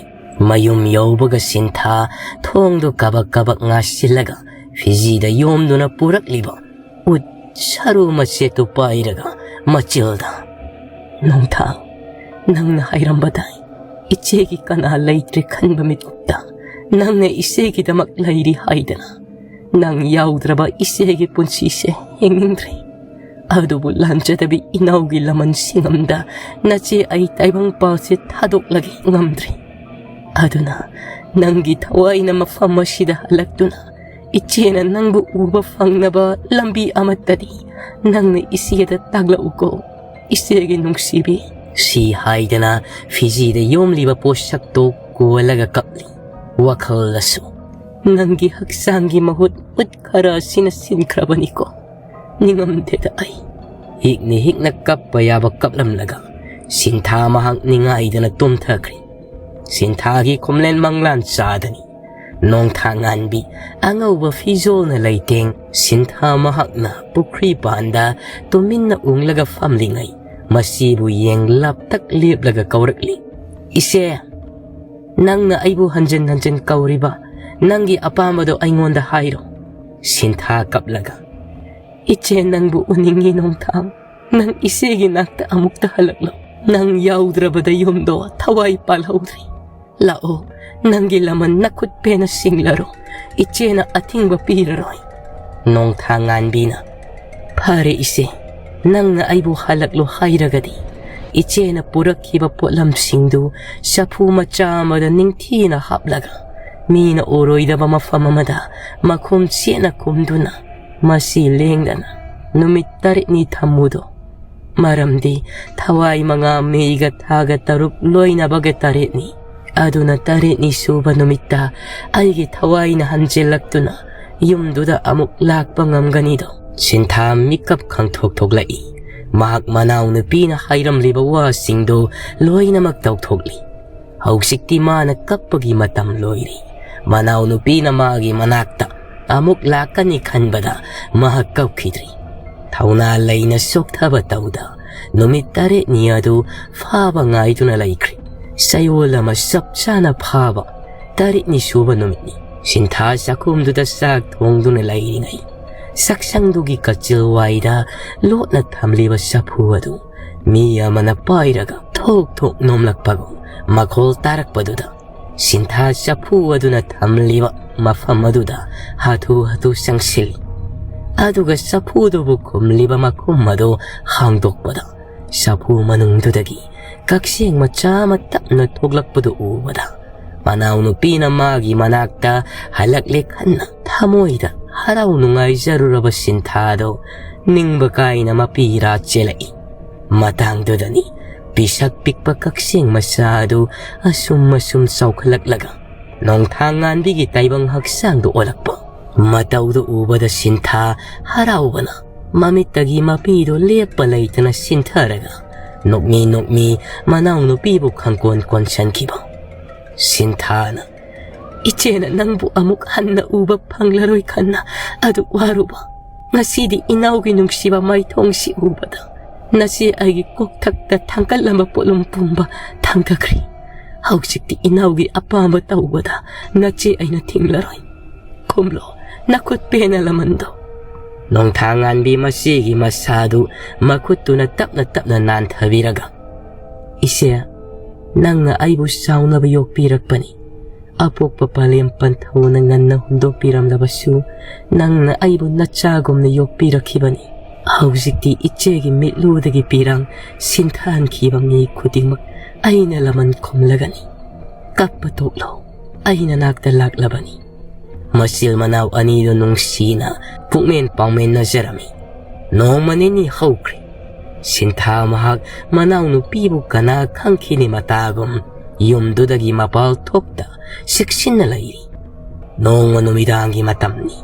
ꯃꯌꯨꯝ ꯌꯧꯕꯒ ꯁꯤꯟꯊꯥ ꯊꯣꯡꯗꯨ ꯀꯕꯛ ꯀꯕꯛ ꯉꯥꯁꯤꯜꯂꯒ ꯐꯤꯖꯤꯗ ꯌꯣꯝꯗꯨꯅ ꯄꯨꯔꯛꯂꯤꯕ ꯎꯠ ꯁꯔꯨ ꯃꯆꯦꯠꯇꯨ ꯄꯥꯏꯔꯒ ꯃꯆꯤꯜꯗ, "ꯅꯣꯡꯊꯥꯡ, ꯅꯪꯅ ꯍꯥꯏꯔꯝꯕꯗꯥꯏ, ꯏꯆꯦꯒꯤ ꯀꯅꯥ ꯂꯩꯇ꯭ꯔꯦ ꯈꯟꯕ ꯃꯤꯀꯨꯞꯇ ꯅꯪꯅ ꯏꯆꯦꯒꯤꯗꯃꯛ ꯂꯩꯔꯤ ꯍꯥꯏꯗꯅ꯫ ꯅꯪ ꯌꯥꯎꯗ꯭ꯔꯕ ꯏꯆꯦꯒꯤ ꯄꯨꯟꯁꯤꯁꯦ ꯍꯤꯡꯅꯤꯡꯗ꯭ꯔꯦ꯫ ꯑꯗꯨꯕꯨ ꯂꯥꯟꯖꯗꯕꯤ ꯏꯅꯥꯎꯒꯤ ꯂꯃꯟ ꯁꯤꯡꯉꯝꯗ ꯅꯆꯦ ꯑꯩ ꯇꯥꯏꯕꯪꯄꯥꯜꯁꯦ ꯊꯥꯗꯣꯛꯂꯒꯦ ꯉꯝꯗ꯭ꯔꯤ꯫ ꯑꯗꯨꯅ ꯅꯪꯒꯤ ꯊꯋꯥꯏꯅ ꯃꯐꯝ ꯑꯁꯤꯗ ꯍꯜꯂꯛꯇꯨꯅ ꯏꯆꯦꯅ ꯅꯪꯕꯨ ꯎꯕ ꯐꯪꯅꯕ ꯂꯝꯕꯤ ꯑꯃꯠꯇꯗꯤ ꯅꯪꯅ ꯏꯆꯦꯗ ꯇꯥꯛꯂꯛꯎꯀꯣ, ꯏꯆꯦꯒꯤ ꯅꯨꯡꯁꯤꯕꯤ꯫ ꯁꯤ ꯍꯥꯏꯗꯅ ꯐꯤꯖꯤꯗ ꯌꯣꯝꯂꯤꯕ ꯄꯣꯠꯁꯛꯇꯨ ꯀꯣꯜꯂꯒ ꯀꯞꯂꯤ꯫ ꯋꯥꯈꯜꯗꯁꯨ, ꯅꯪꯒꯤ ꯍꯛꯆꯥꯡꯒꯤ ꯃꯍꯨꯠ ꯃꯨꯠ ꯈꯔ ꯑꯁꯤꯅ ꯁꯤꯟꯈ꯭ꯔꯕꯅꯤꯀꯣ꯫ ꯅꯤꯡꯉꯝꯗꯦꯗ ꯑꯩ꯫ ꯍꯤꯛꯅ ꯍꯤꯛꯅ ꯀꯞꯄ ꯌꯥꯕ ꯀꯞꯂꯝꯂꯒ ꯁꯤꯟꯊꯥ ꯃꯍꯥꯛ ꯅꯤꯡꯉꯥꯏꯗꯅ ꯇꯨꯝꯊꯈ꯭ꯔꯦ꯫ ꯁꯤꯟꯊꯥꯒꯤ ꯈꯣꯝꯂꯦꯟ ꯃꯪꯂꯥꯟ ꯆꯥꯗꯅꯤ꯫ ꯅꯣꯡꯊꯥ ꯉꯥꯟꯕꯤ ꯑꯉꯧꯕ ꯐꯤꯖꯣꯜꯅ ꯂꯩꯇꯦꯡ ꯁꯤꯟꯊꯥ ꯃꯍꯥꯛꯅ ꯄꯨꯈ꯭ꯔꯤ ꯄꯥꯟꯗ ꯇꯨꯃꯤꯟꯅ ꯎꯪꯂꯒ ꯐꯝꯂꯤꯉꯩ ꯃꯁꯤꯕꯨ ꯌꯦꯡ ꯂꯥꯞꯇꯛ ꯂꯦꯞꯂꯒ ꯀꯧꯔꯛꯂꯤ, "ꯏꯆꯦ, ꯅꯪꯅ ꯑꯩꯕꯨ ꯍꯟꯖꯤꯟ ꯍꯟꯖꯤꯟ ꯀꯧꯔꯤꯕ ꯅꯪꯒꯤ ꯑꯄꯥꯝꯕꯗꯣ ꯑꯩꯉꯣꯟꯗ ꯍꯥꯏꯔꯣ꯫" ꯁꯤꯟꯊꯥ ꯀꯞꯂꯒ, "ꯏꯆꯦ, ꯅꯪꯕꯨ ꯎꯅꯤꯡꯉꯤ ꯅꯣꯡꯊꯥꯡ꯫ ꯅꯪ ꯏꯆꯦꯒꯤ ꯅꯥꯛꯇ ꯑꯃꯨꯛꯇ ꯍꯜꯂꯛꯂꯣ꯫ ꯅꯪ ꯌꯥꯎꯗ꯭ꯔꯕꯗ ꯌꯨꯝꯗꯣ ꯊꯋꯥꯏ ꯄꯥꯜꯍꯧꯗ꯭ꯔꯤ꯫ ꯂꯥꯛꯑꯣ, ꯅꯪꯒꯤ ꯂꯃꯟ ꯅꯈꯨꯠ ꯄꯦꯟꯅ ꯁꯤꯡꯂꯔꯣ꯫ ꯏꯆꯦꯅ ꯑꯊꯤꯡꯕ ꯄꯤꯔꯔꯣꯏ꯫" ꯅꯣꯡꯊꯥ ꯉꯥꯟꯕꯤꯅ, "ꯐꯔꯦ ꯏꯆꯦ, ꯅꯪꯅ ꯑꯩꯕꯨ ꯍꯜꯂꯛꯂꯣ ꯍꯥꯏꯔꯒꯗꯤ ꯏꯆꯦꯅ ꯄꯨꯔꯛꯈꯤꯕ ꯄꯣꯠꯂꯝꯁꯤꯡꯗꯨ ꯆꯐꯨ ꯃꯆꯥ ꯑꯃꯗ ꯅꯤꯡꯊꯤꯅ ꯍꯥꯞꯂꯒ ꯃꯤꯅ ꯎꯔꯣꯏꯗꯕ ꯃꯐꯝ ꯑꯃꯗ ꯃꯈꯨꯝ ꯆꯦꯠꯅ ꯈꯨꯝꯗꯨꯅ ꯃꯁꯤ ꯂꯦꯡꯗꯅ ꯅꯨꯃꯤꯠ ꯇꯔꯦꯠꯅꯤ ꯊꯝꯃꯨꯗꯣ꯫ ꯃꯔꯝꯗꯤ ꯊꯋꯥꯏ ꯃꯉꯥ ꯃꯩꯒ ꯊꯥꯒ ꯇꯔꯨꯛ ꯂꯣꯏꯅꯕꯒ ꯇꯔꯦꯠꯅꯤ꯫ ꯑꯗꯨꯅ ꯇꯔꯦꯠꯅꯤ ꯁꯨꯕ ꯅꯨꯃꯤꯠꯇ ꯑꯩꯒꯤ ꯊꯋꯥꯏꯅ ꯍꯟꯖꯤꯜꯂꯛꯇꯨꯅ ꯌꯨꯝꯗꯨꯗ ꯑꯃꯨꯛ ꯂꯥꯛꯄ ꯉꯝꯒꯅꯤꯗꯣ꯫" ꯁꯤꯟꯊꯥ ꯃꯤꯀꯞ ꯈꯪꯊꯣꯛ ꯊꯣꯛꯂꯛꯏ꯫ ꯃꯍꯥꯛ ꯃꯅꯥꯎꯅꯨꯄꯤꯅ ꯍꯥꯏꯔꯝꯂꯤꯕ ꯋꯥꯁꯤꯡꯗꯨ ꯂꯣꯏꯅꯃꯛ ꯇꯧꯊꯣꯛꯂꯤ꯫ ꯍꯧꯖꯤꯛꯇꯤ ꯃꯥꯅ ꯀꯞꯄꯒꯤ ꯃꯇꯝ ꯂꯣꯏꯔꯦ꯫ ꯃꯅꯥꯎꯅꯨꯄꯤꯅ ꯃꯥꯒꯤ ꯃꯅꯥꯛꯇ ꯑꯃꯨꯛ ꯂꯥꯛꯀꯅꯤ ꯈꯟꯕꯗ ꯃꯍꯥꯛ ꯀꯞꯈꯤꯗ꯭ꯔꯤ꯫ ꯊꯧꯅꯥ ꯂꯩꯅ ꯆꯣꯛꯊꯕ ꯇꯧꯗ ꯅꯨꯃꯤꯠ ꯇꯔꯦꯠꯅꯤ ꯑꯗꯨ ꯐꯥꯕ ꯉꯥꯏꯗꯨꯅ ꯂꯩꯈ꯭ꯔꯦ꯫ ꯆꯌꯣꯜ ꯑꯃ ꯆꯞ ꯆꯥꯅ ꯐꯥꯕ ꯇꯔꯦꯠꯅꯤ ꯁꯨꯕ ꯅꯨꯃꯤꯠꯅꯤ꯫ ꯁꯤꯟꯊꯥ ꯆꯥꯛꯈꯨꯝꯗꯨꯗ ꯆꯥꯛ ꯊꯣꯡꯗꯨꯅ ꯂꯩꯔꯤꯉꯩ ꯆꯥꯛꯁꯪꯗꯨꯒꯤ ꯀꯆꯤꯜ ꯋꯥꯏꯗ ꯂꯣꯠꯅ ꯊꯝꯂꯤꯕ ꯆꯐꯨ ꯑꯗꯨ ꯃꯤ ꯑꯃꯅ ꯄꯥꯏꯔꯒ ꯊꯣꯛ ꯊꯣꯛ ꯅꯣꯝꯂꯛꯄꯒꯨꯝ ꯃꯈꯣꯜ ꯇꯥꯔꯛꯄꯗꯨꯗ ꯁꯤꯟꯊꯥ ꯆꯐꯨ ꯑꯗꯨꯅ ꯊꯝꯂꯤꯕ ꯃꯐꯝ ꯑꯗꯨꯗ ꯍꯥꯊꯨ ꯍꯥꯊꯨ ꯆꯪꯁꯤꯜꯂꯤ꯫ ꯑꯗꯨꯒ ꯆꯐꯨꯗꯨꯕꯨ ꯈꯨꯝꯂꯤꯕ ꯃꯈꯨꯝ ꯑꯗꯨ ꯍꯥꯡꯗꯣꯛꯄꯗ, ꯆꯐꯨ ꯃꯅꯨꯡꯗꯨꯗꯒꯤ ꯀꯛꯆꯦꯡ ꯃꯆꯥ ꯑꯃ ꯇꯞꯅ ꯊꯣꯛꯂꯛꯄꯗꯨ ꯎꯕꯗ, ꯃꯅꯥꯎꯅꯨꯄꯤꯅ ꯃꯥꯒꯤ ꯃꯅꯥꯛꯇ ꯍꯜꯂꯛꯂꯦ ꯈꯟꯅ ꯊꯃꯣꯏꯗ ꯍꯔꯥꯎ ꯅꯨꯡꯉꯥꯏꯖꯔꯨꯔꯕ ꯁꯤꯟꯊꯥꯗꯣ ꯅꯤꯡꯕ ꯀꯥꯏꯅ ꯃꯄꯤꯔꯥ ꯆꯦꯜꯂꯛꯏ꯫ ꯃꯇꯥꯡꯗꯨꯗꯅꯤ ꯄꯤꯁꯛ ꯄꯤꯛꯄ ꯀꯛꯆꯦꯡ ꯃꯆꯥ ꯑꯗꯨ ꯑꯁꯨꯝ ꯑꯁꯨꯝ ꯆꯥꯎꯈꯠꯂꯛꯂꯒ ꯅꯣꯡꯊꯥꯡ ꯉꯥꯟꯕꯤꯒꯤ ꯇꯥꯏꯕꯪ ꯍꯛꯆꯥꯡꯗ ꯑꯣꯜꯂꯛꯄ꯫ ꯃꯇꯧꯗꯨ ꯎꯕꯗ ꯁꯤꯟꯊꯥ ꯍꯔꯥꯎꯕꯅ ꯃꯃꯤꯠꯇꯒꯤ ꯃꯄꯤꯗꯨ ꯂꯦꯞꯄ ꯂꯩꯇꯅ ꯁꯤꯟꯊꯔꯒ ꯅꯣꯛꯃꯤ ꯅꯣꯛꯃꯤ ꯃꯅꯥꯎꯅꯨꯄꯤꯕꯨ ꯈꯪꯀꯣꯟ ꯀꯣꯟꯁꯤꯟꯈꯤꯕ꯫ ꯁꯤꯟꯊꯥꯅ, "ꯏꯆꯦꯅ ꯅꯪꯕꯨ ꯑꯃꯨꯛ ꯍꯟꯅ ꯎꯕ ꯐꯪꯂꯔꯣꯏ ꯈꯟꯅ ꯑꯗꯨꯛ ꯋꯥꯔꯨꯕ꯫ ꯉꯁꯤꯗꯤ ꯏꯅꯥꯎꯒꯤ ꯅꯨꯡꯁꯤꯕ ꯃꯥꯏꯊꯣꯡꯁꯤ ꯎꯕꯗ ꯅꯆꯦ ꯑꯩꯒꯤ ꯀꯣꯛꯊꯛꯇ ꯊꯥꯡꯒꯠꯂꯝꯕ ꯄꯣꯠꯂꯨꯝ ꯄꯨꯝꯕ ꯊꯥꯡꯊꯈ꯭ꯔꯦ꯫ ꯍꯧꯖꯤꯛꯇꯤ ꯏꯅꯥꯎꯒꯤ ꯑꯄꯥꯝꯕ ꯇꯧꯕꯗ ꯅꯆꯦ ꯑꯩꯅ ꯊꯤꯡꯂꯔꯣꯏ꯫ ꯈꯨꯝꯂꯣ, ꯅꯈꯨꯠ ꯄꯦꯟꯅ ꯂꯃꯟꯗꯣ"꯫ ꯅꯣꯡꯊꯥꯡ ꯉꯥꯟꯕꯤ ꯃꯆꯦꯒꯤ ꯃꯁꯥꯗꯨ ꯃꯈꯨꯠꯇꯨꯅ ꯇꯞꯅ ꯇꯞꯅ ꯅꯥꯟꯊꯕꯤꯔꯒ, "ꯏꯆꯦ, ꯅꯪꯅ ꯑꯩꯕꯨ ꯆꯥꯎꯅꯕ ꯌꯣꯛꯄꯤꯔꯛꯄꯅꯤ꯫ ꯑꯄꯣꯛꯄ ꯄꯥꯂꯦꯝ ꯄꯟꯊꯧꯅ ꯉꯟꯅ ꯍꯨꯟꯗꯣꯛꯄꯤꯔꯝꯂꯕꯁꯨ, ꯅꯪꯅ ꯑꯩꯕꯨ ꯅꯆꯥꯒꯨꯝꯅ ꯌꯣꯛꯄꯤꯔꯛꯈꯤꯕꯅꯤ꯫ ꯍꯧꯖꯤꯛꯇꯤ ꯏꯆꯦꯒꯤ ꯃꯤꯠꯂꯨꯗꯒꯤ ꯄꯤꯔꯥꯡ ꯁꯤꯟꯊꯍꯟꯈꯤꯕ ꯃꯤ ꯈꯨꯗꯤꯡꯃꯛ ꯑꯩꯅ ꯂꯃꯟ ꯈꯨꯝꯂꯒꯅꯤ꯫ ꯀꯞꯄ ꯇꯣꯛꯂꯣ, ꯑꯩ ꯅꯅꯥꯛꯇ ꯂꯥꯛꯂꯕꯅꯤ"꯫ ꯃꯆꯤꯜ ꯃꯅꯥꯎ ꯑꯅꯤꯗꯨ ꯅꯨꯡꯁꯤꯅ ꯄꯨꯛꯃꯦꯟ ꯄꯥꯎꯃꯦꯟꯅꯖꯔꯝꯃꯤ꯫ ꯅꯣꯡꯃ ꯅꯤꯅꯤ ꯍꯧꯈ꯭ꯔꯦ꯫ ꯁꯤꯟꯊꯥ ꯃꯍꯥꯛ ꯃꯅꯥꯎꯅꯨꯄꯤꯕꯨ ꯀꯅꯥ ꯈꯪꯈꯤꯅꯤ ꯃꯇꯥꯒꯨꯝ ꯌꯨꯝꯗꯨꯗꯒꯤ ꯃꯄꯥꯜ ꯊꯣꯛꯇ ꯆꯦꯛꯁꯤꯟꯅ ꯂꯩꯔꯤ꯫ ꯅꯣꯡꯃ ꯅꯨꯃꯤꯗꯥꯡꯒꯤ ꯃꯇꯝꯅꯤ꯫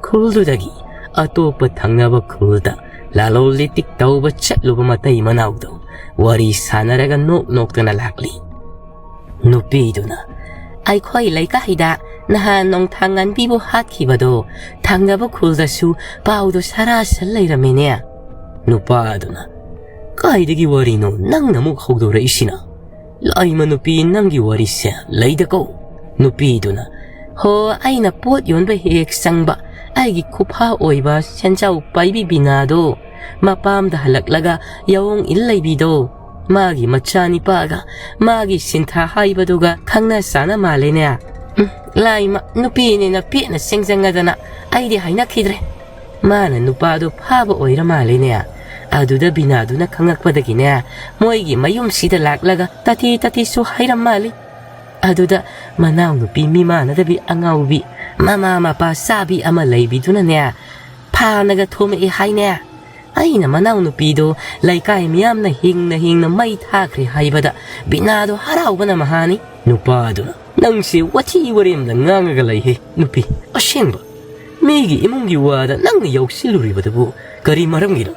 ꯈꯨꯜꯗꯨꯗꯒꯤ ꯑꯇꯣꯞꯄ ꯊꯪꯅꯕ ꯈꯨꯜꯗ ꯂꯥꯂꯣꯜ ꯏꯇꯤꯛ ꯇꯧꯕ ꯆꯠꯂꯨꯕ ꯃꯇꯩ ꯃꯅꯥꯎꯗꯨ ꯋꯥꯔꯤ ꯁꯥꯟꯅꯔꯒ ꯅꯣꯛ ꯅꯣꯛꯇꯅ ꯂꯥꯛꯂꯤ꯫ ꯅꯨꯄꯤꯗꯨꯅ, "ꯑꯩꯈꯣꯏ ꯂꯩꯀꯥꯏꯗ ꯅꯍꯥꯟ ꯅꯣꯡꯊꯥꯡ ꯉꯥꯟꯕꯤꯕꯨ ꯍꯥꯠꯈꯤꯕꯗꯣ ꯊꯪꯅꯕ ꯈꯨꯜꯗꯁꯨ ꯄꯥꯎꯗꯣ ꯁꯔꯥꯁꯜ ꯂꯩꯔꯝꯃꯦꯅꯦ"꯫ ꯅꯨꯄꯥꯗꯨꯅ, "ꯀꯥꯏꯗꯒꯤ ꯋꯥꯔꯤꯅꯣ ꯅꯪꯅ ꯑꯃꯨꯛ ꯍꯧꯗꯣꯔꯛꯏꯁꯤꯅ? ꯂꯥꯏꯃ ꯅꯨꯄꯤ, ꯅꯪꯒꯤ ꯋꯥꯔꯤꯁꯦ ꯂꯩꯗꯀꯣ"꯫ ꯅꯨꯄꯤꯗꯨꯅ, "ꯍꯣ, ꯑꯩꯅ ꯄꯣꯠ ꯌꯣꯟꯕ ꯍꯦꯛ ꯆꯪꯕ ꯑꯩꯒꯤ ꯈꯨꯐꯥ ꯑꯣꯏꯕ ꯁꯦꯟꯖꯥꯎ ꯄꯥꯏꯕꯤ ꯕꯤꯅꯥꯗꯣ ꯃꯄꯥꯝꯗ ꯍꯜꯂꯛꯂꯒ ꯌꯥꯑꯣꯡ ꯏꯜ ꯂꯩꯕꯤꯗꯣ, ꯃꯥꯒꯤ ꯃꯆꯥꯅꯤꯄꯥꯒ ꯃꯥꯒꯤ ꯁꯤꯟꯊꯥ ꯍꯥꯏꯕꯗꯨꯒ ꯈꯪꯅ ꯆꯥꯅ ꯃꯥꯜꯂꯦꯅꯦ꯫ ꯎꯝ, ꯂꯥꯏꯃ ꯅꯨꯄꯤꯅꯦꯅ ꯄꯦꯠꯅ ꯁꯦꯡꯖꯪꯉꯗꯅ ꯑꯩꯗꯤ ꯍꯥꯏꯅꯈꯤꯗ꯭ꯔꯦ"꯫ ꯃꯥꯅ ꯅꯨꯄꯥꯗꯣ ꯐꯥꯕ ꯑꯣꯏꯔ ꯃꯥꯜꯂꯦꯅꯦ꯫ ꯑꯗꯨꯗ ꯕꯤꯅꯥꯗꯨꯅ ꯈꯪꯉꯛꯄꯗꯒꯤꯅꯦ, ꯃꯣꯏꯒꯤ ꯃꯌꯨꯝꯁꯤꯗ ꯂꯥꯛꯂꯒ ꯇꯥꯊꯤ ꯇꯥꯊꯤꯁꯨ ꯍꯥꯏꯔꯝ ꯃꯥꯜꯂꯤ꯫ ꯑꯗꯨꯗ ꯃꯅꯥꯎꯅꯨꯄꯤ ꯃꯤꯃꯥꯟꯅꯗꯕꯤ ꯑꯉꯥꯎꯕꯤ, ꯃꯃꯥ ꯃꯄꯥ ꯆꯥꯕꯤ ꯑꯃ ꯂꯩꯕꯤꯗꯨꯅꯅꯦ, ꯐꯥꯅꯒ ꯊꯣꯝꯃꯛꯑꯦ ꯍꯥꯏꯅꯦ꯫ ꯑꯩꯅ ꯃꯅꯥꯎꯅꯨꯄꯤꯗꯣ ꯂꯩꯀꯥꯏ ꯃꯤꯌꯥꯝꯅ ꯍꯤꯡꯅ ꯍꯤꯡꯅ ꯃꯩ ꯊꯥꯈ꯭ꯔꯦ ꯍꯥꯏꯕꯗ ꯕꯤꯅꯥꯗꯣ ꯍꯔꯥꯎꯕꯅ ꯃꯍꯥꯅꯤ꯫ ꯅꯨꯄꯥꯗꯨꯅ, "ꯅꯪꯁꯦ ꯋꯥꯊꯤ ꯋꯥꯔꯦꯝꯗ ꯉꯥꯡꯉꯒ ꯂꯩꯍꯦ ꯅꯨꯄꯤ꯫ ꯑꯁꯦꯡꯕ, ꯃꯤꯒꯤ ꯏꯃꯨꯡꯒꯤ ꯋꯥꯗ ꯅꯪꯅ ꯌꯥꯎꯁꯤꯜꯂꯨꯔꯤꯕꯗꯨꯕꯨ ꯀꯔꯤ ꯃꯔꯝꯒꯤꯅꯣ?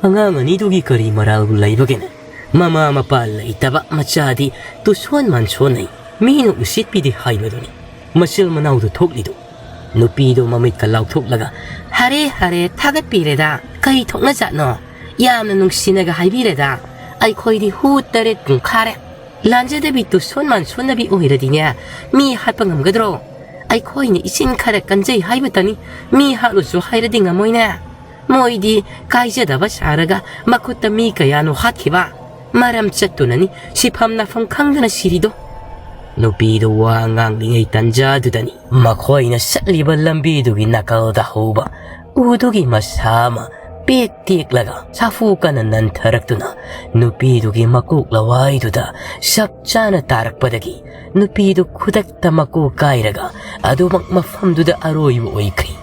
ꯑꯉꯥꯡ ꯑꯅꯤꯗꯨꯒꯤ ꯀꯔꯤ ꯃꯔꯥꯜꯕꯨ ꯂꯩꯕꯒꯦꯅꯦ? ꯃꯃꯥ ꯃꯄꯥ ꯂꯩꯇꯕ ꯃꯆꯥꯗꯤ ꯇꯨꯁꯣꯟ ꯃꯥꯟꯁꯣꯟꯅꯩ, ꯃꯤꯅ ꯎꯁꯤꯠꯄꯤꯗꯦ ꯍꯥꯏꯕꯗꯨꯅꯤ ꯃꯆꯤꯜ ꯃꯅꯥꯎꯗꯨ ꯊꯣꯛꯂꯤꯗꯨ?" ꯅꯨꯄꯤꯗꯣ ꯃꯃꯤꯠꯀ ꯂꯥꯎꯊꯣꯛꯂꯒ, "ꯍꯔꯦ ꯍꯔꯦ, ꯊꯥꯒꯠꯄꯤꯔꯦꯗ, ꯀꯩ ꯊꯣꯛꯅꯖꯥꯠꯅꯣ? ꯌꯥꯝꯅ ꯅꯨꯡꯁꯤꯅꯒ ꯍꯥꯏꯕꯤꯔꯦꯗ꯫ ꯑꯩꯈꯣꯏꯗꯤ ꯍꯨ ꯇꯔꯦꯠ ꯄꯨꯡꯈꯥꯔꯦ꯫ ꯂꯥꯟꯖꯗꯕꯤ ꯇꯨꯁꯣꯟ ꯃꯥꯟꯁꯣꯟꯅꯕꯤ ꯑꯣꯏꯔꯗꯤꯅꯦ, ꯃꯤ ꯍꯥꯠꯄ ꯉꯝꯒꯗ꯭ꯔꯣ? ꯑꯩꯈꯣꯏꯅ ꯏꯆꯤꯟ ꯈꯔ ꯀꯟꯖꯩ ꯍꯥꯏꯕꯇꯅꯤ, ꯃꯤ ꯍꯥꯠꯂꯨꯁꯨ ꯍꯥꯏꯔꯗꯤ ꯉꯝꯃꯣꯏꯅꯦ꯫ ꯃꯣꯏꯗꯤ ꯀꯥꯏꯖꯗꯕ ꯁꯥꯔꯒ ꯃꯈꯨꯠꯇ ꯃꯤ ꯀꯌꯥꯅꯣ ꯍꯥꯠꯈꯤꯕ꯫ ꯃꯔꯝ ꯆꯠꯇꯨꯅꯅꯤ ꯁꯤꯐꯝ ꯅꯥꯐꯝ ꯈꯪꯗꯅ ꯁꯤꯔꯤꯗꯣ꯫" ꯅꯨꯄꯤꯗꯨ ꯋꯥ ꯉꯥꯡꯂꯤꯉꯩ ꯇꯟꯖꯥꯗꯨꯗꯅꯤ ꯃꯈꯣꯏꯅ ꯆꯠꯂꯤꯕ ꯂꯝꯕꯤꯗꯨꯒꯤ ꯅꯥꯀꯜꯗ ꯍꯧꯕ ꯎꯗꯨꯒꯤ ꯃꯁꯥ ꯑꯃ ꯄꯦꯛ ꯇꯦꯛꯂꯒ ꯁꯥꯐꯨ ꯀꯟꯅ ꯅꯟꯊꯔꯛꯇꯨꯅ ꯅꯨꯄꯤꯗꯨꯒꯤ ꯃꯀꯣꯛ ꯂꯋꯥꯏꯗꯨꯗ ꯆꯞ ꯆꯥꯅ ꯇꯥꯔꯛꯄꯗꯒꯤ ꯅꯨꯄꯤꯗꯨ ꯈꯨꯗꯛꯇ ꯃꯀꯣꯛ ꯀꯥꯏꯔꯒ ꯑꯗꯨꯃꯛ ꯃꯐꯝꯗꯨꯗ ꯑꯔꯣꯏꯕ ꯑꯣꯏꯈ꯭ꯔꯤ꯫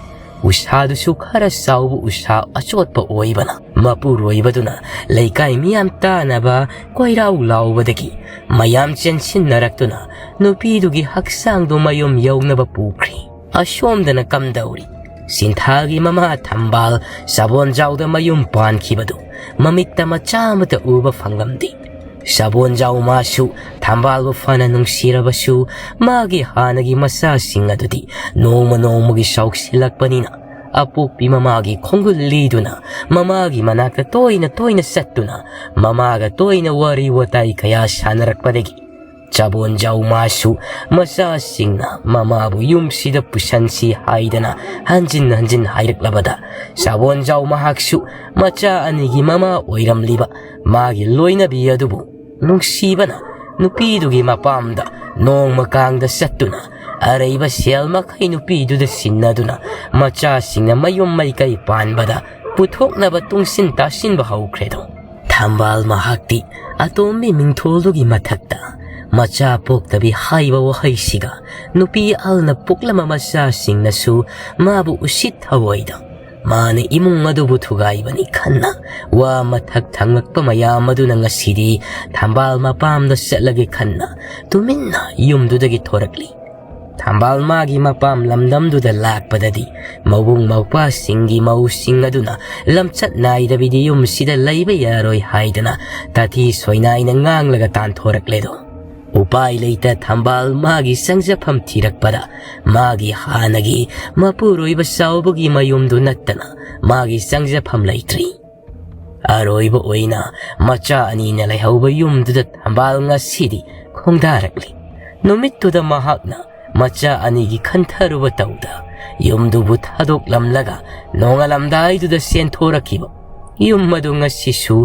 ꯎꯁꯥꯗꯨꯁꯨ ꯈꯔ ꯆꯥꯎꯕ ꯎꯁꯥ ꯑꯆꯣꯠꯄ ꯑꯣꯏꯕꯅ ꯃꯄꯨꯔꯣꯏꯕꯗꯨꯅ ꯂꯩꯀꯥꯏ ꯃꯤꯌꯥꯝ ꯇꯥꯅꯕ ꯀꯣꯏꯔꯥꯎ ꯂꯥꯎꯕꯗꯒꯤ ꯃꯌꯥꯝ ꯆꯦꯟꯁꯤꯟꯅꯔꯛꯇꯨꯅ ꯅꯨꯄꯤꯗꯨꯒꯤ ꯍꯛꯆꯥꯡꯗꯨ ꯃꯌꯨꯝ ꯌꯧꯅꯕ ꯄꯨꯈ꯭ꯔꯤ꯫ ꯑꯁꯣꯝꯗꯅ ꯀꯝꯗꯧꯔꯤ? ꯁꯤꯟꯊꯥꯒꯤ ꯃꯃꯥ ꯊꯝꯕꯥꯜ ꯆꯕꯣꯟꯖꯥꯎꯗ ꯃꯌꯨꯝ ꯄꯥꯟꯈꯤꯕꯗꯨ ꯃꯃꯤꯠꯇ ꯃꯆꯥ ꯑꯃꯠꯇ ꯎꯕ ꯐꯪꯂꯝꯗꯦ꯫ ꯆꯕꯣꯟꯖꯥꯎ ꯃꯥꯁꯨ ꯊꯝꯕꯥꯜꯕꯨ ꯐꯅ ꯅꯨꯡꯁꯤꯔꯕꯁꯨ, ꯃꯥꯒꯤ ꯍꯥꯟꯅꯒꯤ ꯃꯆꯥꯁꯤꯡ ꯑꯗꯨꯗꯤ ꯅꯣꯡꯃ ꯅꯣꯡꯃꯒꯤ ꯆꯥꯎꯁꯤꯜꯂꯛꯄꯅꯤꯅ, ꯑꯄꯣꯛꯄꯤ ꯃꯃꯥꯒꯤ ꯈꯣꯡꯒꯨꯜ ꯂꯤꯗꯨꯅ ꯃꯃꯥꯒꯤ ꯃꯅꯥꯛꯇ ꯇꯣꯏꯅ ꯇꯣꯏꯅ ꯆꯠꯇꯨꯅ ꯃꯃꯥꯒ ꯇꯣꯏꯅ ꯋꯥꯔꯤ ꯋꯥꯇꯥꯏ ꯀꯌꯥ ꯁꯥꯟꯅꯔꯛꯄꯗꯒꯤ ꯆꯕꯣꯟꯖꯥꯎ ꯃꯥꯁꯨ ꯃꯆꯥꯁꯤꯡꯅ ꯃꯃꯥꯕꯨ ꯌꯨꯝꯁꯤꯗ ꯄꯨꯁꯟꯁꯤ ꯍꯥꯏꯗꯅ ꯍꯟꯖꯤꯟ ꯍꯟꯖꯤꯟ ꯍꯥꯏꯔꯛꯂꯕꯗ, ꯆꯕꯣꯟꯖꯥꯎ ꯃꯍꯥꯛꯁꯨ ꯃꯆꯥ ꯑꯅꯤꯒꯤ ꯃꯃꯥ ꯑꯣꯏꯔꯝꯂꯤꯕ ꯃꯥꯒꯤ ꯂꯣꯏꯅꯕꯤ ꯑꯗꯨꯕꯨ ꯅꯨꯡꯁꯤꯕꯅ ꯅꯨꯄꯤꯗꯨꯒꯤ ꯃꯄꯥꯝꯗ ꯅꯣꯡꯃ ꯀꯥꯡꯗ ꯆꯠꯇꯨꯅ ꯑꯔꯩꯕ ꯁꯦꯜ ꯃꯈꯩ ꯅꯨꯄꯤꯗꯨꯗ ꯁꯤꯟꯅꯗꯨꯅ ꯃꯆꯥꯁꯤꯡꯅ ꯃꯌꯨꯝ ꯃꯩꯀꯩ ꯄꯥꯟꯕꯗ ꯄꯨꯊꯣꯛꯅꯕ ꯇꯨꯡꯁꯤꯟ ꯇꯥꯁꯤꯟꯕ ꯍꯧꯈ꯭ꯔꯦꯗꯣ꯫ ꯊꯝꯕꯥꯜ ꯃꯍꯥꯛꯇꯤ ꯑꯇꯣꯝꯕꯤ ꯃꯤꯡꯊꯣꯜꯗꯨꯒꯤ ꯃꯊꯛꯇ ꯃꯆꯥ ꯄꯣꯛꯇꯕꯤ ꯍꯥꯏꯕ ꯋꯥꯍꯩꯁꯤꯒ ꯅꯨꯄꯤ ꯑꯜꯅ ꯄꯣꯛꯂꯝꯕ ꯃꯆꯥꯁꯤꯡꯅꯁꯨ ꯃꯥꯕꯨ ꯎꯁꯤꯠ ꯊꯑꯣꯏꯗ ꯃꯥꯅ ꯏꯃꯨꯡ ꯑꯗꯨꯕꯨ ꯊꯨꯒꯥꯏꯕꯅꯤ ꯈꯟꯅ ꯋꯥ ꯃꯊꯛ ꯊꯪꯂꯛꯄ ꯃꯌꯥꯝ ꯑꯗꯨꯅ ꯉꯁꯤꯗꯤ ꯊꯝꯕꯥꯜ ꯃꯄꯥꯝꯗ ꯆꯠꯂꯒꯦ ꯈꯟꯅ ꯇꯨꯃꯤꯟꯅ ꯌꯨꯝꯗꯨꯗꯒꯤ ꯊꯣꯔꯛꯂꯤ꯫ ꯊꯝꯕꯥꯜ ꯃꯥꯒꯤ ꯃꯄꯥꯝ ꯂꯝꯗꯝꯗꯨꯗ ꯂꯥꯛꯄꯗꯗꯤ ꯃꯕꯨꯡ ꯃꯧꯄ꯭ꯋꯥꯁꯤꯡꯒꯤ ꯃꯧꯁꯤꯡ ꯑꯗꯨꯅ ꯂꯝꯆꯠ ꯅꯥꯏꯗꯕꯤꯗꯤ ꯌꯨꯝꯁꯤꯗ ꯂꯩꯕ ꯌꯥꯔꯣꯏ ꯍꯥꯏꯗꯅ ꯇꯥꯊꯤ ꯁꯣꯏꯅꯥꯏꯅ ꯉꯥꯡꯂꯒ ꯇꯥꯟꯊꯣꯔꯛꯂꯦꯗꯣ꯫ ꯎꯄꯥꯏ ꯂꯩꯇ ꯊꯝꯕꯥꯜ ꯃꯥꯒꯤ ꯆꯪꯖꯐꯝ ꯊꯤꯔꯛꯄꯗ ꯃꯥꯒꯤ ꯍꯥꯟꯅꯒꯤ ꯃꯄꯨꯔꯣꯏꯕ ꯆꯥꯎꯕꯒꯤ ꯃꯌꯨꯝꯗꯨ ꯅꯠꯇꯅ ꯃꯥꯒꯤ ꯆꯪꯖꯐꯝ ꯂꯩꯇ꯭ꯔꯤ꯫ ꯑꯔꯣꯏꯕ ꯑꯣꯏꯅ ꯃꯆꯥ ꯑꯅꯤꯅ ꯂꯩꯍꯧꯕ ꯌꯨꯝꯗꯨꯗ ꯊꯝꯕꯥꯜ ꯉꯁꯤꯗꯤ ꯈꯣꯡꯗꯥꯔꯛꯂꯤ꯫ ꯅꯨꯃꯤꯠꯇꯨꯗ ꯃꯍꯥꯛꯅ ꯃꯆꯥ ꯑꯅꯤꯒꯤ ꯈꯟꯊꯔꯨꯕ ꯇꯧꯗ ꯌꯨꯝꯗꯨꯕꯨ ꯊꯥꯗꯣꯛꯂꯝꯂꯒ ꯅꯣꯡꯉꯥꯜꯂꯝꯗꯥꯏꯗꯨꯗ ꯆꯦꯟꯊꯣꯔꯛꯈꯤꯕ ꯌꯨꯝ ꯑꯗꯨ ꯉꯁꯤꯁꯨ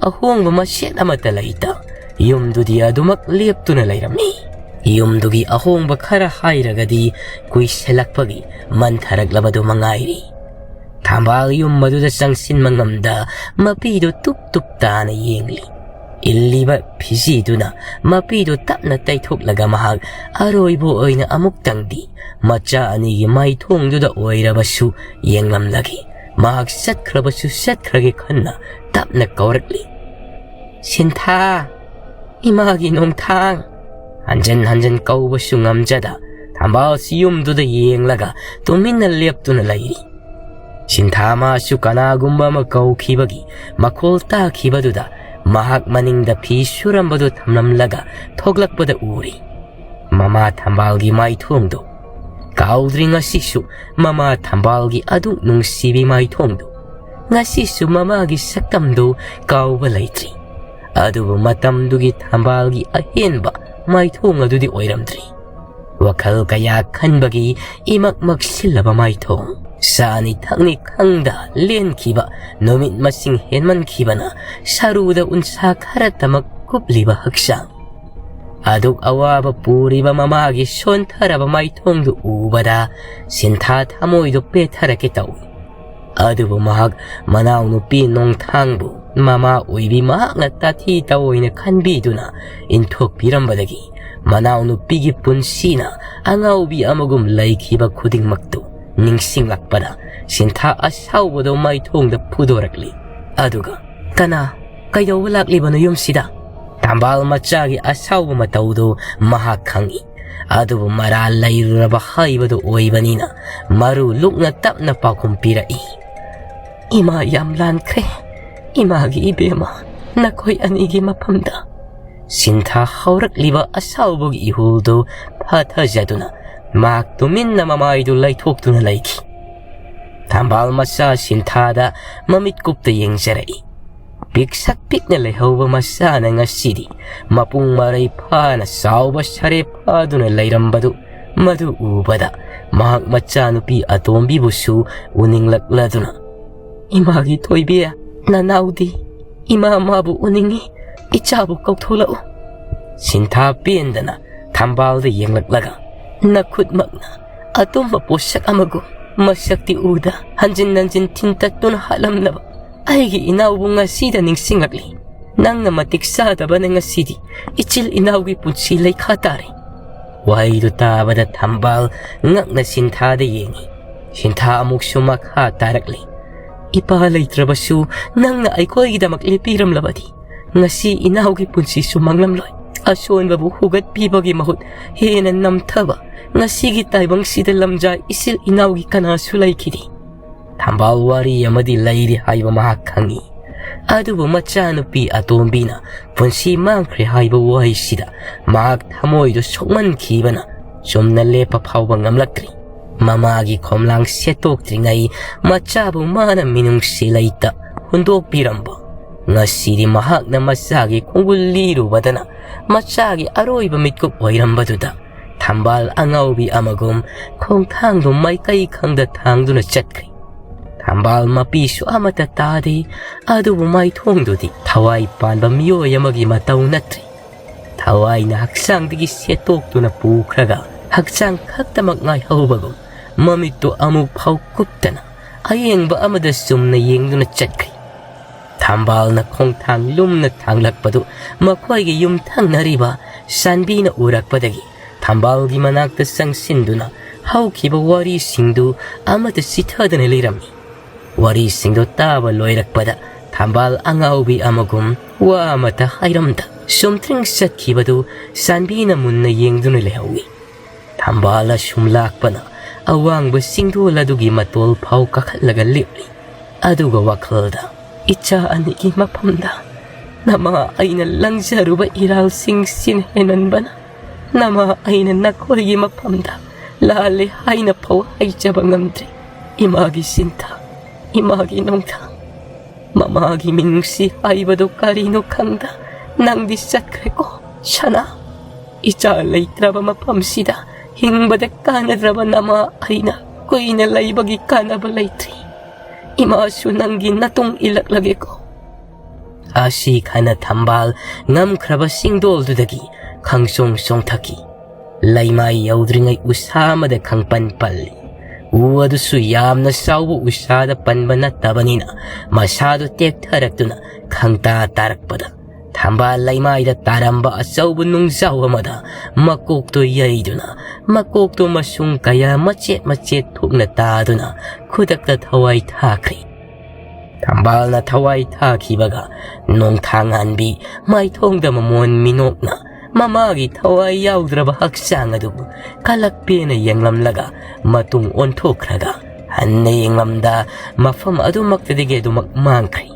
ꯑꯍꯣꯡꯕ ꯃꯆꯦꯠ ꯑꯃꯠꯇ ꯂꯩꯇ ꯌꯨꯝꯗꯨꯗꯤ ꯑꯗꯨꯃꯛ ꯂꯦꯞꯇꯨꯅ ꯂꯩꯔꯝꯃꯤ꯫ ꯌꯨꯝꯗꯨꯒꯤ ꯑꯍꯣꯡꯕ ꯈꯔ ꯍꯥꯏꯔꯒꯗꯤ ꯀꯨꯏꯁꯜꯂꯛꯄꯒꯤ ꯃꯟꯊꯔꯛꯂꯕꯗꯨ ꯃꯉꯥꯏꯔꯤ꯫ ꯊꯝꯕꯥꯜ ꯌꯨꯝ ꯑꯗꯨꯗ ꯆꯪꯁꯤꯟꯕ ꯉꯝꯗ ꯃꯄꯤꯗꯨ ꯇꯨꯞ ꯇꯨꯞ ꯇꯥꯅ ꯌꯦꯡꯂꯤ꯫ ꯏꯜꯂꯤꯕ ꯐꯤꯖꯤꯗꯨꯅ ꯃꯄꯤꯗꯨ ꯇꯞꯅ ꯇꯩꯊꯣꯛꯂꯒ ꯃꯍꯥꯛ ꯑꯔꯣꯏꯕ ꯑꯣꯏꯅ ꯑꯃꯨꯛꯇꯪꯗꯤ ꯃꯆꯥ ꯑꯅꯤꯒꯤ ꯃꯥꯏꯊꯣꯡꯗꯨꯗ ꯑꯣꯏꯔꯕꯁꯨ ꯌꯦꯡꯂꯝꯂꯒꯦ꯫ ꯃꯍꯥꯛ ꯆꯠꯈ꯭ꯔꯕꯁꯨ ꯆꯠꯈ꯭ꯔꯒꯦ ꯈꯟꯅ ꯇꯞꯅ ꯀꯧꯔꯛꯂꯤ, "ꯁꯤꯟꯊꯥ, ꯏꯃꯥꯒꯤ ꯅꯣꯡꯊꯥꯡ!" ꯍꯟꯖꯟ ꯍꯟꯖꯟ ꯀꯧꯕꯁꯨ ꯉꯝꯖꯗ ꯊꯝꯕꯥꯜꯁꯤ ꯌꯨꯝꯗꯨꯗ ꯌꯦꯡꯂꯒ ꯇꯨꯃꯤꯟꯅ ꯂꯦꯞꯇꯨꯅ ꯂꯩꯔꯤ꯫ ꯁꯤꯟꯊꯥ ꯃꯥꯁꯨ ꯀꯅꯥꯒꯨꯝꯕ ꯑꯃ ꯀꯧꯈꯤꯕꯒꯤ ꯃꯈꯣꯜ ꯇꯥꯈꯤꯕꯗꯨꯗ ꯃꯍꯥꯛ ꯃꯅꯤꯡꯗ ꯐꯤ ꯁꯨꯔꯝꯕꯗꯨ ꯊꯝꯂꯝꯂꯒ ꯊꯣꯛꯂꯛꯄꯗ ꯎꯔꯤ꯫ ꯃꯃꯥ ꯊꯝꯕꯥꯜꯒꯤ ꯃꯥꯏꯊꯣꯡꯗꯨ ꯀꯥꯎꯗ꯭ꯔꯤ ꯉꯁꯤꯁꯨ꯫ ꯃꯃꯥ ꯊꯝꯕꯥꯜꯒꯤ ꯑꯗꯨꯛ ꯅꯨꯡꯁꯤꯕꯤ ꯃꯥꯏꯊꯣꯡꯗꯨ ꯉꯁꯤꯁꯨ ꯃꯃꯥꯒꯤ ꯁꯛꯇꯝꯗꯨ ꯀꯥꯎꯕ ꯂꯩꯇ꯭ꯔꯤ꯫ ꯑꯗꯨꯕꯨ ꯃꯇꯝꯗꯨꯒꯤ ꯊꯝꯕꯥꯜꯒꯤ ꯑꯍꯦꯟꯕ ꯃꯥꯏꯊꯣꯡ ꯑꯗꯨꯗꯤ ꯑꯣꯏꯔꯝꯗ꯭ꯔꯤ꯫ ꯋꯥꯈꯜ ꯀꯌꯥ ꯈꯟꯕꯒꯤ ꯏꯃꯛ ꯃꯛꯁꯤꯜꯂꯕ ꯃꯥꯏꯊꯣꯡ, ꯆꯥꯅꯤ ꯊꯛꯅꯤ ꯈꯪꯗ ꯂꯦꯟꯈꯤꯕ ꯅꯨꯃꯤꯠ ꯃꯁꯤꯡ ꯍꯦꯟꯃꯟꯈꯤꯕꯅ ꯁꯔꯨꯗ ꯎꯟꯁꯥ ꯈꯔꯇꯃꯛ ꯀꯨꯞꯂꯤꯕ ꯍꯛꯆꯥꯡ꯫ ꯑꯗꯨꯛ ꯑꯋꯥꯕ ꯄꯨꯔꯤꯕ ꯃꯃꯥꯒꯤ ꯁꯣꯟꯊꯔꯕ ꯃꯥꯏꯊꯣꯡꯗꯨ ꯎꯕꯗ ꯁꯤꯟꯊꯥ ꯊꯃꯣꯏꯗꯨ ꯄꯦꯠꯊꯔꯛꯀꯦ ꯇꯧꯏ꯫ ꯑꯗꯨꯕꯨ ꯃꯍꯥꯛ ꯃꯅꯥꯎꯅꯨꯄꯤ ꯅꯣꯡꯊꯥꯡꯕꯨ ꯃꯃꯥ ꯑꯣꯏꯕꯤ ꯃꯍꯥꯛꯅ ꯇꯥꯊꯤ ꯇꯥꯑꯣꯏꯅ ꯈꯟꯕꯤꯗꯨꯅ ꯏꯟꯊꯣꯛꯄꯤꯔꯝꯕꯗꯒꯤ ꯃꯅꯥꯎꯅꯨꯄꯤꯒꯤ ꯄꯨꯟꯁꯤꯅ ꯑꯉꯥꯎꯕꯤ ꯑꯃꯒꯨꯝ ꯂꯩꯈꯤꯕ ꯈꯨꯗꯤꯡꯃꯛꯇꯨ ꯅꯤꯡꯁꯤꯡꯂꯛꯄꯗ ꯁꯤꯟꯊꯥ ꯑꯁꯥꯎꯕꯗꯣ ꯃꯥꯏꯊꯣꯡꯗ ꯐꯨꯗꯣꯔꯛꯂꯤ꯫ ꯑꯗꯨꯒ, "ꯀꯅꯥ? ꯀꯩꯗꯧꯕ ꯂꯥꯛꯂꯤꯕꯅꯣ ꯌꯨꯝꯁꯤꯗ?" ꯊꯝꯕꯥꯜ ꯃꯆꯥꯒꯤ ꯑꯁꯥꯎꯕ ꯃꯇꯧꯗꯨ ꯃꯍꯥꯛ ꯈꯪꯏ꯫ ꯑꯗꯨꯕꯨ ꯃꯔꯥꯜ ꯂꯩꯔꯨꯔꯕ ꯍꯥꯏꯕꯗꯨ ꯑꯣꯏꯕꯅꯤꯅ ꯃꯔꯨ ꯂꯨꯛꯅ ꯇꯞꯅ ꯄꯥꯎꯈꯨꯝ ꯄꯤꯔꯛꯏ꯫ "ꯏꯃꯥ ꯌꯥꯝ ꯂꯥꯟꯈ꯭ꯔꯦ꯫ ꯏꯃꯥꯒꯤ ꯏꯕꯦꯝꯃ, ꯅꯈꯣꯏ ꯑꯅꯤꯒꯤ ꯃꯐꯝꯗ꯫" ꯁꯤꯟꯊꯥ ꯍꯧꯔꯛꯂꯤꯕ ꯑꯁꯥꯎꯕꯒꯤ ꯏꯍꯨꯜꯗꯨ ꯐꯥꯊꯖꯗꯨꯅ ꯃꯍꯥꯛ ꯇꯨꯃꯤꯟꯅ ꯃꯃꯥꯏꯗꯨ ꯂꯩꯊꯣꯛꯇꯨꯅ ꯂꯩꯈꯤ꯫ ꯊꯝꯕꯥꯜ ꯃꯆꯥ ꯁꯤꯟꯊꯥꯗ ꯃꯃꯤꯠ ꯀꯨꯞꯇ ꯌꯦꯡꯖꯔꯛꯏ꯫ ꯄꯤꯛꯁꯛ ꯄꯤꯛꯅ ꯂꯩꯍꯧꯕ ꯃꯆꯥꯅ ꯉꯁꯤꯗꯤ ꯃꯄꯨꯡ ꯃꯔꯩ ꯐꯥꯅ ꯆꯥꯎꯕ ꯁꯔꯦ ꯐꯥꯗꯨꯅ ꯂꯩꯔꯝꯕꯗꯨ ꯃꯗꯨ ꯎꯕꯗ ꯃꯍꯥꯛ ꯃꯆꯥꯅꯨꯄꯤ ꯑꯇꯣꯝꯕꯤꯕꯨꯁꯨ ꯎꯅꯤꯡꯂꯛꯂꯗꯨꯅ, "ꯏꯃꯥꯒꯤ ꯊꯣꯏꯕꯤ, ꯅꯅꯥꯎꯗꯤ? ꯏꯃꯥ ꯃꯥꯕꯨ ꯎꯅꯤꯡꯏ, ꯏꯆꯥꯕꯨ ꯀꯧꯊꯣꯛꯂꯛꯎ꯫" ꯁꯤꯟꯊꯥ ꯄꯦꯟꯗꯅ ꯊꯝꯕꯥꯜꯗ ꯌꯦꯡꯂꯛꯂꯒ, "ꯅꯈꯨꯠꯃꯛꯅ ꯑꯇꯨꯝꯕ ꯄꯣꯠꯁꯛ ꯑꯃꯒꯨꯝ ꯃꯁꯛꯇꯤ ꯎꯗ ꯍꯟꯖꯤꯟ ꯍꯟꯖꯤꯟ ꯊꯤꯟꯇꯠꯇꯨꯅ ꯍꯥꯠꯂꯝꯂꯕ ꯑꯩꯒꯤ ꯏꯅꯥꯎꯕꯨ ꯉꯁꯤꯗ ꯅꯤꯡꯁꯤꯡꯂꯛꯂꯤ꯫ ꯅꯪꯅ ꯃꯇꯤꯛ ꯆꯥꯗꯕꯅ ꯉꯁꯤꯗꯤ ꯏꯆꯤꯜ ꯏꯅꯥꯎꯒꯤ ꯄꯨꯟꯁꯤ ꯂꯩꯈꯥ ꯇꯥꯔꯦ꯫" ꯋꯥꯍꯩꯗꯨ ꯇꯥꯕꯗ ꯊꯝꯕꯥꯜ ꯉꯛꯅ ꯁꯤꯟꯊꯥꯗ ꯌꯦꯡꯏ꯫ ꯁꯤꯟꯊꯥ ꯑꯃꯨꯛꯁꯨ ꯃꯈꯥ ꯇꯥꯔꯛꯂꯤ꯫ "ꯏꯄꯥ ꯂꯩꯇ꯭ꯔꯕꯁꯨ ꯅꯪꯅ ꯑꯩꯈꯣꯏꯒꯤꯗꯃꯛ ꯂꯦꯞꯄꯤꯔꯝꯂꯕꯗꯤ ꯉꯁꯤ ꯏꯅꯥꯎꯒꯤ ꯄꯨꯟꯁꯤꯁꯨ ꯃꯥꯡꯂꯝꯂꯣꯏ꯫ ꯑꯁꯣꯟꯕꯕꯨ ꯍꯧꯒꯠꯄꯤꯕꯒꯤ ꯃꯍꯨꯠ ꯍꯦꯟꯅ ꯅꯝꯊꯕ ꯉꯁꯤꯒꯤ ꯇꯥꯏꯕꯪꯁꯤꯗ ꯂꯝꯖꯥꯏ ꯏꯆꯤꯜ ꯏꯅꯥꯎꯒꯤ ꯀꯅꯥꯁꯨ ꯂꯩꯈꯤꯗꯦ꯫" ꯊꯝꯕꯥꯜ ꯋꯥꯔꯤ ꯑꯃꯗꯤ ꯂꯩꯔꯤ ꯍꯥꯏꯕ ꯃꯍꯥꯛ ꯈꯪꯏ꯫ ꯑꯗꯨꯕꯨ ꯃꯆꯥꯅꯨꯄꯤ ꯑꯇꯣꯝꯕꯤꯅ ꯄꯨꯟꯁꯤ ꯃꯥꯡꯈ꯭ꯔꯦ ꯍꯥꯏꯕ ꯋꯥꯍꯩꯁꯤꯗ ꯃꯍꯥꯛ ꯊꯃꯣꯏꯗꯨ ꯁꯣꯛꯃꯟꯈꯤꯕꯅ ꯆꯨꯝꯅ ꯂꯦꯞꯄ ꯐꯥꯎꯕ ꯉꯝꯂꯛꯇ꯭ꯔꯤ꯫ ꯃꯃꯥꯒꯤ ꯈꯣꯝꯂꯥꯡ ꯁꯦꯠꯇꯣꯛꯇ꯭ꯔꯤꯉꯩ ꯃꯆꯥꯕꯨ ꯃꯥꯅ ꯃꯤꯅꯨꯡꯁꯤ ꯂꯩꯇ ꯍꯨꯟꯗꯣꯛꯄꯤꯔꯝꯕ꯫ ꯉꯁꯤꯗꯤ ꯃꯍꯥꯛꯅ ꯃꯆꯥꯒꯤ ꯈꯣꯡꯒꯨꯜ ꯂꯤꯔꯨꯕꯗꯅ ꯃꯆꯥꯒꯤ ꯑꯔꯣꯏꯕ ꯃꯤꯠꯀꯨꯞ ꯑꯣꯏꯔꯝꯕꯗꯨꯗ ꯊꯝꯕꯥꯜ ꯑꯉꯥꯎꯕꯤ ꯑꯃꯒꯨꯝ ꯈꯣꯡꯊꯥꯡꯗꯨ ꯃꯥꯏꯀꯩ ꯈꯪꯗ ꯊꯥꯡꯗꯨꯅ ꯆꯠꯈ꯭ꯔꯦ꯫ ꯊꯝꯕꯥꯜ ꯃꯄꯤꯁꯨ ꯑꯃꯠꯇ ꯇꯥꯗꯦ, ꯑꯗꯨꯕꯨ ꯃꯥꯏꯊꯣꯡꯗꯨꯗꯤ ꯊꯋꯥꯏ ꯄꯥꯟꯕ ꯃꯤꯑꯣꯏ ꯑꯃꯒꯤ ꯃꯇꯧ ꯅꯠꯇ꯭ꯔꯦ꯫ ꯊꯋꯥꯏꯅ ꯍꯛꯆꯥꯡꯗꯒꯤ ꯁꯦꯠꯇꯣꯛꯇꯨꯅ ꯄꯨꯈ꯭ꯔꯒ ꯍꯛꯆꯥꯡ ꯈꯛꯇꯃꯛ ꯉꯥꯏꯍꯧꯕꯒꯨꯝ ꯃꯃꯤꯠꯇꯨ ꯑꯃꯨꯛ ꯐꯥꯎ ꯀꯨꯞꯇꯅ ꯑꯌꯦꯡꯕ ꯑꯃꯗ ꯆꯨꯝꯅ ꯌꯦꯡꯗꯨꯅ ꯆꯠꯈ꯭ꯔꯤ꯫ ꯊꯝꯕꯥꯜꯅ ꯈꯣꯡꯊꯥꯡ ꯂꯨꯝꯅ ꯊꯥꯡꯂꯛꯄꯗꯨ ꯃꯈꯣꯏꯒꯤ ꯌꯨꯝꯊꯪꯅꯔꯤꯕ ꯁꯥꯟꯕꯤꯅ ꯎꯔꯛꯄꯗꯒꯤ ꯊꯝꯕꯥꯜꯒꯤ ꯃꯅꯥꯛꯇ ꯆꯪꯁꯤꯟꯗꯨꯅ ꯍꯧꯈꯤꯕ ꯋꯥꯔꯤꯁꯤꯡꯗꯨ ꯑꯃꯠꯇ ꯆꯤꯊꯗꯅ ꯂꯩꯔꯝꯃꯤ꯫ ꯋꯥꯔꯤꯁꯤꯡꯗꯨ ꯇꯥꯕ ꯂꯣꯏꯔꯛꯄꯗ ꯊꯝꯕꯥꯜ ꯑꯉꯥꯎꯕꯤ ꯑꯃꯒꯨꯝ ꯋꯥ ꯑꯃꯠꯇ ꯍꯥꯏꯔꯝꯗ ꯆꯨꯝꯗ꯭ꯔꯤꯡ ꯆꯠꯈꯤꯕꯗꯨ ꯁꯥꯟꯕꯤꯅ ꯃꯨꯟꯅ ꯌꯦꯡꯗꯨꯅ ꯂꯩꯍꯧꯏ꯫ ꯊꯝꯕꯥꯜ ꯑꯁꯨꯝ ꯂꯥꯛꯄꯅ ꯑꯋꯥꯡꯕ ꯆꯤꯡꯗꯣꯜ ꯑꯗꯨꯒꯤ ꯃꯇꯣꯜ ꯐꯥꯎ ꯀꯥꯈꯠꯂꯒ ꯂꯦꯞꯂꯤ꯫ ꯑꯗꯨꯒ ꯋꯥꯈꯜꯗ, "ꯏꯆꯥ ꯑꯅꯤꯒꯤ ꯃꯐꯝꯗ ꯅꯃꯥ ꯑꯩꯅ ꯂꯪꯖꯔꯨꯕ ꯏꯔꯥꯜꯁꯤꯡ ꯁꯤꯟ ꯍꯦꯟꯃꯟꯕꯅ ꯅꯃꯥ ꯑꯩꯅ ꯅꯈꯣꯏꯒꯤ ꯃꯐꯝꯗ ꯂꯥꯜꯂꯦ ꯍꯥꯏꯅ ꯐꯥꯎ ꯍꯥꯏꯖꯕ ꯉꯝꯗ꯭ꯔꯦ꯫ ꯏꯃꯥꯒꯤ ꯁꯤꯟꯊꯥ, ꯏꯃꯥꯒꯤ ꯅꯣꯡꯊꯥꯡ, ꯃꯃꯥꯒꯤ ꯃꯤꯅꯨꯡꯁꯤ ꯍꯥꯏꯕꯗꯨ ꯀꯔꯤꯅꯣ ꯈꯪꯗ ꯅꯪꯗꯤ ꯆꯠꯈ꯭ꯔꯦꯀꯣ ꯁꯅꯥ꯫ ꯏꯆꯥ ꯂꯩꯇ꯭ꯔꯕ ꯃꯐꯝꯁꯤꯗ ꯍꯤꯡꯕꯗ ꯀꯥꯟꯅꯗ꯭ꯔꯕ ꯅꯃꯥ ꯑꯩꯅ ꯀꯨꯏꯅ ꯂꯩꯕꯒꯤ ꯀꯥꯟꯅꯕ ꯂꯩꯇ꯭ꯔꯤ꯫ ꯏꯃꯥꯁꯨ ꯅꯪꯒꯤ ꯅꯇꯨꯡ ꯏꯜꯂꯛꯂꯒꯦꯀꯣ"꯫ ꯑꯁꯤ ꯈꯅ ꯊꯝꯕꯥꯜ ꯉꯝꯈ꯭ꯔꯕ ꯆꯤꯡꯗꯣꯜꯗꯨꯗꯒꯤ ꯈꯪꯆꯣꯡ ꯆꯣꯡꯊꯈꯤ꯫ ꯂꯩꯃꯥꯏ ꯌꯧꯗ꯭ꯔꯤꯉꯩ ꯎꯁꯥ ꯑꯃꯗ ꯈꯪꯄꯟ ꯄꯜꯂꯤ꯫ ꯎ ꯑꯗꯨꯁꯨ ꯌꯥꯝꯅ ꯆꯥꯎꯕ ꯎꯁꯥꯗ ꯄꯟꯕ ꯅꯠꯇꯕꯅꯤꯅ ꯃꯁꯥꯗꯨ ꯇꯦꯛꯊꯔꯛꯇꯨꯅ ꯈꯪꯇꯥ ꯇꯥꯔꯛꯄꯗ ꯊꯝꯕꯥꯜ ꯂꯩꯃꯥꯏꯗ ꯇꯥꯔꯝꯕ ꯑꯆꯧꯕ ꯅꯨꯡꯖꯥꯎ ꯑꯃꯗ ꯃꯀꯣꯛꯇꯨ ꯌꯩꯗꯨꯅ ꯃꯀꯣꯛꯇꯨ ꯃꯁꯨꯡ ꯀꯌꯥ ꯃꯆꯦꯠ ꯃꯆꯦꯠ ꯊꯣꯛꯅ ꯇꯥꯗꯨꯅ ꯈꯨꯗꯛꯇ ꯊꯋꯥꯏ ꯊꯥꯈ꯭ꯔꯦ꯫ ꯊꯝꯕꯥꯜꯅ ꯊꯋꯥꯏ ꯊꯥꯈꯤꯕꯒ ꯅꯣꯡꯊꯥꯉꯥꯟꯕꯤ ꯃꯥꯏꯊꯣꯡꯗ ꯃꯃꯣꯟ ꯃꯤꯅꯣꯛꯅ ꯃꯃꯥꯒꯤ ꯊꯋꯥꯏ ꯌꯥꯎꯗ꯭ꯔꯕ ꯍꯛꯆꯥꯡ ꯑꯗꯨꯕꯨ ꯀꯂꯛꯄꯦꯅ ꯌꯦꯡꯂꯝꯂꯒ ꯃꯇꯨꯡ ꯑꯣꯟꯊꯣꯛꯈ꯭ꯔꯒ ꯍꯟꯅ ꯌꯦꯡꯂꯝꯗ ꯃꯐꯝ ꯑꯗꯨꯃꯛꯇꯗꯒꯤ ꯑꯗꯨꯃꯛ ꯃꯥꯡꯈ꯭ꯔꯦ꯫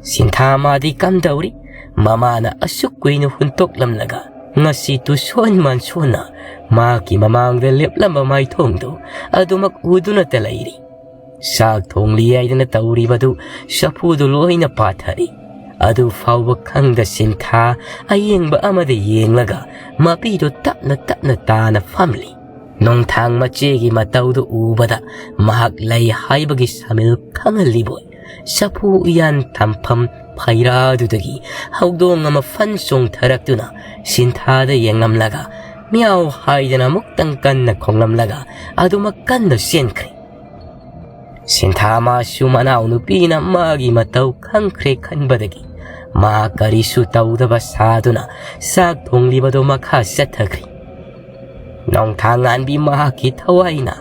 ꯁꯤꯟꯊꯥ ꯃꯥꯗꯤ ꯀꯝꯗꯧꯔꯤ? ꯃꯃꯥꯅ ꯑꯁꯨꯛ ꯀꯨꯏꯅ ꯍꯨꯟꯇꯣꯛꯂꯝꯂꯒ ꯉꯁꯤ ꯇꯨꯁꯣꯟ ꯃꯥꯟꯁꯣꯟꯅ ꯃꯍꯥꯛꯀꯤ ꯃꯃꯥꯡꯗ ꯂꯦꯞꯂꯝꯕ ꯃꯥꯏꯊꯣꯡꯗꯨ ꯑꯗꯨꯃꯛ ꯎꯗꯨꯅꯇ ꯂꯩꯔꯤ꯫ ꯆꯥꯛ ꯊꯣꯡꯂꯤ ꯍꯥꯏꯗꯅ ꯇꯧꯔꯤꯕꯗꯨ ꯆꯐꯨꯗꯨ ꯂꯣꯏꯅ ꯄꯥꯊꯔꯤ꯫ ꯑꯗꯨ ꯐꯥꯎꯕ ꯈꯪꯗ ꯁꯤꯟꯊꯥ ꯑꯌꯦꯡꯕ ꯑꯃꯗ ꯌꯦꯡꯂꯒ ꯃꯄꯤꯗꯨ ꯇꯞꯅ ꯇꯞꯅ ꯇꯥꯅ ꯐꯝꯂꯤ꯫ ꯅꯣꯡꯊꯥꯡ ꯃꯆꯦꯒꯤ ꯃꯇꯧꯗꯨ ꯎꯕꯗ ꯃꯍꯥꯛ ꯂꯩ ꯍꯥꯏꯕꯒꯤ ꯁꯥꯃꯤꯜ ꯈꯪꯍꯜꯂꯤꯕꯣꯏ ꯆꯐꯨ ꯎꯌꯥꯟ ꯊꯝꯐꯝ ꯐꯩꯔꯥꯗꯨꯗꯒꯤ ꯍꯧꯗꯣꯡ ꯑꯃ ꯐꯟ ꯆꯣꯡꯊꯔꯛꯇꯨꯅ ꯁꯤꯟꯊꯥꯗ ꯌꯦꯡꯂꯝꯂꯒ ꯃꯤꯌꯥꯎ ꯍꯥꯏꯗꯅ ꯑꯃꯨꯛꯇꯪ ꯀꯟꯅ ꯈꯣꯡꯂꯝꯂꯒ ꯑꯗꯨꯃꯛ ꯀꯟꯅ ꯆꯦꯟꯈ꯭ꯔꯦ꯫ ꯁꯤꯟꯊꯥ ꯃꯥꯁꯨ ꯃꯅꯥꯎꯅꯨꯄꯤꯅ ꯃꯥꯒꯤ ꯃꯇꯧ ꯈꯪꯈ꯭ꯔꯦ ꯈꯟꯕꯗꯒꯤ ꯃꯥ ꯀꯔꯤꯁꯨ ꯇꯧꯗꯕ ꯁꯥꯗꯨꯅ ꯆꯥꯛ ꯊꯣꯡꯂꯤꯕꯗꯨ ꯃꯈꯥ ꯆꯠꯊꯈ꯭ꯔꯦ꯫ ꯅꯣꯡꯊꯥꯡꯉꯥꯟꯕꯤ ꯃꯍꯥꯛꯀꯤ ꯊꯋꯥꯏꯅ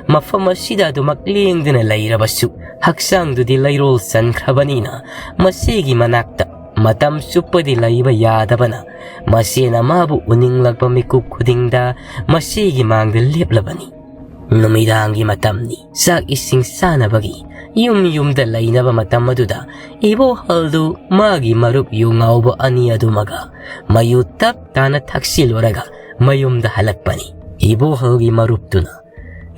ꯃꯐꯝ ꯑꯁꯤꯗ ꯑꯗꯨꯃꯛ ꯂꯦꯡꯗꯅ ꯂꯩꯔꯕꯁꯨ, ꯍꯛꯆꯥꯡꯗꯨꯗꯤ ꯂꯩꯔꯣꯜ ꯆꯟꯈ꯭ꯔꯕꯅꯤꯅ ꯃꯁꯤꯒꯤ ꯃꯅꯥꯛꯇ ꯃꯇꯝ ꯆꯨꯞꯄꯗꯤ ꯂꯩꯕ ꯌꯥꯗꯕꯅ, ꯃꯁꯤꯅ ꯃꯥꯕꯨ ꯎꯅꯤꯡꯂꯛꯄ ꯃꯤꯀꯨꯞ ꯈꯨꯗꯤꯡꯗ ꯃꯁꯤꯒꯤ ꯃꯥꯡꯗ ꯂꯦꯞꯂꯕꯅꯤ꯫ ꯅꯨꯃꯤꯗꯥꯡꯒꯤ ꯃꯇꯝꯅꯤ꯫ ꯆꯥꯛ ꯏꯁꯤꯡ ꯆꯥꯅꯕꯒꯤ ꯌꯨꯝ ꯌꯨꯝꯗ ꯂꯩꯅꯕ ꯃꯇꯝ ꯑꯗꯨꯗ ꯏꯕꯣꯍꯜꯗꯨ ꯃꯥꯒꯤ ꯃꯔꯨꯞ ꯌꯨ ꯉꯥꯎꯕ ꯑꯅꯤ ꯑꯗꯨꯃꯒ ꯃꯌꯨ ꯇꯞ ꯇꯥꯅ ꯊꯛꯆꯤꯜꯂꯨꯔꯒ ꯃꯌꯨꯝꯗ ꯍꯜꯂꯛꯄꯅꯤ꯫ ꯏꯕꯣꯍꯜꯒꯤ ꯃꯔꯨꯞꯇꯨꯅ,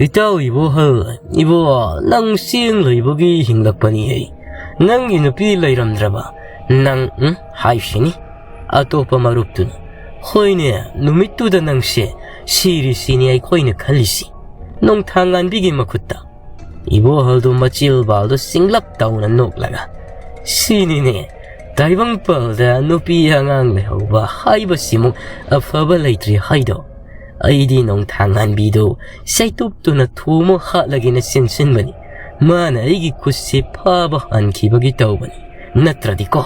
"ꯏꯇꯥꯎ ꯏꯕꯣꯍꯜ, ꯏꯕꯣ, ꯅꯪ ꯆꯦꯡ ꯂꯩꯕꯒꯤ ꯍꯤꯡꯂꯛꯄꯅꯤ ꯑꯩ꯫ ꯅꯪꯒꯤ ꯅꯨꯄꯤ ꯂꯩꯔꯝꯗ꯭ꯔꯕ? ꯅꯪ, ꯎꯝ, ꯍꯥꯏꯁꯤꯅꯤ?" ꯑꯇꯣꯞꯄ ꯃꯔꯨꯞꯇꯨꯅ, "ꯍꯣꯏꯅꯦ, ꯅꯨꯃꯤꯠꯇꯨꯗ ꯅꯪꯁꯦ ꯁꯤꯔꯤꯁꯤꯅꯤ ꯑꯩꯈꯣꯏꯅ ꯈꯜꯂꯤꯁꯤ, ꯅꯣꯡꯊꯥꯡꯉꯥꯟꯕꯤꯒꯤ ꯃꯈꯨꯠꯇ꯫" ꯏꯕꯣꯍꯜꯗꯨ ꯃꯆꯤꯜ ꯕꯥꯜꯗꯨ ꯁꯤꯡꯂꯞ ꯇꯧꯅ ꯅꯣꯛꯂꯒ, "ꯁꯤꯅꯤꯅꯦ, ꯇꯥꯏꯕꯪꯄꯥꯜꯗ ꯅꯨꯄꯤ ꯑꯉꯥꯡ ꯂꯩꯍꯧꯕ ꯍꯥꯏꯕꯁꯤꯃꯨꯛ ꯑꯐꯕ ꯂꯩꯇ꯭ꯔꯤ ꯍꯥꯏꯗꯣ꯫ ꯑꯩꯗꯤ ꯅꯣꯡꯊꯥꯡꯉꯥꯟꯕꯤꯗꯨ ꯆꯩꯇꯨꯞꯇꯨꯅ ꯊꯨꯃ ꯍꯥꯠꯂꯒꯦꯅ ꯆꯦꯟꯁꯤꯟꯕꯅꯤ꯫ ꯃꯥꯅ ꯑꯩꯒꯤ ꯈꯨꯠꯁꯤ ꯐꯥꯕ ꯍꯟꯈꯤꯕꯒꯤ ꯇꯧꯕꯅꯤ꯫ ꯅꯠꯇ꯭ꯔꯗꯤꯀꯣ,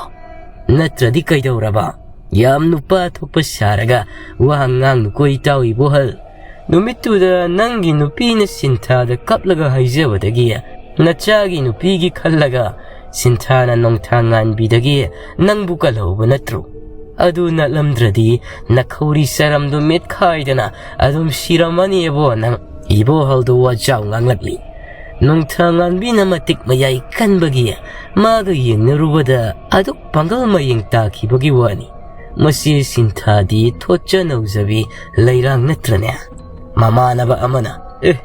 ꯅꯠꯇ꯭ꯔꯗꯤ ꯀꯩꯗꯧꯔꯕ? ꯌꯥꯝ ꯅꯨꯄꯥ ꯊꯣꯛꯄ ꯁꯥꯔꯒ ꯋꯥ ꯉꯥꯡꯅꯨꯀꯣ ꯏꯇꯥꯎ ꯏꯕꯣꯍꯜ꯫ ꯅꯨꯃꯤꯠꯇꯨꯗ ꯅꯪꯒꯤ ꯅꯨꯄꯤꯅ ꯁꯤꯟꯊꯥꯗ ꯀꯞꯂꯒ ꯍꯥꯏꯖꯕꯗꯒꯤ ꯅꯆꯥꯒꯤ ꯅꯨꯄꯤꯒꯤ ꯈꯜꯂꯒ ꯁꯤꯟꯊꯥꯅ ꯅꯣꯡꯊꯥꯡꯉꯥꯟꯕꯤꯗꯒꯤ ꯅꯪꯕꯨ ꯀꯜꯍꯧꯕ ꯅꯠꯇ꯭ꯔꯣ? ꯑꯗꯨ ꯅꯠꯂꯝꯗ꯭ꯔꯗꯤ ꯅꯈꯧꯔꯤ ꯆꯔꯝꯗꯨ ꯃꯤꯠꯈꯥꯏꯗꯅ ꯑꯗꯨꯝ ꯁꯤꯔꯝꯃꯅꯤꯕꯣ ꯅꯪ꯫" ꯏꯕꯣꯍꯜꯗꯨ ꯋꯥꯖꯥꯎ ꯉꯥꯡꯂꯛꯂꯤ꯫ ꯅꯣꯡꯊꯥꯡꯉꯥꯟꯕꯤꯅ ꯃꯇꯤꯛ ꯃꯌꯥꯏ ꯀꯟꯕꯒꯤ ꯃꯥꯒ ꯌꯦꯡꯅꯔꯨꯕꯗ ꯑꯗꯨꯛ ꯄꯥꯡꯒꯜ ꯃꯌꯦꯡ ꯇꯥꯈꯤꯕꯒꯤ ꯋꯥꯅꯤ꯫ ꯃꯁꯤ ꯁꯤꯟꯊꯥꯗꯤ ꯊꯣꯠꯆ ꯅꯧꯖꯕꯤ ꯂꯩꯔꯥꯡ ꯅꯠꯇ꯭ꯔꯅꯦ? ꯃꯃꯥꯟꯅꯕ ꯑꯃꯅ, "ꯑꯦ,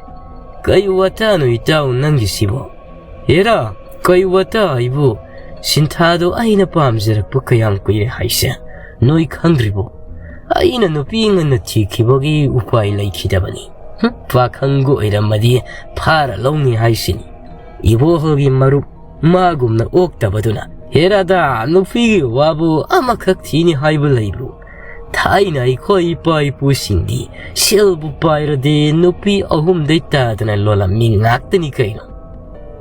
ꯀꯩ ꯋꯥꯇꯥꯅꯣ ꯏꯇꯥꯎ ꯅꯪꯒꯤꯁꯤꯕꯣ? ꯍꯦꯔꯥ, ꯀꯩ ꯋꯥꯇꯥ ꯍꯥꯏꯕꯨ? ꯁꯤꯟꯊꯥꯗꯣ ꯑꯩꯅ ꯄꯥꯝꯖꯔꯛꯄ ꯀꯌꯥꯝ ꯀꯨꯏꯔꯦ ꯍꯥꯏꯁꯦ ꯅꯣꯏ ꯈꯪꯗ꯭ꯔꯤꯕꯣ? ꯑꯩꯅ ꯅꯨꯄꯤ ꯉꯟꯅ ꯊꯤꯈꯤꯕꯒꯤ ꯎꯄꯥꯏ ꯂꯩꯈꯤꯗꯕꯅꯤ꯫ ꯍꯨꯝ, ꯄꯥꯈꯪꯒ ꯑꯣꯏꯔꯝꯃꯗꯤ ꯐꯥꯔ ꯂꯧꯅꯤ ꯍꯥꯏꯁꯤꯅꯤ꯫" ꯏꯕꯣꯍꯜꯒꯤ ꯃꯔꯨꯞ ꯃꯥꯒꯨꯝꯅ ꯑꯣꯛꯇꯕꯗꯨꯅ, "ꯍꯦ ꯔꯥꯙꯥ, ꯅꯨꯄꯤꯒꯤ ꯋꯥꯕꯨ ꯑꯃꯈꯛ ꯊꯤꯅꯤ ꯍꯥꯏꯕ ꯂꯩꯕ꯭ꯔꯣ? ꯊꯥꯏꯅ ꯑꯩꯈꯣꯏ ꯏꯄꯥ ꯏꯄꯨꯁꯤꯡꯗꯤ ꯁꯦꯜꯕꯨ ꯄꯥꯏꯔꯗꯤ ꯅꯨꯄꯤ ꯑꯍꯨꯝꯗꯩ ꯇꯥꯗꯅ ꯂꯣꯜꯂꯝꯃꯤ ꯉꯥꯛꯇꯅꯤ ꯀꯩꯅꯣ?"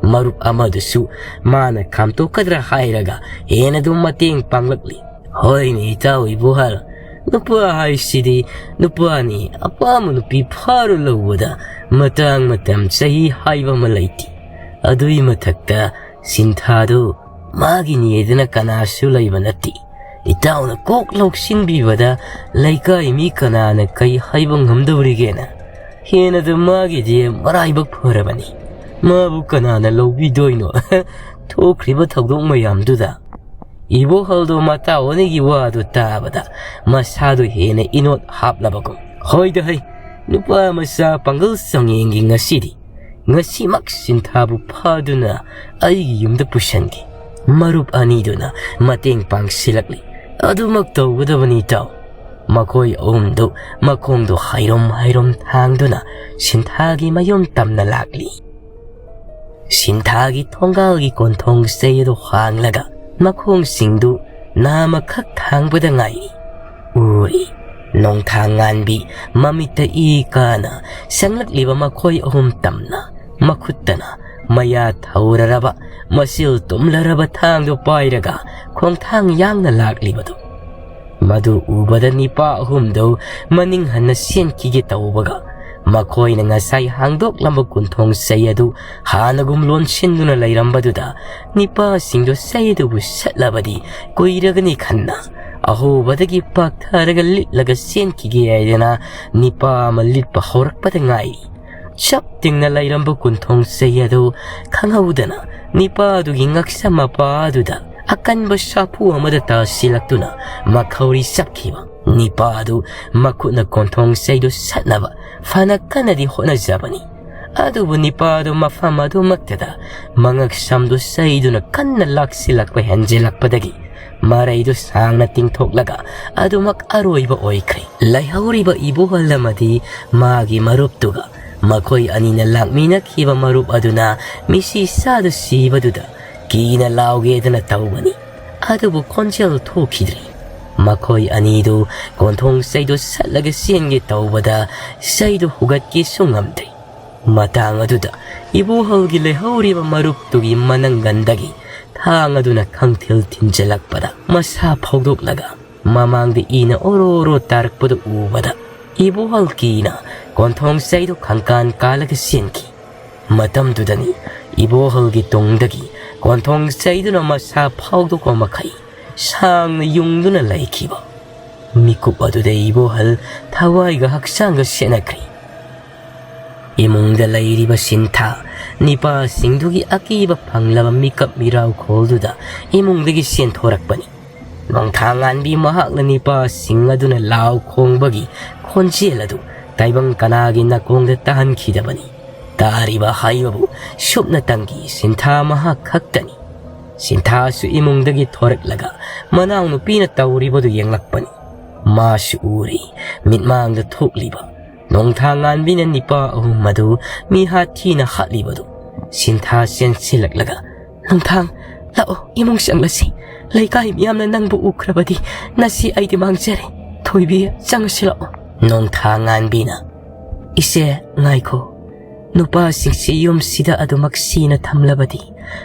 ꯃꯔꯨꯞ ꯑꯃꯗꯨꯁꯨ ꯃꯥꯅ ꯈꯥꯝꯇꯣꯛꯀꯗ꯭ꯔꯥ ꯍꯥꯏꯔꯒ ꯍꯦꯟꯅ ꯑꯗꯨꯝ ꯃꯇꯦꯡ ꯄꯥꯡꯂꯛꯂꯤ꯫ "ꯍꯣꯏꯅꯦ ꯏꯇꯥꯎ ꯏꯕꯣꯍꯜ, ꯅꯨꯄꯥ ꯍꯥꯏꯁꯤꯗꯤ ꯅꯨꯄꯥꯅꯤ, ꯑꯄꯥꯝꯕ ꯅꯨꯄꯤ ꯐꯥꯔꯨ ꯂꯧꯕꯗ ꯃꯇꯥꯡ ꯃꯇꯝ ꯆꯍꯤ ꯍꯥꯏꯕ ꯑꯃ ꯂꯩꯇꯦ꯫ ꯑꯗꯨꯒꯤ ꯃꯊꯛꯇ ꯁꯤꯟꯊꯥꯗꯨ ꯃꯥꯒꯤꯅꯤ ꯍꯥꯏꯗꯅ ꯀꯅꯥꯁꯨ ꯂꯩꯕ ꯅꯠꯇꯦ꯫ ꯏꯇꯥꯎꯅ ꯀꯣꯛ ꯂꯧꯁꯤꯟꯕꯤꯕꯗ ꯂꯩꯀꯥꯏ ꯃꯤ ꯀꯅꯥꯅ ꯀꯩ ꯍꯥꯏꯕ ꯉꯝꯗꯧꯔꯤꯒꯦꯅ? ꯍꯦꯟꯅꯗ ꯃꯥꯒꯤꯗꯤ ꯃꯔꯥꯏꯕꯛ ꯐꯔꯕꯅꯤ꯫ ꯃꯥꯕꯨ ꯀꯅꯥꯅ ꯂꯧꯕꯤꯗꯣꯏꯅꯣ?" ꯊꯣꯛꯈ꯭ꯔꯤꯕ ꯊꯧꯗꯣꯛ ꯃꯌꯥꯝꯗꯨꯗ ꯏꯕꯣꯍꯜꯗꯣ ꯃꯇꯥꯎ ꯑꯅꯤꯒꯤ ꯋꯥꯗꯨ ꯇꯥꯕꯗ ꯃꯁꯥꯗꯨ ꯍꯦꯟꯅ ꯏꯅꯣꯠ ꯍꯥꯞꯂꯕꯒꯨꯝ, "ꯍꯣꯏꯗ ꯍꯩ, ꯅꯨꯄꯥ ꯃꯆꯥ ꯄꯥꯡꯒꯜ ꯆꯥꯡꯌꯦꯡꯒꯤ ꯉꯁꯤꯗꯤ, ꯉꯁꯤꯃꯛ ꯁꯤꯟꯊꯥꯕꯨ ꯐꯥꯗꯨꯅ ꯑꯩꯒꯤ ꯌꯨꯝꯗ ꯄꯨꯁꯟꯒꯦ꯫" ꯃꯔꯨꯞ ꯑꯅꯤꯗꯨꯅ ꯃꯇꯦꯡ ꯄꯥꯡꯁꯤꯜꯂꯛꯂꯤ꯫ "ꯑꯗꯨꯃꯛ ꯇꯧꯒꯗꯕꯅꯤ ꯏꯇꯥꯎ꯫" ꯃꯈꯣꯏ ꯑꯍꯨꯝꯗꯨ ꯃꯈꯣꯡꯗꯨ ꯍꯥꯏꯔꯨꯝ ꯍꯥꯏꯔꯨꯝ ꯊꯥꯡꯗꯨꯅ ꯁꯤꯟꯊꯥꯒꯤ ꯃꯌꯨꯝ ꯇꯝꯅ ꯂꯥꯛꯂꯤ꯫ ꯁꯤꯟꯊꯥꯒꯤ ꯊꯣꯡꯒꯥꯜꯒꯤ ꯀꯣꯟꯊꯣꯡ ꯆꯩ ꯑꯗꯨ ꯍꯥꯡꯂꯒ ꯃꯈꯣꯡꯁꯤꯡꯗꯨ ꯅꯥꯃꯈꯛ ꯊꯥꯡꯕꯗ ꯉꯥꯏꯔꯤ꯫ ꯎꯔꯤ, ꯅꯣꯡꯊꯥꯡ ꯉꯥꯟꯕꯤ ꯃꯃꯤꯠꯇ ꯏ ꯀꯥꯅ ꯆꯪꯂꯛꯂꯤꯕ ꯃꯈꯣꯏ ꯑꯍꯨꯝ ꯇꯝꯅ ꯃꯈꯨꯠꯇꯅ ꯃꯌꯥ ꯊꯧꯔꯔꯕ, ꯃꯆꯤꯜ ꯇꯨꯝꯂꯔꯕ ꯊꯥꯡꯗꯨ ꯄꯥꯏꯔꯒ ꯈꯣꯡꯊꯥꯡ ꯌꯥꯡꯅ ꯂꯥꯛꯂꯤꯕꯗꯨ꯫ ꯃꯗꯨ ꯎꯕꯗ ꯅꯤꯄꯥ ꯑꯍꯨꯝꯗꯨ ꯃꯅꯤꯡ ꯍꯟꯅ ꯆꯦꯟꯈꯤꯒꯦ ꯇꯧꯕꯒ, ꯃꯈꯣꯏꯅ ꯉꯁꯥꯏ ꯍꯥꯡꯗꯣꯛꯂꯝꯕ ꯀꯨꯟꯊꯣꯡ ꯆꯩ ꯑꯗꯨ ꯍꯥꯟꯅꯒꯨꯝ ꯂꯣꯟꯁꯤꯟꯗꯨꯅ ꯂꯩꯔꯝꯕꯗꯨꯗ, ꯅꯤꯄꯥꯁꯤꯡꯗꯨ ꯆꯩ ꯑꯗꯨꯕꯨ ꯁꯠꯂꯕꯗꯤ ꯀꯨꯏꯔꯒꯅꯤ ꯈꯟꯅ, ꯑꯍꯣꯕꯗꯒꯤ ꯄꯥꯛꯊꯔꯒ ꯂꯤꯠꯂꯒ ꯆꯦꯟꯈꯤꯒꯦ ꯍꯥꯏꯗꯅ ꯅꯤꯄꯥ ꯑꯃ ꯂꯤꯠꯄ ꯍꯧꯔꯛꯄꯗ ꯉꯥꯏꯔꯤ꯫ ꯆꯞ ꯇꯤꯡꯅ ꯂꯩꯔꯝꯕ ꯀꯨꯟꯊꯣꯡ ꯆꯩ ꯑꯗꯨ ꯈꯪꯍꯧꯗꯅ ꯅꯤꯄꯥꯗꯨꯒꯤ ꯉꯛꯁꯝ ꯃꯄꯥ ꯑꯗꯨꯗ ꯑꯀꯟꯕ ꯁꯥꯐꯨ ꯑꯃꯗ ꯇꯥꯁꯤꯜꯂꯛꯇꯨꯅ ꯃꯈꯧꯔꯤ ꯆꯞꯈꯤꯕ꯫ ꯅꯤꯄꯥ ꯑꯗꯨ ꯃꯈꯨꯠꯅ ꯀꯣꯟꯊꯣꯡ ꯆꯩꯗꯨ ꯁꯠꯅꯕ ꯐꯅ ꯀꯟꯅꯗꯤ ꯍꯣꯠꯅꯖꯕꯅꯤ꯫ ꯑꯗꯨꯕꯨ ꯅꯤꯄꯥ ꯑꯗꯨ ꯃꯐꯝ ꯑꯗꯨꯃꯛꯇꯗ ꯃꯉꯛꯁꯝꯗꯨ ꯆꯩꯗꯨꯅ ꯀꯟꯅ ꯂꯥꯛꯁꯤꯜꯂꯛꯄ ꯍꯦꯟꯖꯤꯜꯂꯛꯄꯗꯒꯤ ꯃꯔꯩꯗꯨ ꯁꯥꯡꯅ ꯇꯤꯡꯊꯣꯛꯂꯒ ꯑꯗꯨꯃꯛ ꯑꯔꯣꯏꯕ ꯑꯣꯏꯈ꯭ꯔꯦ꯫ ꯂꯩꯍꯧꯔꯤꯕ ꯏꯕꯣꯍꯜ ꯑꯃꯗꯤ ꯃꯥꯒꯤ ꯃꯔꯨꯞꯇꯨꯒ ꯃꯈꯣꯏ ꯑꯅꯤꯅ ꯂꯥꯛꯃꯤꯟꯅꯈꯤꯕ ꯃꯔꯨꯞ ꯑꯗꯨꯅ ꯃꯤꯁꯤ ꯆꯥꯗ ꯁꯤꯕꯗꯨꯗ ꯀꯤꯅ ꯂꯥꯎꯒꯦꯗꯅ ꯇꯧꯕꯅꯤ, ꯑꯗꯨꯕꯨ ꯈꯣꯟꯖꯦꯜ ꯊꯣꯛꯈꯤꯗ꯭ꯔꯦ꯫ ꯃꯈꯣꯏ ꯑꯅꯤꯗꯨ ꯀꯣꯟꯊꯣꯡ ꯆꯩꯗꯨ ꯁꯠꯂꯒ ꯆꯦꯟꯒꯦ ꯇꯧꯕꯗ ꯆꯩꯗꯨ ꯍꯨꯒꯠꯀꯦꯁꯨ ꯉꯝꯗ꯭ꯔꯦ꯫ ꯃꯇꯥꯡ ꯑꯗꯨꯗ ꯏꯕꯣꯍꯜꯒꯤ ꯂꯩꯍꯧꯔꯤꯕ ꯃꯔꯨꯞꯇꯨꯒꯤ ꯃꯅꯪꯒꯟꯗꯒꯤ ꯊꯥꯡ ꯑꯗꯨꯅ ꯈꯪꯊꯤꯜ ꯊꯤꯟꯖꯤꯜꯂꯛꯄꯗ ꯃꯁꯥ ꯐꯧꯗꯣꯛꯂꯒ ꯃꯃꯥꯡꯗ ꯏꯅ ꯑꯣꯔꯣ ꯑꯣꯔꯣ ꯇꯥꯔꯛꯄꯗꯨ ꯎꯕꯗ ꯏꯕꯣꯍꯜ ꯀꯤꯅ ꯀꯣꯟꯊꯣꯡ ꯆꯩꯗꯨ ꯈꯪꯀꯥꯟ ꯀꯥꯜꯂꯒ ꯆꯦꯟꯈꯤ꯫ ꯃꯇꯝꯗꯨꯗꯅꯤ ꯏꯕꯣꯍꯜꯒꯤ ꯇꯨꯡꯗꯒꯤ ꯀꯣꯟꯊꯣꯡ ꯆꯩꯗꯨꯅ ꯃꯁꯥ ꯐꯥꯎꯗꯣꯛꯄ ꯃꯈꯩ ꯁꯥꯡꯅ ꯌꯨꯡꯗꯨꯅ ꯂꯩꯈꯤꯕ꯫ ꯃꯤꯀꯨꯞ ꯑꯗꯨꯗ ꯏꯕꯣꯍꯜ ꯊꯋꯥꯏꯒ ꯍꯛꯆꯥꯡꯒ ꯁꯦꯠꯅꯈ꯭ꯔꯦ꯫ ꯏꯃꯨꯡꯗ ꯂꯩꯔꯤꯕ ꯁꯤꯟꯊꯥ ꯅꯤꯄꯥꯁꯤꯡꯗꯨꯒꯤ ꯑꯀꯤꯕ ꯐꯪꯂꯕ ꯃꯤꯀꯞ ꯃꯤꯔꯥꯎꯈꯣꯜꯗꯨꯗ ꯏꯃꯨꯡꯗꯒꯤ ꯆꯦꯟꯊꯣꯔꯛꯄꯅꯤ꯫ ꯅꯣꯡꯊꯥ ꯉꯥꯟꯕꯤ ꯃꯍꯥꯛꯅ ꯅꯤꯄꯥꯁꯤꯡ ꯑꯗꯨꯅ ꯂꯥꯎ ꯈꯣꯡꯕꯒꯤ ꯈꯣꯟꯖꯦꯜ ꯑꯗꯨ ꯇꯥꯏꯕꯪ ꯀꯅꯥꯒꯤ ꯅꯥꯀꯣꯡꯗ ꯇꯥꯍꯟꯈꯤꯗꯕꯅꯤ꯫ ꯇꯥꯔꯤꯕ ꯍꯥꯏꯕꯕꯨ ꯁꯨꯞꯅꯇꯪꯒꯤ ꯁꯤꯟꯊꯥ ꯃꯍꯥꯛ ꯈꯛꯇꯅꯤ꯫ ꯁꯤꯟꯊꯥꯁꯨ ꯏꯃꯨꯡꯗꯒꯤ ꯊꯣꯔꯛꯂꯒ ꯃꯅꯥꯎꯅꯨꯄꯤꯅ ꯇꯧꯔꯤꯕꯗꯨ ꯌꯦꯡꯂꯛꯄꯅꯤ꯫ ꯃꯥꯁꯨ ꯎꯔꯤ, ꯃꯤꯠꯃꯥꯡꯗ ꯊꯣꯛꯂꯤꯕ ꯅꯣꯡꯊꯥ ꯉꯥꯟꯕꯤꯅ ꯅꯤꯄꯥ ꯑꯍꯨꯝ ꯑꯗꯨ ꯃꯤꯍꯥꯠ ꯊꯤꯅ ꯍꯥꯠꯂꯤꯕꯗꯨ꯫ ꯁꯤꯟꯊꯥ ꯆꯦꯟꯁꯤꯜꯂꯛꯂꯒ, "ꯅꯣꯡꯊꯥꯡ, ꯂꯥꯛꯑꯣ, ꯏꯃꯨꯡ ꯆꯪꯂꯁꯤ꯫ ꯂꯩꯀꯥꯏ ꯃꯤꯌꯥꯝꯅ ꯅꯪꯕꯨ ꯎꯈ꯭ꯔꯕꯗꯤ ꯅꯁꯤ ꯑꯩꯗꯤ ꯃꯥꯡꯖꯔꯦ꯫ ꯊꯣꯏꯕꯤ, ꯆꯪꯉꯁꯤ ꯂꯥꯛꯑꯣ꯫" ꯅꯣꯡꯊꯥ ꯉꯥꯟꯕꯤꯅ, "ꯏꯆꯦ, ꯉꯥꯏꯈꯣ꯫ ꯅꯨꯄꯥꯁꯤꯡꯁꯤ ꯌꯨꯝꯁꯤꯗ ꯑꯗꯨꯃꯛ ꯁꯤꯅ ꯊꯝꯂꯕꯗꯤ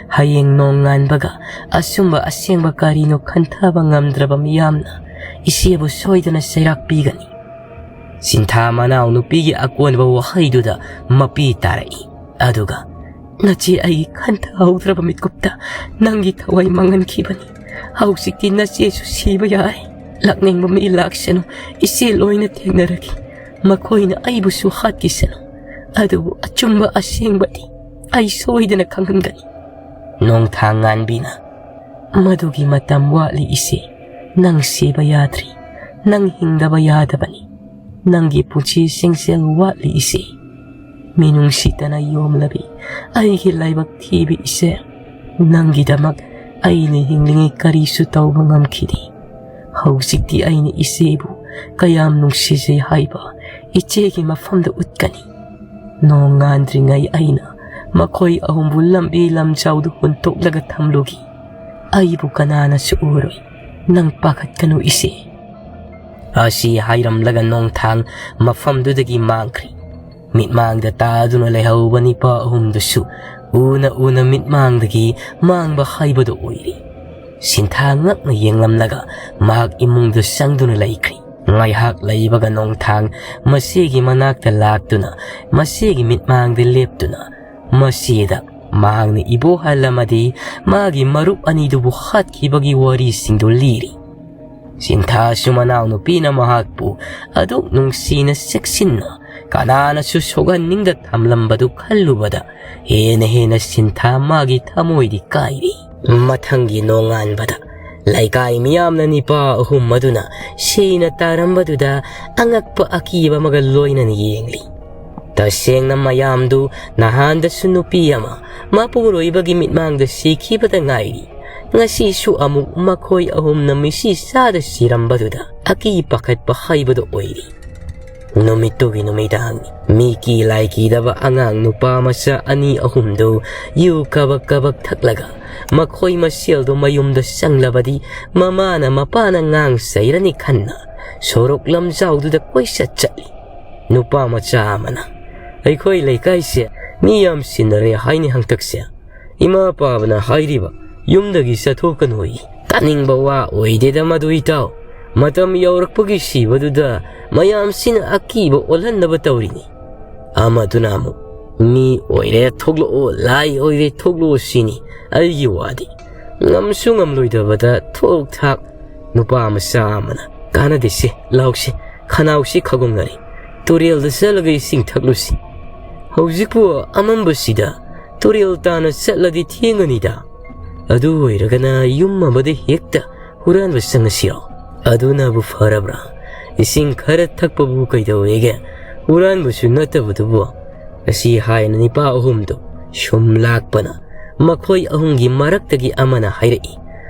ꯍꯌꯦꯡ ꯅꯣꯡꯉꯥꯟꯕꯒ ꯑꯆꯨꯝꯕ ꯑꯁꯦꯡꯕ ꯀꯔꯤꯅꯣ ꯈꯟꯊꯕ ꯉꯝꯗ꯭ꯔꯕ ꯃꯤꯌꯥꯝꯅ ꯏꯆꯦꯕꯨ ꯁꯣꯏꯗꯅ ꯆꯩꯔꯥꯛ ꯄꯤꯒꯅꯤ꯫" ꯁꯤꯟꯊꯥ ꯃꯅꯥꯎ ꯅꯨꯄꯤꯒꯤ ꯑꯀꯣꯟꯕ ꯋꯥꯍꯩꯗꯨꯗ ꯃꯄꯤ ꯇꯥꯔꯛꯏ꯫ ꯑꯗꯨꯒ, "ꯅꯆꯦ ꯑꯩꯒꯤ ꯈꯟꯊꯍꯧꯗ꯭ꯔꯕ ꯃꯤꯀꯨꯞꯇ ꯅꯪꯒꯤ ꯊꯋꯥꯏ ꯃꯥꯡꯍꯟꯈꯤꯕꯅꯤ꯫ ꯍꯧꯖꯤꯛꯇꯤ ꯅꯆꯦꯁꯨ ꯁꯤꯕ ꯌꯥꯔꯦ꯫ ꯂꯥꯛꯅꯤꯡꯕ ꯃꯤ ꯂꯥꯛꯁꯅꯨ, ꯏꯆꯦ ꯂꯣꯏꯅ ꯊꯦꯡꯅꯔꯒꯦ꯫ ꯃꯈꯣꯏꯅ ꯑꯩꯕꯨꯁꯨ ꯍꯥꯠꯈꯤꯁꯅꯨ꯫ ꯑꯗꯨꯕꯨ ꯑꯆꯨꯝꯕ ꯑꯁꯦꯡꯕꯗꯤ ꯑꯩ ꯁꯣꯏꯗꯅ ꯈꯪꯍꯟꯒꯅꯤ꯫" ꯅꯣꯡꯊꯥ ꯉꯥꯟꯕꯤꯅ, "ꯃꯗꯨꯒꯤ ꯃꯇꯝ ꯋꯥꯠꯂꯤ ꯏꯆꯦ꯫ ꯅꯪ ꯁꯤꯕ ꯌꯥꯗ꯭ꯔꯤ꯫ ꯅꯪ ꯍꯤꯡꯗꯕ ꯌꯥꯗꯕꯅꯤ꯫ ꯅꯪꯒꯤ ꯄꯨꯟꯁꯤ ꯁꯤꯡꯁꯦꯜ ꯋꯥꯠꯂꯤ ꯏꯆꯦ꯫ ꯃꯤꯅꯨꯡꯁꯤꯇꯅ ꯌꯣꯝꯂꯕꯤ ꯑꯩꯒꯤ ꯂꯥꯏꯕꯛ ꯊꯤꯕꯤ ꯏꯆꯦ꯫ ꯅꯪꯒꯤꯗꯃꯛ ꯑꯩꯅ ꯍꯤꯡꯂꯤꯉꯩ ꯀꯔꯤꯁꯨ ꯇꯧꯕ ꯉꯝꯈꯤꯗꯦ꯫ ꯍꯧꯖꯤꯛꯇꯤ ꯑꯩꯅ ꯏꯆꯦꯕꯨ ꯀꯌꯥꯝ ꯅꯨꯡꯁꯤꯖꯩ ꯍꯥꯏꯕ ꯏꯆꯦꯒꯤ ꯃꯐꯝꯗ ꯎꯠꯀꯅꯤ꯫ ꯅꯣꯡ ꯉꯥꯟꯗ꯭ꯔꯤꯉꯩ ꯑꯩꯅ ꯃꯈꯣꯏ ꯑꯍꯨꯝꯕꯨ ꯂꯝꯕꯤ ꯂꯝꯖꯥꯎꯗ ꯍꯨꯟꯇꯣꯛꯂꯒ ꯊꯝꯂꯨꯈꯤ꯫ "ꯑꯩꯕꯨ ꯀꯅꯥꯅꯁꯨ ꯎꯔꯣꯏ, ꯅꯪ ꯄꯥꯈꯠꯀꯅꯨ ꯏꯆꯦ"꯫ ꯑꯁꯤ ꯍꯥꯏꯔꯝꯂꯒ ꯅꯣꯡꯊꯥꯡ ꯃꯐꯝꯗꯨꯗꯒꯤ ꯃꯥꯡꯈ꯭ꯔꯦ꯫ ꯃꯤꯠꯃꯥꯡꯗ ꯇꯥꯗꯨꯅ ꯂꯩꯍꯧꯕ ꯅꯤꯄꯥ ꯑꯍꯨꯝꯗꯨꯁꯨ ꯎꯅ ꯎꯅ ꯃꯤꯠꯃꯥꯡꯗꯒꯤ ꯃꯥꯡꯕ ꯍꯥꯏꯕꯗꯨ ꯑꯣꯏꯔꯦ꯫ ꯁꯤꯟꯊꯥ ꯉꯛꯅ ꯌꯦꯡꯂꯝꯂꯒ ꯃꯍꯥꯛ ꯏꯃꯨꯡꯗ ꯆꯪꯗꯨꯅ ꯂꯩꯈ꯭ꯔꯦ꯫ ꯉꯥꯏꯍꯥꯛ ꯂꯩꯕꯒ ꯅꯣꯡꯊꯥꯡ ꯃꯆꯦꯒꯤ ꯃꯅꯥꯛꯇ ꯂꯥꯛꯇꯨꯅ ꯃꯆꯦꯒꯤ ꯃꯤꯠꯃꯥꯡꯗ ꯂꯦꯞꯇꯨꯅ ꯃꯆꯦꯗ ꯃꯍꯥꯛꯅ ꯏꯕꯣꯍꯜ ꯑꯃꯗꯤ ꯃꯥꯒꯤ ꯃꯔꯨꯞ ꯑꯅꯤꯗꯨꯕꯨ ꯍꯥꯠꯈꯤꯕꯒꯤ ꯋꯥꯔꯤꯁꯤꯡꯗꯨ ꯂꯤꯔꯤ꯫ ꯁꯤꯟꯊꯥꯁꯨ ꯃꯅꯥꯎꯅꯨꯄꯤꯅ ꯃꯍꯥꯛꯄꯨ ꯑꯗꯨꯛ ꯅꯨꯡꯁꯤꯅ ꯆꯦꯛꯁꯤꯟꯅ ꯀꯅꯥꯅꯁꯨ ꯁꯣꯛꯍꯟꯅꯤꯡꯗ ꯊꯝꯂꯝꯕꯗꯨ ꯈꯜꯂꯨꯕꯗ ꯍꯦꯟꯅ ꯍꯦꯟꯅ ꯁꯤꯟꯊꯥ ꯃꯥꯒꯤ ꯊꯃꯣꯏꯗꯤ ꯀꯥꯏꯔꯤ꯫ ꯃꯊꯪꯒꯤ ꯅꯣꯡꯉꯥꯟꯕꯗ ꯂꯩꯀꯥꯏ ꯃꯤꯌꯥꯝꯅ ꯅꯤꯄꯥ ꯑꯍꯨꯝ ꯑꯗꯨꯅ ꯁꯤꯅ ꯇꯥꯔꯝꯕꯗꯨꯗ ꯑꯉꯛꯄ ꯑꯀꯤꯕ ꯑꯃꯒ ꯂꯣꯏꯅꯅ ꯌꯦꯡꯂꯤ꯫ ꯇꯁꯦꯡꯅ ꯃꯌꯥꯝꯗꯨ ꯅꯍꯥꯟꯗꯁꯨ ꯅꯨꯄꯤ ꯑꯃ ꯃꯄꯨꯔꯣꯏꯕꯒꯤ ꯃꯤꯠꯃꯥꯡꯗ ꯁꯤꯈꯤꯕꯗ ꯉꯥꯏꯔꯤ꯫ ꯉꯁꯤꯁꯨ ꯑꯃꯨꯛ ꯃꯈꯣꯏ ꯑꯍꯨꯝꯅ ꯃꯤꯁꯤ ꯆꯥꯗ ꯁꯤꯔꯝꯕꯗꯨꯗ ꯑꯀꯤ ꯄꯥꯈꯠꯄ ꯍꯥꯏꯕꯗꯨ ꯑꯣꯏꯔꯤ꯫ ꯅꯨꯃꯤꯠꯇꯨꯒꯤ ꯅꯨꯃꯤꯗꯥꯡꯅꯤ꯫ ꯃꯤꯀꯤ ꯂꯥꯏꯀꯤꯗꯕ ꯑꯉꯥꯡ ꯅꯨꯄꯥ ꯃꯆꯥ ꯑꯅꯤ ꯑꯍꯨꯝꯗꯨ ꯌꯨ ꯀꯕꯛ ꯀꯕꯛ ꯊꯛꯂꯒ ꯃꯈꯣꯏ ꯃꯁꯦꯜꯗꯨ ꯃꯌꯨꯝꯗ ꯆꯪꯂꯕꯗꯤ ꯃꯃꯥꯅ ꯃꯄꯥꯅ ꯉꯥꯡ ꯆꯩꯔꯅꯤ ꯈꯟꯅ ꯁꯣꯔꯣꯛ ꯂꯝꯖꯥꯎꯗꯨꯗ ꯀꯣꯏꯆꯠ ꯆꯠꯂꯤ꯫ ꯅꯨꯄꯥ ꯃꯆꯥ ꯑꯃꯅ, "ꯑꯩꯈꯣꯏ ꯂꯩꯀꯥꯏꯁꯦ ꯃꯤ ꯌꯥꯝ ꯁꯤꯟꯅꯔꯦ ꯍꯥꯏꯅꯤ ꯍꯟꯇꯛꯁꯦ꯫ ꯏꯃꯥ ꯄꯥꯕꯅ ꯍꯥꯏꯔꯤꯕ, ꯌꯨꯝꯗꯒꯤ ꯆꯠꯊꯣꯛꯀꯅꯨ"ꯌꯦ꯫ "ꯇꯥꯅꯤꯡꯕ ꯋꯥ ꯑꯣꯏꯗꯦꯗ ꯃꯗꯨ ꯏꯇꯥꯎ꯫ ꯃꯇꯝ ꯌꯧꯔꯛꯄꯒꯤ ꯁꯤꯕꯗꯨꯗ ꯃꯌꯥꯝꯁꯤꯅ ꯑꯀꯤꯕ ꯑꯣꯜꯍꯟꯅꯕ ꯇꯧꯔꯤꯅꯤ"꯫ ꯑꯃꯗꯨꯅ ꯑꯃꯨꯛ, "ꯃꯤ ꯑꯣꯏꯔꯦ ꯊꯣꯛꯂꯛꯑꯣ, ꯂꯥꯏ ꯑꯣꯏꯔꯦ ꯊꯣꯛꯂꯛꯑꯣ ꯁꯤꯅꯤ ꯑꯩꯒꯤ ꯋꯥꯗꯤ꯫ ꯉꯝꯁꯨ ꯉꯝꯂꯣꯏꯗꯕꯗ ꯊꯣꯛ ꯊꯥꯛ"꯫ ꯅꯨꯄꯥ ꯃꯆꯥ ꯑꯃꯅ, "ꯀꯥꯟꯅꯗꯦꯁꯦ, ꯂꯥꯎꯁꯦ, ꯈꯅꯥꯎꯁꯤ ꯈꯒꯣꯡꯅꯔꯦ꯫ ꯇꯨꯔꯦꯜꯗ ꯆꯠꯂꯒ ꯏꯁꯤꯡ ꯊꯛꯂꯨꯁꯤ꯫ ꯍꯧꯖꯤꯛꯄꯨ ꯑꯃꯝꯕꯁꯤꯗ ꯇꯨꯔꯦꯜ ꯇꯥꯅ ꯆꯠꯂꯗꯤ ꯊꯦꯡꯉꯅꯤꯗ꯫ ꯑꯗꯨ ꯑꯣꯏꯔꯒꯅ ꯌꯨꯝ ꯑꯃꯗ ꯍꯦꯛꯇ ꯍꯨꯔꯥꯟꯕ ꯆꯪꯉꯁꯤꯔꯣ? ꯑꯗꯨꯅꯕꯨ ꯐꯔꯕ꯭ꯔꯥ? ꯏꯁꯤꯡ ꯈꯔ ꯊꯛꯄꯕꯨ ꯀꯩꯗꯧꯋꯦꯒꯦ? ꯍꯨꯔꯥꯟꯕꯁꯨ ꯅꯠꯇꯕꯗꯨꯕꯨ"꯫ ꯑꯁꯤ ꯍꯥꯏꯅ ꯅꯤꯄꯥ ꯑꯍꯨꯝꯗꯨ ꯁꯨꯝ ꯂꯥꯛꯄꯅ ꯃꯈꯣꯏ ꯑꯍꯨꯝꯒꯤ ꯃꯔꯛꯇꯒꯤ ꯑꯃꯅ ꯍꯥꯏꯔꯛꯏ,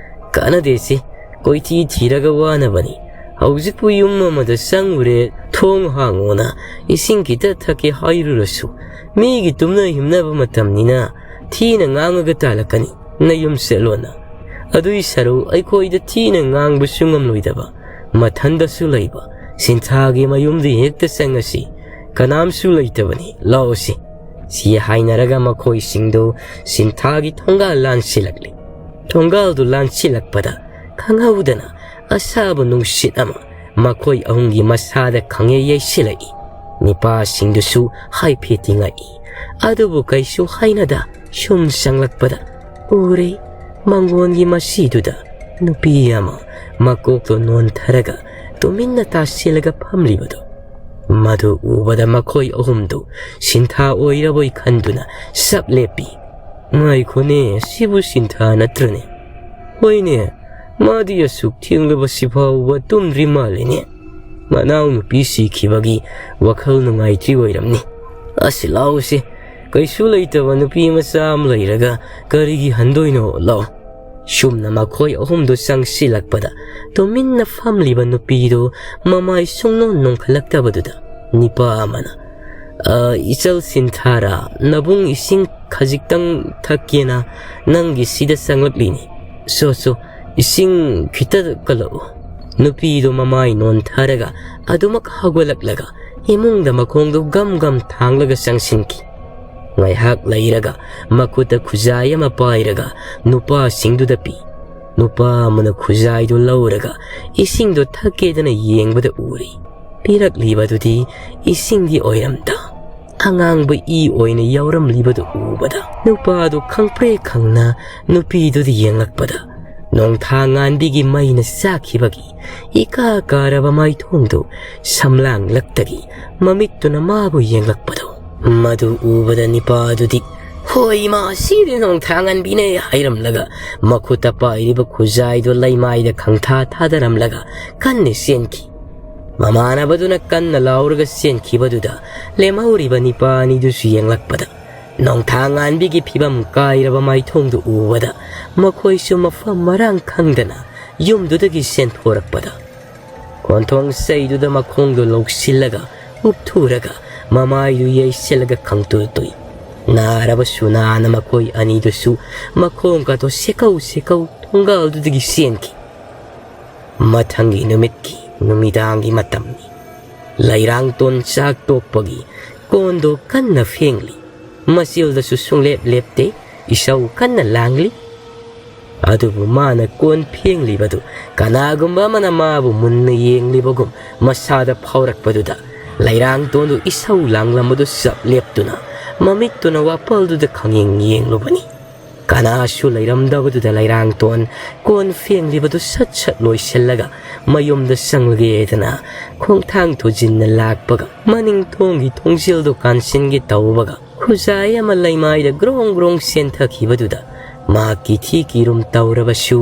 "ꯀꯥꯟꯅꯗꯦꯁꯤ, ꯀꯣꯏꯊꯤ ꯊꯤꯔꯒ ꯋꯥꯅꯕꯅꯤ꯫ "ꯍꯧꯖꯤꯛꯄꯨ ꯌꯨꯝ ꯑꯃꯗ ꯆꯪꯉꯨꯔꯦ, ꯊꯣꯡ ꯍꯥꯡꯉꯣꯅ ꯏꯁꯤꯡ ꯈꯤꯇ ꯊꯛꯀꯦ ꯍꯥꯏꯔꯨꯔꯁꯨ, ꯃꯤꯒꯤ ꯇꯨꯝꯅ ꯍꯤꯞꯅꯕ ꯃꯇꯝꯅꯤꯅ ꯊꯤꯅ ꯉꯥꯡꯉꯒ ꯇꯥꯜꯂꯛꯀꯅꯤ, ꯅꯌꯨꯝ ꯆꯠꯂꯣꯅ꯫ ꯑꯗꯨꯏ ꯁꯔꯨꯛ ꯑꯩꯈꯣꯏꯗ ꯊꯤꯅ ꯉꯥꯡꯕꯁꯨ ꯉꯝꯂꯣꯏꯗꯕ, ꯃꯊꯟꯗꯁꯨ ꯂꯩꯕ, ꯁꯤꯟꯊꯥꯒꯤ ꯃꯌꯨꯝꯗ ꯍꯦꯛꯇ ꯆꯪꯉꯁꯤ, ꯀꯅꯥꯝꯁꯨ ꯂꯩꯇꯕꯅꯤ, ꯂꯥꯛꯑꯣꯁꯤ"꯫ ꯁꯤ ꯍꯥꯏꯅꯔꯒ ꯃꯈꯣꯏꯁꯤꯡꯗꯨ ꯁꯤꯟꯊꯥꯒꯤ ꯊꯣꯡꯒꯥꯜ ꯂꯥꯟꯁꯤꯜꯂꯛꯂꯤ꯫ ꯊꯣꯡꯒꯥꯜꯗꯨ ꯂꯥꯟꯁꯤꯜꯂꯛꯄꯗ ꯈꯪꯍꯧꯗꯅ ꯑꯁꯥꯕ ꯅꯨꯡꯁꯤꯠ ꯑꯃ ꯃꯈꯣꯏ ꯑꯍꯨꯝꯒꯤ ꯃꯁꯥꯗ ꯈꯪꯌꯩ ꯌꯩꯁꯤꯜꯂꯛꯏ꯫ ꯅꯤꯄꯥꯁꯤꯡꯗꯨꯁꯨ ꯍꯥꯏꯐꯦꯠꯇꯤ ꯉꯛꯏ꯫ ꯑꯗꯨꯕꯨ ꯀꯩꯁꯨ ꯍꯥꯏꯅꯗ ꯁꯨꯝ ꯆꯪꯂꯛꯄꯗ ꯎꯔꯦ, ꯃꯪꯒꯣꯟꯒꯤ ꯃꯁꯤꯗꯨꯗ ꯅꯨꯄꯤ ꯑꯃ ꯃꯀꯣꯛꯇꯣ ꯅꯣꯟꯊꯔꯒ ꯇꯨꯃꯤꯟꯅ ꯇꯥꯁꯤꯜꯂꯒ ꯐꯝꯂꯤꯕꯗꯨ꯫ ꯃꯗꯨ ꯎꯕꯗ ꯃꯈꯣꯏ ꯑꯍꯨꯝꯗꯨ ꯁꯤꯟꯊꯥ ꯑꯣꯏꯔꯕꯣꯏ ꯈꯟꯗꯨꯅ ꯁꯞ ꯂꯦꯞꯄꯤ꯫ "ꯉꯥꯏꯈꯣꯅꯦ, ꯁꯤꯕꯨ ꯁꯤꯟꯊꯥ ꯅꯠꯇ꯭ꯔꯅꯦ? ꯍꯣꯏꯅꯦ, ꯃꯥꯗꯤ ꯑꯁꯨꯛ ꯊꯦꯡꯂꯕꯁꯤ ꯐꯥꯎꯕ ꯇꯨꯝꯗ꯭ꯔꯤ ꯃꯥꯜꯂꯤꯅꯦ꯫ ꯃꯅꯥꯎ ꯅꯨꯄꯤ ꯁꯤꯈꯤꯕꯒꯤ ꯋꯥꯈꯜ ꯅꯨꯡꯉꯥꯏꯇ꯭ꯔꯤ ꯑꯣꯏꯔꯝꯅꯤ꯫ ꯑꯁꯤ ꯂꯥꯎꯁꯤ, ꯀꯩꯁꯨ ꯂꯩꯇꯕ ꯅꯨꯄꯤ ꯃꯆꯥ ꯑꯃ ꯂꯩꯔꯒ ꯀꯔꯤꯒꯤ ꯍꯟꯗꯣꯏꯅꯣ? ꯂꯥꯎ"꯫ ꯁꯨꯝꯅ ꯃꯈꯣꯏ ꯑꯍꯨꯝꯗꯨ ꯆꯪꯁꯤꯜꯂꯛꯄꯗ ꯇꯨꯃꯤꯟꯅ ꯐꯝꯂꯤꯕ ꯅꯨꯄꯤꯗꯨ ꯃꯃꯥꯏ ꯁꯨꯡꯅꯣꯟ ꯅꯣꯟꯈꯠꯂꯛꯇꯕꯗꯨꯗ ꯅꯤꯄꯥ ꯑꯃꯅ, "ꯑ, ꯏꯆꯜ ꯁꯤꯟꯊꯥꯔꯥ, ꯅꯕꯨꯡ ꯏꯁꯤꯡ ꯈꯖꯤꯛꯇꯪ ꯊꯛꯀꯦꯅ ꯅꯪꯒꯤ ꯁꯤꯗ ꯆꯪꯂꯛꯂꯤꯅꯤ꯫ ꯁꯣ, ꯁꯣ, ꯏꯁꯤꯡ ꯈꯤꯇ ꯀꯜꯂꯛꯎ"꯫ ꯅꯨꯄꯤꯗꯨ ꯃꯃꯥꯏ ꯅꯣꯟꯊꯔꯒ ꯑꯗꯨꯃꯛ ꯍꯧꯒꯠꯂꯛꯂꯒ ꯏꯃꯨꯡꯗ ꯃꯈꯣꯡꯗꯨ ꯒꯝ ꯒꯝ ꯊꯥꯡꯂꯒ ꯆꯪꯁꯤꯟꯈꯤ꯫ ꯉꯥꯏꯍꯥꯛ ꯂꯩꯔꯒ ꯃꯈꯨꯠꯇ ꯈꯨꯖꯥꯏ ꯑꯃ ꯄꯥꯏꯔꯒ ꯅꯨꯄꯥꯁꯤꯡꯗꯨꯗ ꯄꯤ꯫ ꯅꯨꯄꯥ ꯑꯃꯅ ꯈꯨꯖꯥꯏꯗꯨ ꯂꯧꯔꯒ ꯏꯁꯤꯡꯗꯨ ꯊꯛꯀꯦꯗꯅ ꯌꯦꯡꯕꯗ ꯎꯔꯤ, ꯄꯤꯔꯛꯂꯤꯕꯗꯨꯗꯤ ꯏꯁꯤꯡꯗꯤ ꯑꯣꯏꯔꯝꯗ, ꯑꯉꯥꯡꯕ ꯏ ꯑꯣꯏꯅ ꯌꯥꯎꯔꯝꯂꯤꯕꯗꯨ ꯎꯕꯗ ꯅꯨꯄꯥꯗꯨ ꯈꯪꯄ꯭ꯔꯦꯛ ꯈꯪꯅ ꯅꯨꯄꯤꯗꯨꯗ ꯌꯦꯡꯂꯛꯄꯗ ꯅꯣꯡꯊꯥ ꯉꯥꯟꯕꯤꯒꯤ ꯃꯩꯅ ꯆꯥꯛꯈꯤꯕꯒꯤ ꯏꯀꯥ ꯀꯥꯔꯕ ꯃꯥꯏꯊꯣꯡꯗꯨ ꯁꯝꯂꯥꯡꯂꯛꯇꯒꯤ ꯃꯃꯤꯠꯇꯨꯅ ꯃꯥꯕꯨ ꯌꯦꯡꯂꯛꯄꯗꯣ꯫ ꯃꯗꯨ ꯎꯕꯗ ꯅꯤꯄꯥꯗꯨꯗꯤ, "ꯍꯣꯏ ꯏꯃꯥ, ꯁꯤꯗꯤ ꯅꯣꯡꯊꯥ ꯉꯥꯟꯕꯤꯅꯦ" ꯍꯥꯏꯔꯝꯂꯒ ꯃꯈꯨꯠꯇ ꯄꯥꯏꯔꯤꯕ ꯈꯨꯖꯥꯏꯗꯨ ꯂꯩꯃꯥꯏꯗ ꯈꯪꯊꯥ ꯊꯥꯗꯔꯝꯂꯒ ꯀꯟꯅ ꯆꯦꯟꯈꯤ꯫ ꯃꯃꯥꯟꯅꯕꯗꯨꯅ ꯀꯟꯅ ꯂꯥꯎꯔꯒ ꯆꯦꯟꯈꯤꯕꯗꯨꯗ ꯂꯦꯝꯍꯧꯔꯤꯕ ꯅꯤꯄꯥ ꯑꯅꯤꯗꯨꯁꯨ ꯌꯦꯡꯂꯛꯄꯗ ꯅꯣꯡꯊꯥ ꯉꯥꯟꯕꯤꯒꯤ ꯐꯤꯕꯝ ꯀꯥꯏꯔꯕ ꯃꯥꯏꯊꯣꯡꯗꯨ ꯎꯕꯗ ꯃꯈꯣꯏꯁꯨ ꯃꯐꯝ ꯃꯔꯥꯡ ꯈꯪꯗꯅ ꯌꯨꯝꯗꯨꯗꯒꯤ ꯆꯦꯟꯊꯣꯔꯛꯄꯗ ꯀꯣꯟꯊꯣꯡ ꯆꯩꯗꯨꯗ ꯃꯈꯣꯡꯗꯣ ꯂꯧꯁꯤꯜꯂꯒ ꯎꯞꯊꯨꯔꯒ ꯃꯃꯥꯏꯗꯨ ꯌꯩꯁꯤꯜꯂꯒ ꯈꯪꯇꯨ ꯇꯨꯏ꯫ ꯅꯥꯔꯕꯁꯨ ꯅꯥꯅ ꯃꯈꯣꯏ ꯑꯅꯤꯗꯨꯁꯨ ꯃꯈꯣꯡꯒꯗꯣ ꯁꯦꯀꯧ ꯁꯦꯀꯧ ꯊꯣꯡꯒꯥꯜꯗꯨꯗꯒꯤ ꯆꯦꯟꯈꯤ꯫ ꯃꯊꯪꯒꯤ ꯅꯨꯃꯤꯠꯀꯤ ꯅꯨꯃꯤꯗꯥꯡꯒꯤ ꯃꯇꯝꯅꯤ꯫ ꯂꯩꯔꯥꯡꯇꯣꯟ ꯆꯥꯛ ꯇꯣꯛꯄꯒꯤ ꯀꯣꯟꯗꯣ ꯀꯟꯅ ꯐꯦꯡꯂꯤ꯫ ꯃꯆꯤꯜꯗꯁꯨ ꯁꯨꯡꯂꯦꯞ ꯂꯦꯞꯇꯦ, ꯏꯁꯧ ꯀꯟꯅ ꯂꯥꯡꯂꯤ꯫ ꯑꯗꯨꯕꯨ ꯃꯥꯅ ꯀꯣꯟ ꯐꯦꯡꯂꯤꯕꯗꯨ ꯀꯅꯥꯒꯨꯝꯕ ꯑꯃꯅ ꯃꯥꯕꯨ ꯃꯨꯟꯅ ꯌꯦꯡꯂꯤꯕꯒꯨꯝ ꯃꯁꯥꯗ ꯐꯥꯎꯔꯛꯄꯗꯨꯗ ꯂꯩꯔꯥꯡꯇꯣꯟꯗꯨ ꯏꯁꯧ ꯂꯥꯡꯂꯝꯕꯗꯨ ꯆꯞ ꯂꯦꯞꯇꯨꯅ ꯃꯃꯤꯠꯇꯨꯅ ꯋꯥꯄꯜꯗꯨꯗ ꯈꯪꯌꯦꯡ ꯌꯦꯡꯂꯨꯕꯅꯤ꯫ ꯀꯅꯥꯁꯨ ꯂꯩꯔꯝꯗꯕꯗꯨꯗ ꯂꯩꯔꯥꯡꯇꯣꯟ ꯀꯣꯟ ꯐꯦꯡꯂꯤꯕꯗꯨ ꯁꯠ ꯁꯠ ꯂꯣꯏꯁꯤꯜꯂꯒ ꯃꯌꯨꯝꯗ ꯆꯪꯂꯒꯦꯗꯅ ꯈꯣꯡꯊꯥꯡ ꯊꯨꯖꯤꯟꯅ ꯂꯥꯛꯄꯒ ꯃꯅꯤꯡ ꯊꯣꯡꯒꯤ ꯊꯣꯡꯖꯤꯜꯗꯨ ꯀꯥꯟꯁꯤꯟꯒꯦ ꯇꯧꯕꯒ ꯈꯨꯖꯥꯏ ꯑꯃ ꯂꯩꯃꯥꯏꯗ ꯒ꯭ꯔꯣꯡ ꯒ꯭ꯔꯣꯡ ꯆꯦꯟꯊꯈꯤꯕꯗꯨꯗ ꯃꯥ ꯀꯤꯊꯤ ꯀꯤꯔꯨꯝ ꯇꯧꯔꯕꯁꯨ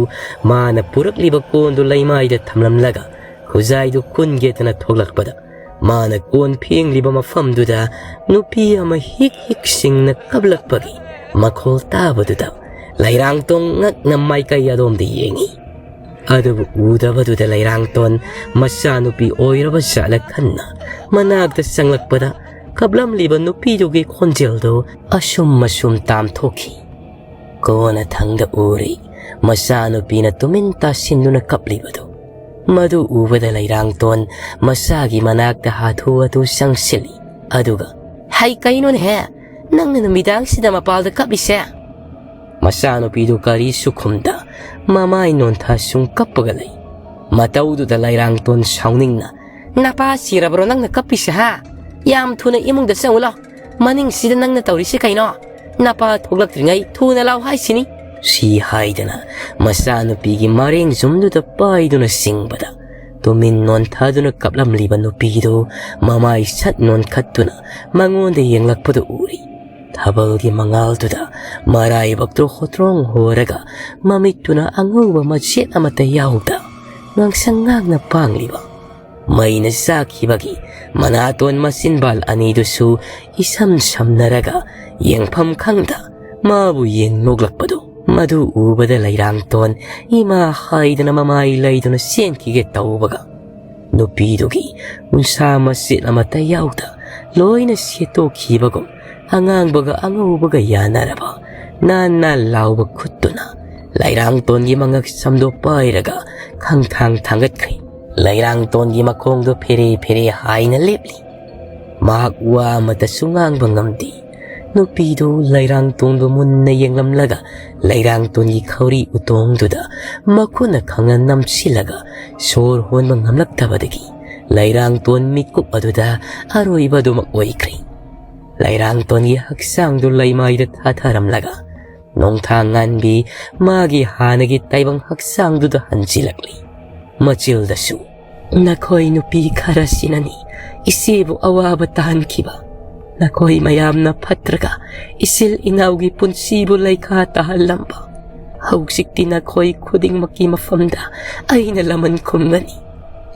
ꯃꯥꯅ ꯄꯨꯔꯛꯂꯤꯕ ꯀꯣꯟꯗꯨ ꯂꯩꯃꯥꯏꯗ ꯊꯝꯂꯝꯂꯒ ꯈꯨꯖꯥꯏꯗꯨ ꯀꯨꯟꯒꯦꯗꯅ ꯊꯣꯛꯂꯛꯄꯗ ꯃꯥꯅ ꯀꯣꯟ ꯐꯦꯡꯂꯤꯕ ꯃꯐꯝꯗꯨꯗ ꯅꯨꯄꯤ ꯑꯃ ꯍꯤꯛ ꯍꯤꯛ ꯁꯤꯡꯅ ꯀꯞꯂꯛꯄꯒꯤ ꯃꯈꯣꯜ ꯇꯥꯕꯗꯨꯗ ꯂꯩꯔꯥꯡꯇꯣꯡ ꯉꯛꯅ ꯃꯥꯏꯀꯩ ꯑꯗꯣꯝꯗ ꯌꯦꯡꯉꯤ꯫ ꯑꯗꯨꯕꯨ ꯎꯗꯕꯗꯨꯗ ꯂꯩꯔꯥꯡꯇꯣꯟ ꯃꯆꯥꯅꯨꯄꯤ ꯑꯣꯏꯔꯕ ꯖꯥꯠꯂ ꯈꯟꯅ ꯃꯅꯥꯛꯇ ꯆꯪꯂꯛꯄꯗ ꯀꯞꯂꯝꯂꯤꯕ ꯅꯨꯄꯤꯗꯨꯒꯤ ꯈꯣꯟꯖꯦꯜꯗꯨ ꯑꯁꯨꯝ ꯑꯁꯨꯝ ꯇꯥꯝꯊꯣꯛꯈꯤ꯫ ꯀꯣꯟꯅꯊꯪꯗ ꯎꯔꯤ ꯃꯆꯥꯅꯨꯄꯤꯅ ꯇꯨꯃꯤꯟ ꯇꯥꯁꯤꯟꯗꯨꯅ ꯀꯞꯂꯤꯕꯗꯨ꯫ ꯃꯗꯨ ꯎꯕꯗ ꯂꯩꯔꯥꯡꯇꯣꯟ ꯃꯆꯥꯒꯤ ꯃꯅꯥꯛꯇ ꯍꯥꯊꯨ ꯍꯥꯊꯨ ꯆꯪꯁꯤꯜꯂꯤ꯫ ꯑꯗꯨꯒ, "ꯍꯩ, ꯀꯩꯅꯣꯅꯦꯍꯦ? ꯅꯪꯅ ꯅꯨꯃꯤꯗꯥꯡꯁꯤꯗ ꯃꯄꯥꯜꯗ ꯀꯞꯂꯤꯁꯦ?" ꯃꯆꯥꯅꯨꯄꯤꯗꯨ ꯀꯔꯤꯁꯨ ꯈꯨꯝꯗ ꯃꯃꯥꯏ ꯅꯣꯟꯊ ꯁꯨꯝ ꯀꯞꯄꯒ ꯂꯩ꯫ ꯃꯇꯧꯗꯨꯗ ꯂꯩꯔꯥꯡꯇꯣꯟ ꯁꯥꯎꯅꯤꯡꯅ, "ꯅꯄꯥ ꯁꯤꯔꯕ꯭ꯔꯣ ꯅꯪꯅ ꯀꯞꯄꯤꯁꯦ, ꯍꯥ? ꯌꯥꯝ ꯊꯨꯅ ꯏꯃꯨꯡꯗ ꯆꯪꯉꯨ ꯂꯥꯎ꯫ ꯃꯅꯤꯡꯁꯤꯗ ꯅꯪꯅ ꯇꯧꯔꯤꯁꯤ ꯀꯩꯅꯣ? ꯅꯄꯥ ꯊꯣꯛꯂꯛꯇ꯭ꯔꯤꯉꯩ ꯊꯨꯅ ꯂꯥꯎ ꯍꯥꯏꯁꯤꯅꯤ"꯫ ꯁꯤ ꯍꯥꯏꯗꯅ ꯃꯆꯥꯅꯨꯄꯤꯒꯤ ꯃꯔꯦꯡ ꯖꯨꯝꯗꯨꯗ ꯄꯥꯏꯗꯨꯅ ꯆꯤꯡꯕꯗ ꯇꯨꯃꯤꯟ ꯅꯣꯟꯊꯗꯨꯅ ꯀꯞꯂꯝꯂꯤꯕ ꯅꯨꯄꯤꯗꯨ ꯃꯃꯥꯏ ꯁꯠ ꯅꯣꯟꯈꯠꯇꯨꯅ ꯃꯉꯣꯟꯗ ꯌꯦꯡꯂꯛꯄꯗꯨ ꯎꯔꯤ꯫ ꯊꯥꯕꯜꯒꯤ ꯃꯉꯥꯜꯗꯨꯗ ꯃꯔꯥꯏꯕꯛꯇꯨ ꯍꯣꯇ꯭ꯔꯣꯡ ꯍꯣꯔꯒ ꯃꯃꯤꯠꯇꯨꯅ ꯑꯉꯧꯕ ꯃꯆꯦꯠ ꯑꯃꯠꯇ ꯌꯥꯎꯗ ꯉꯥꯡꯁꯪ ꯉꯥꯡꯅ ꯄꯥꯡꯂꯤꯕ ꯃꯩꯅ ꯆꯥꯛꯈꯤꯕꯒꯤ ꯃꯅꯥꯇꯣꯟ ꯃꯆꯤꯟꯕꯥꯜ ꯑꯅꯤꯗꯨꯁꯨ ꯏꯁꯝ ꯁꯝꯅꯔꯒ ꯌꯦꯡꯐꯝ ꯈꯪꯗ ꯃꯥꯕꯨ ꯌꯦꯡ ꯅꯣꯛꯂꯛꯄꯗꯨ꯫ ꯃꯗꯨ ꯎꯕꯗ ꯂꯩꯔꯥꯡꯇꯣꯟ ꯏꯃꯥ ꯍꯥꯏꯗꯅ ꯃꯃꯥꯏ ꯂꯩꯗꯨꯅ ꯆꯦꯟꯈꯤꯒꯦ ꯇꯧꯕꯒ ꯅꯨꯄꯤꯗꯨꯒꯤ ꯎꯟꯁꯥ ꯃꯆꯦꯠ ꯑꯃꯠꯇ ꯌꯥꯎꯗ ꯂꯣꯏꯅ ꯁꯦꯠꯇꯣꯛꯈꯤꯕꯒꯨꯝ ꯑꯉꯥꯡꯕꯒ ꯑꯉꯧꯕꯒ ꯌꯥꯅꯔꯕ ꯅꯥꯟ ꯅꯥꯟ ꯂꯥꯎꯕ ꯈꯨꯠꯇꯨꯅ ꯂꯩꯔꯥꯡꯇꯣꯟꯒꯤ ꯃꯉꯛ ꯁꯝꯗꯣ ꯄꯥꯏꯔꯒ ꯈꯪꯊꯥꯡ ꯊꯥꯡꯒꯠꯈ꯭ꯔꯦ꯫ ꯂꯩꯔꯥꯡꯇꯣꯟꯒꯤ ꯃꯈꯣꯡꯗꯣ ꯐꯦꯔꯦ ꯐꯦꯔꯦ ꯍꯥꯏꯅ ꯂꯦꯞꯂꯤ꯫ ꯃꯍꯥꯛ ꯋꯥ ꯑꯃꯠꯇꯁꯨ ꯉꯥꯡꯕ ꯉꯝꯗꯦ꯫ ꯅꯨꯄꯤꯗꯨ ꯂꯩꯔꯥꯡꯇꯣꯟꯕꯨ ꯃꯨꯟꯅ ꯌꯦꯡꯂꯝꯂꯒ ꯂꯩꯔꯥꯡꯇꯣꯟꯒꯤ ꯈꯧꯔꯤ ꯎꯇꯣꯡꯗꯨꯗ ꯃꯈꯨꯠꯅ ꯈꯪꯅ ꯅꯝꯁꯤꯜꯂꯒ ꯁꯣꯔ ꯍꯣꯟꯕ ꯉꯝꯂꯛꯇꯕꯗꯒꯤ ꯂꯩꯔꯥꯡꯇꯣꯟ ꯃꯤꯀꯨꯞ ꯑꯗꯨꯗ ꯑꯔꯣꯏꯕ ꯑꯗꯨꯃꯛ ꯑꯣꯏꯈ꯭ꯔꯦ꯫ ꯂꯩꯔꯥꯡꯇꯣꯟꯒꯤ ꯍꯛꯆꯥꯡꯗꯨ ꯂꯩꯃꯥꯏꯗ ꯊꯥꯊꯔꯝꯂꯒ ꯅꯣꯡꯊꯥꯡ ꯉꯥꯟꯕꯤ ꯃꯥꯒꯤ ꯍꯥꯟꯅꯒꯤ ꯇꯥꯏꯕꯪ ꯍꯛꯆꯥꯡꯗꯨꯗ ꯍꯟꯖꯤꯜꯂꯛꯂꯤ꯫ ꯃꯆꯤꯜꯗꯁꯨ, "ꯅꯈꯣꯏ ꯅꯨꯄꯤ ꯈꯔꯁꯤꯅꯅꯤ ꯏꯆꯦꯕꯨ ꯑꯋꯥꯕ ꯇꯥꯍꯟꯈꯤꯕ꯫ ꯅꯈꯣꯏ ꯃꯌꯥꯝꯅ ꯐꯠꯇ꯭ꯔꯒ ꯏꯆꯤꯜ ꯏꯅꯥꯎꯒꯤ ꯄꯨꯟꯁꯤꯕꯨ ꯂꯩꯈꯥ ꯇꯥꯍꯜꯂꯝꯕ꯫ ꯍꯧꯖꯤꯛꯇꯤ ꯅꯈꯣꯏ ꯈꯨꯗꯤꯡꯃꯛꯀꯤ ꯃꯐꯝꯗ ꯑꯩꯅ ꯂꯃꯟ ꯈꯨꯝꯒꯅꯤ"꯫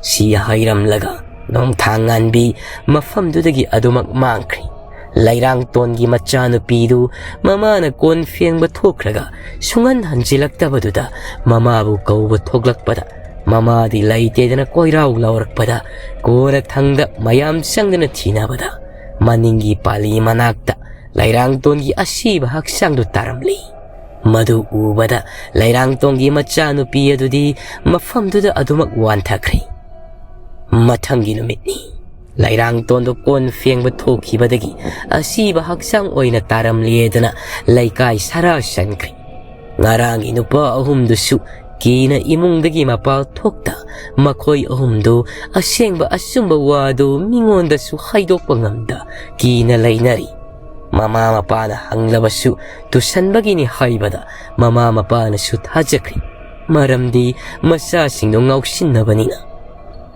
ꯁꯤ ꯍꯥꯏꯔꯝꯂꯒ ꯅꯣꯡꯊꯥꯡ ꯉꯥꯟꯕꯤ ꯃꯐꯝꯗꯨꯗꯒꯤ ꯑꯗꯨꯃꯛ ꯃꯥꯡꯈ꯭ꯔꯦ꯫ ꯂꯩꯔꯥꯡꯇꯣꯟꯒꯤ ꯃꯆꯥꯅꯨꯄꯤꯗꯨ ꯃꯃꯥꯅ ꯀꯣꯟ ꯐꯦꯡꯕ ꯊꯣꯛꯈ꯭ꯔꯒ ꯁꯨꯡꯍꯟ ꯍꯟꯖꯤꯜꯂꯛꯇꯕꯗꯨꯗ ꯃꯃꯥꯕꯨ ꯀꯧꯕ ꯊꯣꯛꯂꯛꯄꯗ ꯃꯃꯥꯗꯤ ꯂꯩꯇꯦꯗꯅ ꯀꯣꯏꯔꯥꯎ ꯂꯥꯎꯔꯛꯄꯗ ꯀꯣꯟꯅꯊꯪꯗ ꯃꯌꯥꯝ ꯆꯪꯗꯨꯅ ꯊꯤꯅꯕꯗ ꯃꯅꯤꯡꯒꯤ ꯄꯥꯂꯤ ꯃꯅꯥꯛꯇ ꯂꯩꯔꯥꯡꯇꯣꯟꯒꯤ ꯑꯁꯤꯕ ꯍꯛꯆꯥꯡꯗꯨ ꯇꯥꯔꯝꯂꯤ꯫ ꯃꯗꯨ ꯎꯕꯗ ꯂꯩꯔꯥꯡꯇꯣꯟꯒꯤ ꯃꯆꯥꯅꯨꯄꯤ ꯑꯗꯨꯗꯤ ꯃꯐꯝꯗꯨꯗ ꯑꯗꯨꯃꯛ ꯋꯥꯟꯊꯈ꯭ꯔꯦ꯫ ꯃꯊꯪꯒꯤ ꯅꯨꯃꯤꯠꯅꯤ꯫ ꯂꯩꯔꯥꯡꯇꯣꯟꯗꯣ ꯀꯣꯟ ꯐꯦꯡꯕ ꯊꯣꯛꯈꯤꯕꯗꯒꯤ ꯑꯁꯤꯕ ꯍꯛꯆꯥꯡ ꯑꯣꯏꯅ ꯇꯥꯔꯝꯂꯦꯗꯅ ꯂꯩꯀꯥꯏ ꯁꯥꯔꯥ ꯁꯟꯈ꯭ꯔꯦ꯫ ꯉꯔꯥꯡꯒꯤ ꯅꯨꯄꯥ ꯑꯍꯨꯝꯗꯨꯁꯨ ꯀꯤꯅ ꯏꯃꯨꯡꯗꯒꯤ ꯃꯄꯥꯜ ꯊꯣꯛꯇ ꯃꯈꯣꯏ ꯑꯍꯨꯝꯗꯨ ꯑꯁꯦꯡꯕ ꯑꯆꯨꯝꯕ ꯋꯥꯗꯨ ꯃꯤꯉꯣꯟꯗꯁꯨ ꯍꯥꯏꯗꯣꯛꯄ ꯉꯝꯗ ꯀꯤꯅ ꯂꯩꯅꯔꯤ꯫ ꯃꯃꯥ ꯃꯄꯥꯅ ꯍꯪꯂꯕꯁꯨ ꯇꯨꯁꯟꯕꯒꯤꯅꯤ ꯍꯥꯏꯕꯗ ꯃꯃꯥ ꯃꯄꯥꯅꯁꯨ ꯊꯥꯖꯈ꯭ꯔꯦ꯫ ꯃꯔꯝꯗꯤ ꯃꯆꯥꯁꯤꯡꯗꯨ ꯉꯥꯎꯁꯤꯟꯅꯕꯅꯤꯅ꯫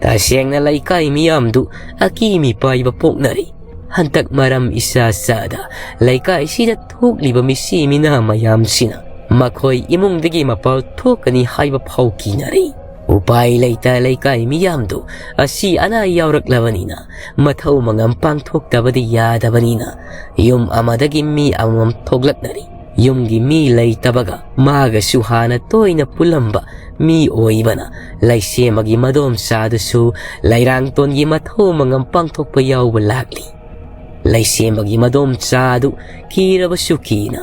ꯇꯁꯦꯡꯅ ꯂꯩꯀꯥꯏ ꯃꯤꯌꯥꯝꯗꯨ ꯑꯀꯤ ꯃꯤꯄꯥꯏꯕ ꯄꯣꯛꯅꯔꯤ꯫ ꯍꯟꯗꯛ ꯃꯔꯝ ꯏꯆꯥ ꯆꯥꯗ ꯂꯩꯀꯥꯏꯁꯤꯗ ꯊꯣꯛꯂꯤꯕ ꯃꯤꯁꯤ ꯃꯤꯅꯥ ꯃꯌꯥꯝꯁꯤꯅ ꯃꯈꯣꯏ ꯏꯃꯨꯡꯗꯒꯤ ꯃꯄꯥꯜ ꯊꯣꯛꯀꯅꯤ ꯍꯥꯏꯕ ꯐꯥꯎ ꯀꯤꯅꯔꯤ꯫ ꯎꯄꯥꯏ ꯂꯩꯇ ꯂꯩꯀꯥꯏ ꯃꯤꯌꯥꯝꯗꯨ ꯑꯁꯤ ꯑꯅꯥ ꯌꯥꯎꯔꯛꯂꯕꯅꯤꯅ ꯃꯊꯧ ꯃꯉꯝ ꯄꯥꯡꯊꯣꯛꯇꯕꯗꯤ ꯌꯥꯗꯕꯅꯤꯅ ꯌꯨꯝ ꯑꯃꯗꯒꯤ ꯃꯤ ꯑꯃꯃꯝ ꯊꯣꯛꯂꯛꯅꯔꯤ꯫ ꯌꯨꯝꯒꯤ ꯃꯤ ꯂꯩꯇꯕꯒ ꯃꯥꯒꯁꯨ ꯍꯥꯟꯅ ꯇꯣꯏꯅ ꯄꯨꯜꯂꯝꯕ ꯃꯤ ꯑꯣꯏꯕꯅ ꯂꯩꯁꯦꯝꯕꯒꯤ ꯃꯗꯣꯝꯆꯥꯗꯨꯁꯨ ꯂꯩꯔꯥꯡꯇꯣꯟꯒꯤ ꯃꯊꯧ ꯃꯉꯝ ꯄꯥꯡꯊꯣꯛꯄ ꯌꯥꯎꯕ ꯂꯥꯛꯂꯤ꯫ ꯂꯩꯁꯦꯝꯕꯒꯤ ꯃꯗꯣꯝꯆꯥꯗꯨ ꯀꯤꯔꯕꯁꯨ ꯀꯤꯅ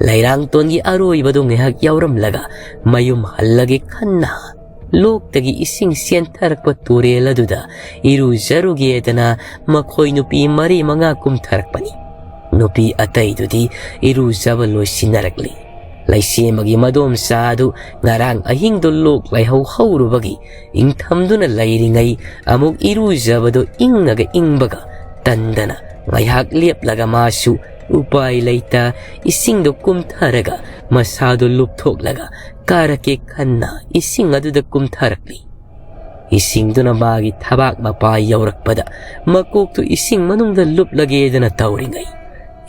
ꯂꯩꯔꯥꯡꯇꯣꯟꯒꯤ ꯑꯔꯣꯏꯕꯗꯨ ꯉꯥꯏꯍꯥꯛ ꯌꯥꯎꯔꯝꯂꯒ ꯃꯌꯨꯝ ꯍꯜꯂꯒꯦ ꯈꯟꯅ ꯂꯣꯛꯇꯒꯤ ꯏꯁꯤꯡ ꯆꯦꯟꯊꯔꯛꯄ ꯇꯨꯔꯦꯜ ꯑꯗꯨꯗ ꯏꯔꯨꯖꯔꯨꯒꯦꯗꯅ ꯃꯈꯣꯏ ꯅꯨꯄꯤ ꯃꯔꯤ ꯃꯉꯥ ꯀꯨꯝꯊꯔꯛꯄꯅꯤ꯫ ꯅꯨꯄꯤ ꯑꯇꯩꯗꯨꯗꯤ ꯏꯔꯨꯖꯕ ꯂꯣꯏꯁꯤꯟꯅꯔꯛꯂꯤ꯫ ꯂꯩꯁꯦꯝꯕꯒꯤ ꯃꯗꯣꯝꯆꯥ ꯑꯗꯨ ꯉꯔꯥꯡ ꯑꯍꯤꯡꯗꯣ ꯂꯣꯛ ꯂꯥꯏꯍꯧ ꯍꯧꯔꯨꯕꯒꯤ ꯏꯪꯊꯝꯗꯨꯅ ꯂꯩꯔꯤꯉꯩ ꯑꯃꯨꯛ ꯏꯔꯨꯖꯕꯗꯣ ꯏꯪꯉꯒ ꯏꯪꯕꯒ ꯇꯟꯗꯅ ꯉꯥꯏꯍꯥꯛ ꯂꯦꯞꯂꯒ ꯃꯥꯁꯨ ꯎꯄꯥꯏ ꯂꯩꯇ ꯏꯁꯤꯡꯗꯣ ꯀꯨꯝꯊꯔꯒ ꯃꯁꯥꯗꯣ ꯂꯨꯞꯊꯣꯛꯂꯒ ꯀꯥꯔꯛꯀꯦ ꯈꯟꯅ ꯏꯁꯤꯡ ꯑꯗꯨꯗ ꯀꯨꯝꯊꯔꯛꯂꯤ꯫ ꯏꯁꯤꯡꯗꯨꯅ ꯃꯥꯒꯤ ꯊꯕꯥꯛ ꯃꯄꯥ ꯌꯧꯔꯛꯄꯗ ꯃꯀꯣꯛꯇꯨ ꯏꯁꯤꯡ ꯃꯅꯨꯡꯗ ꯂꯨꯞꯂꯒꯦꯗꯅ ꯇꯧꯔꯤꯉꯩ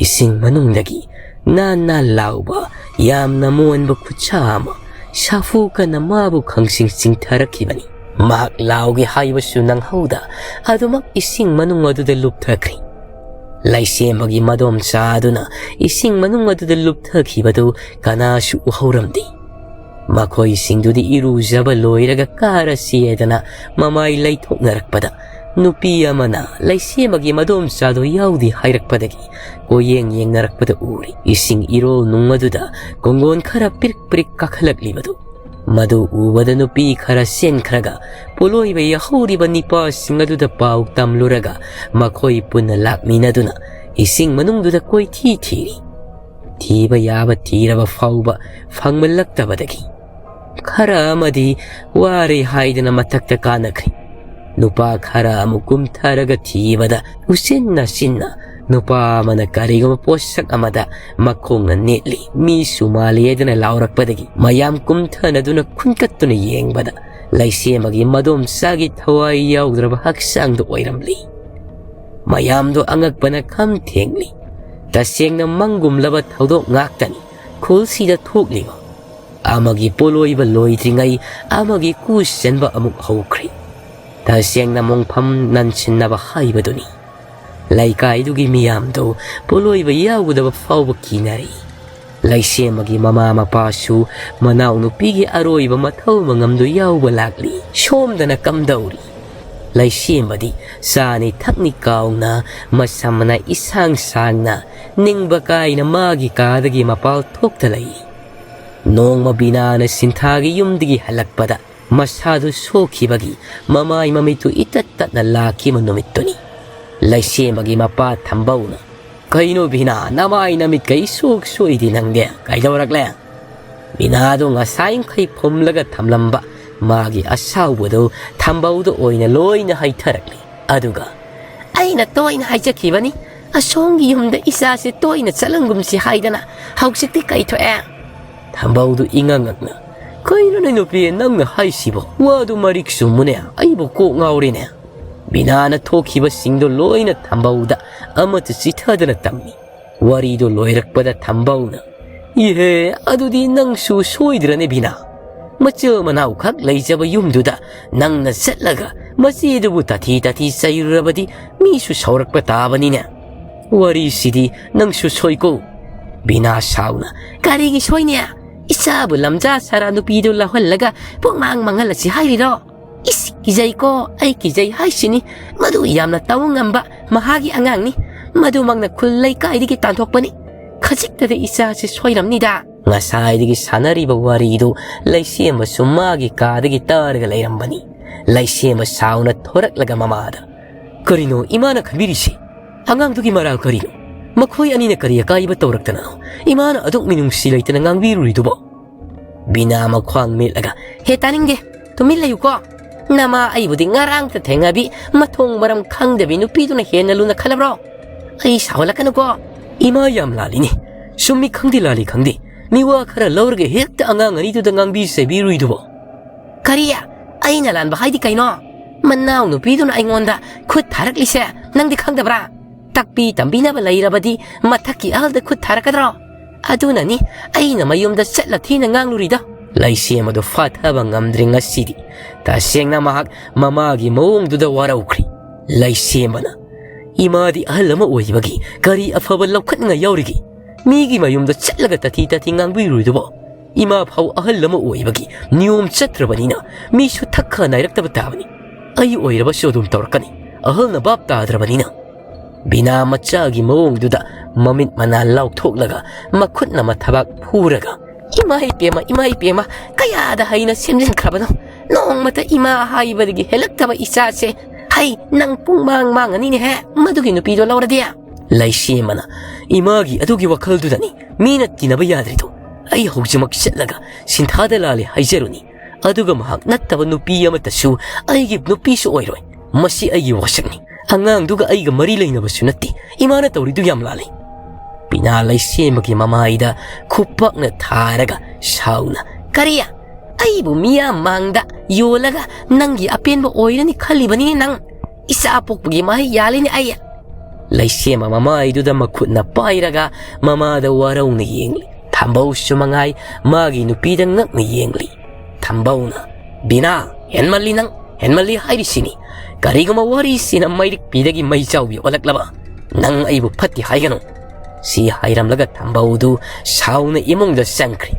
ꯏꯁꯤꯡ ꯃꯅꯨꯡꯗꯒꯤ ꯅꯥꯟ ꯅꯥꯟ ꯂꯥꯎꯕ ꯌꯥꯝꯅ ꯃꯣꯟꯕ ꯈꯨꯠꯁꯥ ꯑꯃ ꯁꯥꯐꯨ ꯀꯟꯅ ꯃꯥꯕꯨ ꯈꯪꯁꯤꯡ ꯆꯤꯡꯊꯔꯛꯈꯤꯕꯅꯤ꯫ ꯃꯍꯥꯛ ꯂꯥꯎꯒꯦ ꯍꯥꯏꯕꯁꯨ ꯅꯪꯍꯧꯗ ꯑꯗꯨꯃꯛ ꯏꯁꯤꯡ ꯃꯅꯨꯡ ꯑꯗꯨꯗ ꯂꯨꯞꯊꯈ꯭ꯔꯤ꯫ ꯂꯩꯁꯦꯝꯕꯒꯤ ꯃꯗꯣꯝꯆꯥ ꯑꯗꯨꯅ ꯏꯁꯤꯡ ꯃꯅꯨꯡ ꯑꯗꯨꯗ ꯂꯨꯞꯊꯈꯤꯕꯗꯨ ꯀꯅꯥꯁꯨ ꯎꯍꯧꯔꯝꯗꯦ꯫ ꯃꯈꯣꯏꯁꯤꯡꯗꯨꯗꯤ ꯏꯔꯨꯖꯕ ꯂꯣꯏꯔꯒ ꯀꯥꯔꯁꯤ ꯍꯥꯏꯗꯅ ꯃꯃꯥꯏ ꯂꯩꯊꯣꯛꯅꯔꯛꯄꯗ ꯅꯨꯄꯤ ꯑꯃꯅ ꯂꯩꯁꯦꯝꯕꯒꯤ ꯃꯗꯣꯝꯆꯥꯗꯨ ꯌꯥꯎꯗꯦ ꯍꯥꯏꯔꯛꯄꯗꯒꯤ ꯀꯣꯌꯦꯡ ꯌꯦꯡꯅꯔꯛꯄꯗ ꯎꯔꯤ꯫ ꯏꯁꯤꯡ ꯏꯔꯣꯜ ꯅꯨꯡ ꯑꯗꯨꯗ ꯀꯣꯡꯒꯣꯟ ꯈꯔ ꯄꯤꯔꯤꯛ ꯄꯤꯔꯤꯛ ꯀꯥꯈꯠꯂꯛꯂꯤꯕꯗꯨ꯫ ꯃꯗꯨ ꯎꯕꯗ ꯅꯨꯄꯤ ꯈꯔ ꯆꯦꯟꯈ꯭ꯔꯒ ꯄꯣꯠꯂꯣꯏꯕ ꯌꯥꯍꯧꯔꯤꯕ ꯅꯤꯄꯥꯁꯤꯡ ꯑꯗꯨꯗ ꯄꯥꯎ ꯇꯝꯂꯨꯔꯒ ꯃꯈꯣꯏ ꯄꯨꯟꯅ ꯂꯥꯛꯃꯤꯟꯅꯗꯨꯅ ꯏꯁꯤꯡ ꯃꯅꯨꯡꯗꯨꯗ ꯀꯣꯏꯊꯤ ꯊꯤꯔꯤ꯫ ꯊꯤꯕ ꯌꯥꯕ ꯊꯤꯔꯕ ꯐꯥꯎꯕ ꯐꯪꯃꯜꯂꯛꯇꯕꯗꯒꯤ ꯈꯔ ꯑꯃꯗꯤ ꯋꯥꯔꯦ ꯍꯥꯏꯗꯅ ꯃꯊꯛꯇ ꯀꯥꯅꯈ꯭ꯔꯦ꯫ ꯅꯨꯄꯥ ꯈꯔ ꯑꯃꯨꯛ ꯀꯨꯝꯊꯔꯒ ꯊꯤꯕꯗ ꯎꯆꯤꯟ ꯅꯥꯆꯤꯟꯅ ꯅꯨꯄꯥ ꯑꯃꯅ ꯀꯔꯤꯒꯨꯝꯕ ꯄꯣꯠꯁꯛ ꯑꯃꯗ ꯃꯈꯣꯡꯅ ꯅꯦꯠꯂꯤ, ꯃꯤꯁꯨ ꯃꯥꯜꯂꯤ ꯍꯥꯏꯗꯅ ꯂꯥꯎꯔꯛꯄꯗꯒꯤ ꯃꯌꯥꯝ ꯀꯨꯝꯊꯅꯗꯨꯅ ꯈꯨꯟꯀꯠꯇꯨꯅ ꯌꯦꯡꯕꯗ ꯂꯩꯁꯦꯝꯕꯒꯤ ꯃꯗꯣꯝꯆꯥꯒꯤ ꯊꯋꯥꯏ ꯌꯥꯎꯗ꯭ꯔꯕ ꯍꯛꯆꯥꯡꯗꯨ ꯑꯣꯏꯔꯝꯂꯤ꯫ ꯃꯌꯥꯝꯗꯣ ꯑꯉꯛꯄꯅ ꯈꯝ ꯊꯦꯡꯂꯤ꯫ ꯇꯁꯦꯡꯅ ꯃꯪꯒꯨꯝꯂꯕ ꯊꯧꯗꯣꯛ ꯉꯥꯛꯇꯅꯤ ꯈꯨꯜꯁꯤꯗ ꯊꯣꯛꯂꯤꯕ꯫ ꯑꯃꯒꯤ ꯄꯣꯠꯂꯣꯏꯕ ꯂꯣꯏꯗ꯭ꯔꯤꯉꯩ ꯑꯃꯒꯤ ꯀꯨ ꯆꯟꯕ ꯑꯃꯨꯛ ꯍꯧꯈ꯭ꯔꯦ꯫ ꯇꯁꯦꯡꯅ ꯃꯣꯡꯐꯝ ꯅꯟꯁꯤꯟꯅꯕ ꯍꯥꯏꯕꯗꯨꯅꯤ꯫ ꯂꯩꯀꯥꯏꯗꯨꯒꯤ ꯃꯤꯌꯥꯝꯗꯨ ꯄꯣꯠꯂꯣꯏꯕ ꯌꯥꯎꯒꯗꯕ ꯐꯥꯎꯕ ꯀꯤꯅꯔꯤ꯫ ꯂꯩꯁꯦꯝꯕꯒꯤ ꯃꯃꯥ ꯃꯄꯥꯁꯨ ꯃꯅꯥꯎꯅꯨꯄꯤꯒꯤ ꯑꯔꯣꯏꯕ ꯃꯊꯧ ꯃꯉꯝꯗꯨ ꯌꯥꯎꯕ ꯂꯥꯛꯂꯤ꯫ ꯁꯣꯝꯗꯅ ꯀꯝꯗꯧꯔꯤ? ꯂꯩꯁꯦꯝꯕꯗꯤ ꯆꯥꯅꯤ ꯊꯛꯅꯤ ꯀꯥꯎꯅ, ꯃꯁꯝꯅ ꯏꯁꯥꯡ ꯁꯥꯡꯅ, ꯅꯤꯡꯕ ꯀꯥꯏꯅ ꯃꯥꯒꯤ ꯀꯥꯗꯒꯤ ꯃꯄꯥꯜ ꯊꯣꯛꯇ ꯂꯩ꯫ ꯅꯣꯡꯃ ꯕꯤꯅꯥꯅ ꯁꯤꯟꯊꯥꯒꯤ ꯌꯨꯝꯗꯒꯤ ꯍꯜꯂꯛꯄꯗ ꯃꯁꯥꯗꯨ ꯁꯣꯛꯈꯤꯕꯒꯤ ꯃꯃꯥꯏ ꯃꯃꯤꯠꯇꯨ ꯏꯇꯠ ꯇꯠꯅ ꯂꯥꯛꯈꯤꯕ ꯅꯨꯃꯤꯠꯇꯨꯅꯤ꯫ ꯂꯩꯁꯦꯝꯕꯒꯤ ꯃꯄꯥ ꯊꯝꯕꯧꯅ, "ꯀꯩꯅꯣ ꯕꯤꯅꯥ, ꯅꯃꯥꯏ ꯅꯃꯤꯠꯀ ꯏꯁꯣꯛ ꯁꯣꯛꯏꯗꯤ ꯅꯪꯗꯤ, ꯀꯩꯗꯧꯔꯛꯂꯦ?" ꯕꯤꯅꯥꯗꯨ ꯉꯁꯥꯏ ꯃꯈꯩ ꯐꯨꯝꯂꯒ ꯊꯝꯂꯝꯕ ꯃꯥꯒꯤ ꯑꯁꯥꯎꯕꯗꯨ ꯊꯝꯕꯧꯗ ꯑꯣꯏꯅ ꯂꯣꯏꯅ ꯍꯩꯊꯔꯛꯂꯤ꯫ ꯑꯗꯨꯒ, "ꯑꯩꯅ ꯇꯣꯏꯅ ꯍꯥꯏꯖꯈꯤꯕꯅꯤ, ꯑꯁꯣꯝꯒꯤ ꯌꯨꯝꯗ ꯏꯆꯥꯁꯦ ꯇꯣꯏꯅ ꯆꯠꯂꯝꯒꯨꯝꯁꯤ ꯍꯥꯏꯗꯅ, ꯍꯧꯖꯤꯛꯇꯤ ꯀꯩ ꯊꯣꯛꯑꯦ?" ꯊꯝꯕꯧꯗꯨ ꯏꯉꯛ ꯉꯛꯅ, "ꯀꯩꯅꯣꯅꯦ ꯅꯨꯄꯤ, ꯅꯪꯅ ꯍꯥꯏꯁꯤꯕꯣ? ꯋꯥꯗꯨ ꯃꯔꯤꯛ ꯆꯨꯝꯃꯨꯅꯦ, ꯑꯩꯕꯨ ꯀꯣꯛ ꯉꯥꯎꯔꯦꯅꯦ!" ꯕꯤꯅꯥꯅ ꯊꯣꯛꯈꯤꯕꯁꯤꯡꯗꯣ ꯂꯣꯏꯅ ꯊꯝꯕꯧꯗ ꯑꯃꯠꯇ ꯆꯤꯊꯗꯅ ꯇꯝꯃꯤ꯫ ꯋꯥꯔꯤꯗꯨ ꯂꯣꯏꯔꯛꯄꯗ ꯊꯝꯕꯧꯅ, "ꯏꯍꯦ, ꯑꯗꯨꯗꯤ ꯅꯪꯁꯨ ꯁꯣꯏꯗ꯭ꯔꯅꯦ ꯕꯤꯅꯥ? ꯃꯆꯤꯜ ꯃꯅꯥꯎꯈꯛ ꯂꯩꯖꯕ ꯌꯨꯝꯗꯨꯗ ꯅꯪꯅ ꯆꯠꯂꯒ ꯃꯆꯦꯗꯨꯕꯨ ꯇꯥꯊꯤ ꯇꯥꯊꯤ ꯆꯩꯔꯨꯔꯕꯗꯤ ꯃꯤꯁꯨ ꯁꯥꯎꯔꯛꯄ ꯇꯥꯕꯅꯤꯅꯦ꯫ ꯋꯥꯔꯤꯁꯤꯗꯤ ꯅꯪꯁꯨ ꯁꯣꯏꯀꯣ?" ꯕꯤꯅꯥ ꯁꯥꯎꯅ, "ꯀꯔꯤꯒꯤ ꯁꯣꯏꯅꯦ? ꯏꯆꯥꯕꯨ ꯂꯝꯖꯥ ꯁꯥꯔꯥ ꯅꯨꯄꯤꯗꯨ ꯂꯧꯍꯜꯂꯒ ꯄꯨꯡꯃꯥꯡ ꯃꯥꯡꯍꯜꯂꯁꯤ ꯍꯥꯏꯔꯤꯔꯣ? ꯏꯁ, ꯀꯤꯖꯩꯀꯣ, ꯑꯩ ꯀꯤꯖꯩ ꯍꯥꯏꯁꯤꯅꯤ꯫ ꯃꯗꯨ ꯌꯥꯝꯅ ꯇꯧ ꯉꯝꯕ ꯃꯍꯥꯛꯀꯤ ꯑꯉꯥꯡꯅꯤ꯫ ꯃꯗꯨꯃꯛꯅ ꯈꯨꯜ ꯂꯩꯀꯥꯏꯗꯒꯤ ꯇꯥꯟꯊꯣꯛꯄꯅꯤ꯫ ꯈꯖꯤꯛꯇꯗ ꯏꯆꯥꯁꯤ ꯁꯣꯏꯔꯝꯅꯤꯗ꯫" ꯉꯁꯥꯏꯗꯒꯤ ꯁꯥꯟꯅꯔꯤꯕ ꯋꯥꯔꯤꯗꯨ ꯂꯩꯁꯦꯝꯕꯁꯨ ꯃꯥꯒꯤ ꯀꯥꯗꯒꯤ ꯇꯥꯔꯒ ꯂꯩꯔꯝꯕꯅꯤ꯫ ꯂꯩꯁꯦꯝꯕ ꯁꯥꯎꯅ ꯊꯣꯔꯛꯂꯒ ꯃꯃꯥꯗ, "ꯀꯔꯤꯅꯣ ꯏꯃꯥꯅ ꯈꯟꯕꯤꯔꯤꯁꯤ? ꯑꯉꯥꯡꯗꯨꯒꯤ ꯃꯔꯥꯜ ꯀꯔꯤꯅꯣ? ꯃꯈꯣꯏ ꯑꯅꯤꯅ ꯀꯔꯤ ꯑꯀꯥꯏꯕ ꯇꯧꯔꯛꯇꯅꯅꯣ ꯏꯃꯥꯅ ꯑꯗꯨꯛ ꯃꯤꯅꯨꯡꯁꯤ ꯂꯩꯇꯅ ꯉꯥꯡꯕꯤꯔꯨꯔꯤꯗꯨꯕꯣ?" ꯕꯤꯅꯥ ꯃꯈ꯭ꯋꯥꯡ ꯃꯦꯠꯂꯒ, "ꯍꯦ, ꯇꯥꯅꯤꯡꯗꯦ, ꯇꯨꯃꯤꯟ ꯂꯩꯌꯨꯀꯣ꯫ ꯅꯃꯥ ꯑꯩꯕꯨꯗꯤ ꯉꯔꯥꯡꯇ ꯊꯦꯡꯅꯕꯤ ꯃꯊꯣꯡ ꯃꯔꯝ ꯈꯪꯗꯕꯤ ꯅꯨꯄꯤꯗꯨꯅ ꯍꯦꯟꯅ ꯂꯨꯅ ꯈꯜꯂꯕ꯭ꯔꯣ? ꯑꯩ ꯁꯥꯎꯍꯜꯂꯛꯀꯅꯨꯀꯣ꯫" "ꯏꯃꯥ ꯌꯥꯝ ꯂꯥꯜꯂꯤꯅꯦ꯫ ꯆꯨꯝꯃꯤ ꯈꯪꯗꯦ ꯂꯥꯜꯂꯤ ꯈꯪꯗꯦ, ꯃꯤꯋꯥ ꯈꯔ ꯂꯧꯔꯒ ꯍꯦꯛꯇ ꯑꯉꯥꯡ ꯑꯅꯤꯗꯨꯗ ꯉꯥꯡꯕꯤ ꯆꯩꯕꯤꯔꯨꯏꯗꯨꯕꯣ?" "ꯀꯔꯤ? ꯑꯩꯅ ꯂꯥꯟꯕ ꯍꯥꯏꯗꯤ ꯀꯩꯅꯣ? ꯃꯅꯥꯎ ꯅꯨꯄꯤꯗꯨꯅ ꯑꯩꯉꯣꯟꯗ ꯈꯨꯠ ꯊꯥꯔꯛꯂꯤꯁꯦ ꯅꯪꯗꯤ ꯈꯪꯗꯕ꯭ꯔꯥ? ꯇꯥꯛꯄꯤ ꯇꯝꯕꯤꯅꯕ ꯂꯩꯔꯕꯗꯤ ꯃꯊꯛꯀꯤ ꯑꯍꯜꯗ ꯈꯨꯠ ꯊꯥꯔꯛꯀꯗ꯭ꯔꯣ? ꯑꯗꯨꯅꯅꯤ ꯑꯩꯅ ꯃꯌꯨꯝꯗ ꯆꯠꯂ ꯊꯤꯅ ꯉꯥꯡꯂꯨꯔꯤꯗꯣ꯫" ꯂꯩꯁꯦꯝꯕꯗꯨ ꯐꯥꯊꯕ ꯉꯝꯗ꯭ꯔꯦ ꯉꯁꯤꯗꯤ꯫ ꯇꯁꯦꯡꯅ ꯃꯍꯥꯛ ꯃꯃꯥꯒꯤ ꯃꯑꯣꯡꯗꯨꯗ ꯋꯥꯔꯧꯈ꯭ꯔꯦ꯫ ꯂꯩꯁꯦꯝꯕꯅ, "ꯏꯃꯥꯗꯤ ꯑꯍꯜ ꯑꯃ ꯑꯣꯏꯕꯒꯤ ꯀꯔꯤ ꯑꯐꯕ ꯂꯧꯈꯠꯅꯤꯡꯉꯥꯏ ꯌꯥꯎꯔꯤꯒꯦ? ꯃꯤꯒꯤ ꯃꯌꯨꯝꯗ ꯆꯠꯂꯒ ꯇꯊꯤ ꯇꯊꯤ ꯉꯥꯡꯕꯤꯔꯨꯏꯗꯨꯕꯣ? ꯏꯃꯥ ꯐꯥꯎ ꯑꯍꯜ ꯑꯃ ꯑꯣꯏꯕꯒꯤ ꯅꯤꯌꯣꯝ ꯆꯠꯇ꯭ꯔꯕꯅꯤꯅ ꯃꯤꯁꯨ ꯊꯛ ꯈꯥ ꯅꯥꯏꯔꯛꯇꯕ ꯇꯥꯕꯅꯤ꯫ ꯑꯩ ꯑꯣꯏꯔꯕꯁꯨ ꯑꯗꯨꯝ ꯇꯧꯔꯛꯀꯅꯤ꯫ ꯑꯍꯜꯅ ꯚꯥꯞ ꯇꯥꯗ꯭ꯔꯕꯅꯤꯅ꯫ ꯕꯤꯅꯥ ꯃꯆꯥꯒꯤ ꯃꯑꯣꯡꯗꯨꯗ ꯃꯃꯤꯠ ꯃꯅꯥ ꯂꯥꯎꯊꯣꯛꯂꯒ ꯃꯈꯨꯠꯅ ꯃꯊꯕꯥꯛ ꯐꯨꯔꯒ, "ꯏꯃꯥ ꯏꯄꯦꯝꯃ, ꯏꯃꯥ ꯏꯄꯦꯝꯃ, ꯀꯌꯥꯗ ꯍꯩꯅ ꯁꯦꯝꯖꯤꯟꯈ꯭ꯔꯕꯅꯣ? ꯅꯣꯡꯃꯇ ꯏꯃꯥ ꯍꯥꯏꯕꯗꯒꯤ ꯍꯦꯜꯂꯛꯇꯕ ꯏꯆꯥꯁꯦ꯫ ꯍꯩ, ꯅꯪ ꯄꯨꯡ ꯃꯥꯡ ꯃꯥꯡꯉꯅꯤꯅꯦꯍꯦ, ꯃꯗꯨꯒꯤ ꯅꯨꯄꯤꯗꯣ ꯂꯧꯔꯗꯤ?" ꯂꯩꯁꯦꯝꯕꯅ ꯏꯃꯥꯒꯤ ꯑꯗꯨꯒꯤ ꯋꯥꯈꯜꯗꯨꯗꯅꯤ ꯃꯤꯅ ꯇꯤꯟꯅꯕ ꯌꯥꯗ꯭ꯔꯤꯗꯣ꯫ ꯑꯩ ꯍꯧꯖꯤꯛꯃꯛ ꯆꯠꯂꯒ ꯁꯤꯟꯊꯥꯗ ꯂꯥꯜꯂꯦ ꯍꯥꯏꯖꯔꯨꯅꯤ꯫ ꯑꯗꯨꯒ ꯃꯍꯥꯛ ꯅꯠꯇꯕ ꯅꯨꯄꯤ ꯑꯃꯠꯇꯁꯨ ꯑꯩꯒꯤ ꯅꯨꯄꯤꯁꯨ ꯑꯣꯏꯔꯣꯏ꯫ ꯃꯁꯤ ꯑꯩꯒꯤ ꯋꯥꯁꯛꯅꯤ꯫ ꯑꯉꯥꯡꯗꯨꯒ ꯑꯩꯒ ꯃꯔꯤ ꯂꯩꯅꯕꯁꯨ ꯅꯠꯇꯦ꯫ ꯏꯃꯥꯅ ꯇꯧꯔꯤꯗꯨ ꯌꯥꯝ ꯂꯥꯜꯂꯤ꯫ ꯕꯤꯅꯥ ꯂꯩꯁꯦꯝꯕꯒꯤ ꯃꯃꯥꯏꯗ ꯈꯨꯄꯥꯛꯅ ꯊꯥꯔꯒ ꯁꯥꯎꯅ, "ꯀꯔꯤ? ꯑꯩꯕꯨ ꯃꯤꯌꯥꯝ ꯃꯥꯡꯗ ꯌꯣꯜꯂꯒ ꯅꯪꯒꯤ ꯑꯄꯦꯟꯕ ꯑꯣꯏꯔꯅꯤ ꯈꯜꯂꯤꯕꯅꯤꯅꯦ ꯅꯪ? ꯏꯆꯥ ꯄꯣꯛꯄꯒꯤ ꯃꯍꯩ ꯌꯥꯜꯂꯤꯅꯦ ꯑꯩ!" ꯂꯩꯁꯦꯝꯕ ꯃꯃꯥꯏꯗꯨꯗ ꯃꯈꯨꯠꯅ ꯄꯥꯏꯔꯒ ꯃꯃꯥꯗ ꯋꯥꯔꯧꯅ ꯌꯦꯡꯂꯤ꯫ ꯊꯝꯕꯧꯁꯨ ꯃꯉꯥꯏ ꯃꯥꯒꯤ ꯅꯨꯄꯤꯗ ꯉꯛꯅ ꯌꯦꯡꯂꯤ꯫ ꯊꯝꯕꯧꯅ, "ꯕꯤꯅꯥ, ꯍꯦꯟꯃꯜꯂꯤ ꯅꯪ, ꯍꯦꯟꯃꯜꯂꯤ ꯍꯥꯏꯔꯤꯁꯤꯅꯤ꯫ ꯀꯔꯤꯒꯨꯝꯕ ꯋꯥꯔꯤꯁꯤꯅ ꯃꯩꯔꯤꯛꯄꯤꯗꯒꯤ ꯃꯩ ꯆꯥꯎꯕꯤ ꯑꯣꯜꯂꯛꯂꯕ? ꯅꯪ ꯑꯩꯕꯨ ꯐꯠꯇꯦ ꯍꯥꯏꯒꯅꯨ!" ꯁꯤ ꯍꯥꯏꯔꯝꯂꯒ ꯊꯝꯕꯧꯗꯨ ꯁꯥꯎꯅ ꯏꯃꯨꯡꯗ ꯆꯪꯈ꯭ꯔꯦ꯫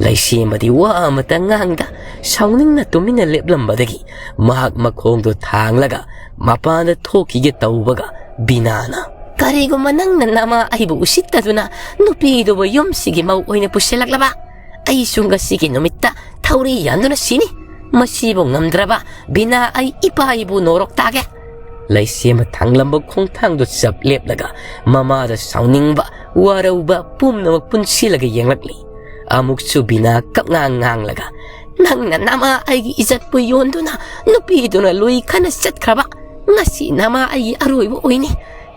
ꯂꯩꯁꯦꯝꯕꯗꯤ ꯋꯥ ꯑꯃꯇ ꯉꯥꯡꯗ ꯁꯥꯎꯅꯤꯡꯅ ꯇꯨꯃꯤꯟꯅ ꯂꯦꯞꯂꯝꯕꯗꯒꯤ ꯃꯍꯥꯛ ꯃꯈꯣꯡꯗꯨ ꯊꯥꯡꯂꯒ ꯃꯄꯥꯟꯗ ꯊꯣꯛꯈꯤꯒꯦ ꯇꯧꯕꯒ ꯕꯤꯅꯥꯅ, "ꯀꯔꯤꯒꯨꯝꯕ ꯅꯪꯅ ꯅꯃꯥ ꯑꯩꯕꯨ ꯎꯁꯤꯠꯇꯗꯨꯅ ꯅꯨꯄꯤꯗꯨꯕꯨ ꯌꯨꯝꯁꯤꯒꯤ ꯃꯧ ꯑꯣꯏꯅ ꯄꯨꯁꯤꯜꯂꯛꯂꯕ, ꯑꯩꯁꯨ ꯉꯁꯤꯒꯤ ꯅꯨꯃꯤꯠꯇ ꯊꯧꯔꯤ ꯌꯥꯟꯗꯨꯅ ꯁꯤꯅꯤ꯫ ꯃꯁꯤꯕꯨ ꯉꯝꯗ꯭ꯔꯕ ꯕꯤꯅꯥ ꯑꯩ ꯏꯄꯥ ꯏꯕꯨ ꯅꯣꯔꯣꯛ ꯇꯥꯒꯦ!" ꯂꯩꯁꯦꯝꯕ ꯊꯥꯡꯂꯝꯕ ꯈꯣꯡꯊꯥꯡꯗꯨ ꯆꯞ ꯂꯦꯞꯂꯒ ꯃꯃꯥꯗ ꯁꯥꯎꯅꯤꯡꯕ, ꯋꯥꯔꯧꯕ ꯄꯨꯝꯅꯃꯛ ꯄꯨꯟꯁꯤꯜꯂꯒ ꯌꯦꯡꯂꯛꯂꯤ꯫ ꯑꯃꯨꯛꯁꯨ ꯕꯤꯅꯥ ꯀꯞꯉꯥꯡ ꯉꯥꯡꯂꯒ, "ꯅꯪꯅ ꯅꯃꯥ ꯑꯩꯒꯤ ꯏꯖꯠꯄꯨ ꯌꯣꯟꯗꯨꯅ ꯅꯨꯄꯤꯗꯨꯅ ꯂꯨꯏ ꯈꯅ ꯆꯠꯈ꯭ꯔꯕ꯫ ꯉꯁꯤ ꯅꯃꯥ ꯑꯩꯒꯤ ꯑꯔꯣꯏꯕ ꯑꯣꯏꯅꯤ꯫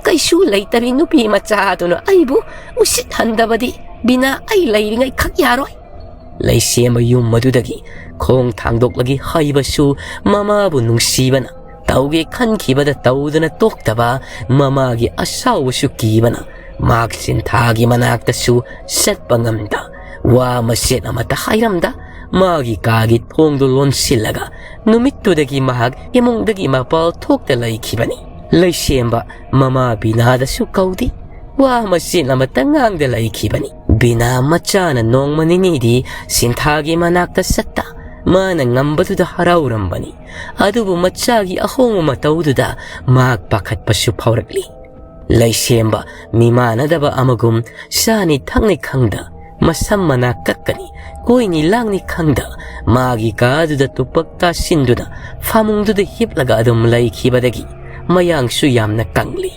ꯀꯩꯁꯨ ꯂꯩꯇꯕꯤ ꯅꯨꯄꯤ ꯃꯆꯥꯗꯨꯅ ꯑꯩꯕꯨ ꯎꯁꯤꯠꯍꯟꯗꯕꯗꯤ ꯕꯤꯅꯥ ꯑꯩ ꯂꯩꯔꯤꯉꯩ ꯈꯛ ꯌꯥꯔꯣꯏ!" ꯂꯩꯁꯦꯝꯕ ꯌꯨꯝ ꯑꯗꯨꯗꯒꯤ ꯈꯣꯡ ꯊꯥꯡꯗꯣꯛꯂꯒꯦ ꯍꯥꯏꯕꯁꯨ ꯃꯃꯥꯕꯨ ꯅꯨꯡꯁꯤꯕꯅ, ꯇꯧꯒꯦ ꯈꯟꯈꯤꯕꯗ ꯇꯧꯗꯅ ꯇꯣꯛꯇꯕ ꯃꯃꯥꯒꯤ ꯑꯁꯥꯎꯕꯁꯨ ꯀꯤꯕꯅ, ꯃꯍꯥꯛ ꯁꯤꯟꯊꯥꯒꯤ ꯃꯅꯥꯛꯇꯁꯨ ꯆꯠꯄ ꯉꯝꯗ, ꯋꯥ ꯃꯆꯦꯠ ꯑꯃꯠꯇ ꯍꯥꯏꯔꯝꯗ, ꯃꯥꯒꯤ ꯀꯥꯒꯤ ꯊꯣꯡꯗꯨ ꯂꯣꯟꯁꯤꯜꯂꯒ ꯅꯨꯃꯤꯠꯇꯨꯗꯒꯤ ꯃꯍꯥꯛ ꯏꯃꯨꯡꯗꯒꯤ ꯃꯄꯥꯜ ꯊꯣꯛꯇ ꯂꯩꯈꯤꯕꯅꯤ꯫ ꯂꯩꯁꯦꯝꯕ ꯃꯃꯥ ꯕꯤꯅꯥꯗꯁꯨ ꯀꯧꯗꯦ, ꯋꯥ ꯃꯆꯦꯠ ꯑꯃꯠꯇ ꯉꯥꯡꯗ ꯂꯩꯈꯤꯕꯅꯤ꯫ ꯕꯤꯅꯥ ꯃꯆꯥꯅ ꯅꯣꯡꯃ ꯅꯤꯅꯤꯗꯤ ꯁꯤꯟꯊꯥꯒꯤ ꯃꯅꯥꯛꯇ ꯆꯠꯇ ꯃꯥꯅ ꯉꯝꯕꯗꯨꯗ ꯍꯔꯥꯎꯔꯝꯕꯅꯤ꯫ ꯑꯗꯨꯕꯨ ꯃꯆꯥꯒꯤ ꯑꯍꯣꯡꯕ ꯃꯇꯧꯗꯨꯗ ꯃꯍꯥꯛ ꯄꯥꯈꯠꯄꯁꯨ ꯐꯥꯎꯔꯛꯂꯤ꯫ ꯂꯩꯁꯦꯝꯕ ꯃꯤꯃꯥꯟꯅꯗꯕ ꯑꯃꯒꯨꯝ ꯆꯥꯅꯤ ꯊꯛꯅꯤ ꯈꯪꯗ, ꯃꯁꯝ ꯃꯅꯥ ꯀꯛꯀꯅꯤ, ꯀꯣꯏꯅꯤ ꯂꯥꯡꯅꯤ ꯈꯪꯗ, ꯃꯥꯒꯤ ꯀꯥꯗꯨꯗ ꯇꯨꯄꯛ ꯇꯥꯁꯤꯟꯗꯨꯅ ꯐꯃꯨꯡꯗꯨꯗ ꯍꯤꯞꯂꯒ ꯑꯗꯨꯝ ꯂꯩꯈꯤꯕꯗꯒꯤ ꯃꯌꯥꯡꯁꯨ ꯌꯥꯝꯅ ꯀꯪꯂꯤ꯫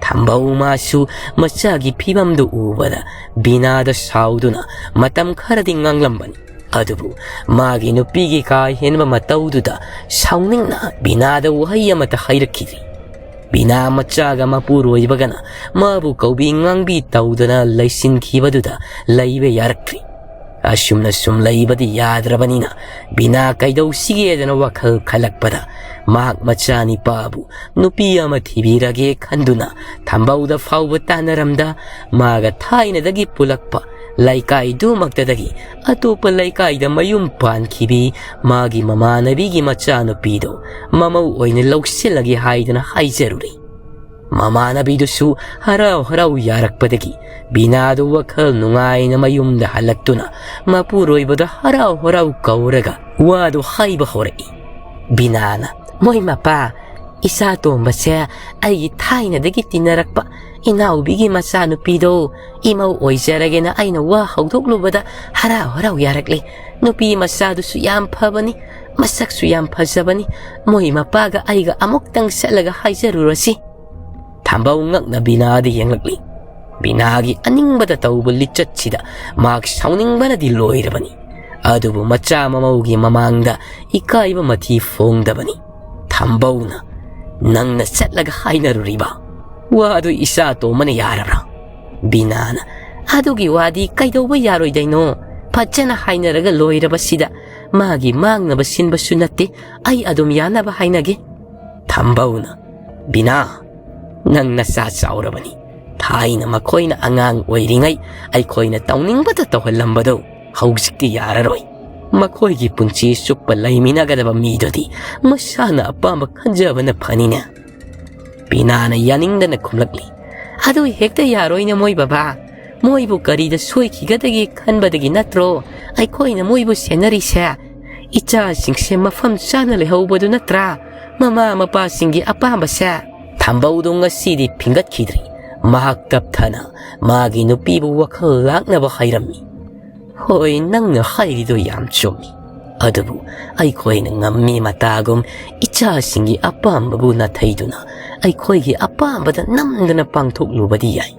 ꯊꯝꯕꯧ ꯃꯥꯁꯨ ꯃꯆꯥꯒꯤ ꯐꯤꯕꯝꯗꯨ ꯎꯕꯗ ꯕꯤꯅꯥꯗ ꯁꯥꯎꯗꯨꯅ ꯃꯇꯝ ꯈꯔꯗꯤ ꯉꯥꯡꯂꯝꯕꯅꯤ꯫ ꯑꯗꯨꯕꯨ ꯃꯥꯒꯤ ꯅꯨꯄꯤꯒꯤ ꯀꯥ ꯍꯦꯟꯕ ꯃꯇꯧꯗꯨꯗ ꯁꯥꯎꯅꯤꯡꯅ ꯕꯤꯅꯥꯗ ꯋꯥꯍꯩ ꯑꯃꯠꯇ ꯍꯥꯏꯔꯛꯈꯤꯗ꯭ꯔꯤ꯫ ꯕꯤꯅꯥ ꯃꯆꯥꯒ ꯃꯄꯨꯔꯣꯏꯕꯒꯅ ꯃꯥꯕꯨ ꯀꯧꯕꯤ ꯉꯥꯡꯕꯤ ꯇꯧꯗꯅ ꯂꯩꯁꯤꯟꯈꯤꯕꯗꯨꯗ ꯂꯩꯕ ꯌꯥꯔꯛꯇ꯭ꯔꯤ꯫ ꯑꯁꯨꯝꯅ ꯁꯨꯝ ꯂꯩꯕꯗꯤ ꯌꯥꯗ꯭ꯔꯕꯅꯤꯅ ꯕꯤꯅꯥ ꯀꯩꯗꯧꯁꯤꯒꯦꯗꯅ ꯋꯥꯈꯜ ꯈꯜꯂꯛꯄꯗ ꯃꯍꯥꯛ ꯃꯆꯥꯅꯤꯄꯥꯕꯨ ꯅꯨꯄꯤ ꯑꯃ ꯊꯤꯕꯤꯔꯒꯦ ꯈꯟꯗꯨꯅ ꯊꯝꯕꯧꯗ ꯐꯥꯎꯕ ꯇꯥꯟꯅꯔꯝꯗ ꯃꯥꯒ ꯊꯥꯏꯅꯗꯒꯤ ꯄꯨꯜꯂꯛꯄ ꯂꯩꯀꯥꯏꯗꯨꯃꯛꯇꯗꯒꯤ ꯑꯇꯣꯞꯄ ꯂꯩꯀꯥꯏꯗ ꯃꯌꯨꯝ ꯄꯥꯟꯈꯤꯕꯤ ꯃꯥꯒꯤ ꯃꯃꯥꯟꯅꯕꯤꯒꯤ ꯃꯆꯥꯅꯨꯄꯤꯗꯣ ꯃꯃꯧ ꯑꯣꯏꯅ ꯂꯧꯁꯤꯜꯂꯒꯦ ꯍꯥꯏꯗꯅ ꯍꯥꯏꯖꯔꯨꯔꯦ꯫ ꯃꯃꯥꯟꯅꯕꯤꯗꯨꯁꯨ ꯍꯔꯥꯎ ꯍꯔꯥꯎ ꯌꯥꯔꯛꯄꯗꯒꯤ ꯕꯤꯅꯥꯗꯨ ꯋꯥꯈꯜ ꯅꯨꯡꯉꯥꯏꯅ ꯃꯌꯨꯝꯗ ꯍꯜꯂꯛꯇꯨꯅ ꯃꯄꯨꯔꯣꯏꯕꯗ ꯍꯔꯥꯎ ꯍꯔꯥꯎ ꯀꯧꯔꯒ ꯋꯥꯗꯨ ꯍꯥꯏꯕ ꯍꯧꯔꯛꯏ꯫ ꯕꯤꯅꯥꯅ, "ꯃꯣꯏ ꯃꯄꯥ, ꯏꯆꯥ ꯇꯣꯝꯕꯁꯦ ꯑꯩꯒꯤ ꯊꯥꯏꯅꯗꯒꯤ ꯇꯤꯟꯅꯔꯛꯄ ꯏꯅꯥꯎꯕꯤꯒꯤ ꯃꯆꯥꯅꯨꯄꯤꯗꯣ ꯏꯃꯧ ꯑꯣꯏꯖꯔꯒꯦꯅ ꯑꯩꯅ ꯋꯥ ꯍꯧꯗꯣꯛꯂꯨꯕꯗ ꯍꯔꯥꯎ ꯍꯔꯥꯎ ꯌꯥꯔꯛꯂꯦ꯫ ꯅꯨꯄꯤ ꯃꯆꯥꯗꯨꯁꯨ ꯌꯥꯝ ꯐꯕꯅꯤ, ꯃꯁꯛꯁꯨ ꯌꯥꯝ ꯐꯖꯕꯅꯤ꯫ ꯃꯣꯏ ꯃꯄꯥꯒ ꯑꯩꯒ ꯑꯃꯨꯛꯇꯪ ꯆꯠꯂꯒ ꯍꯥꯏꯖꯔꯨꯔꯁꯤ꯫" ꯊꯝꯕꯧ ꯉꯛꯅ ꯕꯤꯅꯥꯗ ꯌꯦꯡꯂꯛꯂꯤ꯫ ꯕꯤꯅꯥꯒꯤ ꯑꯅꯤꯡꯕꯗ ꯇꯧꯕ ꯂꯤꯆꯠꯁꯤꯗ ꯃꯍꯥꯛ ꯁꯥꯎꯅꯤꯡꯕꯅꯗꯤ ꯂꯣꯏꯔꯕꯅꯤ꯫ ꯑꯗꯨꯕꯨ ꯃꯆꯥ ꯃꯃꯧꯒꯤ ꯃꯃꯥꯡꯗ ꯏꯀꯥꯏꯕ ꯃꯊꯤ ꯐꯣꯡꯗꯕꯅꯤ꯫ ꯊꯝꯕꯧꯅ, "ꯅꯪꯅ ꯆꯠꯂꯒ ꯍꯥꯏꯅꯔꯨꯔꯤꯕ ꯋꯥꯗꯨ ꯏꯆꯥ ꯇꯣꯝꯕꯅ ꯌꯥꯔꯕ꯭ꯔꯥ?" ꯕꯤꯅꯥꯅ, "ꯑꯗꯨꯒꯤ ꯋꯥꯗꯤ ꯀꯩꯗꯧꯕ ꯌꯥꯔꯣꯏꯗꯩꯅꯣ? ꯐꯖꯅ ꯍꯥꯏꯅꯔꯒ ꯂꯣꯏꯔꯕꯁꯤꯗ꯫ ꯃꯥꯒꯤ ꯃꯥꯡꯅꯕ ꯁꯤꯟꯕꯁꯨ ꯅꯠꯇꯦ, ꯑꯩ ꯑꯗꯨꯝ ꯌꯥꯅꯕ ꯍꯥꯏꯅꯒꯦ꯫" ꯊꯝꯕꯧꯅ, "ꯕꯤꯅꯥ, ꯅꯪ ꯅꯆꯥ ꯆꯥꯎꯔꯕꯅꯤ꯫ ꯊꯥꯏꯅ ꯃꯈꯣꯏꯅ ꯑꯉꯥꯡ ꯑꯣꯏꯔꯤꯉꯩ ꯑꯩꯈꯣꯏꯅ ꯇꯧꯅꯤꯡꯕꯇ ꯇꯧꯍꯜꯂꯝꯕꯗꯣ ꯍꯧꯖꯤꯛꯇꯤ ꯌꯥꯔꯔꯣꯏ꯫ ꯃꯈꯣꯏꯒꯤ ꯄꯨꯟꯁꯤ ꯆꯨꯞꯄ ꯂꯩꯃꯤꯟꯅꯒꯗꯕ ꯃꯤꯗꯨꯗꯤ ꯃꯁꯥꯅ ꯑꯄꯥꯝꯕ ꯈꯟꯖꯕꯅ ꯐꯅꯤꯅꯦ꯫" ꯕꯤꯅꯥꯅ ꯌꯥꯅꯤꯡꯗꯅ ꯈꯨꯝꯂꯛꯂꯤ꯫ ꯑꯗꯨ ꯍꯦꯛꯇ ꯌꯥꯔꯣꯏꯅꯦ ꯃꯣꯏ ꯕꯕꯥ꯫ ꯃꯣꯏꯕꯨ ꯀꯔꯤꯗ ꯁꯣꯏꯈꯤꯒꯗꯒꯦ ꯈꯟꯕꯗꯒꯤ ꯅꯠꯇ꯭ꯔꯣ ꯑꯩꯈꯣꯏꯅ ꯃꯣꯏꯕꯨ ꯁꯦꯟꯅꯔꯤꯁꯦ? ꯏꯆꯥꯁꯤꯡꯁꯦ ꯃꯐꯝ ꯆꯥꯅ ꯂꯩꯍꯧꯕꯗꯨ ꯅꯠꯇ꯭ꯔꯥ ꯃꯃꯥ ꯃꯄꯥꯁꯤꯡꯒꯤ ꯑꯄꯥꯝꯕꯁꯦ? ꯊꯝꯕꯧꯗꯨ ꯉꯁꯤꯗꯤ ꯐꯤꯡꯒꯠꯈꯤꯗ꯭ꯔꯤ꯫ ꯃꯍꯥꯛ ꯇꯞꯊꯅ ꯃꯥꯒꯤ ꯅꯨꯄꯤꯕꯨ ꯋꯥꯈꯜ ꯂꯥꯛꯅꯕ ꯍꯥꯏꯔꯝꯃꯤ꯫ ꯍꯣꯏ, ꯅꯪꯅ ꯍꯥꯏꯔꯤꯗꯣ ꯌꯥꯝ ꯆꯨꯝꯃꯤ꯫ ꯑꯗꯨꯕꯨ ꯑꯩꯈꯣꯏꯅ ꯉꯝꯃꯤ ꯃꯇꯥꯒꯨꯝ ꯏꯆꯥꯁꯤꯡꯒꯤ ꯑꯄꯥꯝꯕꯕꯨ ꯅꯥꯊꯩꯗꯨꯅ ꯑꯩꯈꯣꯏꯒꯤ ꯑꯄꯥꯝꯕꯗ ꯅꯝꯗꯅ ꯄꯥꯡꯊꯣꯛꯂꯨꯕꯗꯤ ꯌꯥꯏ꯫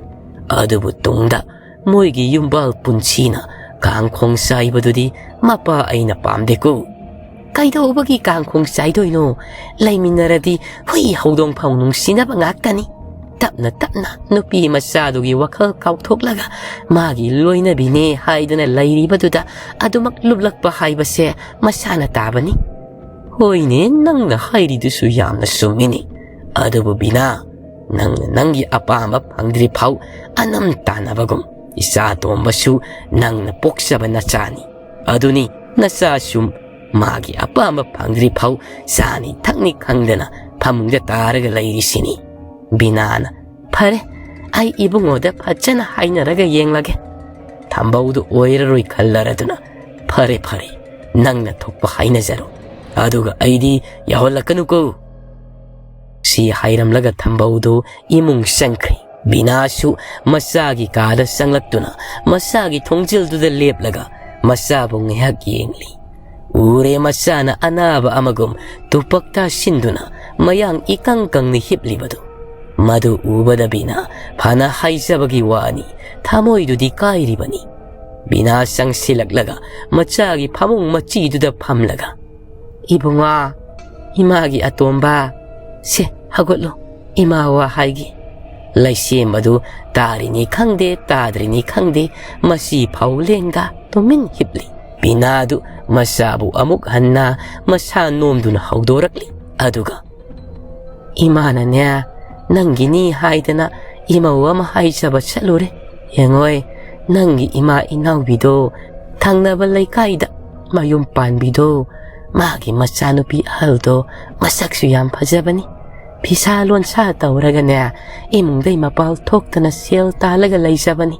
ꯑꯗꯨꯕꯨ ꯇꯨꯡꯗ ꯃꯣꯏꯒꯤ ꯌꯨꯝꯕꯥꯜ ꯄꯨꯟꯁꯤꯅ ꯀꯥꯡꯈꯣꯡ ꯆꯥꯏꯕꯗꯨꯗꯤ ꯃꯄꯥ ꯑꯩꯅ ꯄꯥꯝꯗꯦꯀꯣ꯫ ꯀꯩꯗꯧꯕꯒꯤ ꯀꯥꯡꯈꯣꯡ ꯆꯥꯏꯗꯣꯏꯅꯣ? ꯂꯩꯃꯤꯟꯅꯔꯗꯤ ꯍꯨꯏ ꯍꯧꯗꯣꯡ ꯐꯥꯎ ꯅꯨꯡꯁꯤꯅꯕ ꯉꯥꯛꯇꯅꯤ꯫ ꯇꯞꯅ ꯇꯞꯅ ꯅꯨꯄꯤ ꯃꯆꯥꯗꯨꯒꯤ ꯋꯥꯈꯜ ꯀꯥꯎꯊꯣꯛꯂꯒ ꯃꯥꯒꯤ ꯂꯣꯏꯅꯕꯤꯅꯦ ꯍꯥꯏꯗꯨꯅ ꯂꯩꯔꯤꯕꯗꯨꯗ ꯑꯗꯨꯃꯛ ꯂꯨꯞꯂꯛꯄ ꯍꯥꯏꯕꯁꯦ ꯃꯁꯥꯅ ꯇꯥꯕꯅꯤ꯫ ꯍꯣꯏꯅꯦ, ꯅꯪꯅ ꯍꯥꯏꯔꯤꯗꯨꯁꯨ ꯌꯥꯝꯅ ꯆꯨꯝꯃꯤꯅꯦ꯫ ꯑꯗꯨꯕꯨ ꯕꯤꯅꯥ, ꯅꯪꯅ ꯅꯪꯒꯤ ꯑꯄꯥꯝꯕ ꯐꯪꯗ꯭ꯔꯤ ꯐꯥꯎ ꯑꯅꯝ ꯇꯥꯟꯅꯕꯒꯨꯝ ꯏꯆꯥ ꯇꯣꯝꯕꯁꯨ ꯅꯪꯅ ꯄꯣꯛꯆꯕ ꯅꯆꯥꯅꯤ꯫ ꯑꯗꯨꯅꯤ ꯅꯆꯥꯁꯨ ꯃꯥꯒꯤ ꯑꯄꯥꯝꯕ ꯐꯪꯗ꯭ꯔꯤ ꯐꯥꯎ ꯆꯥꯅꯤ ꯊꯛꯅꯤ ꯈꯪꯗꯅ ꯐꯃꯨꯡꯗ ꯇꯥꯔꯒ ꯂꯩꯔꯤꯁꯤꯅꯤ꯫ ꯕꯤꯅꯥꯅ, "ꯐꯔꯦ, ꯑꯩ ꯏꯕꯨꯡꯉꯣꯗ ꯐꯖꯅ ꯍꯥꯏꯅꯔꯒ ꯌꯦꯡꯂꯒꯦ꯫ ꯊꯝꯕꯧꯗꯨ ꯑꯣꯏꯔꯔꯣꯏ ꯈꯜꯂꯔꯗꯨꯅ ꯐꯔꯦ ꯐꯔꯦ, ꯅꯪꯅ ꯊꯣꯛꯄ ꯍꯥꯏꯅꯖꯔꯣ꯫ ꯑꯗꯨꯒ ꯑꯩꯗꯤ ꯌꯥꯎꯍꯜꯂꯛꯀꯅꯨꯀꯣ"꯫ ꯁꯤ ꯍꯥꯏꯔꯝꯂꯒ ꯊꯝꯕꯧꯗꯨ ꯏꯃꯨꯡ ꯆꯪꯈ꯭ꯔꯦ꯫ ꯕꯤꯅꯥꯁꯨ ꯃꯆꯥꯒꯤ ꯀꯥꯗ ꯆꯪꯂꯛꯇꯨꯅ ꯃꯆꯥꯒꯤ ꯊꯣꯡꯖꯤꯜꯗꯨꯗ ꯂꯦꯞꯂꯒ ꯃꯆꯥꯕꯨ ꯉꯥꯏꯍꯥꯛ ꯌꯦꯡꯂꯤ꯫ ꯎꯔꯦ ꯃꯆꯥꯅ ꯑꯅꯥꯕ ꯑꯃꯒꯨꯝ ꯇꯨꯄꯛ ꯇꯥꯁꯤꯟꯗꯨꯅ ꯃꯌꯥꯡ ꯏꯀꯪ ꯀꯪꯅ ꯍꯤꯞꯂꯤꯕꯗꯨ꯫ ꯃꯗꯨ ꯎꯕꯗ ꯕꯤꯅꯥ ꯐꯅ ꯍꯥꯏꯖꯕꯒꯤ ꯋꯥꯅꯤ, ꯊꯃꯣꯏꯗꯨꯗꯤ ꯀꯥꯏꯔꯤꯕꯅꯤ꯫ ꯕꯤꯅꯥ ꯆꯪꯁꯤꯜꯂꯛꯂꯒ ꯃꯆꯥꯒꯤ ꯐꯃꯨꯡ ꯃꯆꯤꯗꯨꯗ ꯐꯝꯂꯒ, "ꯏꯕꯨꯡꯉꯣ, ꯏꯃꯥꯒꯤ ꯑꯇꯣꯝꯕ, ꯁꯦ, ꯍꯧꯒꯠꯂꯣ, ꯏꯃꯥ ꯋꯥ ꯍꯥꯏꯒꯦ"꯫ ꯂꯩꯁꯦꯝ ꯑꯗꯨ ꯇꯥꯔꯤꯅꯤ ꯈꯪꯗꯦ, ꯇꯥꯗ꯭ꯔꯤꯅꯤ ꯈꯪꯗꯦ, ꯃꯁꯤ ꯐꯥꯎ ꯂꯦꯡꯗ ꯇꯨꯃꯤꯟ ꯍꯤꯞꯂꯤ꯫ ꯕꯤꯅꯥꯗꯨ ꯃꯆꯥꯕꯨ ꯑꯃꯨꯛ ꯍꯟꯅ ꯃꯁꯥ ꯅꯣꯝꯗꯨꯅ ꯍꯧꯗꯣꯔꯛꯂꯤ꯫ ꯑꯗꯨꯒ, "ꯏꯃꯥꯅꯅꯦ, ꯅꯪꯒꯤꯅꯤ ꯍꯥꯏꯗꯅ ꯏꯃꯧ ꯑꯃ ꯍꯥꯏꯖꯕ ꯆꯠꯂꯨꯔꯦ꯫ ꯌꯦꯡꯉꯣꯏ, ꯅꯪꯒꯤ ꯏꯃꯥ ꯏꯅꯥꯎꯕꯤꯗꯣ, ꯊꯪꯅꯕ ꯂꯩꯀꯥꯏꯗ ꯃꯌꯨꯝ ꯄꯥꯟꯕꯤꯗꯣ, ꯃꯥꯒꯤ ꯃꯆꯥꯅꯨꯄꯤ ꯑꯍꯜꯗꯣ ꯃꯁꯛꯁꯨ ꯌꯥꯝ ꯐꯖꯕꯅꯤ꯫ ꯐꯤꯁꯥ ꯂꯣꯟꯁꯥ ꯇꯧꯔꯒꯅꯦ, ꯏꯃꯨꯡꯗꯩ ꯃꯄꯥꯜ ꯊꯣꯛꯇꯅ ꯁꯦꯜ ꯇꯥꯜꯂꯒ ꯂꯩꯖꯕꯅꯤ꯫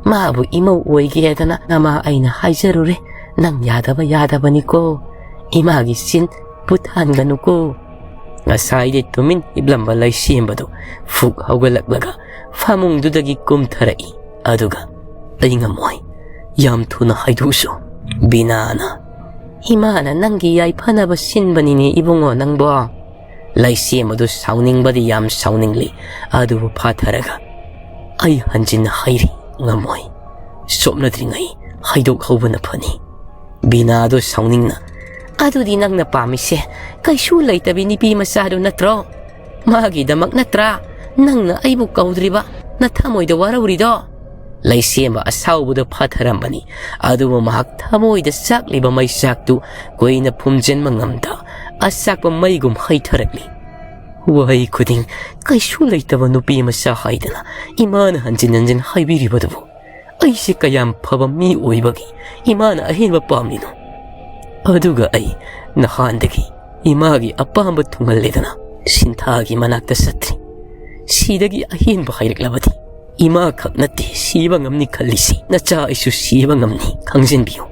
ꯃꯥꯕꯨ ꯏꯃꯧ ꯑꯣꯏꯒꯦꯗꯅ ꯅꯃꯥ ꯑꯩꯅ ꯍꯥꯏꯖꯔꯨꯔꯦ, ꯅꯪ ꯌꯥꯗꯕ ꯌꯥꯗꯕꯅꯤꯀꯣ, ꯏꯃꯥꯒꯤ ꯆꯤꯟ ꯄꯨꯊꯥꯟꯒꯅꯨꯀꯣ꯫ ꯉꯁꯥꯏꯗꯤ ꯇꯨꯃꯤꯟ ꯍꯤꯞꯂꯝꯕ ꯂꯩꯁꯦꯝꯕꯗꯨ ꯐꯨꯛ ꯍꯧꯒꯠꯂꯛꯂꯒ ꯐꯃꯨꯡꯗꯨꯗꯒꯤ ꯀꯨꯝꯊꯔꯛꯏ꯫ ꯑꯗꯨꯒ, "ꯑꯩ ꯉꯝꯃꯣꯏ, ꯌꯥꯝ ꯊꯨꯅ ꯍꯥꯏꯗꯣꯛꯎꯁꯨ, ꯕꯤꯅꯥꯅ꯫ ꯏꯃꯥꯅ ꯅꯪꯒꯤ ꯌꯥꯏꯐꯅꯕ ꯁꯤꯟꯕꯅꯤꯅꯦ ꯏꯕꯨꯡꯉꯣ ꯅꯪꯕꯣ꯫" ꯂꯩꯁꯦꯝꯕꯗꯨ ꯁꯥꯎꯅꯤꯡꯕꯗꯤ ꯌꯥꯝ ꯁꯥꯎꯅꯤꯡꯂꯤ, ꯑꯗꯨꯕꯨ ꯐꯥꯊꯔꯒ, "ꯑꯩ ꯍꯟꯖꯤꯟꯅ ꯍꯥꯏꯔꯤ, ꯉꯝꯃꯣꯏ꯫ ꯁꯣꯛꯅꯗ꯭ꯔꯤꯉꯩ ꯍꯥꯏꯗꯣꯛꯍꯧꯕꯅ ꯐꯅꯤ꯫" ꯕꯤꯅꯥꯗꯨ ꯁꯥꯎꯅꯤꯡꯅ, "ꯑꯗꯨꯗꯤ ꯅꯪꯅ ꯄꯥꯝꯃꯤꯁꯦ ꯀꯩꯁꯨ ꯂꯩꯇꯕꯤ ꯅꯨꯄꯤ ꯃꯆꯥꯗꯨ ꯅꯠꯇ꯭ꯔꯣ? ꯃꯥꯒꯤꯗꯃꯛ ꯅꯠꯇ꯭ꯔꯥ ꯅꯪꯅ ꯑꯩꯕꯨ ꯀꯧꯗ꯭ꯔꯤꯕ, ꯅꯊꯃꯣꯏꯗ ꯋꯥꯔꯧꯔꯤꯗꯣ?" ꯂꯩꯁꯦꯝꯕ ꯑꯁꯥꯎꯕꯗ ꯐꯥꯊꯔꯝꯕꯅꯤ, ꯑꯗꯨꯕꯨ ꯃꯍꯥꯛ ꯊꯃꯣꯏꯗ ꯆꯥꯛꯂꯤꯕ ꯃꯩꯆꯥꯛꯇꯨ ꯀꯨꯏꯅ ꯐꯨꯝꯖꯤꯟꯕ ꯉꯝꯗ, ꯑꯆꯥꯛꯄ ꯃꯩꯒꯨꯝ ꯍꯩꯊꯔꯛꯂꯤ꯫ "ꯋꯥꯍꯩ ꯈꯨꯗꯤꯡ ꯀꯩꯁꯨ ꯂꯩꯇꯕ ꯅꯨꯄꯤ ꯃꯆꯥ ꯍꯥꯏꯗꯅ ꯏꯃꯥꯅ ꯍꯟꯖꯤꯟ ꯍꯟꯖꯤꯟ ꯍꯥꯏꯕꯤꯔꯤꯕꯗꯨꯕꯨ ꯑꯩꯁꯦ ꯀꯌꯥꯝ ꯐꯕ ꯃꯤ ꯑꯣꯏꯕꯒꯤ ꯏꯃꯥꯅ ꯑꯍꯦꯟꯕ ꯄꯥꯝꯂꯤꯅꯣ? ꯑꯗꯨꯒ ꯑꯩ ꯅꯍꯥꯟꯗꯒꯤ ꯏꯃꯥꯒꯤ ꯑꯄꯥꯝꯕ ꯊꯨꯡꯍꯜꯂꯦꯗꯅ ꯁꯤꯟꯊꯥꯒꯤ ꯃꯅꯥꯛꯇ ꯆꯠꯇ꯭ꯔꯤ꯫ ꯁꯤꯗꯒꯤ ꯑꯍꯦꯟꯕ ꯍꯥꯏꯔꯛꯂꯕꯗꯤ ꯏꯃꯥ ꯈꯛ ꯅꯠꯇꯦ ꯁꯤꯕ ꯉꯝꯅꯤ ꯈꯜꯂꯤꯁꯤ, ꯅꯆꯥ ꯑꯩꯁꯨ ꯁꯤꯕ ꯉꯝꯅꯤ, ꯈꯪꯖꯤꯟꯕꯤꯌꯨ꯫"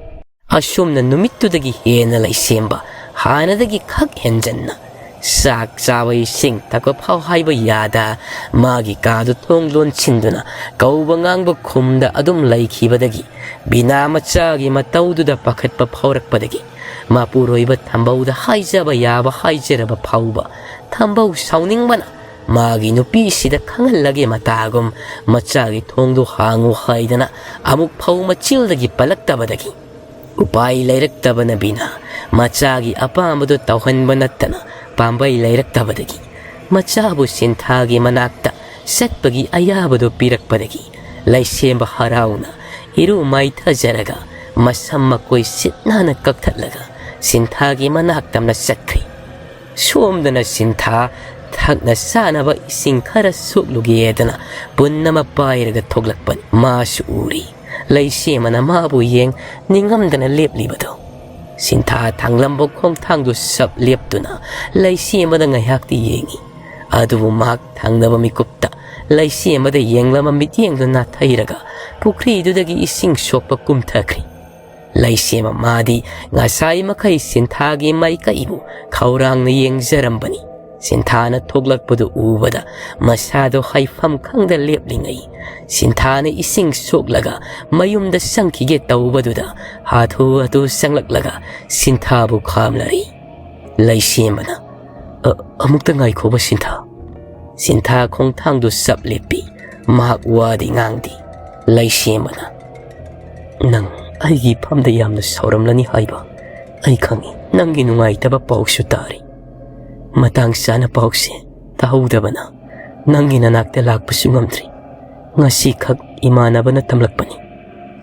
ꯑꯁꯨꯝꯅ ꯅꯨꯃꯤꯠꯇꯨꯗꯒꯤ ꯍꯦꯟꯅ ꯂꯩꯁꯦꯝꯕ ꯍꯥꯟꯅꯗꯒꯤ ꯈꯛ ꯍꯦꯟꯖꯟꯅ ꯆꯥꯛ ꯆꯥꯕ, ꯏꯁꯤꯡ ꯊꯛꯄ ꯐꯥꯎ ꯍꯥꯏꯕ ꯌꯥꯗ ꯃꯥꯒꯤ ꯀꯥꯗꯨ ꯊꯣꯡ ꯂꯣꯟꯁꯤꯟꯗꯨꯅ ꯀꯧꯕ ꯉꯥꯡꯕ ꯈꯨꯝꯗ ꯑꯗꯨꯝ ꯂꯩꯈꯤꯕꯗꯒꯤ ꯕꯤꯅꯥ ꯃꯆꯥꯒꯤ ꯃꯇꯧꯗꯨꯗ ꯄꯥꯈꯠꯄ ꯐꯥꯎꯔꯛꯄꯗꯒꯤ ꯃꯄꯨꯔꯣꯏꯕ ꯊꯝꯕꯧꯗ ꯍꯥꯏꯖꯕ ꯌꯥꯕ ꯍꯥꯏꯖꯔꯕ ꯐꯥꯎꯕ ꯊꯝꯕꯧ ꯁꯥꯎꯅꯤꯡꯕꯅ ꯃꯥꯒꯤ ꯅꯨꯄꯤꯁꯤꯗ ꯈꯪꯍꯜꯂꯒꯦ ꯃꯇꯥꯒꯨꯝ ꯃꯆꯥꯒꯤ ꯊꯣꯡꯗꯨ ꯍꯥꯡꯉꯨ ꯍꯥꯏꯗꯅ ꯑꯃꯨꯛ ꯐꯥꯎ ꯃꯆꯤꯜꯗꯒꯤ ꯄꯜꯂꯛꯇꯕꯗꯒꯤ ꯎꯄꯥꯏ ꯂꯩꯔꯛꯇꯕꯅ ꯕꯤꯅꯥ ꯃꯆꯥꯒꯤ ꯑꯄꯥꯝꯕꯗꯨ ꯇꯧꯍꯟꯕ ꯅꯠꯇꯅ ꯄꯥꯝꯕꯩ ꯂꯩꯔꯛꯇꯕꯗꯒꯤ ꯃꯆꯥꯕꯨ ꯁꯤꯟꯊꯥꯒꯤ ꯃꯅꯥꯛꯇ ꯆꯠꯄꯒꯤ ꯑꯌꯥꯕꯗꯨ ꯄꯤꯔꯛꯄꯗꯒꯤ ꯂꯩꯁꯦꯝꯕ ꯍꯔꯥꯎꯅ ꯏꯔꯨ ꯃꯥꯏꯊꯖꯔꯒ ꯃꯁꯝ ꯃꯀꯣꯏ ꯁꯤꯠ ꯅꯥꯟꯅ ꯀꯛꯊꯠꯂꯒ ꯁꯤꯟꯊꯥꯒꯤ ꯃꯅꯥꯛꯇꯝꯅ ꯆꯠꯈ꯭ꯔꯤ꯫ ꯁꯣꯝꯗꯅ ꯁꯤꯟꯊꯥ ꯊꯛꯅ ꯆꯥꯅꯕ ꯏꯁꯤꯡ ꯈꯔ ꯁꯣꯛꯂꯨꯒꯦꯗꯅ ꯄꯨꯟ ꯑꯃ ꯄꯥꯏꯔꯒ ꯊꯣꯛꯂꯛꯄꯅꯤ꯫ ꯃꯥꯁꯨ ꯎꯔꯤ꯫ ꯂꯩꯁꯦꯝꯕꯅ ꯃꯥꯕꯨ ꯌꯦꯡ ꯅꯤꯡꯉꯝꯗꯅ ꯂꯦꯞꯂꯤꯕꯗꯨ꯫ ꯁꯤꯟꯊꯥ ꯊꯥꯡꯂꯝꯕ ꯈꯣꯡꯊꯥꯡꯗꯨ ꯁꯞ ꯂꯦꯞꯇꯨꯅ ꯂꯩꯁꯦꯝꯕꯗ ꯉꯥꯏꯍꯥꯛꯇꯤ ꯌꯦꯡꯉꯤ꯫ ꯑꯗꯨꯕꯨ ꯃꯍꯥꯛ ꯊꯪꯅꯕ ꯃꯤꯀꯨꯞꯇ ꯂꯩꯁꯦꯝꯕꯗ ꯌꯦꯡꯂꯝꯕ ꯃꯤꯠꯌꯦꯡꯗꯨ ꯅꯥꯊꯩꯔꯒ ꯄꯨꯈ꯭ꯔꯤꯗꯨꯗꯒꯤ ꯏꯁꯤꯡ ꯁꯣꯛꯄ ꯀꯨꯝꯊꯈ꯭ꯔꯤ꯫ ꯂꯩꯁꯦꯝꯕ ꯃꯥꯗꯤ ꯉꯁꯥꯏ ꯃꯈꯩ ꯁꯤꯟꯊꯥꯒꯤ ꯃꯥꯏꯀꯩꯕꯨ ꯈꯧꯔꯥꯡꯅ ꯌꯦꯡꯖꯔꯝꯕꯅꯤ꯫ ꯁꯤꯟꯊꯥꯅ ꯊꯣꯛꯂꯛꯄꯗꯨ ꯎꯕꯗ ꯃꯁꯥꯗꯣ ꯍꯥꯏꯐꯝ ꯈꯪꯗ ꯂꯦꯞꯂꯤꯉꯩ, ꯁꯤꯟꯊꯥꯅ ꯏꯁꯤꯡ ꯁꯣꯛꯂꯒ ꯃꯌꯨꯝꯗ ꯆꯪꯈꯤꯒꯦ ꯇꯧꯕꯗꯨꯗ ꯍꯥꯊꯨ ꯍꯥꯊꯨ ꯆꯪꯂꯛꯂꯒ ꯁꯤꯟꯊꯥꯕꯨ ꯈꯥꯝꯂꯔꯤ꯫ ꯂꯩꯁꯦꯝꯕꯅ, "ꯑ-, ꯑꯃꯨꯛꯇ ꯉꯥꯏꯈꯣꯕ ꯁꯤꯟꯊꯥ꯫" ꯁꯤꯟꯊꯥ ꯈꯣꯡꯊꯥꯡꯗꯨ ꯆꯞ ꯂꯦꯞꯄꯤ꯫ ꯃꯍꯥꯛ ꯋꯥꯗꯤ ꯉꯥꯡꯗꯦ꯫ ꯂꯩꯁꯦꯝꯕꯅ, "ꯅꯪ ꯑꯩꯒꯤ ꯏꯐꯝꯗ ꯌꯥꯝꯅ ꯁꯥꯎꯔꯝꯂꯅꯤ ꯍꯥꯏꯕ ꯑꯩ ꯈꯪꯏ꯫ ꯅꯪꯒꯤ ꯅꯨꯡꯉꯥꯏꯇꯕ ꯄꯥꯎꯁꯨ ꯇꯥꯔꯤ꯫ ꯃꯇꯥꯡ ꯆꯥꯅ ꯄꯥꯎꯁꯦ ꯇꯥꯍꯧꯗꯕꯅ ꯅꯪꯒꯤ ꯅꯅꯥꯛꯇ ꯂꯥꯛꯄꯁꯨ ꯉꯝꯗ꯭ꯔꯤ꯫ ꯉꯁꯤꯈꯛ ꯏꯃꯥꯟꯅꯕꯅ ꯇꯝꯂꯛꯄꯅꯤ꯫"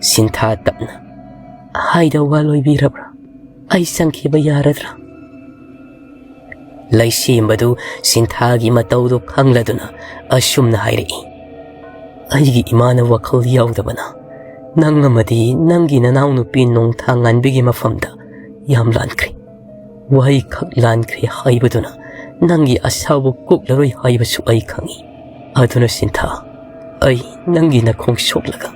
ꯁꯤꯟꯊꯥ ꯇꯞꯅ, "ꯍꯥꯏꯗ ꯋꯥ ꯂꯣꯏꯕꯤꯔꯕ꯭ꯔꯥ? ꯑꯩ ꯆꯪꯈꯤꯕ ꯌꯥꯔꯗ꯭ꯔꯥ?" ꯂꯩꯁꯦꯝꯕꯗꯨ ꯁꯤꯟꯊꯥꯒꯤ ꯃꯇꯧꯗꯨ ꯈꯪꯂꯗꯨꯅ ꯑꯁꯨꯝꯅ ꯍꯥꯏꯔꯛꯏ, "ꯑꯩꯒꯤ ꯏꯃꯥꯅ ꯋꯥꯈꯜ ꯌꯥꯎꯗꯕꯅ ꯅꯪ ꯑꯃꯗꯤ ꯅꯪꯒꯤ ꯅꯅꯥꯎꯅꯨꯄꯤ ꯅꯣꯡꯊꯥ ꯉꯥꯟꯕꯤꯒꯤ ꯃꯐꯝꯗ ꯌꯥꯝ ꯂꯥꯟꯈ꯭ꯔꯦ꯫ ꯋꯥꯍꯩ ꯈꯛ ꯂꯥꯟꯈ꯭ꯔꯦ ꯍꯥꯏꯕꯗꯨꯅ ꯅꯪꯒꯤ ꯑꯁꯥꯎꯕ ꯀꯣꯛꯂꯔꯣꯏ ꯍꯥꯏꯕꯁꯨ ꯑꯩ ꯈꯪꯏ꯫ ꯑꯗꯨꯅ ꯁꯤꯟꯊꯥ, ꯑꯩ ꯅꯪꯒꯤ ꯅꯈꯣꯡ ꯁꯣꯛꯂꯒ꯫"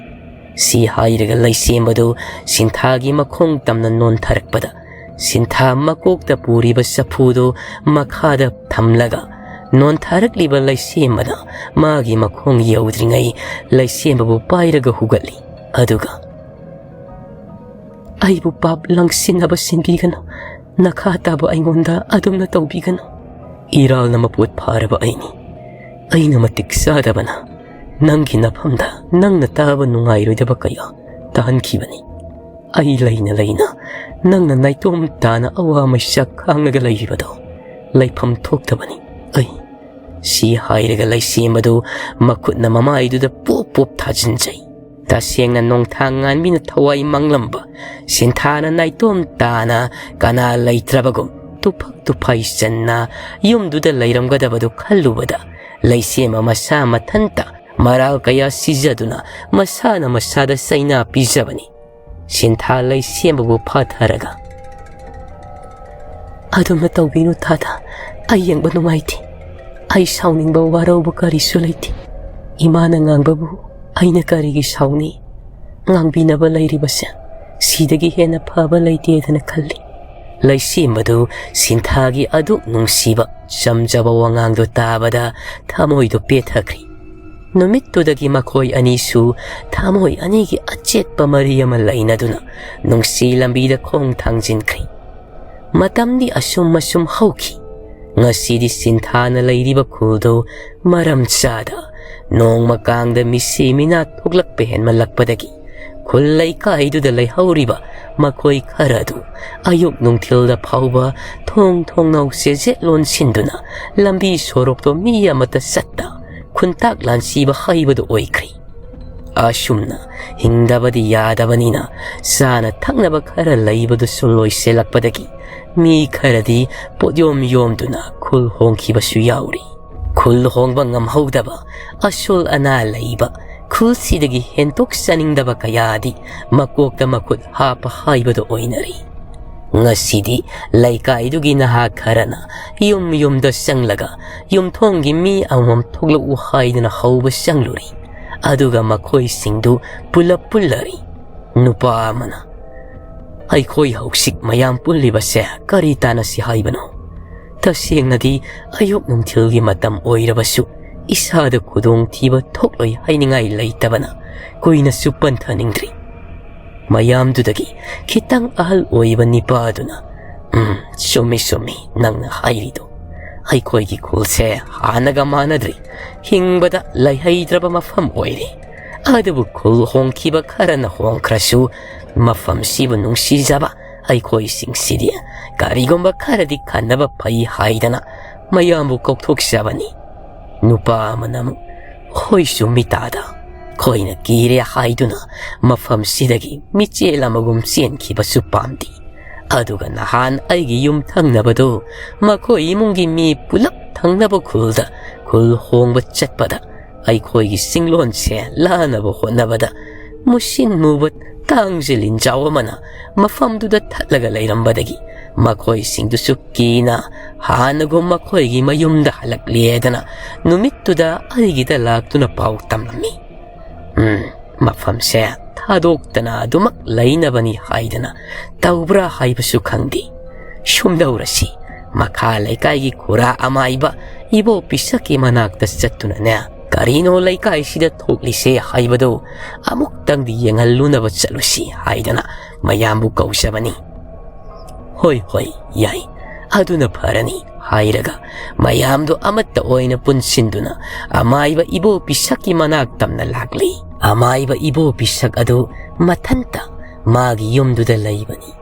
ꯁꯤ ꯍꯥꯏꯔꯒ ꯂꯩꯁꯦꯝꯕꯗꯨ ꯁꯤꯟꯊꯥꯒꯤ ꯃꯈꯣꯡ ꯇꯝꯅ ꯅꯣꯟꯊꯔꯛꯄꯗ, ꯁꯤꯟꯊꯥ ꯃꯀꯣꯛꯇ ꯄꯨꯔꯤꯕ ꯆꯐꯨꯗꯨ ꯃꯈꯥꯗ ꯊꯝꯂꯒ ꯅꯣꯟꯊꯔꯛꯂꯤꯕ ꯂꯩꯁꯦꯝꯕꯅ ꯃꯥꯒꯤ ꯃꯈꯣꯡ ꯌꯧꯗ꯭ꯔꯤꯉꯩ ꯂꯩꯁꯦꯝꯕꯕꯨ ꯄꯥꯏꯔꯒ ꯍꯨꯒꯠꯂꯤ꯫ ꯑꯗꯨꯒ, "ꯑꯩꯕꯨ ꯄꯥꯞ ꯂꯪꯁꯤꯟꯅꯕ ꯁꯤꯟꯕꯤꯒꯅꯨ꯫ ꯅꯈꯥ ꯇꯥꯕ ꯑꯩꯉꯣꯟꯗ ꯑꯗꯨꯝꯅ ꯇꯧꯕꯤꯒꯅꯨ꯫ ꯏꯔꯥꯜꯅ ꯃꯄꯣꯠ ꯐꯥꯔꯕ ꯑꯩꯅꯤ꯫ ꯑꯩꯅ ꯃꯇꯤꯛ ꯆꯥꯗꯕꯅ ꯅꯪꯒꯤ ꯅꯐꯝꯗ ꯅꯪꯅ ꯇꯥꯕ ꯅꯨꯡꯉꯥꯏꯔꯣꯏꯗꯕ ꯀꯌꯥ ꯇꯥꯍꯟꯈꯤꯕꯅꯤ꯫ ꯑꯩ ꯂꯩꯅ ꯂꯩꯅ ꯅꯪꯅ ꯅꯥꯏꯇꯣꯝ ꯇꯥꯅ ꯑꯋꯥ ꯃꯩꯁꯥ ꯈꯥꯡꯂꯒ ꯂꯩꯔꯤꯕꯗꯣ ꯂꯩꯐꯝ ꯊꯣꯛꯇꯕꯅꯤ꯫ ꯑꯩ," ꯁꯤ ꯍꯥꯏꯔꯒ ꯂꯩꯁꯦꯝꯕꯗꯨ ꯃꯈꯨꯠꯅ ꯃꯃꯥꯏꯗꯨꯗ ꯄꯣꯞ ꯄꯣꯞ ꯊꯥꯖꯤꯟꯖꯩ꯫ ꯇꯁꯦꯡꯅ ꯅꯣꯡꯊꯥ ꯉꯥꯟꯕꯤꯅ ꯊꯋꯥꯏ ꯃꯥꯡꯂꯝꯕ ꯁꯤꯟꯊꯥꯅ ꯅꯥꯏꯇꯣꯝ ꯇꯥꯅ ꯀꯅꯥ ꯂꯩꯇ꯭ꯔꯕꯒꯨꯝ ꯇꯨꯐꯛ ꯇꯨꯐꯥꯏ ꯆꯟꯅ ꯌꯨꯝꯗꯨꯗ ꯂꯩꯔꯝꯒꯗꯕꯗꯨ ꯈꯜꯂꯨꯕꯗ ꯂꯩꯁꯦꯝꯕ ꯃꯁꯥ ꯃꯊꯟꯇ ꯃꯔꯥꯜ ꯀꯌꯥ ꯁꯤꯖꯗꯨꯅ ꯃꯁꯥꯅ ꯃꯁꯥꯗ ꯆꯩꯅꯥ ꯄꯤꯖꯕꯅꯤ꯫ ꯁꯤꯟꯊꯥ ꯂꯩꯁꯦꯝꯕꯕꯨ ꯐꯥꯊꯔꯒ, "ꯑꯗꯨꯝꯅ ꯇꯧꯕꯤꯅꯨ ꯊꯥꯗ, ꯑꯩ ꯌꯦꯡꯕ ꯅꯨꯡꯉꯥꯏꯇꯦ꯫ ꯑꯩ ꯁꯥꯎꯅꯤꯡꯕ ꯋꯥꯔꯧꯕ ꯀꯔꯤꯁꯨ ꯂꯩꯇꯦ꯫ ꯏꯃꯥꯅ ꯉꯥꯡꯕꯕꯨ ꯑꯩꯅ ꯀꯔꯤꯒꯤ ꯁꯥꯎꯅꯤ? ꯉꯥꯡꯕꯤꯅꯕ ꯂꯩꯔꯤꯕꯁꯦ ꯁꯤꯗꯒꯤ ꯍꯦꯟꯅ ꯐꯕ ꯂꯩꯇꯦꯗꯅ ꯈꯜꯂꯤ꯫ ꯂꯩꯁꯦꯝꯕꯗꯨ ꯁꯤꯟꯊꯥꯒꯤ ꯑꯗꯨꯛ ꯅꯨꯡꯁꯤꯕ ꯆꯝꯖꯕ ꯋꯥꯉꯥꯡꯗꯨ ꯇꯥꯕꯗ ꯊꯃꯣꯏꯗꯨ ꯄꯦꯠꯊꯈ꯭ꯔꯤ꯫ ꯅꯨꯃꯤꯠꯇꯨꯗꯒꯤ ꯃꯈꯣꯏ ꯑꯅꯤꯁꯨ ꯊꯃꯣꯏ ꯑꯅꯤꯒꯤ ꯑꯆꯦꯠꯄ ꯃꯔꯤ ꯑꯃ ꯂꯩꯅꯗꯨꯅ ꯅꯨꯡꯁꯤ ꯂꯝꯕꯤꯗ ꯈꯣꯡ ꯊꯥꯡꯖꯤꯟꯈ꯭ꯔꯤ꯫ ꯃꯇꯝꯗꯤ ꯑꯁꯨꯝ ꯑꯁꯨꯝ ꯍꯧꯈꯤ꯫ ꯉꯁꯤꯗꯤ ꯁꯤꯟꯊꯥꯅ ꯂꯩꯔꯤꯕ ꯈꯨꯜꯗꯨ ꯃꯔꯝ ꯆꯥꯗ ꯅꯣꯡꯃ ꯀꯥꯡꯗ ꯃꯤꯁꯤ ꯃꯤꯅꯥ ꯊꯣꯛꯂꯛꯄ ꯍꯦꯟꯃꯜꯂꯛꯄꯗꯒꯤ ꯈꯨꯜ ꯂꯩꯀꯥꯏꯗꯨꯗ ꯂꯩꯍꯧꯔꯤꯕ ꯃꯈꯣꯏ ꯈꯔ ꯑꯗꯨ ꯑꯌꯨꯛ ꯅꯨꯡꯊꯤꯜꯗ ꯐꯥꯎꯕ ꯊꯣꯡ ꯊꯣꯡꯅꯥꯎ ꯆꯦꯖꯦꯠ ꯂꯣꯟꯁꯤꯟꯗꯨꯅ ꯂꯝꯕꯤ ꯁꯣꯔꯣꯛꯇꯣ ꯃꯤ ꯑꯃꯠꯇ ꯆꯠꯇ ꯈꯨꯟꯇꯥꯛ ꯂꯥꯟꯁꯤꯕ ꯍꯩꯕꯗꯨ ꯑꯣꯏꯈ꯭ꯔꯤ꯫ ꯑꯁꯨꯝꯅ ꯍꯤꯡꯗꯕꯗꯤ ꯌꯥꯗꯕꯅꯤꯅ ꯆꯥꯅ ꯊꯛꯅꯕ ꯈꯔ ꯂꯩꯕꯗꯨꯁꯨ ꯂꯣꯏꯁꯤꯜꯂꯛꯄꯗꯒꯤ ꯃꯤ ꯈꯔꯗꯤ ꯄꯣꯠꯌꯣꯝ ꯌꯣꯝꯗꯨꯅ ꯈꯨꯜ ꯍꯣꯡꯈꯤꯕꯁꯨ ꯌꯥꯎꯔꯤ꯫ ꯈꯨꯜ ꯍꯣꯡꯕ ꯉꯝꯍꯧꯗꯕ, ꯑꯁꯣꯜ ꯑꯅꯥ ꯂꯩꯕ, ꯈꯨꯜꯁꯤꯗꯒꯤ ꯍꯦꯟꯇꯣꯛ ꯆꯅꯤꯡꯗꯕ ꯀꯌꯥꯗꯤ ꯃꯀꯣꯛꯇ ꯃꯈꯨꯠ ꯍꯥꯞꯄ ꯍꯥꯏꯕꯗꯨ ꯑꯣꯏꯅꯔꯤ꯫ ꯉꯁꯤꯗꯤ ꯂꯩꯀꯥꯏꯗꯨꯒꯤ ꯅꯍꯥ ꯈꯔꯅ ꯌꯨꯝ ꯌꯨꯝꯗ ꯆꯪꯂꯒ ꯌꯨꯝꯊꯣꯡꯒꯤ ꯃꯤ ꯑꯃꯃꯝ ꯊꯣꯛꯂꯛꯎ ꯍꯥꯏꯗꯨꯅ ꯍꯧꯕ ꯆꯪꯂꯨꯔꯤ꯫ ꯑꯗꯨꯒ ꯃꯈꯣꯏꯁꯤꯡꯗꯨ ꯄꯨꯂꯞ ꯄꯨꯜꯂꯔꯤ꯫ ꯅꯨꯄꯥ ꯑꯃꯅ, "ꯑꯩꯈꯣꯏ ꯍꯧꯖꯤꯛ ꯃꯌꯥꯝ ꯄꯨꯜꯂꯤꯕꯁꯦ ꯀꯔꯤ ꯇꯥꯟꯅꯁꯤ ꯍꯥꯏꯕꯅꯣ? ꯇꯁꯦꯡꯅꯗꯤ ꯑꯌꯨꯛ ꯅꯨꯡꯊꯤꯜꯒꯤ ꯃꯇꯝ ꯑꯣꯏꯔꯕꯁꯨ ꯏꯁꯥꯗ ꯈꯨꯗꯣꯡꯊꯤꯕ ꯊꯣꯛꯂꯣꯏ ꯍꯥꯏꯅꯤꯡꯉꯥꯏ ꯂꯩꯇꯕꯅ ꯀꯨꯏꯅꯁꯨ ꯄꯟꯊꯅꯤꯡꯗ꯭ꯔꯤ꯫" ꯃꯌꯥꯝꯗꯨꯗꯒꯤ ꯈꯤꯇꯪ ꯑꯍꯜ ꯑꯣꯏꯕ ꯅꯤꯄꯥꯗꯨꯅ, "ꯎꯝ, ꯆꯨꯝꯃꯤ, ꯆꯨꯝꯃꯤ ꯅꯪꯅ ꯍꯥꯏꯔꯤꯗꯣ꯫ ꯑꯩꯈꯣꯏꯒꯤ ꯈꯨꯜꯁꯦ ꯍꯥꯟꯅꯒ ꯃꯥꯟꯅꯗ꯭ꯔꯤ꯫ ꯍꯤꯡꯕꯗ ꯂꯩꯍꯩꯗ꯭ꯔꯕ ꯃꯐꯝ ꯑꯣꯏꯔꯦ꯫ ꯑꯗꯨꯕꯨ ꯈꯨꯜ ꯍꯣꯡꯈꯤꯕ ꯈꯔꯅ ꯍꯣꯡꯈ꯭ꯔꯁꯨ, ꯃꯐꯝꯁꯤꯕꯨ ꯅꯨꯡꯁꯤꯖꯕ ꯑꯩꯈꯣꯏꯁꯤꯡꯁꯤꯗꯤ ꯀꯔꯤꯒꯨꯝꯕ ꯈꯔꯗꯤ ꯈꯟꯅꯕ ꯐꯩ ꯍꯥꯏꯗꯅ ꯃꯌꯥꯝꯕꯨ ꯀꯧꯊꯣꯛꯆꯕꯅꯤ꯫" ꯅꯨꯄꯥ ꯑꯃꯅ ꯑꯃꯨꯛ, "ꯍꯣꯏ, ꯆꯨꯝꯃꯤ ꯇꯥꯗ꯫ ꯑꯩꯈꯣꯏꯅ ꯀꯤꯔꯦ ꯍꯥꯏꯗꯨꯅ ꯃꯐꯝꯁꯤꯗꯒꯤ ꯃꯤꯆꯦꯜ ꯑꯃꯒꯨꯝ ꯆꯦꯟꯈꯤꯕꯁꯨ ꯄꯥꯝꯗꯦ꯫ ꯑꯗꯨꯒ ꯅꯍꯥꯟ ꯑꯩꯒꯤ ꯌꯨꯝ ꯊꯪꯅꯕꯗꯨ ꯃꯈꯣꯏ ꯏꯃꯨꯡꯒꯤ ꯃꯤ ꯄꯨꯂꯞ ꯊꯪꯅꯕ ꯈꯨꯜꯗ ꯈꯨꯜ ꯍꯣꯡꯕ ꯆꯠꯄꯗ ꯑꯩꯈꯣꯏꯒꯤ ꯆꯤꯡꯂꯣꯟꯁꯦ ꯂꯥꯟꯅꯕ ꯍꯣꯠꯅꯕꯗ ꯃꯨꯁꯤꯟ ꯃꯨꯕ ꯇꯥꯡꯖ ꯂꯤꯟꯖꯥꯎ ꯑꯃꯅ ꯃꯐꯝꯗꯨꯗ ꯊꯠꯂꯒ ꯂꯩꯔꯝꯕꯗꯒꯤ ꯃꯈꯣꯏꯁꯤꯡꯗꯨꯁꯨ ꯀꯤꯅ ꯍꯥꯟꯅꯒꯨꯝ ꯃꯈꯣꯏꯒꯤ ꯃꯌꯨꯝꯗ ꯍꯜꯂꯛꯂꯦꯗꯅ ꯅꯨꯃꯤꯠꯇꯨꯗ ꯑꯩꯒꯤꯗ ꯂꯥꯛꯇꯨꯅ ꯄꯥꯎ ꯇꯝꯂꯝꯃꯤ꯫ "ꯎꯝ, ꯃꯐꯝꯁꯦ ꯊꯥꯗꯣꯛꯇꯅ ꯑꯗꯨꯃꯛ ꯂꯩꯅꯕꯅꯤ ꯍꯥꯏꯗꯅ ꯇꯧꯕ꯭ꯔꯥ ꯍꯥꯏꯕꯁꯨ ꯈꯪꯗꯦ꯫ ꯁꯨꯝꯗꯧꯔꯁꯤ, ꯃꯈꯥ ꯂꯩꯀꯥꯏꯒꯤ ꯈꯨꯔꯥ ꯑꯃꯥꯏꯕ ꯏꯕꯣ ꯄꯤꯁꯛꯀꯤ ꯃꯅꯥꯛꯇ ꯆꯠꯇꯨꯅꯅꯦ, ꯀꯔꯤꯅꯣ ꯂꯩꯀꯥꯏꯁꯤꯗ ꯊꯣꯛꯂꯤꯁꯦ ꯍꯥꯏꯕꯗꯨ ꯑꯃꯨꯛꯇꯪꯗꯤ ꯌꯦꯡꯍꯜꯂꯨꯅꯕ ꯆꯠꯂꯨꯁꯤ" ꯍꯥꯏꯗꯅ ꯃꯌꯥꯝꯕꯨ ꯀꯧꯖꯕꯅꯤ꯫ "ꯍꯣꯏ, ꯍꯣꯏ, ꯌꯥꯏ, ꯑꯗꯨꯅ ꯐꯔꯅꯤ" ꯍꯥꯏꯔꯒ ꯃꯌꯥꯝꯗꯨ ꯑꯃꯠꯇ ꯑꯣꯏꯅ ꯄꯨꯟꯁꯤꯟꯗꯨꯅ ꯑꯃꯥꯏꯕ ꯏꯕꯣ ꯄꯤꯁꯛꯀꯤ ꯃꯅꯥꯛ ꯇꯝꯅ ꯂꯥꯛꯂꯤ꯫ ꯑꯃꯥꯏꯕ ꯏꯕꯣ ꯄꯤꯁꯛ ꯑꯗꯨ ꯃꯊꯟꯇ ꯃꯥꯒꯤ ꯌꯨꯝꯗꯨꯗ ꯂꯩꯕꯅꯤ꯫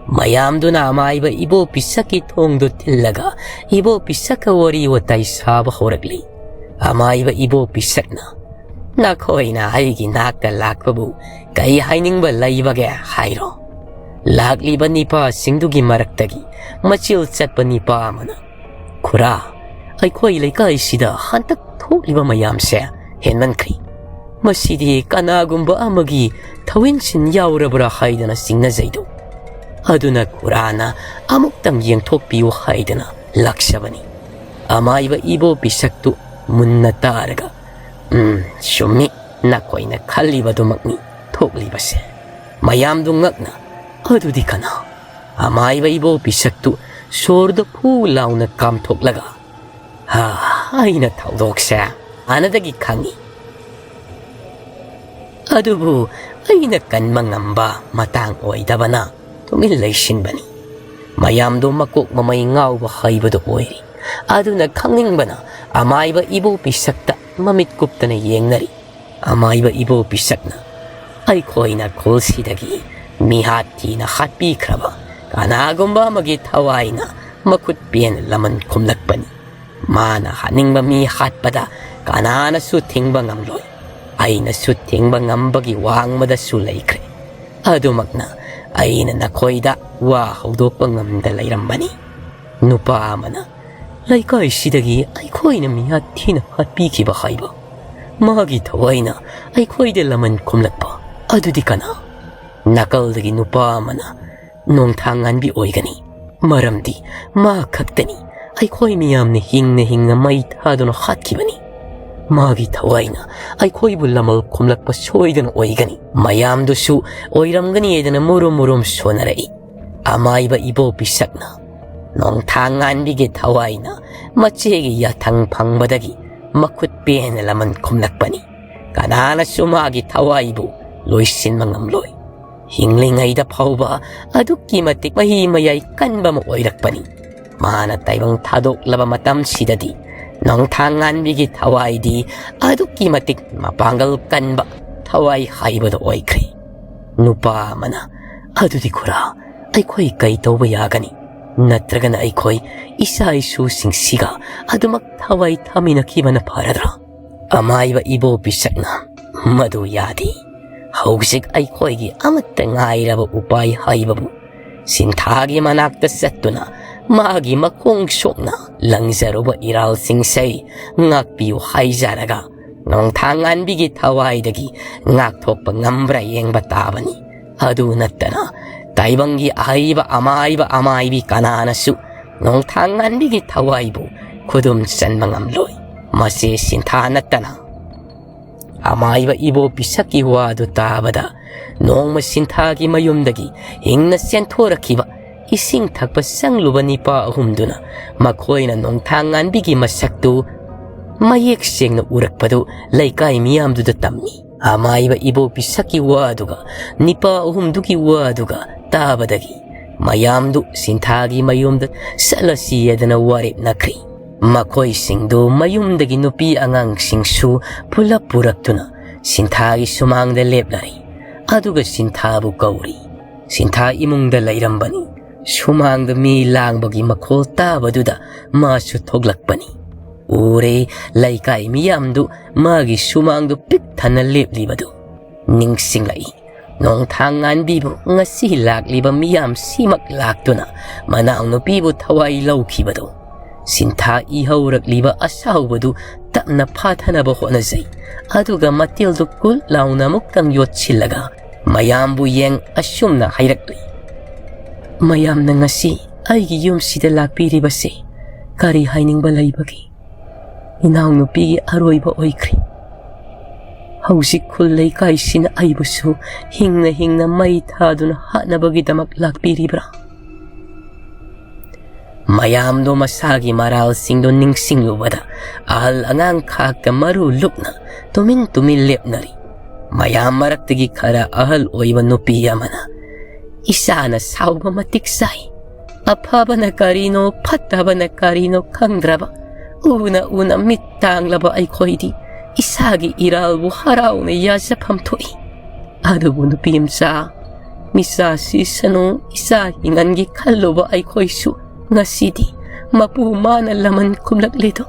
ꯃꯌꯥꯝꯗꯨꯅ ꯑꯃꯥꯏꯕ ꯏꯕꯣ ꯄꯤꯁꯛꯀꯤ ꯊꯣꯡꯗꯨ ꯊꯤꯜꯂꯒ ꯏꯕꯣ ꯄꯤꯁꯛꯀ ꯋꯥꯔꯤ ꯋꯥꯇꯥꯏ ꯁꯥꯕ ꯍꯧꯔꯛꯂꯤ꯫ ꯑꯃꯥꯏꯕ ꯏꯕꯣ ꯄꯤꯁꯛꯅ, "ꯅꯈꯣꯏꯅ ꯑꯩꯒꯤ ꯅꯥꯛꯇ ꯂꯥꯛꯄꯕꯨ ꯀꯩ ꯍꯥꯏꯅꯤꯡꯕ ꯂꯩꯕꯒꯦ ꯍꯥꯏꯔꯣ?" ꯂꯥꯛꯂꯤꯕ ꯅꯤꯄꯥꯁꯤꯡꯗꯨꯒꯤ ꯃꯔꯛꯇꯒꯤ ꯃꯆꯤꯜ ꯆꯠꯄ ꯅꯤꯄꯥ ꯑꯃꯅ, "ꯈꯨꯔꯥ, ꯑꯩꯈꯣꯏ ꯂꯩꯀꯥꯏꯁꯤꯗ ꯍꯟꯗꯛ ꯊꯣꯛꯂꯤꯕ ꯃꯌꯥꯝꯁꯦ ꯍꯦꯟꯃꯟꯈ꯭ꯔꯦ꯫ ꯃꯁꯤꯗꯤ ꯀꯅꯥꯒꯨꯝꯕ ꯑꯃꯒꯤ ꯊꯧꯏꯟꯁꯤꯟ ꯌꯥꯎꯔꯕ꯭ꯔꯥ ꯍꯥꯏꯗꯅ ꯆꯤꯡꯅꯖꯩꯗꯣ꯫ ꯑꯗꯨꯅ ꯈꯨꯔꯥꯅ ꯑꯃꯨꯛꯇꯪ ꯌꯦꯡꯊꯣꯛꯄꯤꯌꯨ" ꯍꯥꯏꯗꯅ ꯂꯥꯛꯆꯕꯅꯤ꯫ ꯑꯃꯥꯏꯕ ꯏꯕꯣ ꯄꯤꯁꯛꯇꯨ ꯃꯨꯟꯅ ꯇꯥꯔꯒ, "ꯎꯝ, ꯆꯨꯝꯃꯤ, ꯅꯈꯣꯏꯅ ꯈꯜꯂꯤꯕꯗꯨꯃꯛꯅꯤ ꯊꯣꯛꯂꯤꯕꯁꯦ"꯫ ꯃꯌꯥꯝꯗꯨ ꯉꯛꯅ, "ꯑꯗꯨꯗꯤ ꯀꯅꯥ?" ꯑꯃꯥꯏꯕ ꯏꯕꯣ ꯄꯤꯁꯛꯇꯨ ꯁꯣꯔꯗ ꯐꯨ ꯂꯥꯎꯅ ꯀꯥꯝꯊꯣꯛꯂꯒ, "ꯍꯥ, ꯑꯩꯅ ꯊꯧꯗꯣꯛꯁꯦ ꯍꯥꯟꯅꯗꯒꯤ ꯈꯪꯏ꯫ ꯑꯗꯨꯕꯨ ꯑꯩꯅ ꯀꯟꯕ ꯉꯝꯕ ꯃꯇꯥꯡ ꯑꯣꯏꯗꯕꯅ ꯇꯨꯃꯤꯟ ꯂꯩꯁꯤꯟꯕꯅꯤ"꯫ ꯃꯌꯥꯝꯗꯨ ꯃꯀꯣꯛ ꯃꯃꯩ ꯉꯥꯎꯕ ꯍꯩꯕꯗꯨ ꯑꯣꯏꯔꯤ꯫ ꯑꯗꯨꯅ ꯈꯪꯅꯤꯡꯕꯅ ꯑꯃꯥꯏꯕ ꯏꯕꯣ ꯄꯤꯁꯛꯇ ꯃꯃꯤꯠ ꯀꯨꯞꯇꯅ ꯌꯦꯡꯅꯔꯤ꯫ ꯑꯃꯥꯏꯕ ꯏꯕꯣ ꯄꯤꯁꯛꯅ, "ꯑꯩꯈꯣꯏꯅ ꯈꯨꯜꯁꯤꯗꯒꯤ ꯃꯤꯍꯥꯠ ꯊꯤꯅ ꯍꯥꯠꯄꯤꯈ꯭ꯔꯕ ꯀꯅꯥꯒꯨꯝꯕ ꯑꯃꯒꯤ ꯊꯋꯥꯏꯅ ꯃꯈꯨꯠ ꯄꯦꯟꯅ ꯂꯃꯟ ꯈꯨꯝꯂꯛꯄꯅꯤ꯫ ꯃꯥꯅ ꯍꯥꯠꯅꯤꯡꯕ ꯃꯤ ꯍꯥꯠꯄꯗ ꯀꯅꯥꯅꯁꯨ ꯊꯤꯡꯕ ꯉꯝꯂꯣꯏ꯫ ꯑꯩꯅꯁꯨ ꯊꯤꯡꯕ ꯉꯝꯕꯒꯤ ꯋꯥꯡꯃꯗꯁꯨ ꯂꯩꯈ꯭ꯔꯦ꯫ ꯑꯗꯨꯃꯛꯅ ꯑꯩꯅ ꯅꯈꯣꯏꯗ ꯋꯥ ꯍꯧꯗꯣꯛꯄ ꯉꯝꯗ ꯂꯩꯔꯝꯕꯅꯤ"꯫ ꯅꯨꯄꯥ ꯑꯃꯅ, "ꯂꯩꯀꯥꯏꯁꯤꯗꯒꯤ ꯑꯩꯈꯣꯏꯅ ꯃꯤꯍꯥꯠ ꯊꯤꯅ ꯍꯥꯠꯄꯤꯈꯤꯕ ꯍꯥꯏꯕ, ꯃꯥꯒꯤ ꯊꯋꯥꯏꯅ ꯑꯩꯈꯣꯏꯗ ꯂꯃꯟ ꯈꯨꯝꯂꯛꯄ ꯑꯗꯨꯗꯤ ꯀꯅꯥ?" ꯅꯥꯀꯜꯗꯒꯤ ꯅꯨꯄꯥ ꯑꯃꯅ, "ꯅꯣꯡꯊꯥꯡꯉꯥꯟꯕꯤ ꯑꯣꯏꯒꯅꯤ"꯫ ꯃꯔꯝꯗꯤ ꯃꯥ ꯈꯛꯇꯅꯤ ꯑꯩꯈꯣꯏ ꯃꯤꯌꯥꯝꯅ ꯍꯤꯡꯅ ꯍꯤꯡꯅ ꯃꯩ ꯊꯥꯗꯨꯅ ꯍꯥꯠꯈꯤꯕꯅꯤ꯫ ꯃꯥꯒꯤ ꯊꯋꯥꯏꯅ ꯑꯩꯈꯣꯏꯕꯨ ꯂꯃꯜ ꯈꯨꯝꯂꯛꯄ ꯁꯣꯏꯗꯅ ꯑꯣꯏꯒꯅꯤ꯫ ꯃꯌꯥꯝꯗꯨꯁꯨ ꯑꯣꯏꯔꯝꯒꯅꯤ ꯍꯥꯏꯗꯅ ꯃꯨꯔꯨꯝ ꯃꯨꯔꯨꯝ ꯁꯣꯟꯅꯔꯛꯏ꯫ ꯑꯃꯥꯏꯕ ꯏꯕꯣ ꯄꯤꯁꯛꯅ ꯅꯣꯡꯊꯥꯡ ꯉꯥꯟꯕꯤꯒꯤ ꯊꯋꯥꯏꯅ ꯃꯆꯦꯒꯤ ꯌꯥꯊꯪ ꯐꯪꯕꯗꯒꯤ ꯃꯈꯨꯠ ꯄꯦꯟꯅ ꯂꯃꯟ ꯈꯨꯝꯂꯛꯄꯅꯤ꯫ ꯀꯅꯥꯅꯁꯨ ꯃꯥꯒꯤ ꯊꯋꯥꯏꯕꯨ ꯂꯣꯏꯁꯤꯟꯕ ꯉꯝꯂꯣꯏ꯫ ꯍꯤꯡꯂꯤꯉꯩꯗ ꯐꯥꯎꯕ ꯑꯗꯨꯛꯀꯤ ꯃꯇꯤꯛ ꯃꯍꯤ ꯃꯌꯥꯏ ꯀꯟꯕ ꯑꯃ ꯑꯣꯏꯔꯛꯄꯅꯤ꯫ ꯃꯥꯅ ꯇꯥꯏꯕꯪ ꯊꯥꯗꯣꯛꯂꯕ ꯃꯇꯝꯁꯤꯗꯗꯤ ꯅꯣꯡꯊꯥꯡ ꯉꯥꯟꯕꯤꯒꯤ ꯊꯋꯥꯏꯗꯤ ꯑꯗꯨꯛꯀꯤ ꯃꯇꯤꯛ ꯃꯄꯥꯡꯒꯜ ꯀꯟꯕ ꯊꯋꯥꯏ ꯍꯥꯏꯕꯗꯨ ꯑꯣꯏꯈ꯭ꯔꯦ꯫ ꯅꯨꯄꯥ ꯑꯃꯅ, "ꯑꯗꯨꯗꯤ ꯈꯨꯔꯥ, ꯑꯩꯈꯣꯏ ꯀꯩ ꯇꯧꯕ ꯌꯥꯒꯅꯤ? ꯅꯠꯇ꯭ꯔꯒꯅ ꯑꯩꯈꯣꯏ ꯏꯆꯥ ꯏꯁꯨꯁꯤꯡꯁꯤꯒ ꯑꯗꯨꯃꯛ ꯊꯋꯥꯏ ꯊꯥꯃꯤꯟꯅꯈꯤꯕꯅ ꯐꯔꯗ꯭ꯔꯥ?" ꯑꯃꯥꯏꯕ ꯏꯕꯣ ꯄꯤꯁꯛꯅ, "ꯃꯗꯨ ꯌꯥꯗꯦ꯫ ꯍꯧꯖꯤꯛ ꯑꯩꯈꯣꯏꯒꯤ ꯑꯃꯠꯇ ꯉꯥꯏꯔꯕ ꯎꯄꯥꯏ ꯍꯥꯏꯕꯕꯨ ꯁꯤꯟꯊꯥꯒꯤ ꯃꯅꯥꯛꯇ ꯆꯠꯇꯨꯅ ꯃꯥꯒꯤ ꯃꯈꯣꯡ ꯁꯣꯛꯅ ꯂꯪꯖꯔꯨꯕ ꯏꯔꯥꯜꯁꯤꯡꯁꯦ ꯉꯥꯛꯄꯤꯌꯨ ꯍꯥꯏꯖꯔꯒ ꯅꯣꯡꯊꯥꯡ ꯉꯥꯟꯕꯤꯒꯤ ꯊꯋꯥꯏꯗꯒꯤ ꯉꯥꯛꯊꯣꯛꯄ ꯉꯝꯕ꯭ꯔꯥ ꯌꯦꯡꯕ ꯇꯥꯕꯅꯤ꯫ ꯑꯗꯨ ꯅꯠꯇꯅ ꯇꯥꯏꯕꯪꯒꯤ ꯑꯍꯩꯕ ꯑꯃꯥꯏꯕ ꯑꯃꯥꯏꯕꯤ ꯀꯅꯥꯅꯁꯨ ꯅꯣꯡꯊꯥꯡ ꯉꯥꯟꯕꯤꯒꯤ ꯊꯋꯥꯏꯕꯨ ꯈꯨꯗꯨꯝ ꯆꯟꯕ ꯉꯝꯂꯣꯏ꯫ ꯃꯁꯤ ꯁꯤꯟꯊꯥ ꯅꯠꯇꯅ" ꯑꯃꯥꯏꯕ ꯏꯕꯣ ꯄꯤꯁꯛꯀꯤ ꯋꯥꯗꯨ ꯇꯥꯕꯗ ꯅꯣꯡꯃ ꯁꯤꯟꯊꯥꯒꯤ ꯃꯌꯨꯝꯗꯒꯤ ꯍꯤꯡꯅ ꯆꯦꯟꯊꯣꯔꯛꯈꯤꯕ ꯏꯁꯤꯡ ꯊꯛꯄ ꯆꯪꯂꯨꯕ ꯅꯤꯄꯥ ꯑꯍꯨꯝꯗꯨꯅ ꯃꯈꯣꯏꯅ ꯅꯣꯡꯊꯥꯡ ꯉꯥꯟꯕꯤꯒꯤ ꯃꯁꯛꯇꯨ ꯃꯌꯦꯛ ꯁꯦꯡꯅ ꯎꯔꯛꯄꯗꯨ ꯂꯩꯀꯥꯏ ꯃꯤꯌꯥꯝꯗꯨꯗ ꯇꯝꯃꯤ꯫ ꯑꯃꯥꯏꯕ ꯏꯕꯣ ꯄꯤꯁꯛꯀꯤ ꯋꯥꯗꯨꯒ ꯅꯤꯄꯥ ꯑꯍꯨꯝꯗꯨꯒꯤ ꯋꯥꯗꯨꯒ ꯇꯥꯕꯗꯒꯤ ꯃꯌꯥꯝꯗꯨ ꯁꯤꯟꯊꯥꯒꯤ ꯃꯌꯨꯝꯗ ꯆꯠꯂꯁꯤ ꯍꯥꯏꯗꯅ ꯋꯥꯔꯦꯞꯅꯈ꯭ꯔꯦ꯫ ꯃꯈꯣꯏꯁꯤꯡꯗꯨ ꯃꯌꯨꯝꯗꯒꯤ ꯅꯨꯄꯤ ꯑꯉꯥꯡꯁꯤꯡꯁꯨ ꯄꯨꯂꯞ ꯄꯨꯔꯛꯇꯨꯅ ꯁꯤꯟꯊꯥꯒꯤ ꯁꯨꯃꯥꯡꯗ ꯂꯦꯞꯂꯔꯦ꯫ ꯑꯗꯨꯒ ꯁꯤꯟꯊꯥꯕꯨ ꯀꯧꯔꯤ꯫ ꯁꯤꯟꯊꯥ ꯏꯃꯨꯡꯗ ꯂꯩꯔꯝꯕꯅꯤ꯫ ꯁꯨꯃꯥꯡꯗ ꯃꯤ ꯂꯥꯡꯕꯒꯤ ꯃꯈꯣꯜ ꯇꯥꯕꯗꯨꯗ ꯃꯥꯁꯨ ꯊꯣꯛꯂꯛꯄꯅꯤ꯫ ꯎꯔꯦ, ꯂꯩꯀꯥꯏ ꯃꯤꯌꯥꯝꯗꯨ ꯃꯥꯒꯤ ꯁꯨꯃꯥꯡꯗꯨ ꯄꯤꯛ ꯊꯟꯅ ꯂꯦꯞꯂꯤꯕꯗꯨ꯫ ꯅꯤꯡꯁꯤꯡꯂꯛꯏ꯫ ꯅꯣꯡꯊꯥꯡ ꯉꯥꯟꯕꯤꯕꯨ ꯉꯁꯤ ꯂꯥꯛꯂꯤꯕ ꯃꯤꯌꯥꯝꯁꯤꯃꯛ ꯂꯥꯛꯇꯨꯅ ꯃꯅꯥꯎꯅꯨꯄꯤꯕꯨ ꯊꯋꯥꯏ ꯂꯧꯈꯤꯕꯗꯨ꯫ ꯁꯤꯟꯊꯥ ꯏꯍꯧꯔꯛꯂꯤꯕ ꯑꯁꯥꯎꯕꯗꯨ ꯇꯞꯅ ꯐꯥꯊꯅꯕ ꯍꯣꯠꯅꯖꯩ꯫ ꯑꯗꯨꯒ ꯃꯇꯤꯜꯗꯨ ꯀꯨꯜ ꯂꯥꯎꯅ ꯑꯃꯨꯛꯇꯪ ꯌꯣꯠꯁꯤꯜꯂꯒ ꯃꯌꯥꯝꯕꯨ ꯌꯦꯡ ꯑꯁꯨꯝꯅ ꯍꯥꯏꯔꯛꯂꯤ, "ꯃꯌꯥꯝꯅ ꯉꯁꯤ ꯑꯩꯒꯤ ꯌꯨꯝꯁꯤꯗ ꯂꯥꯛꯄꯤꯔꯤꯕꯁꯦ ꯀꯔꯤ ꯍꯥꯏꯅꯤꯡꯕ ꯂꯩꯕꯒꯦ? ꯏꯅꯥꯎꯅꯨꯄꯤꯒꯤ ꯑꯔꯣꯏꯕ ꯑꯣꯏꯈ꯭ꯔꯦ꯫ ꯍꯧꯖꯤꯛ ꯈꯨꯜ ꯂꯩꯀꯥꯏꯁꯤꯅ ꯑꯩꯕꯨꯁꯨ ꯍꯤꯡꯅ ꯍꯤꯡꯅ ꯃꯩ ꯊꯥꯗꯨꯅ ꯍꯥꯠꯅꯕꯒꯤꯗꯃꯛ ꯂꯥꯛꯄꯤꯔꯤꯕ꯭ꯔꯥ? ꯃꯌꯥꯝꯗꯣ ꯃꯁꯥꯒꯤ ꯃꯔꯥꯜꯁꯤꯡꯗꯣ ꯅꯤꯡꯁꯤꯡꯂꯨꯕꯗ ꯑꯍꯜ ꯑꯉꯥꯡ ꯈꯥꯛꯇ ꯃꯔꯨ ꯂꯨꯞꯅ ꯇꯨꯃꯤꯟ ꯇꯨꯃꯤꯟ ꯂꯦꯞꯅꯔꯤ꯫ ꯃꯌꯥꯝ ꯃꯔꯛꯇꯒꯤ ꯈꯔ ꯑꯍꯜ ꯑꯣꯏꯕ ꯅꯨꯄꯤ ꯑꯃꯅ, "ꯏꯆꯥꯅ ꯁꯥꯎꯕ ꯃꯇꯤꯛ ꯆꯥꯏ꯫ ꯑꯐꯕꯅ ꯀꯔꯤꯅꯣ, ꯐꯠꯇꯕꯅ ꯀꯔꯤꯅꯣ ꯈꯪꯗ꯭ꯔꯕ, ꯎꯅ ꯎꯅ ꯃꯤꯠ ꯇꯥꯡꯂꯕ ꯑꯩꯈꯣꯏꯗꯤ ꯏꯁꯥꯒꯤ ꯏꯔꯥꯜꯕꯨ ꯍꯔꯥꯎꯅ ꯌꯥꯖꯐꯝ ꯊꯣꯛꯏ꯫ ꯑꯗꯨꯕꯨ ꯅꯨꯄꯤ ꯃꯆꯥ, ꯃꯤꯆꯥ ꯁꯤꯁꯅꯨ, ꯏꯆꯥ ꯍꯤꯡꯍꯟꯒꯦ ꯈꯜꯂꯨꯕ ꯑꯩꯈꯣꯏꯁꯨ ꯉꯁꯤꯗꯤ ꯃꯄꯨ ꯃꯥꯅ ꯂꯃꯟ ꯈꯨꯝꯂꯛꯂꯦꯗꯣ꯫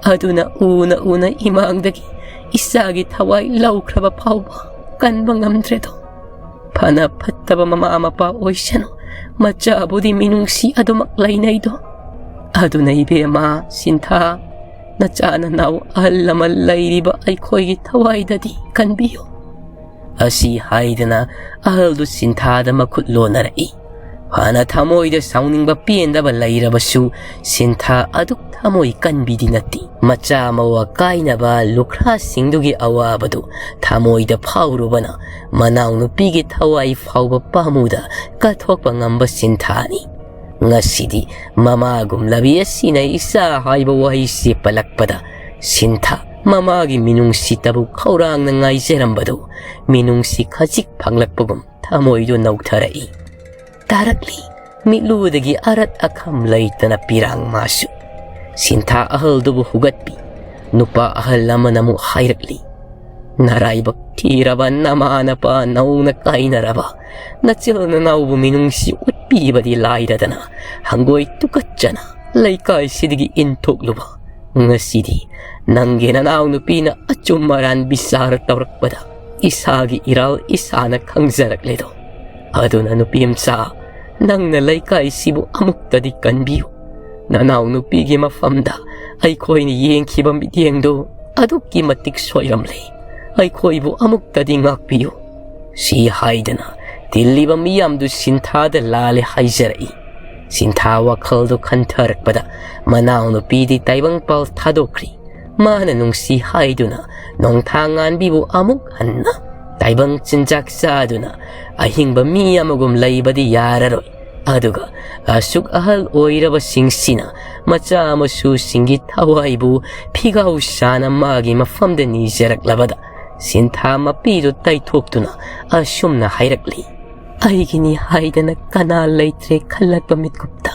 ꯑꯗꯨꯅ ꯎꯅ ꯎꯅ ꯏꯃꯥꯡꯗꯒꯤ ꯏꯆꯥꯒꯤ ꯊꯋꯥꯏ ꯂꯧꯈ꯭ꯔꯕ ꯐꯥꯎꯕ ꯀꯟꯕ ꯉꯝꯗ꯭ꯔꯦꯗꯣ꯫ ꯐꯅ ꯐꯠꯇꯕ ꯃꯃꯥ ꯃꯄꯥ ꯑꯣꯏꯁꯅꯨ, ꯃꯆꯥꯕꯨꯗꯤ ꯃꯤꯅꯨꯡꯁꯤ ꯑꯗꯨꯃꯛ ꯂꯩꯅꯩꯗꯣ꯫ ꯑꯗꯨꯅ ꯏꯕꯦꯝꯃ ꯁꯤꯟꯊꯥ, ꯅꯆꯥ ꯅꯅꯥꯎ ꯑꯍꯜ ꯂꯃꯟ ꯂꯩꯔꯤꯕ ꯑꯩꯈꯣꯏꯒꯤ ꯊꯋꯥꯏꯗꯗꯤ ꯀꯟꯕꯤꯌꯨ"꯫ ꯑꯁꯤ ꯍꯥꯏꯗꯅ ꯑꯍꯜꯗꯨ ꯁꯤꯟꯊꯥꯗ ꯃꯈꯨꯠ ꯂꯣꯟꯅꯔꯛꯏ꯫ ꯐꯅ ꯊꯃꯣꯏꯗ ꯁꯥꯎꯅꯤꯡꯕ ꯄꯦꯟꯗꯕ ꯂꯩꯔꯕꯁꯨ ꯁꯤꯟꯊꯥ ꯑꯗꯨꯛ ꯊꯃꯣꯏ ꯀꯟꯕꯤꯗꯤ ꯅꯠꯇꯦ꯫ ꯃꯆꯥ ꯃꯧ ꯑꯀꯥꯏꯅꯕ ꯂꯨꯈ꯭ꯔꯥꯁꯤꯡꯗꯨꯒꯤ ꯑꯋꯥꯕꯗꯨ ꯊꯃꯣꯏꯗ ꯐꯥꯎꯔꯨꯕꯅ ꯃꯅꯥꯎꯅꯨꯄꯤꯒꯤ ꯊꯋꯥꯏ ꯐꯥꯎꯕ ꯄꯥꯝꯃꯨꯗ ꯀꯠꯊꯣꯛꯄ ꯉꯝꯕ ꯁꯤꯟꯊꯥꯅꯤ꯫ ꯉꯁꯤꯗꯤ ꯃꯃꯥꯒꯨꯝꯂꯕꯤ ꯑꯁꯤꯅ ꯏꯆꯥ ꯍꯥꯏꯕ ꯋꯥꯍꯩꯁꯤ ꯄꯜꯂꯛꯄꯗ ꯁꯤꯟꯊꯥ ꯃꯃꯥꯒꯤ ꯃꯤꯅꯨꯡꯁꯤꯇꯕꯨ ꯈꯧꯔꯥꯡꯅ ꯉꯥꯏꯖꯔꯝꯕꯗꯨ ꯃꯤꯅꯨꯡꯁꯤ ꯈꯖꯤꯛ ꯐꯪꯂꯛꯄꯒꯨꯝ ꯊꯃꯣꯏꯗꯨ ꯅꯧꯊꯔꯛꯏ꯫ ꯇꯥꯔꯛꯂꯤ ꯃꯤꯠꯂꯨꯗꯒꯤ ꯑꯔꯠ ꯑꯈꯝ ꯂꯩꯇꯅ ꯄꯤꯔꯥꯡ ꯃꯥꯁꯨ꯫ ꯁꯤꯟꯊꯥ ꯑꯍꯜꯗꯨꯕꯨ ꯍꯨꯒꯠꯄꯤ꯫ ꯅꯨꯄꯥ ꯑꯍꯜ ꯑꯃꯅ ꯑꯃꯨꯛ ꯍꯥꯏꯔꯛꯂꯤ, "ꯅꯔꯥꯏꯕꯛ ꯊꯤꯔꯕ ꯅꯃꯥ ꯅꯄꯥ ꯅꯧꯅ ꯀꯥꯏꯅꯔꯕ ꯅꯆꯤꯜ ꯅꯅꯥꯎꯕꯨ ꯃꯤꯅꯨꯡꯁꯤ ꯎꯠꯄꯤꯕꯗꯤ ꯂꯥꯏꯔꯗꯅ ꯍꯪꯒꯣꯏ ꯇꯨꯀꯠꯆꯅ ꯂꯩꯀꯥꯏꯁꯤꯗꯒꯤ ꯏꯟꯊꯣꯛꯂꯨꯕ꯫ ꯉꯁꯤꯗꯤ ꯅꯪꯒꯤ ꯅꯅꯥꯎꯅꯨꯄꯤꯅ ꯑꯆꯨꯝ ꯑꯔꯥꯟ ꯕꯤꯆꯥꯔ ꯇꯧꯔꯛꯄꯗ ꯏꯁꯥꯒꯤ ꯏꯔꯥꯜ ꯏꯁꯥꯅ ꯈꯪꯖꯔꯛꯂꯦꯗꯣ꯫ ꯑꯗꯨꯅ ꯅꯨꯄꯤ ꯃꯆꯥ, ꯅꯪꯅ ꯂꯩꯀꯥꯏꯁꯤꯕꯨ ꯑꯃꯨꯛꯇꯗꯤ ꯀꯟꯕꯤꯌꯨ꯫ ꯅꯅꯥꯎ ꯅꯨꯄꯤꯒꯤ ꯃꯐꯝꯗ ꯑꯩꯈꯣꯏꯅ ꯌꯦꯡꯈꯤꯕ ꯃꯤꯠꯌꯦꯡꯗꯨ ꯑꯗꯨꯛꯀꯤ ꯃꯇꯤꯛ ꯁꯣꯏꯔꯝꯂꯦ꯫ ꯑꯩꯈꯣꯏꯕꯨ ꯑꯃꯨꯛꯇꯗꯤ ꯉꯥꯛꯄꯤꯌꯨ"꯫ ꯁꯤ ꯍꯥꯏꯗꯅ ꯇꯤꯜꯂꯤꯕ ꯃꯤꯌꯥꯝꯗꯨ ꯁꯤꯟꯊꯥꯗ ꯂꯥꯜꯂꯦ ꯍꯥꯏꯖꯔꯛꯏ꯫ ꯁꯤꯟꯊꯥ ꯋꯥꯈꯜꯗꯨ ꯈꯟꯊꯔꯛꯄꯗ ꯃꯅꯥꯎꯅꯨꯄꯤꯗꯤ ꯇꯥꯏꯕꯪꯄꯥꯜ ꯊꯥꯗꯣꯛꯈ꯭ꯔꯤ꯫ ꯃꯥꯅ ꯅꯨꯡꯁꯤ ꯍꯥꯏꯗꯨꯅ ꯅꯣꯡꯊꯥꯡꯉꯥꯟꯕꯤꯕꯨ ꯑꯃꯨꯛ ꯍꯟꯅ ꯇꯥꯏꯕꯪ ꯆꯤꯟꯖꯥꯛ ꯆꯥꯗꯨꯅ ꯑꯍꯤꯡꯕ ꯃꯤ ꯑꯃꯒꯨꯝ ꯂꯩꯕꯗꯤ ꯌꯥꯔꯔꯣꯏ꯫ ꯑꯗꯨꯒ ꯑꯁꯨꯛ ꯑꯍꯜ ꯑꯣꯏꯔꯕꯁꯤꯡꯁꯤꯅ ꯃꯆꯥ ꯃꯁꯨꯁꯤꯡꯒꯤ ꯊꯋꯥꯏꯕꯨ ꯐꯤꯒꯥꯎ ꯁꯥꯅ ꯃꯥꯒꯤ ꯃꯐꯝꯗ ꯅꯤꯖꯔꯛꯂꯕꯗ ꯁꯤꯟꯊꯥ ꯃꯄꯤꯗꯨ ꯇꯩꯊꯣꯛꯇꯨꯅ ꯑꯁꯨꯝꯅ ꯍꯥꯏꯔꯛꯂꯤ꯫ ꯑꯩꯒꯤꯅꯤ ꯍꯥꯏꯗꯅ ꯀꯅꯥ ꯂꯩꯇ꯭ꯔꯦ ꯈꯜꯂꯛꯄ ꯃꯤꯠꯀꯨꯞꯇ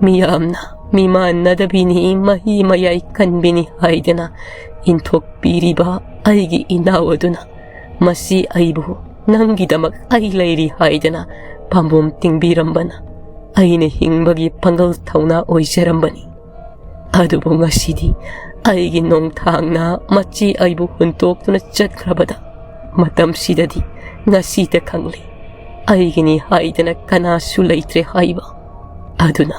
ꯃꯤꯌꯥꯝꯅ ꯃꯤꯃꯥꯟꯅꯗꯕꯤꯅꯤ, ꯃꯍꯤ ꯃꯌꯥꯏ ꯀꯟꯕꯤꯅꯤ ꯍꯥꯏꯗꯅ ꯏꯟꯊꯣꯛꯄꯤꯔꯤꯕ ꯑꯩꯒꯤ ꯏꯅꯥꯎ ꯑꯗꯨꯅ ꯃꯁꯤ ꯑꯩꯕꯨ ꯅꯪꯒꯤꯗꯃꯛ ꯑꯩ ꯂꯩꯔꯤ ꯍꯥꯏꯗꯅ ꯄꯥꯝꯕꯣꯝ ꯇꯤꯡꯕꯤꯔꯝꯕꯅ ꯑꯩꯅ ꯍꯤꯡꯕꯒꯤ ꯄꯥꯡꯒꯜ ꯊꯧꯅꯥ ꯑꯣꯏꯖꯔꯝꯕꯅꯤ꯫ ꯑꯗꯨꯕꯨ ꯉꯁꯤꯗꯤ ꯑꯩꯒꯤ ꯅꯣꯡꯊꯥꯡꯅ ꯃꯆꯤ ꯑꯩꯕꯨ ꯍꯨꯟꯇꯣꯛꯇꯨꯅ ꯆꯠꯈ꯭ꯔꯕꯗ ꯃꯇꯝꯁꯤꯗꯗꯤ ꯉꯁꯤꯗ ꯈꯪꯂꯤ꯫ ꯑꯩꯒꯤꯅꯤ ꯍꯥꯏꯗꯅ ꯀꯅꯥꯁꯨ ꯂꯩꯇ꯭ꯔꯦ ꯍꯥꯏꯕ꯫ ꯑꯗꯨꯅ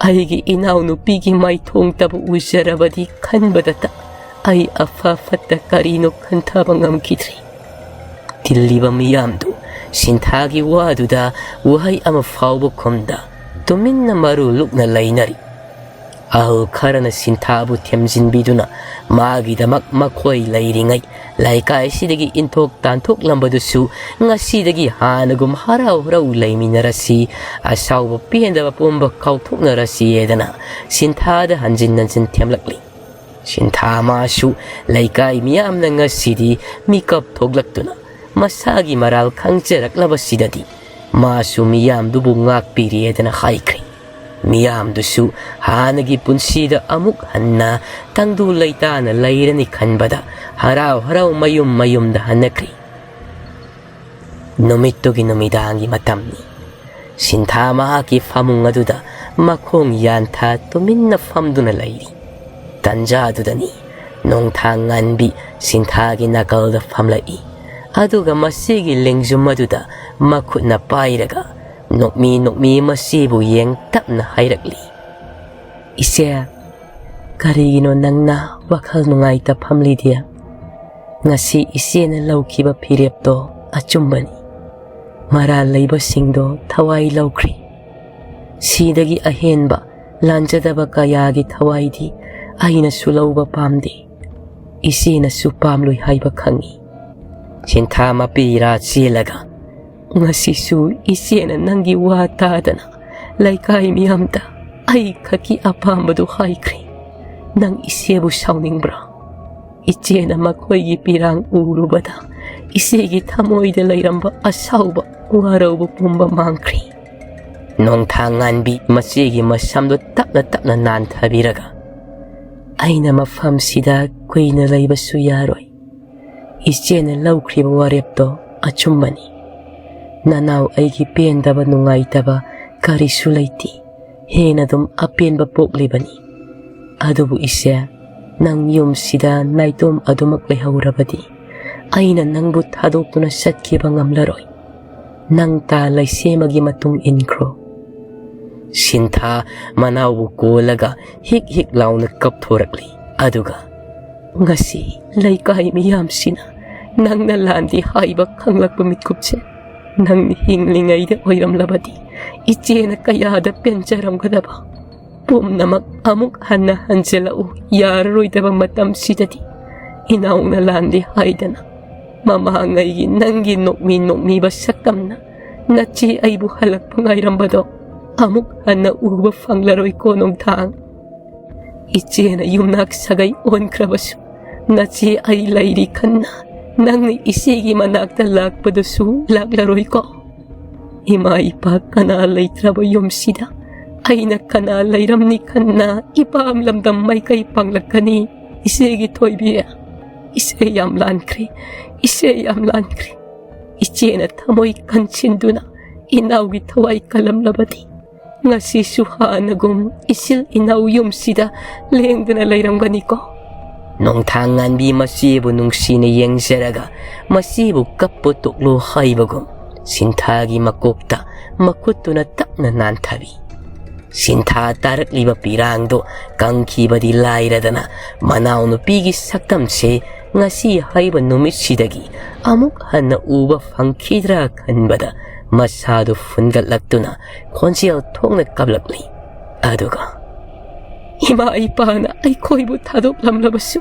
ꯑꯩꯒꯤ ꯏꯅꯥꯎꯅꯨꯄꯤꯒꯤ ꯃꯥꯏꯊꯣꯡꯇꯕꯨ ꯎꯖꯔꯕꯗꯤ ꯈꯟꯕꯗꯇ ꯑꯩ ꯑꯐ ꯐꯠꯇ ꯀꯔꯤꯅꯣ ꯈꯟꯊꯕ ꯉꯝꯈꯤꯗ꯭ꯔꯦ꯫ ꯇꯤꯜꯂꯤꯕ ꯃꯤꯌꯥꯝꯗꯨ ꯁꯤꯟꯊꯥꯒꯤ ꯋꯥꯗꯨꯗ ꯋꯥꯍꯩ ꯑꯃ ꯐꯥꯎꯕ ꯈꯨꯝꯗ ꯇꯨꯃꯤꯟꯅ ꯃꯔꯨ ꯂꯨꯛꯅ ꯂꯩꯅꯔꯤ꯫ ꯑꯍꯜ ꯈꯔꯅ ꯁꯤꯟꯊꯥꯕꯨ ꯊꯦꯝꯖꯤꯟꯕꯤꯗꯨꯅ ꯃꯥꯒꯤꯗꯃꯛ ꯃꯈꯣꯏ ꯂꯩꯔꯤꯉꯩ ꯂꯩꯀꯥꯏꯁꯤꯗꯒꯤ ꯏꯟꯊꯣꯛ ꯇꯥꯟꯊꯣꯛꯂꯝꯕꯗꯨꯁꯨ ꯉꯁꯤꯗꯒꯤ ꯍꯥꯟꯅꯒꯨꯝ ꯍꯔꯥꯎ ꯍꯔꯥꯎ ꯂꯩꯃꯤꯟꯅꯔꯁꯤ, ꯑꯁꯥꯎꯕ ꯄꯦꯟꯗꯕ ꯄꯨꯝꯕ ꯀꯥꯎꯊꯣꯛꯅꯔꯁꯤ ꯍꯥꯏꯗꯅ ꯁꯤꯟꯊꯥꯗ ꯍꯟꯖꯤꯟ ꯍꯟꯖꯤꯟ ꯊꯦꯝꯂꯛꯂꯤ꯫ ꯁꯤꯟꯊꯥ ꯃꯥꯁꯨ ꯂꯩꯀꯥꯏ ꯃꯤꯌꯥꯝꯅ ꯉꯁꯤꯗꯤ ꯃꯤꯀꯞ ꯊꯣꯛꯂꯛꯇꯨꯅ ꯃꯁꯥꯒꯤ ꯃꯔꯥꯜ ꯈꯪꯖꯔꯛꯂꯕꯁꯤꯗꯗꯤ ꯃꯥꯁꯨ ꯃꯤꯌꯥꯝꯗꯨꯕꯨ ꯉꯥꯛꯄꯤꯔꯦꯗꯅ ꯍꯥꯏꯈ꯭ꯔꯦ꯫ ꯃꯤꯌꯥꯝꯗꯨꯁꯨ ꯍꯥꯟꯅꯒꯤ ꯄꯨꯟꯁꯤꯗ ꯑꯃꯨꯛ ꯍꯟꯅ ꯇꯪꯗꯨ ꯂꯩꯇꯥꯅ ꯂꯩꯔꯅꯤ ꯈꯟꯕꯗ ꯍꯔꯥꯎ ꯍꯔꯥꯎ ꯃꯌꯨꯝ ꯃꯌꯨꯝꯗ ꯍꯟꯅꯈ꯭ꯔꯦ꯫ ꯅꯨꯃꯤꯠꯇꯨꯒꯤ ꯅꯨꯃꯤꯗꯥꯡꯒꯤ ꯃꯇꯝꯅꯤ꯫ ꯁꯤꯟꯊꯥ ꯃꯍꯥꯛꯀꯤ ꯐꯃꯨꯡ ꯑꯗꯨꯗ ꯃꯈꯣꯡ ꯌꯥꯟꯊ ꯇꯨꯃꯤꯟꯅ ꯐꯝꯗꯨꯅ ꯂꯩꯔꯤ꯫ ꯇꯟꯖꯥꯗꯨꯗꯅꯤ ꯅꯣꯡꯊꯥꯡ ꯉꯥꯟꯕꯤ ꯁꯤꯟꯊꯥꯒꯤ ꯅꯥꯀꯜꯗ ꯐꯝꯂꯛꯏ꯫ ꯑꯗꯨꯒ ꯃꯁꯤꯒꯤ ꯂꯦꯡꯖꯨꯝ ꯑꯗꯨꯗ ꯃꯈꯨꯠꯅ ꯄꯥꯏꯔꯒ ꯅꯣꯛꯃꯤ ꯅꯣꯛꯃꯤ ꯃꯁꯤꯕꯨ ꯌꯦꯡ ꯇꯞꯅ ꯍꯥꯏꯔꯛꯂꯤ, "ꯏꯆꯦ, ꯀꯔꯤꯒꯤꯅꯣ ꯅꯪꯅ ꯋꯥꯈꯜ ꯅꯨꯡꯉꯥꯏꯇ ꯐꯝꯂꯤꯗꯤ? ꯉꯁꯤ ꯏꯆꯦꯅ ꯂꯧꯈꯤꯕ ꯐꯤꯔꯦꯞꯇꯣ ꯑꯆꯨꯝꯕꯅꯤ꯫ ꯃꯔꯥꯜ ꯂꯩꯕꯁꯤꯡꯗꯣ ꯊꯋꯥꯏ ꯂꯧꯈ꯭ꯔꯦ꯫ ꯁꯤꯗꯒꯤ ꯑꯍꯦꯟꯕ ꯂꯥꯟꯖꯗꯕ ꯀꯌꯥꯒꯤ ꯊꯋꯥꯏꯗꯤ ꯑꯩꯅꯁꯨ ꯂꯧꯕ ꯄꯥꯝꯗꯦ꯫ ꯏꯆꯦꯅꯁꯨ ꯄꯥꯝꯂꯣꯏ ꯍꯥꯏꯕ ꯈꯪꯏ꯫ ꯁꯤꯟꯊꯥ ꯃꯄꯤꯔꯥ ꯆꯦꯜꯂꯒ, "ꯉꯁꯤꯁꯨ ꯏꯆꯦꯅ ꯅꯪꯒꯤ ꯋꯥ ꯇꯥꯗꯅ ꯂꯩꯀꯥꯏ ꯃꯤꯌꯥꯝꯗ ꯑꯩ ꯈꯛꯀꯤ ꯑꯄꯥꯝꯕꯗꯨ ꯍꯥꯏꯈ꯭ꯔꯦ꯫ ꯅꯪ ꯏꯆꯦꯕꯨ ꯁꯥꯎꯅꯤꯡꯕ꯭ꯔꯥ?" ꯏꯆꯦꯅ ꯃꯈꯣꯏꯒꯤ ꯄꯤꯔꯥꯡ ꯎꯔꯨꯕꯗ ꯏꯆꯦꯒꯤ ꯊꯃꯣꯏꯗ ꯂꯩꯔꯝꯕ ꯑꯁꯥꯎꯕ, ꯋꯥꯔꯧꯕ ꯄꯨꯝꯕ ꯃꯥꯡꯈ꯭ꯔꯦ꯫ ꯅꯣꯡꯊꯥꯡ ꯉꯥꯟꯕꯤ ꯃꯆꯦꯒꯤ ꯃꯁꯝꯗꯨ ꯇꯞꯅ ꯇꯞꯅ ꯅꯥꯟꯊꯕꯤꯔꯒ, "ꯑꯩꯅ ꯃꯐꯝꯁꯤꯗ ꯀꯨꯏꯅ ꯂꯩꯕꯁꯨ ꯌꯥꯔꯣꯏ꯫ ꯏꯆꯦꯅ ꯂꯧꯈ꯭ꯔꯤꯕ ꯋꯥꯔꯦꯞꯇꯣ ꯑꯆꯨꯝꯕꯅꯤ꯫ ꯅꯅꯥꯎ ꯑꯩꯒꯤ ꯄꯦꯟꯗꯕ ꯅꯨꯡꯉꯥꯏꯇꯕ ꯀꯔꯤꯁꯨ ꯂꯩꯇꯦ꯫ ꯍꯦꯟꯅ ꯑꯗꯨꯝ ꯑꯄꯦꯟꯕ ꯄꯣꯛꯂꯤꯕꯅꯤ꯫ ꯑꯗꯨꯕꯨ ꯏꯆꯦ, ꯅꯪ ꯌꯨꯝꯁꯤꯗ ꯅꯥꯏꯇꯣꯝ ꯑꯗꯨꯃꯛ ꯂꯩꯍꯧꯔꯕꯗꯤ ꯑꯩꯅ ꯅꯪꯕꯨ ꯊꯥꯗꯣꯛꯇꯨꯅ ꯆꯠꯈꯤꯕ ꯉꯝꯂꯔꯣꯏ꯫ ꯅꯪ ꯇꯥ ꯂꯩꯁꯦꯝꯃꯒꯤ ꯃꯇꯨꯡ ꯏꯟꯈ꯭ꯔꯣ꯫" ꯁꯤꯟꯊꯥ ꯃꯅꯥꯎꯕꯨ ꯀꯣꯜꯂꯒ ꯍꯤꯛ ꯍꯤꯛ ꯂꯥꯎꯅ ꯀꯞꯊꯣꯔꯛꯂꯤ꯫ ꯑꯗꯨꯒ, "ꯉꯁꯤ ꯂꯩꯀꯥꯏ ꯃꯤꯌꯥꯝꯁꯤꯅ ꯅꯪꯅ ꯂꯥꯟꯗꯦ ꯍꯥꯏꯕ ꯈꯪꯂꯛꯄ ꯃꯤꯠꯀꯨꯞꯁꯦ ꯅꯪꯅ ꯍꯤꯡꯂꯤꯉꯩꯗ ꯑꯣꯏꯔꯝꯂꯕꯗꯤ ꯏꯆꯦꯅ ꯀꯌꯥꯗ ꯄꯦꯟꯖꯔꯝꯒꯗꯕ꯫ ꯄꯨꯝꯅꯃꯛ ꯑꯃꯨꯛ ꯍꯟꯅ ꯍꯟꯖꯤꯜꯂꯛꯎ ꯌꯥꯔꯔꯣꯏꯗꯕ ꯃꯇꯝꯁꯤꯗꯗꯤ ꯏꯅꯥꯎꯅ ꯂꯥꯟꯗꯦ ꯍꯥꯏꯗꯅ ꯃꯃꯥꯡꯉꯩꯒꯤ ꯅꯪꯒꯤ ꯅꯣꯛꯃꯤ ꯅꯣꯛꯃꯤꯕ ꯁꯛꯇꯝꯅ ꯅꯆꯦ ꯑꯩꯕꯨ ꯍꯜꯂꯛꯄ ꯉꯥꯏꯔꯝꯕꯗꯣ ꯑꯃꯨꯛ ꯍꯟꯅ ꯎꯕ ꯐꯪꯂꯔꯣꯏꯀꯣ ꯅꯣꯡꯊꯥꯡ꯫ ꯏꯆꯦꯅ ꯌꯨꯝꯅꯥꯛ ꯁꯥꯒꯩ ꯑꯣꯟꯈ꯭ꯔꯕꯁꯨ ꯅꯆꯦ ꯑꯩ ꯂꯩꯔꯤ ꯈꯟꯅ ꯅꯪꯅ ꯏꯆꯦꯒꯤ ꯃꯅꯥꯛꯇ ꯂꯥꯛꯄꯗꯨꯁꯨ ꯂꯥꯛꯂꯔꯣꯏꯀꯣ꯫ ꯏꯃꯥ ꯏꯄꯥ ꯀꯅꯥ ꯂꯩꯇ꯭ꯔꯕ ꯌꯨꯝꯁꯤꯗ ꯑꯩꯅ ꯀꯅꯥ ꯂꯩꯔꯝꯅꯤ ꯈꯟꯅ ꯏꯄꯥꯝ ꯂꯝꯗꯝ ꯃꯥꯏꯀꯩ ꯄꯥꯡꯂꯛꯀꯅꯤ꯫ ꯏꯆꯦꯒꯤ ꯊꯣꯏꯕꯤ, ꯏꯆꯦ ꯌꯥꯝ ꯂꯥꯟꯈ꯭ꯔꯦ, ꯏꯆꯦ ꯌꯥꯝ ꯂꯥꯟꯈ꯭ꯔꯦ꯫ ꯏꯆꯦꯅ ꯊꯃꯣꯏ ꯀꯟꯁꯤꯟꯗꯨꯅ ꯏꯅꯥꯎꯒꯤ ꯊꯋꯥꯏ ꯀꯜꯂꯝꯂꯕꯗꯤ ꯉꯁꯤꯁꯨ ꯍꯥꯟꯅꯒꯨꯝ ꯏꯆꯤꯜ ꯏꯅꯥꯎ ꯌꯨꯝꯁꯤꯗ ꯂꯦꯡꯗꯅ ꯂꯩꯔꯝꯒꯅꯤꯀꯣ꯫" ꯅꯣꯡꯊꯥꯡ ꯉꯥꯟꯕꯤ ꯃꯆꯦꯕꯨ ꯅꯨꯡꯁꯤꯅ ꯌꯦꯡꯖꯔꯒ ꯃꯆꯦꯕꯨ ꯀꯞꯄ ꯇꯣꯛꯂꯣ ꯍꯥꯏꯕꯒꯨꯝ ꯁꯤꯟꯊꯥꯒꯤ ꯃꯀꯣꯛꯇ ꯃꯈꯨꯠꯇꯨꯅ ꯇꯞꯅ ꯅꯥꯟꯊꯕꯤ꯫ ꯁꯤꯟꯊꯥ ꯇꯥꯔꯛꯂꯤꯕ ꯄꯤꯔꯥꯡꯗꯨ ꯀꯪꯈꯤꯕꯗꯤ ꯂꯥꯏꯔꯗꯅ ꯃꯅꯥꯎꯅꯨꯄꯤꯒꯤ ꯁꯛꯇꯝꯁꯦ ꯉꯁꯤ ꯍꯥꯏꯕ ꯅꯨꯃꯤꯠꯁꯤꯗꯒꯤ ꯑꯃꯨꯛ ꯍꯟꯅ ꯎꯕ ꯐꯪꯈꯤꯗ꯭ꯔꯥ ꯈꯟꯕꯗ ꯃꯁꯥꯗꯨ ꯐꯨꯟꯒꯠꯂꯛꯇꯨꯅ ꯈꯣꯟꯖꯦꯜ ꯊꯣꯛꯅ ꯀꯞꯂꯛꯂꯤ꯫ ꯑꯗꯨꯒ ꯏꯃꯥ ꯏꯄꯥꯅ ꯑꯩꯈꯣꯏꯕꯨ ꯊꯥꯗꯣꯛꯂꯝꯂꯕꯁꯨ,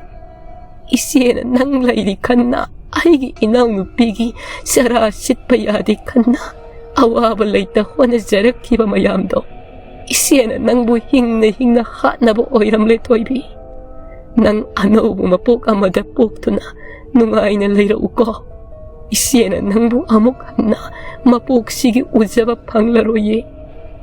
ꯏꯆꯦꯅ ꯅꯪ ꯂꯩꯔꯤ ꯈꯟꯅ, ꯑꯩꯒꯤ ꯏꯅꯥꯎꯅꯨꯄꯤꯒꯤ ꯆꯔꯥ ꯁꯤꯠꯄ ꯌꯥꯗꯦ ꯈꯟꯅ, ꯑꯋꯥꯕ ꯂꯩꯇ ꯍꯣꯠꯅꯖꯔꯛꯈꯤꯕ ꯃꯌꯥꯝꯗꯣ, ꯏꯆꯦꯅ ꯅꯪꯕꯨ ꯍꯤꯡꯅ ꯍꯤꯡꯅ ꯍꯥꯠꯅꯕ ꯑꯣꯏꯔꯝꯂꯦ ꯊꯣꯏꯕꯤ꯫ ꯅꯪ ꯑꯅꯧꯕ ꯃꯄꯣꯛ ꯑꯃꯗ ꯄꯣꯛꯇꯨꯅ ꯅꯨꯡꯉꯥꯏꯅ ꯂꯩꯔꯛꯎꯀꯣ꯫ ꯏꯆꯦꯅ ꯅꯪꯕꯨ ꯑꯃꯨꯛ ꯍꯟꯅ ꯃꯄꯣꯛꯁꯤꯒꯤ ꯎꯖꯕ ꯐꯪꯂꯔꯣꯏꯌꯦ꯫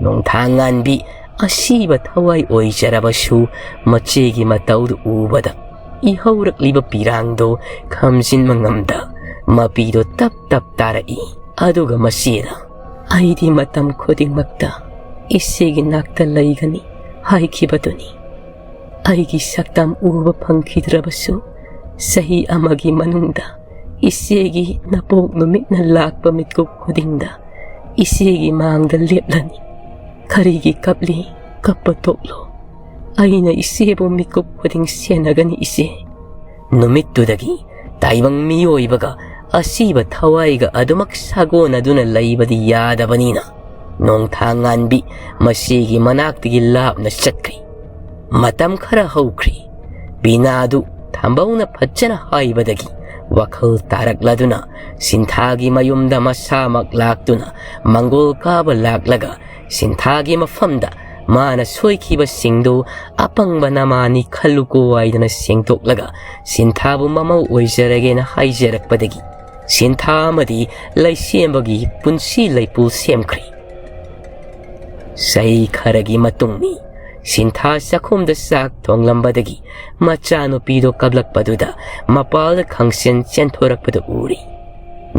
ꯅꯣꯡꯊꯥꯡꯉꯥꯟꯕꯤ ꯑꯁꯤꯕ ꯊꯋꯥꯏ ꯑꯣꯏꯖꯔꯕꯁꯨ, ꯃꯆꯦꯒꯤ ꯃꯇꯧꯗꯨ ꯎꯕꯗ ꯏꯍꯧꯔꯛꯂꯤꯕ ꯄꯤꯔꯥꯡꯗꯣ ꯈꯝꯖꯤꯟꯕ ꯉꯝꯗ ꯃꯄꯤꯗꯣ ꯇꯞ ꯇꯞ ꯇꯥꯔꯛꯏ꯫ ꯑꯗꯨꯒ ꯃꯆꯦꯅ, "ꯑꯩꯗꯤ ꯃꯇꯝ ꯈꯨꯗꯤꯡꯃꯛꯇ ꯏꯆꯦꯒꯤ ꯅꯥꯛꯇ ꯂꯩꯒꯅꯤ" ꯍꯥꯏꯈꯤꯕꯗꯨꯅꯤ꯫ ꯑꯩꯒꯤ ꯁꯛꯇꯝ ꯎꯕ ꯐꯪꯈꯤꯗ꯭ꯔꯕꯁꯨ, ꯆꯍꯤ ꯑꯃꯒꯤ ꯃꯅꯨꯡꯗ ꯏꯆꯦꯒꯤ ꯅꯄꯣꯛ ꯅꯨꯃꯤꯠꯅ ꯂꯥꯛꯄ ꯃꯤꯠꯀꯨꯞ ꯈꯨꯗꯤꯡꯗ ꯏꯆꯦꯒꯤ ꯃꯥꯡꯗ ꯂꯦꯞꯂꯅꯤ꯫ ꯀꯔꯤꯒꯤ ꯀꯞꯂꯤ? ꯀꯞꯄ ꯇꯣꯛꯂꯣ꯫ ꯑꯩꯅ ꯏꯆꯦꯕꯨ ꯃꯤꯠꯀꯨꯞ ꯈꯨꯗꯤꯡ ꯁꯦꯟꯅꯒꯅꯤ, ꯏꯆꯦ꯫ ꯅꯨꯃꯤꯠꯇꯨꯗꯒꯤ ꯇꯥꯏꯕꯪ ꯃꯤꯑꯣꯏꯕꯒ ꯑꯁꯤꯕ ꯊꯋꯥꯏꯒ ꯑꯗꯨꯃꯛ ꯁꯥꯒꯣꯟꯅꯗꯨꯅ ꯂꯩꯕꯗꯤ ꯌꯥꯗꯕꯅꯤꯅ, ꯅꯣꯡꯊꯥꯡꯉꯥꯟꯕꯤ ꯃꯁꯤꯒꯤ ꯃꯅꯥꯛꯇꯒꯤ ꯂꯥꯞꯅ ꯆꯠꯈ꯭ꯔꯤ꯫ ꯃꯇꯝ ꯈꯔ ꯍꯧꯈ꯭ꯔꯤ꯫ ꯕꯤꯅꯥꯗꯨ ꯊꯝꯕꯧꯅ ꯐꯖꯅ ꯍꯥꯏꯕꯗꯒꯤ ꯋꯥꯈꯜ ꯇꯥꯔꯛꯂꯗꯨꯅ ꯁꯤꯟꯊꯥꯒꯤ ꯃꯌꯨꯝꯗ ꯃꯁꯥꯃꯛ ꯂꯥꯛꯇꯨꯅ ꯃꯪꯒꯣꯜ ꯀꯥꯕ ꯂꯥꯛꯂꯒ ꯁꯤꯟꯊꯥꯒꯤ ꯃꯐꯝꯗ ꯃꯥꯅ ꯁꯣꯏꯈꯤꯕꯁꯤꯡꯗꯨ ꯑꯄꯪꯕ ꯅꯃꯥꯅꯤ ꯈꯜꯂꯨꯀꯣ ꯍꯥꯏꯗꯅ ꯁꯦꯡꯗꯣꯛꯂꯒ ꯁꯤꯟꯊꯥꯕꯨ ꯃꯃꯧ ꯑꯣꯏꯖꯔꯒꯦꯅ ꯍꯥꯏꯖꯔꯛꯄꯗꯒꯤ ꯁꯤꯟꯊꯥ ꯑꯃꯗꯤ ꯂꯩꯁꯦꯝꯕꯒꯤ ꯄꯨꯟꯁꯤ ꯂꯩꯄꯨ ꯁꯦꯝꯈ꯭ꯔꯤ꯫ ꯆꯍꯤ ꯈꯔꯒꯤ ꯃꯇꯨꯡꯅꯤ꯫ ꯁꯤꯟꯊꯥ ꯆꯥꯛꯈꯨꯝꯗ ꯆꯥꯛ ꯊꯣꯡꯂꯝꯕꯗꯒꯤ ꯃꯆꯥꯅꯨꯄꯤꯗꯣ ꯀꯞꯂꯛꯄꯗꯨꯗ ꯃꯄꯥꯜꯗ ꯈꯪꯆꯦꯟ ꯆꯦꯟꯊꯣꯔꯛꯄꯗꯨ ꯎꯔꯤ꯫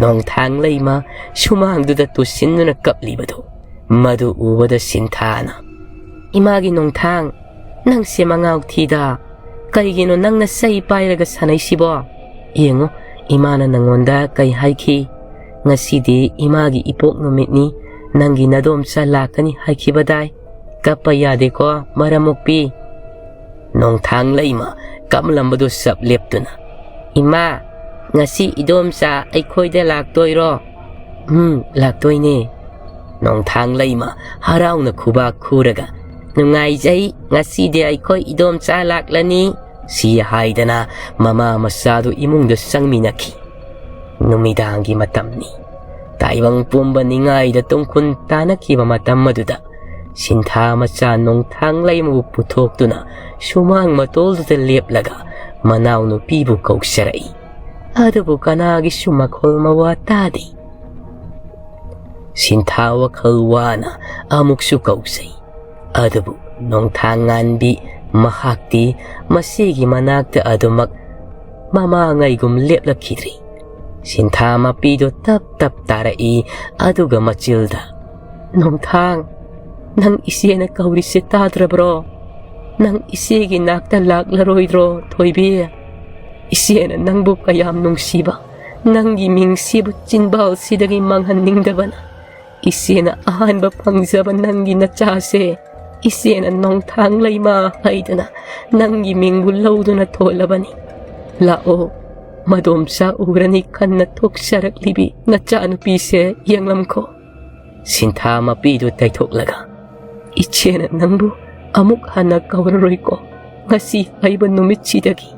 ꯅꯣꯡꯊꯥꯡ ꯂꯩꯃ ꯁꯨꯃꯥꯡꯗꯨꯗ ꯇꯨꯁꯤꯟꯗꯨꯅ ꯀꯞꯂꯤꯕꯗꯨ ꯃꯗꯨ ꯎꯕꯗ ꯁꯤꯟꯊꯥꯅ, "ꯏꯃꯥꯒꯤ ꯅꯣꯡꯊꯥꯡ, ꯅꯪꯁꯦ ꯃꯉꯥꯎ ꯊꯤꯗ꯫ ꯀꯩꯒꯤꯅꯣ ꯅꯪꯅ ꯆꯩ ꯄꯥꯏꯔꯒ ꯁꯥꯟꯅꯩꯁꯤꯕꯣ? ꯌꯦꯡꯉꯨ, ꯏꯃꯥꯅ ꯅꯪꯉꯣꯟꯗ ꯀꯩ ꯍꯥꯏꯈꯤ? ꯉꯁꯤꯗꯤ ꯏꯃꯥꯒꯤ ꯏꯄꯣꯛ ꯅꯨꯃꯤꯠꯅꯤ, ꯅꯪꯒꯤ ꯅꯗꯣꯝꯆꯥ ꯂꯥꯛꯀꯅꯤ ꯍꯥꯏꯈꯤꯕꯗꯥꯏ? ꯀꯞꯄ ꯌꯥꯗꯦꯀꯣ, ꯃꯔꯝ ꯃꯣꯛꯄꯤ"꯫ ꯅꯣꯡꯊꯥꯡ ꯂꯩꯃ ꯀꯞꯂꯝꯕꯗꯨ ꯆꯞ ꯂꯦꯞꯇꯨꯅ, "ꯏꯃꯥ, ꯉꯁꯤ ꯏꯗꯣꯝꯆꯥ ꯑꯩꯈꯣꯏꯗ ꯂꯥꯛꯇꯣꯏꯔꯣ?" "ꯎꯝ, ꯂꯥꯛꯇꯣꯏꯅꯦ꯫" ꯅꯣꯡꯊꯥꯡ ꯂꯩꯃ ꯍꯔꯥꯎꯅ ꯈꯨꯕꯥꯛ ꯈꯨꯔꯒ, "ꯅꯨꯡꯉꯥꯏꯖꯩ, ꯉꯁꯤꯗꯤ ꯑꯩꯈꯣꯏ ꯏꯗꯣꯝꯆꯥ ꯂꯥꯛꯂꯅꯤ" ꯁꯤ ꯍꯥꯏꯗꯅ ꯃꯃꯥ ꯃꯆꯥꯗꯨ ꯏꯃꯨꯡꯗ ꯆꯪꯃꯤꯟꯅꯈꯤ꯫ ꯅꯨꯃꯤꯗꯥꯡꯒꯤ ꯃꯇꯝꯅꯤ꯫ ꯇꯥꯏꯕꯪ ꯄꯨꯝꯕ ꯅꯤꯡꯉꯥꯏꯗ ꯇꯨꯡꯈꯨꯟ ꯇꯥꯅꯈꯤꯕ ꯃꯇꯝ ꯑꯗꯨꯗ ꯁꯤꯟꯊꯥ ꯃꯆꯥ ꯅꯣꯡꯊꯥꯡ ꯂꯩꯃꯕꯨ ꯄꯨꯊꯣꯛꯇꯨꯅ ꯁꯨꯃꯥꯡ ꯃꯇꯣꯜꯗꯨꯗ ꯂꯦꯞꯂꯒ ꯃꯅꯥꯎꯅꯨꯄꯤꯕꯨ ꯀꯧꯖꯔꯛꯏ꯫ ꯑꯗꯨꯕꯨ ꯀꯅꯥꯒꯤꯁꯨ ꯃꯈꯣꯜ ꯃꯋꯥ ꯇꯥꯗꯦ꯫ ꯁꯤꯟꯊꯥ ꯋꯥꯈꯜ ꯋꯥꯅ ꯑꯃꯨꯛꯁꯨ ꯀꯧꯖꯩ꯫ ꯑꯗꯨꯕꯨ ꯅꯣꯡꯊꯥꯡ ꯉꯥꯟꯕꯤ ꯃꯍꯥꯛꯇꯤ ꯃꯁꯤꯒꯤ ꯃꯅꯥꯛꯇ ꯑꯗꯨꯃꯛ ꯃꯃꯥꯡꯉꯩꯒꯨꯝ ꯂꯦꯞꯂꯛꯈꯤꯗ꯭ꯔꯤ꯫ ꯁꯤꯟꯊꯥ ꯃꯄꯤꯗꯨ ꯇꯞ ꯇꯞ ꯇꯥꯔꯛꯏ, ꯑꯗꯨꯒ ꯃꯆꯤꯜꯗ, "ꯅꯣꯡꯊꯥꯡ, ꯅꯪ ꯏꯆꯦꯅ ꯀꯧꯔꯤꯁꯦ ꯇꯥꯗ꯭ꯔꯕ꯭ꯔꯣ? ꯅꯪ ꯏꯆꯦꯒꯤ ꯅꯥꯛꯇ ꯂꯥꯛꯂꯔꯣꯏꯗ꯭ꯔꯣ, ꯊꯣꯏꯕꯤ? ꯏꯆꯦꯅ ꯅꯪꯕꯨ ꯀꯌꯥꯝ ꯅꯨꯡꯁꯤꯕ, ꯅꯪꯒꯤ ꯃꯤꯡꯁꯤꯕꯨ ꯆꯤꯟꯕꯥꯜꯁꯤꯗꯒꯤ ꯃꯥꯡꯍꯟꯅꯤꯡꯗꯕꯅ, ꯏꯆꯦꯅ ꯑꯍꯥꯟꯕ ꯐꯪꯖꯕ ꯅꯪꯒꯤ ꯅꯆꯥꯁꯦ ꯏꯆꯦꯅ ꯅꯣꯡꯊꯥꯡ ꯂꯩꯃ ꯍꯥꯏꯗꯨꯅ ꯅꯪꯒꯤ ꯃꯤꯡꯕꯨ ꯂꯧꯗꯨꯅ ꯊꯣꯜꯂꯕꯅꯤ꯫ ꯂꯥꯛꯑꯣ, ꯃꯗꯣꯝꯆꯥ ꯎꯔꯅꯤ ꯈꯟꯅ ꯊꯣꯛꯆꯔꯛꯂꯤꯕꯤ ꯅꯆꯥꯅꯨꯄꯤꯁꯦ ꯌꯦꯡꯂꯝꯈꯣ꯫" ꯁꯤꯟꯊꯥ ꯃꯄꯤꯗꯨ ꯇꯩꯊꯣꯛꯂꯒ, "ꯏꯆꯦꯅ ꯅꯪꯕꯨ ꯑꯃꯨꯛ ꯍꯟꯅ ꯀꯧꯔꯔꯣꯏꯀꯣ꯫ ꯉꯁꯤ ꯍꯥꯏꯕ ꯅꯨꯃꯤꯠꯁꯤꯗꯒꯤ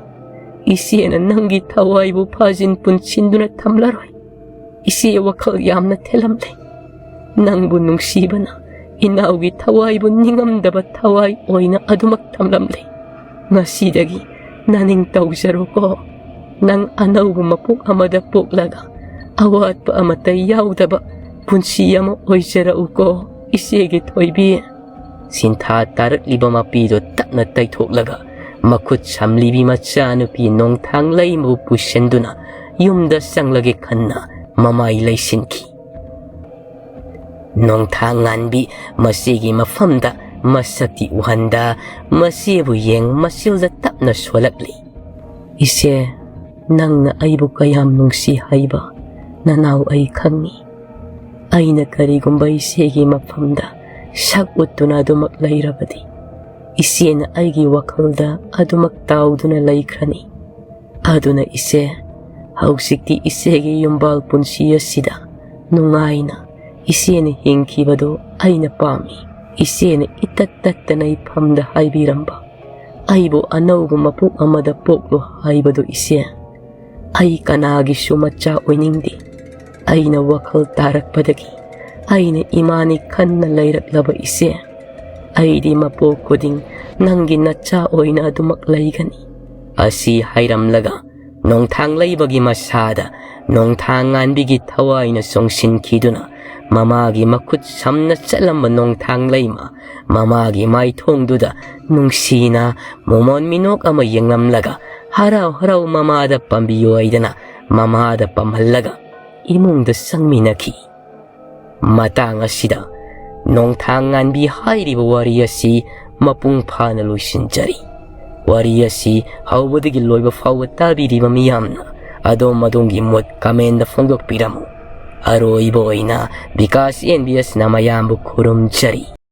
ꯏꯆꯦꯅ ꯅꯪꯒꯤ ꯊꯋꯥꯏꯕꯨ ꯐꯥꯖꯤꯟ ꯄꯨꯟꯁꯤꯟꯗꯨꯅ ꯊꯝꯂꯔꯣꯏ꯫ ꯏꯆꯦ ꯋꯥꯈꯜ ꯌꯥꯝꯅ ꯊꯦꯜꯂꯝꯂꯦ꯫ ꯅꯪꯕꯨ ꯅꯨꯡꯁꯤꯕꯅ ꯏꯅꯥꯎꯒꯤ ꯊꯋꯥꯏꯕꯨ ꯅꯤꯡꯉꯝꯗꯕ ꯊꯋꯥꯏ ꯑꯣꯏꯅ ꯑꯗꯨꯃꯛ ꯊꯝꯂꯝꯂꯦ꯫ ꯉꯁꯤꯗꯒꯤ ꯅꯅꯤꯡ ꯇꯧꯖꯔꯣꯀꯣ꯫ ꯅꯪ ꯑꯅꯧꯕ ꯃꯄꯣꯛ ꯑꯃꯗ ꯄꯣꯛꯂꯒ ꯑꯋꯥꯠꯄ ꯑꯃꯠꯇ ꯌꯥꯎꯗꯕ ꯄꯨꯟꯁꯤ ꯑꯃ ꯑꯣꯏꯖꯔꯛꯎꯀꯣ, ꯏꯆꯦꯒꯤ ꯊꯣꯏꯕꯤ꯫" ꯁꯤꯟꯊꯥ ꯇꯥꯔꯛꯂꯤꯕ ꯃꯄꯤꯗꯨ ꯇꯞꯅ ꯇꯩꯊꯣꯛꯂꯒ ꯃꯈꯨꯠ ꯁꯝꯂꯤꯕꯤ ꯃꯆꯥꯅꯨꯄꯤ ꯅꯣꯡꯊꯥꯡ ꯂꯩꯃꯕꯨ ꯄꯨꯁꯤꯟꯗꯨꯅ ꯌꯨꯝꯗ ꯆꯪꯂꯒꯦ ꯈꯟꯅ ꯃꯃꯥꯏ ꯂꯩꯁꯤꯟꯈꯤ꯫ ꯅꯣꯡꯊꯥꯡ ꯉꯥꯟꯕꯤ ꯃꯁꯤꯒꯤ ꯃꯐꯝꯗ ꯃꯁꯛꯇꯤ ꯎꯍꯟꯗ ꯃꯆꯦꯕꯨ ꯌꯦꯡ ꯃꯆꯤꯜꯗ ꯇꯞꯅ ꯁꯣꯜꯂꯛꯂꯤ꯫ "ꯏꯆꯦ, ꯅꯪꯅ ꯑꯩꯕꯨ ꯀꯌꯥꯝ ꯅꯨꯡꯁꯤ ꯍꯥꯏꯕ ꯅꯅꯥꯎ ꯑꯩ ꯈꯪꯏ꯫ ꯑꯩꯅ ꯀꯔꯤꯒꯨꯝꯕ ꯏꯆꯦꯒꯤ ꯃꯐꯝꯗ ꯁꯛ ꯎꯠꯇꯨꯅ ꯑꯗꯨꯃꯛ ꯂꯩꯔꯕꯗꯤ ꯏꯆꯦꯅ ꯑꯩꯒꯤ ꯋꯥꯈꯜꯗ ꯑꯗꯨꯃꯛ ꯇꯥꯎꯗꯨꯅ ꯂꯩꯈ꯭ꯔꯅꯤ꯫ ꯑꯗꯨꯅ ꯏꯆꯦ, ꯍꯧꯖꯤꯛꯇꯤ ꯏꯆꯦꯒꯤ ꯌꯨꯝꯕꯥꯜ ꯄꯨꯟꯁꯤ ꯑꯁꯤꯗ ꯅꯨꯡꯉꯥꯏꯅ ꯏꯆꯦꯅ ꯍꯤꯡꯈꯤꯕꯗꯨ ꯑꯩꯅ ꯄꯥꯝꯃꯤ꯫ ꯏꯆꯦꯅ ꯏꯇꯠ ꯇꯠꯇꯅ ꯏꯐꯝꯗ ꯍꯥꯏꯕꯤꯔꯝꯕ, "ꯑꯩꯕꯨ ꯑꯅꯧꯕ ꯃꯄꯣꯛ ꯑꯃꯗ ꯄꯣꯛꯂꯨ" ꯍꯥꯏꯕꯗꯨ ꯏꯆꯦ, ꯑꯩ ꯀꯅꯥꯒꯤꯁꯨ ꯃꯆꯥ ꯑꯣꯏꯅꯤꯡꯗꯦ꯫ ꯑꯩꯅ ꯋꯥꯈꯜ ꯇꯥꯔꯛꯄꯗꯒꯤ ꯑꯩꯅ ꯏꯃꯥꯅꯤ ꯈꯟꯅ ꯂꯩꯔꯛꯂꯕ ꯏꯆꯦ, ꯑꯩꯗꯤ ꯃꯄꯣꯛ ꯈꯨꯗꯤꯡ ꯅꯪꯒꯤ ꯅꯆꯥ ꯑꯣꯏꯅ ꯑꯗꯨꯃꯛ ꯂꯩꯒꯅꯤ꯫ ꯑꯁꯤ ꯍꯥꯏꯔꯝꯂꯒ ꯅꯣꯡꯊꯥꯡ ꯂꯩꯃꯒꯤ ꯃꯁꯥꯗ ꯅꯣꯡꯊꯥꯡ ꯉꯥꯟꯕꯤꯒꯤ ꯊꯋꯥꯏꯅ ꯆꯣꯡꯁꯤꯟꯈꯤꯗꯨꯅ ꯃꯃꯥꯒꯤ ꯃꯈꯨꯠ ꯁꯝꯅ ꯆꯠꯂꯝꯕ ꯅꯣꯡꯊꯥꯡ ꯂꯩꯃ ꯃꯃꯥꯒꯤ ꯃꯥꯏꯊꯣꯡꯗꯨꯗ ꯅꯨꯡꯁꯤꯅ ꯃꯣꯃꯣꯟ ꯃꯤꯅꯣꯛ ꯑꯃ ꯌꯦꯡꯂꯝꯂꯒ ꯍꯔꯥꯎ ꯍꯔꯥꯎ ꯃꯃꯥꯗ ꯄꯥꯝꯕꯤꯌꯣ ꯍꯥꯏꯗꯅ ꯃꯃꯥꯗ ꯄꯥꯝꯍꯜꯂꯒ ꯏꯃꯨꯡꯗ ꯆꯪꯃꯤꯟꯅꯈꯤ꯫ ꯃꯇꯥꯡ ꯑꯁꯤꯗ ꯅꯣꯡꯊꯥꯡ ꯉꯥꯟꯕꯤ ꯍꯥꯏꯔꯤꯕ ꯋꯥꯔꯤ ꯑꯁꯤ ꯃꯄꯨꯡ ꯐꯥꯅ ꯂꯣꯏꯁꯤꯟꯖꯔꯤ꯫ ꯋꯥꯔꯤ ꯑꯁꯤ ꯍꯧꯕꯗꯒꯤ ꯂꯣꯏꯕ ꯐꯥꯎꯕ ꯇꯥꯕꯤꯔꯤꯕ ꯃꯤꯌꯥꯝꯅ ꯑꯗꯣꯝ ꯑꯗꯣꯝꯒꯤ ꯃꯣꯠ comment ꯐꯣꯡꯗꯣꯛꯄꯤꯔꯝꯃꯨ꯫ ꯑꯔꯣꯏꯕ ꯑꯣꯏꯅ ꯕꯤꯀꯥꯁ ꯑꯦꯟ ꯕꯤ ꯑꯦꯁꯅ ꯃꯌꯥꯝꯕꯨ ꯈꯨꯔꯨꯝꯖꯔꯤ꯫